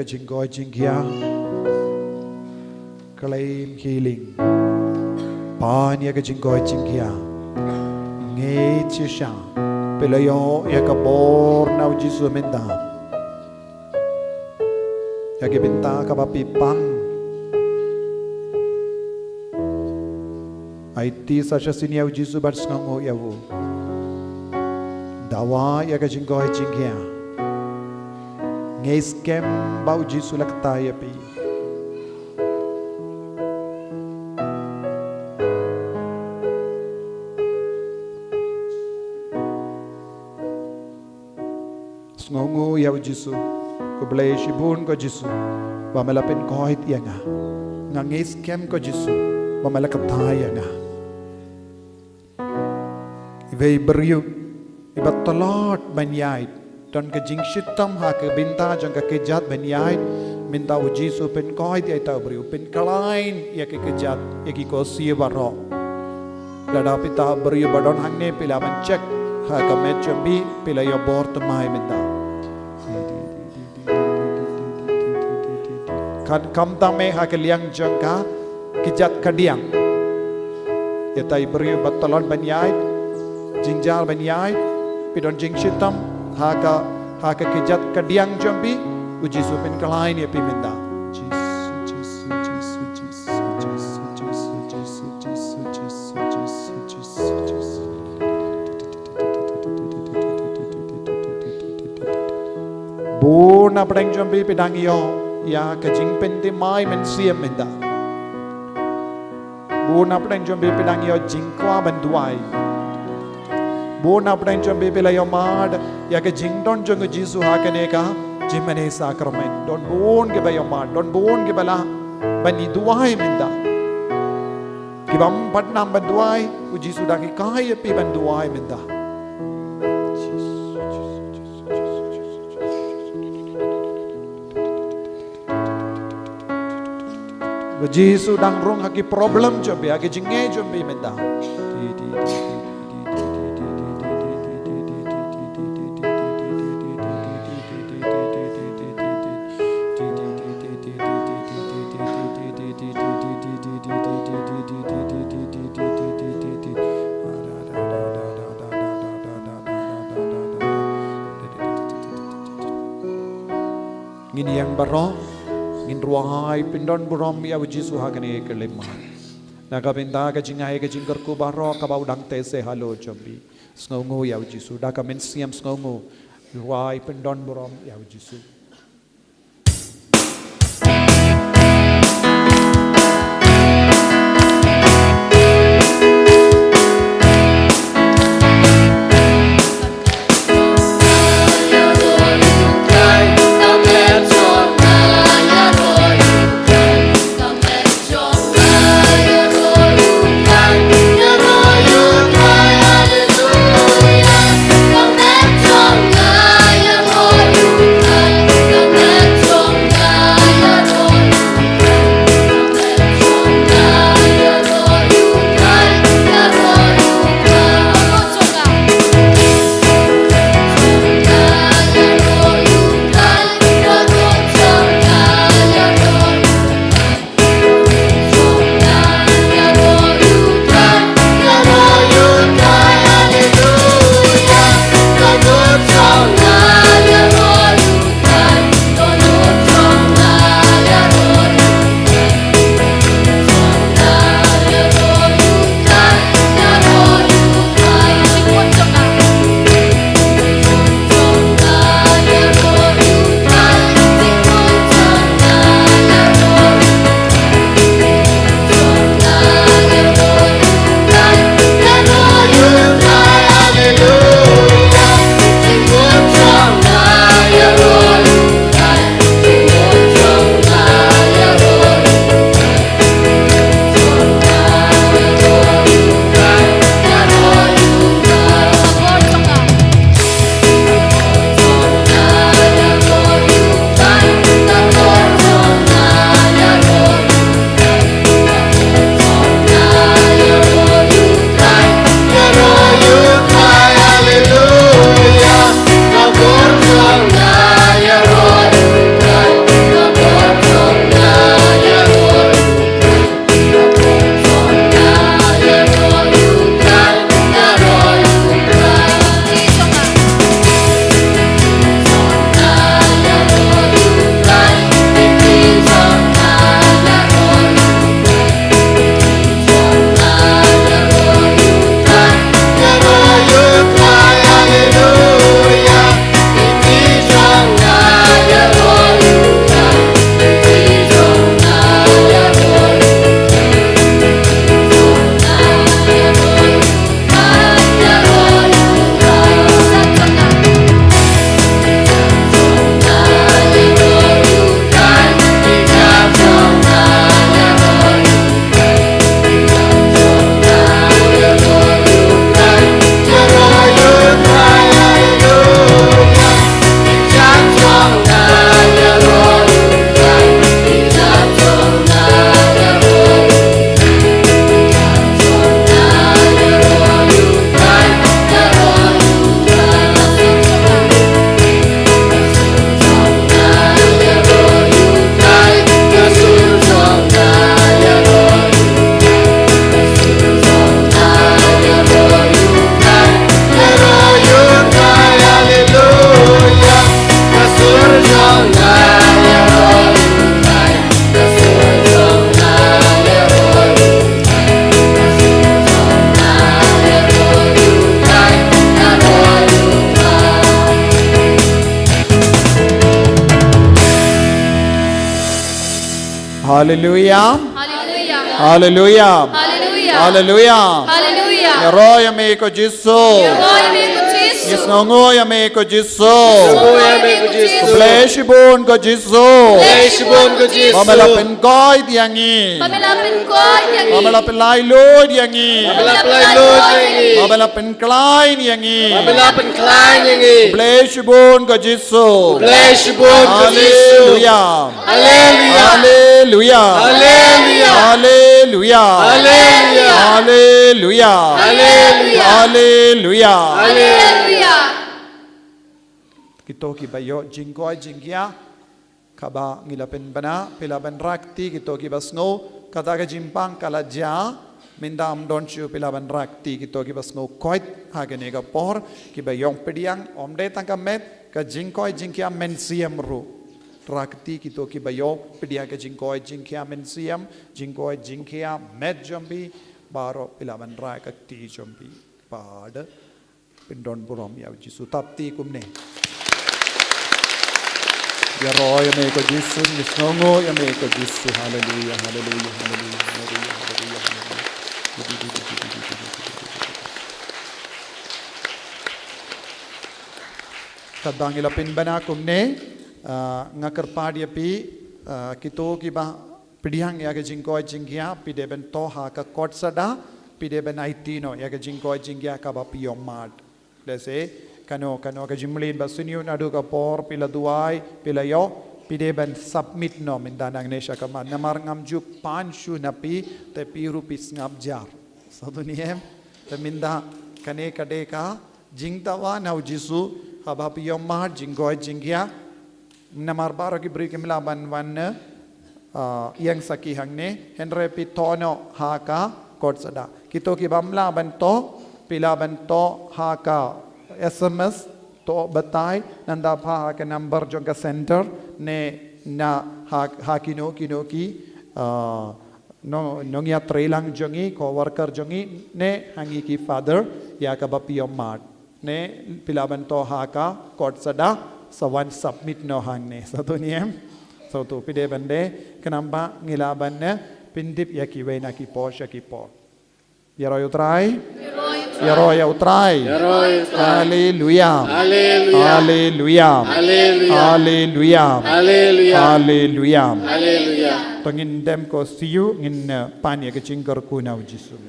ka jingkoit jingkhiah. Claim healing. Pan ïa ka jingkoit jingkhiah. Ngeit shisha. Phi la ïoh ïa ka bor na u Jisu mynta. Ïa ki bynta kaba phi pang. Aiti sa sha sien ïa u Jisu bad sngewnguh ïa u. Dawa ïa ka jingkoit jingkhiah. Ngeit skhem ba u Jisu la ktai ïa phi. Sngewnguh ïa u Jisu. Khublei shibun ko Jisu ba me la pynkoit ïa nga. Nga ngeit skhem ko Jisu ba me la ktai ïa nga. Iwei i briew iba tlot ban ïaid, don ka jingshitom ha ka bynta jong ka kjat ban ïaid. Mynta u Jisu pynkoit ïa ita u briew, pynkhlaiñ ïa ka kjat, ïa ki khohsiew baroh. Lada phi ita u briew ba don hangne, phi lah ban check ha ka met jong phi, phi la ïoh bor thymmai mynta. Kan kham tam eh ha ka liang jong ka kjat kadiang. Ïa ita i briew ba tlot ban ïaid, jynjar ban ïaid, phi don jingshitom ha ka, ha ka kjat kadiang jong phi, u Jisu pynkhlaiñ ïa phi mynta. Jisu, Jisu, Jisu. Bun na pdeng jong phi phi dang ïoh ïa ka jingpynthymmai mynsiem mynta. Bun na pdeng jong phi phi dang ïoh jingkwah ban duwai. Bun na pdeng jong phi phi la ïoh mad ïa ka jingdon jong u Jisu ha kane ka jingmane sakramen. Don bun kiba ïoh mad, don bun kiba lah ban ïa duwai mynta. Kibym pat nam ban duwai, u Jisu da hikai ïa phi ban duwai mynta. U Jisu dang rung ha ki problem jong phi, ha ki jingeh jong phi mynta. Ngin ïeng baroh, ngin rwai pyndon burom ïa u Jisu ha kane ka lymman. Na ka bynta ka jingai ka jingkyrkhu baroh kaba u dang teh seh halor jong phi. Sngewnguh ïa u Jisu, da ka mynsiem sngewnguh. Rwai pyndon burom ïa u Jisu. Haleluya. Haleluya. Haleluya. Haleluya. Haleluya. Haleluya. Ïaroh ïa me ko Jisu. Ïaroh ïa me ko Jisu. Ngi sngewnguh ïa me ko Jisu. Sngewnguh ïa me ko Jisu. Khublei shibun ko Jisu. Khublei shibun ko Jisu. Ba me la pynkoit ïa ngi. Ba me la pynkoit ïa ngi. Ba me la pynlait luid ïa ngi. Ba me la pynlait luid ïa ngi. Ba me la pynkhlaiñ ïa ngi. Ba me la pynkhlaiñ ïa ngi. Khublei shibun ko Jisu. Khublei shibun ko Jisu. Haleluya. Haleluya. Haleluya. Haleluya. Kito kiba ïoh jingkoit jingkhiah, kaba ngi la pynbna, phi lah ban rah kti. Kito kiba sngew kata ka jingpang ka la jia, mynta ym don shuh, phi lah ban rah kti. Kito kiba sngew koit ha kane ka por, kiba ïoh pdiang, ym dei tang ka met, ka jingkoit jingkhiah mynsiem ruh. Rah kti kito kiba ïoh pdiang ka jingkoit jingkhiah mynsiem, jingkoit jingkhiah met jong phi, baroh phi lah ban rah ka kti jong phi. Bad pyndon burom ïa u Jisu. Thap kti kumne. Ïaroh ïa me ko Jisu, ngi sngewnguh ïa me ko Jisu. Haleluya, haleluya, haleluya, haleluya, haleluya, haleluya. Katba ngi la pynbna kumne, ah, nga kyrpad ïa phi, ah, kito kiba pdiang ïa ka jingkoit jingkhiah, phi dei ban thoh ha ka kot Sohda, phi dei ban aiti noh ïa ka jingkoit jingkhiah kaba phi ïoh mad. Lehse kano kano ka jingmlien ba sniew naduh ka por phi la duwai, phi la ïoh, phi dei ban submit noh mynta nangne sha ka mat. Namar ngam ju pan shuh na phi, te phi ruh phi sngap jar. Sa duh ne em? Te mynta kane ka dei ka jingdawa na u Jisu, haba phi ïoh mad jingkoit jingkhiah. Namar baroh ki briew kim lah ban wan, ah, ïeng sakhi hangne, hynrei phi thoh noh ha ka kot Sohda. Kito kibym lah ban thoh, phi lah ban thoh ha ka S M S, thoh batai, nangta pha ha ka number jong ka center, ne na ha, ha kino kino ki, ah, nong, nongïatreilang jong ngi, co-worker jong ngi, ne ha ngi ki father, ïa kaba phi ïoh mad. Ne phi lah ban thoh ha ka kot Sohda, sa wan submit noh hangne. Sa duh ne em? Sa duh, phi dei ban dei, khnang ba ngi lah ban, eh, pyndep ïa kiwei na ki por sha ki por. Ïaroh ïa u Trai. Ïaroh ïa u Trai. Ïaroh ïa u Trai. Haleluya. Haleluya. Haleluya. Haleluya. Haleluya. Haleluya. Haleluya. Haleluya. To ngin dem ko siew, ngin, eh, pan ïa ka jingkyrkhu na u Jisu.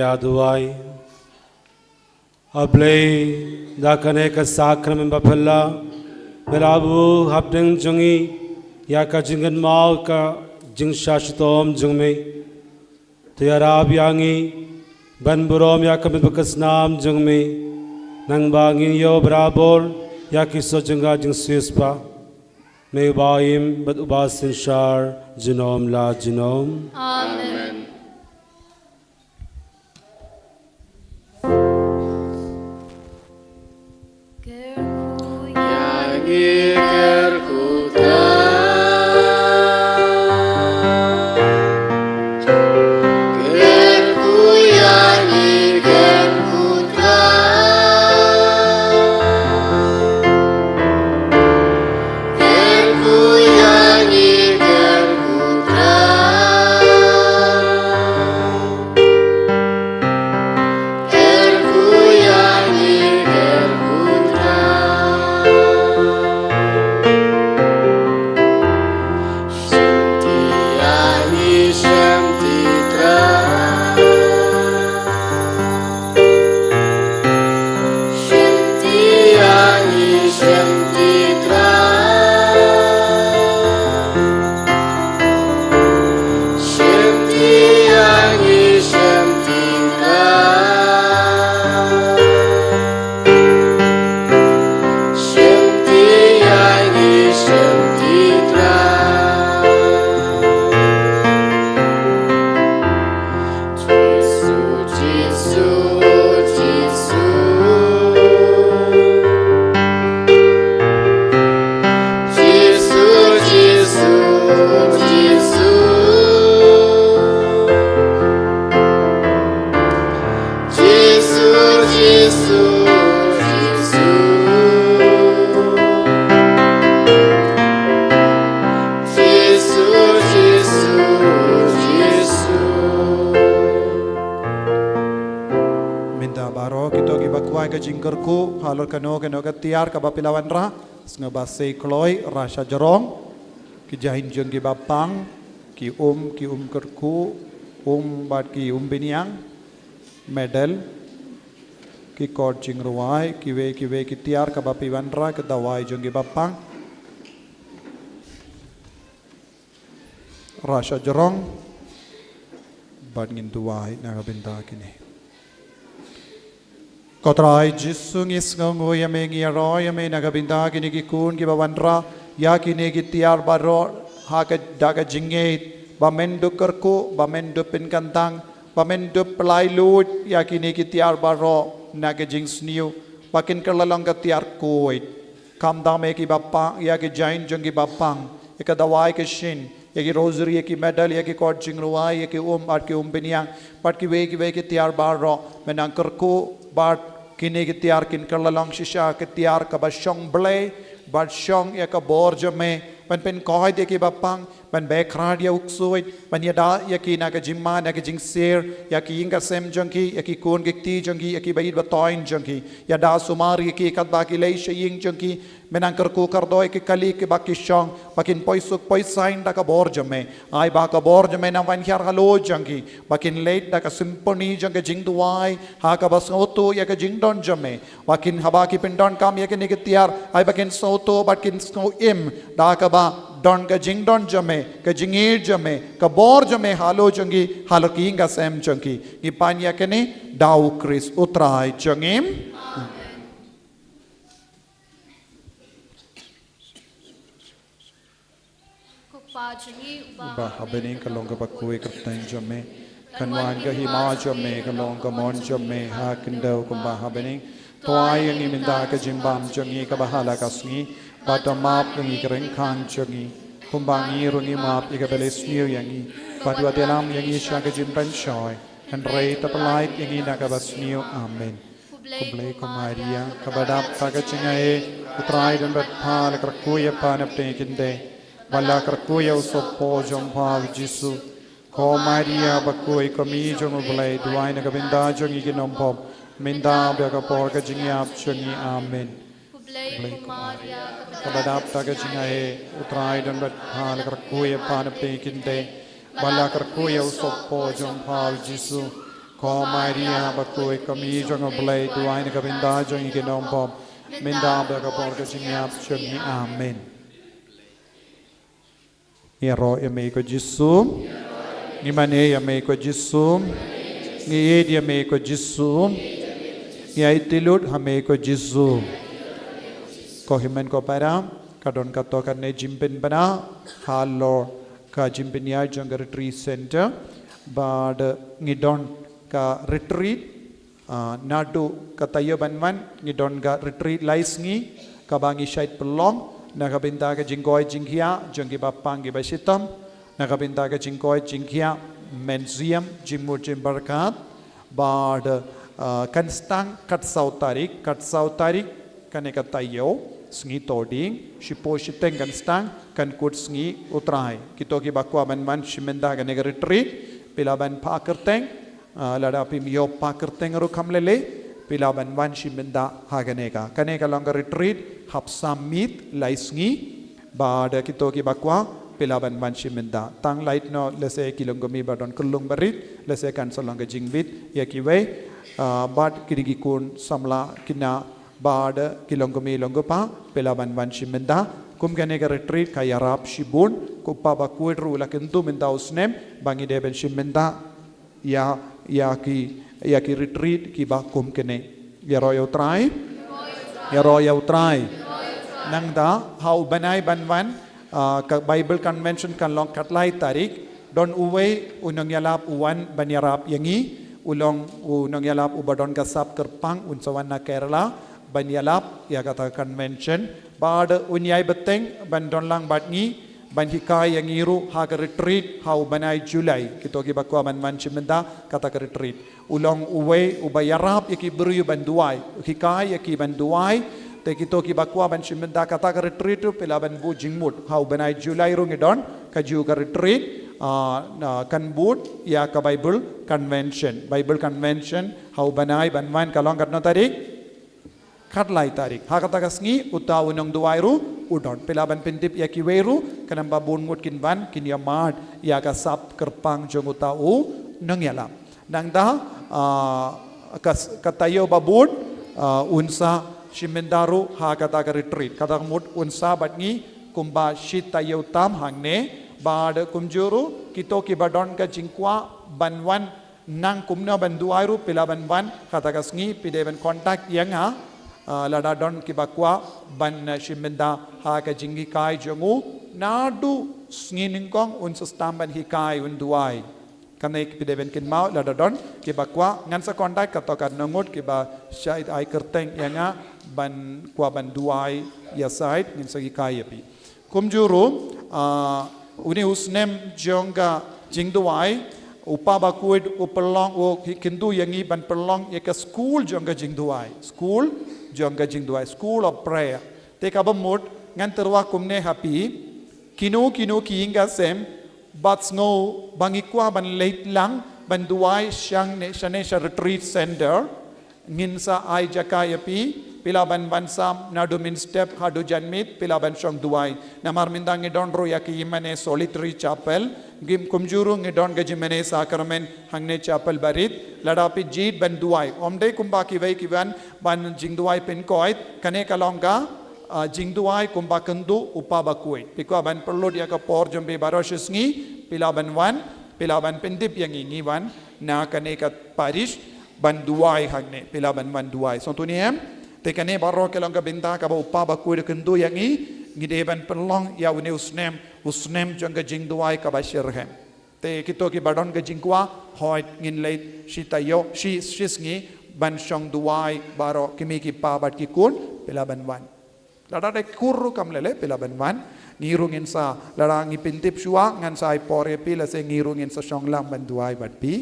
Ïa duwai. A Blei, da kane ka sakramen baphylla me la buh hapdeng jong ngi ïa ka jingkynmaw ka jingshah shitom jong me. To ïarap ïa ngi ban burom ïa ka met bad ka snam jong me, nangba ngin ïoh barabor ïa ki soh jong ka jingsiewspah. Me uba im bad uba synshar junom la junom. Amen. Mynta baroh kito kiba kwah ka jingkyrkhu halor kano kano ka tiar kaba phi la wanrah, sngewbha sei kloi, rah shajrong. Ki jaiñ jong kiba pang, ki um, ki um kyrkhu, um bad ki um bniang, medal, ki kot jingrwai, kiwei kiwei ki tiar kaba phi wanrah, ka dawai jong kiba pang. Rah shajrong bad ngin duwai na ka bynta kine. Ko Trai Jisu, ngi sngewnguh ïa me, ngi ïaroh ïa me na ka bynta kine ki khun kiba wanrah ïa kine ki tiar baroh ha ka, da ka jingngeit ba men dup kyrkhu, ba men dup pynkyntang, ba men dup pynlait luid ïa kine ki tiar baroh na ka jingsniew ba kin kylla long ka tiar khuid. Khamtam ïa kiba pang, ïa ki jaiñ jong kiba pang, ïa ka dawai ka shin, ïa ki rosary, ïa ki medal, ïa ki kot jingrwai, ïa ki um bad ki um bniang bad kiwei kiwei ki tiar baroh. Men nang kyrkhu bad kine ki tiar kin kylla long shisha ka tiar kaba shong Blei bad shong ïa ka bor jong me. Men pynkoit ïa kiba pang, ban beh khrad ïa u ksuid, ban ïada ïa ki na ka jingma, na ka jingsir, ïa ki ïing ka sem jong ki, ïa ki khun ki kti jong ki, ïa ki ba ïeit ba thoiñ jong ki. Ïada sumar ïa ki katba ki leit sha ïing jong ki. Men nang kyrkhu kyrdoh ïa ki kali kiba ki shong, ba kin poi suk poi saiñ da ka bor jong me. Ai ba ka bor jong me nang wan hiar halor jong ki, ba kin leit da ka symphony jong ka jingduwai ha kaba sngewthuh ïa ka jingdon jong me. Ba kin, haba ki pyndonkam ïa kine ki tiar, ai ba kin sngewthuh bad kin sngew im da kaba don ka jingdon jong me, ka jingïeit jong me, ka bor jong me halor jong ki, halor ki ïing ka sem jong ki. Ngi pan ïa kine da u Khrist u Trai jong ngi. Ko Kpa jong ngi uba ha bneng, ka long kaba khuid ka kyrteng jong me. Kan wan ka hima jong me, ka long ka mon jong me ha khyndew kumba ha bneng. To ai ïa ngi mynta ka jingbam jong ngi kaba ha la ka sngi. Bad to map ïa ngi ki ryngkang jong ngi, kumba ngi ruh ngi map ïa kiba leh sniew ïa ngi. Bad wat ïalam ïa ngi sha ka jingpynshoi, hynrei to pyllait ïa ngi na kaba sniew. Amen. Khublei ko Maria, kaba dap da ka jingaiei, u Trai u don bad pha, la kyrkhu ïa pha na pdeng ki khyndai, bad la kyrkhu ïa u sohpop jong pha u Jisu. Ko Maria bakhuid, ko Mei jong u Blei, duwai na ka bynta jong ngi ki nongpop, mynta bad ha ka por ka jingïap jong ngi. Amen. Khublei ko Maria, kaba dap da ka jingaiei, u Trai u don bad pha, la kyrkhu ïa pha na pdeng ki khyndai, bad la kyrkhu ïa u sohpop jong pha u Jisu. Ko Maria bakhuid, ko kmie jong U Blei, duwai na ka bynta jong ngi ki nongpop, mynta bad ha ka por ka jingïap jong ngi. Amen. Ngi ïaroh ïa me ko Jisu. Ngi mane ïa me ko Jisu. Ngi ïeit ïa me ko Jisu. Ngi aiti lut ha me ko Jisu. Ko hynmen ko para, ka don kato kane jingpynbna halor ka jingpynïaid jong ka retreat center. Bad ngi don ka retreat, ah, naduh ka taïew ban wan, ngi don ka retreat lai sngi kaba ngi shait pynlong na ka bynta ka jingkoit jingkhiah jong kiba pang kiba shitom, na ka bynta ka jingkoit jingkhiah, mynsiem, jingmut jingpyrkhat. Bad, ah, kan sdang kat saw tarik, kat saw tarik kane ka taïew, sngi Thohdieng, shiphew shiteng kan sdang, kan kut sngi U Trai. Kito kiba kwah ban wan shim bynta kane ka retreat, phi lah ban phah kyrteng, ah, lada phim ïoh phah kyrteng ruh kam lei lei, phi lah ban wan shim bynta ha kane ka. Kane ka long ka retreat hap sam miet lai sngi. Bad kito kiba kwah, phi lah ban wan shim bynta. Tang lait noh lehse ki longkmie ba don kyrlung barit, lehse kan sa long ka jingbit ïa kiwei, ah, bad kine ki khun samla khynnah bad ki longkmie longkpa, phi lah ban wan shim bynta. Kum kane ka retreat ka ïarap shibun, ko Pa bakhuid ruh u la kyntu mynta u snem ba ngi dei ban shim bynta ïa, ïa ki, ïa ki retreat kiba kum kine. Ïaroh ïa U Trai. Ïaroh ïa U Trai. Nangta ha u bnai ban wan, ah, ka Bible Convention kan long kat lai tarik. Don uwei u nongïalap u wan ban ïarap ïa ngi. U long u nongïalap uba don ka sap kyrpang, un sa wan na Kerala ban ïalap ïa kata ka convention. Bad un ïai bteng ban don lang bad ngi, ban hikai ïa ngi ruh ha ka retreat ha u bnai July. Kito kiba kwah ban wan shim bynta kata ka retreat. U long uwei uba ïarap ïa ki briew ban duwai, hikai ïa ki ban duwai. Te kito kiba kwah ban shim bynta kata ka retreat ruh, phi lah ban buh jingmut. Ha u bnai July ruh ngi don kajuh ka retreat, ah, na kan bud ïa ka Bible Convention. Bible Convention ha u bnai ban wan ka long katno tarik? Kat lai tarik. Ha kata ka sngi uta u nongduwai ruh u don. Phi lah ban pyntip ïa kiwei ruh, khnang ba bun ngut kin wan, kin ïa mad ïa ka sap kyrpang jong uta u nongïalap. Nangta, ah, ka, ka taïew ba bud, ah, un sa shim bynta ruh ha kata ka retreat. Kata ka mut un sa bad ngi kumba shi taïew tam hangne. Bad kumjuh ruh kito kiba don ka jingkwah ban wan nang kumno ban duwai ruh, phi lah ban wan kata ka sngi, phi dei ban contact ïa nga, ah, lada don kiba kwah ban, ah, shim bynta ha ka jinghikai jong u. Naduh sngi nyngkong un sa sdang ban hikai, un duwai. Kane phi dei ban kynmaw, lada don kiba kwah, ngan sa contact katto katne ngut kiba shait ai kyrteng ïa nga ban kwah ban duwai ïasaid, ngin sa hikai ïa phi. Kumjuh ruh, ah, une u snem jong ka jingduwai, u Pa bakhuid u pynlong, u kyntu ïa ngi ban pynlong ïa ka school jong ka jingduwai. School jong ka jingduwai, School of Prayer. Te kaba mut ngan tyrwa kumne ha phi, kino kino ki ïing ki sem, bad sngew ba ngi kwah ban leit lang ban duwai shane, shane sha retreat center, ngin sa ai jaka ïa phi. Phi lah ban wan sam naduh mynstep haduh janmiet, phi lah ban shong duwai. Namar mynta ngi don ruh ïa ki ïingmane solitary chapel, ngim, kumjuh ruh ngi don ka jingmane sakramen hangne chapel barit. Lada phi jied ban duwai, ym dei kumba kiwei ki wan ban jingduwai pynkoit, kane ka long ka, ah, jingduwai kumba kyntu u Pa bakhuid. Phi kwah ban pynlut ïa ka por jong phi baroh shi sngi, phi lah ban wan, phi lah ban pyntip ïa ngi, ngi wan na kane ka parish ban duwai hangne, phi lah ban wan duwai. Sngewthuh ne em? Te kane baroh ka long ka bynta kaba u Pa bakhuid u kyntu ïa ngi, ngi dei ban pynlong ïa une u snem, u snem jong ka jingduwai kaba shitrhem. Te kito kiba don ka jingkwah, hooid ngin leit shi taïew, shi, shi sngi ban shong duwai baroh, ki kmie ki kpa bad ki khun, phi lah ban wan. Lada dei kur ruh kam lei lei, phi lah ban wan. Ngi ruh ngin sa, lada ngi pyntip shuwa, ngan sa ai por ïa phi, lehse ngi ruh ngin sa shong lang ban duwai bad phi.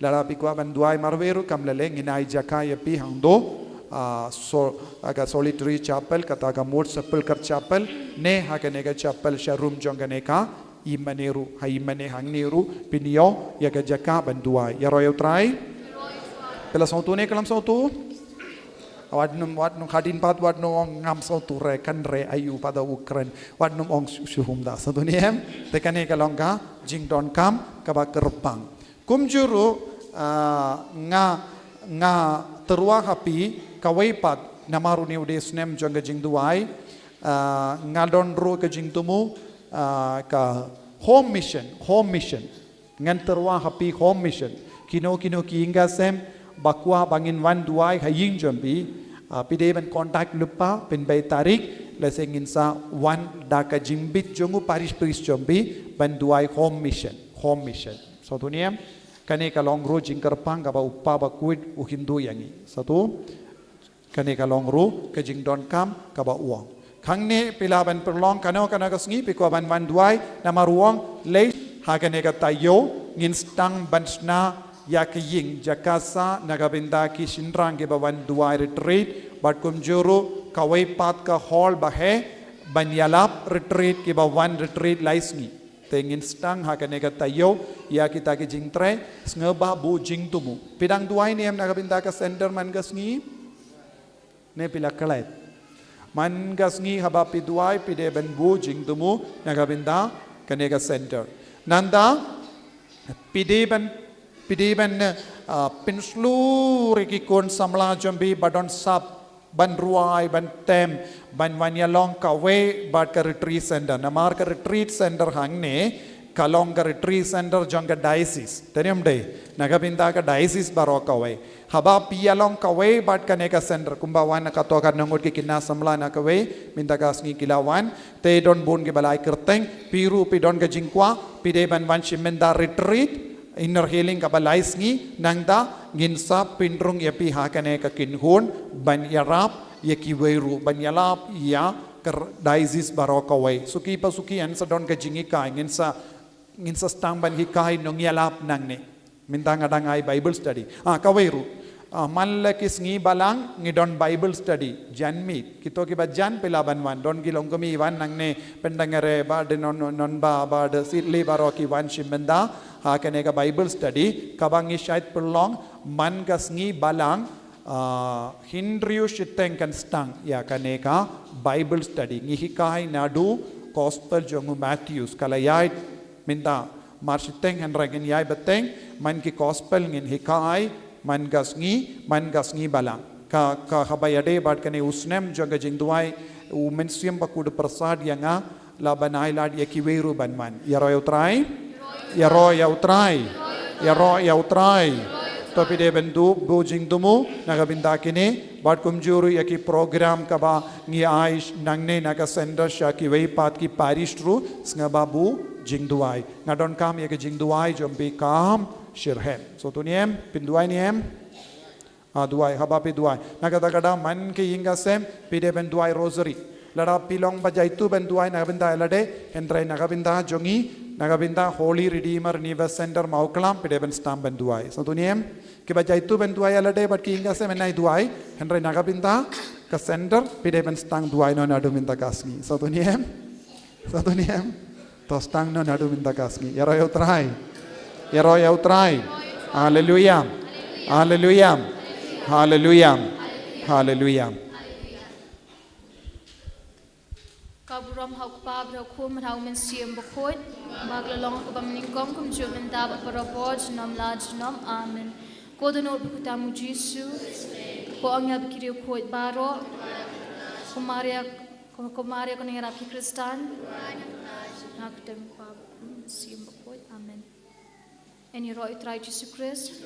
Lada phi kwah ban duwai marwei ruh kam lei lei, ngin ai jaka ïa phi hangto, ah, so, ha ka solitary chapel, kata ka mut sepulchre chapel, ne ha kane ka chapel sharum jong kane ka ïingmane ruh, ha ïingmane hangne ruh phin ïoh ïa ka jaka ban duwai. Ïaroh ïa U Trai. Phi la sngewthuh ne khlem sngewthuh? Wat nym, wat nym hadien pat wat nym ong ngam sngewthuh re, kan re aïu pat u kren. Wat nym ong shu, shu hum da. Sngewthuh ne em? Te kane ka long ka jingdonkam kaba kyrpang. Kumjuh ruh, Ah, nga, nga tyrwa ha phi kawei pat namar une u dei u snem jong ka jingduwai. Ah, nga don ruh ka jingthmu, ah, ka home mission, home mission. Ngan tyrwa ha phi home mission. Kino kino ki ïing ki sem ba kwah ba ngin wan duwai ha ïing jong phi. Ah, phi dei ban contact lypa, pynbeit tarik, lehse ngin sa wan da ka jingbit jong u parish priest jong phi ban duwai home mission, home mission. Sngewthuh ne em? Kane ka long ruh jingkyrpang kaba u Kpa Bakhuid u kheiñ ïa ngi. Sngewthuh? Kane ka long ruh ka jingdonkam kaba u ong. Hangne phi lah ban pynlong kano kano ka sngi phi kwah ban wan duwai, namar u ong lei ha kane ka taïew ngin sdang ban shna ïa ka ïing jaka sah na ka bynta ki shynrang kiba wan duwai retreat, bad kumjuh ruh kawei pat ka hall ba heh ban ïalap retreat kiba wan retreat lai sngi. Te ngin sdang ha kane ka taïew ïa kita ki jingtrei, sngewbha buh jingthmu. Phi dang duwai ne em na ka bynta ka center man ka sngi? Ne phi la klet? Man ka sngi haba phi duwai phi dei ban buh jingthmu na ka bynta kane ka center. Nangta phi dei ban, phi dei ban, ah, pynshlur ïa ki khun samla jong phi ba don sap ban rwai, ban tem, ban wan ïalong kawei bad ka retreat center. Namar ka retreat center hangne ka long ka retreat center jong ka diocese. Te ne em dei? Na ka bynta ka diocese baroh kawei. Haba phi ïalong kawei bad kane ka center, kumba wan na kato katno ngut ki khynnah samla na kawei, mynta ka sngi ki la wan, te don bun kiba la ai kyrteng, phi ruh phi don ka jingkwah, phi dei ban wan shim bynta retreat, inner healing kaba lai sngi, nangta ngin sa pynrung ïa phi ha kane ka kynhun ban ïarap ïa kiwei ruh, ban ïalap ïa ka diocese baroh kawei. Suki pa suki yn sa don ka jinghikai, ngin sa, ngin sa sdang ban hikai nongïalap nangne. Mynta nga dang ai Bible study. Ah, kawei ruh. Ah, man la ki sngi balang ngi don Bible study. Janmiet. Kito kiba jan phi lah ban wan. Don ki longkmie wan nangne, Pyndengrei bad non, non, Nonbah bad Sitli baroh ki wan shim bynta ha kane ka Bible study kaba ngi shait pynlong man ka sngi balang, ah, hynriew shiteng kan sdang ïa kane ka Bible study. Ngi hikai naduh gospel jong u Matthew, ka la ïaid mynta mar shiteng, hynrei ngin ïai bteng, man ki gospel ngin hikai man ka sngi, man ka sngi balang. Ka, ka haba ïadei bad kane u snem jong ka jingduwai, u Mynsiem Bakhuid u pyrsad ïa nga lah ban ai lad ïa kiwei ruh ban wan. Ïaroh ïa u Trai. Ïaroh ïa u Trai. Ïaroh ïa u Trai. To phi dei ban buh jingthmu na ka bynta kine, bad kumjuh ruh ïa ki program kaba ngi ai nangne na ka center sha kiwei pat ki parish ruh, sngewbha buh jingduwai. Nga donkam ïa ka jingduwai jong phi kham shitrhem. Sngewthuh ne em? Phin duwai ne em? Ah, duwai, haba phi duwai. Na kata ka daw man ki ïing ki sem phi dei ban duwai rosary. Lada phi long ba jaituh ban duwai na ka bynta ïalade, hynrei na ka bynta jong ngi, na ka bynta Holy Redeemer Universe Center Mawklam phi dei ban sdang ban duwai. Sngewthuh ne em? Kiba jaituh ban duwai ïalade bad ki ïing ki sem yn ai duwai, hynrei na ka bynta ka center phi dei ban sdang duwai noh naduh mynta ka sngi. Sngewthuh ne em? Sngewthuh ne em? To sdang noh naduh mynta ka sngi. Ïaroh ïa u Trai. Ïaroh ïa u Trai. Haleluya. Haleluya. Haleluya. Haleluya. Ka burom ha u Kpa bad ha u Khun bad ha u Mynsiem Bakhuid. Ba ka la long kaba mynnyngkong kumjuh mynta bad barabor junom la junom. Amen. Ko dohnud bad kyrteng u Jisu. Ko ong ïa ki riewkhuid baroh. Ko Maria, ko, ko Maria ko nongïarap ki Khristan. Ha ka kyrteng u Kpa bad u Khun bad u Mynsiem Bakhuid. Amen. Ngin ïaroh ïa u Trai Jisu Khrist.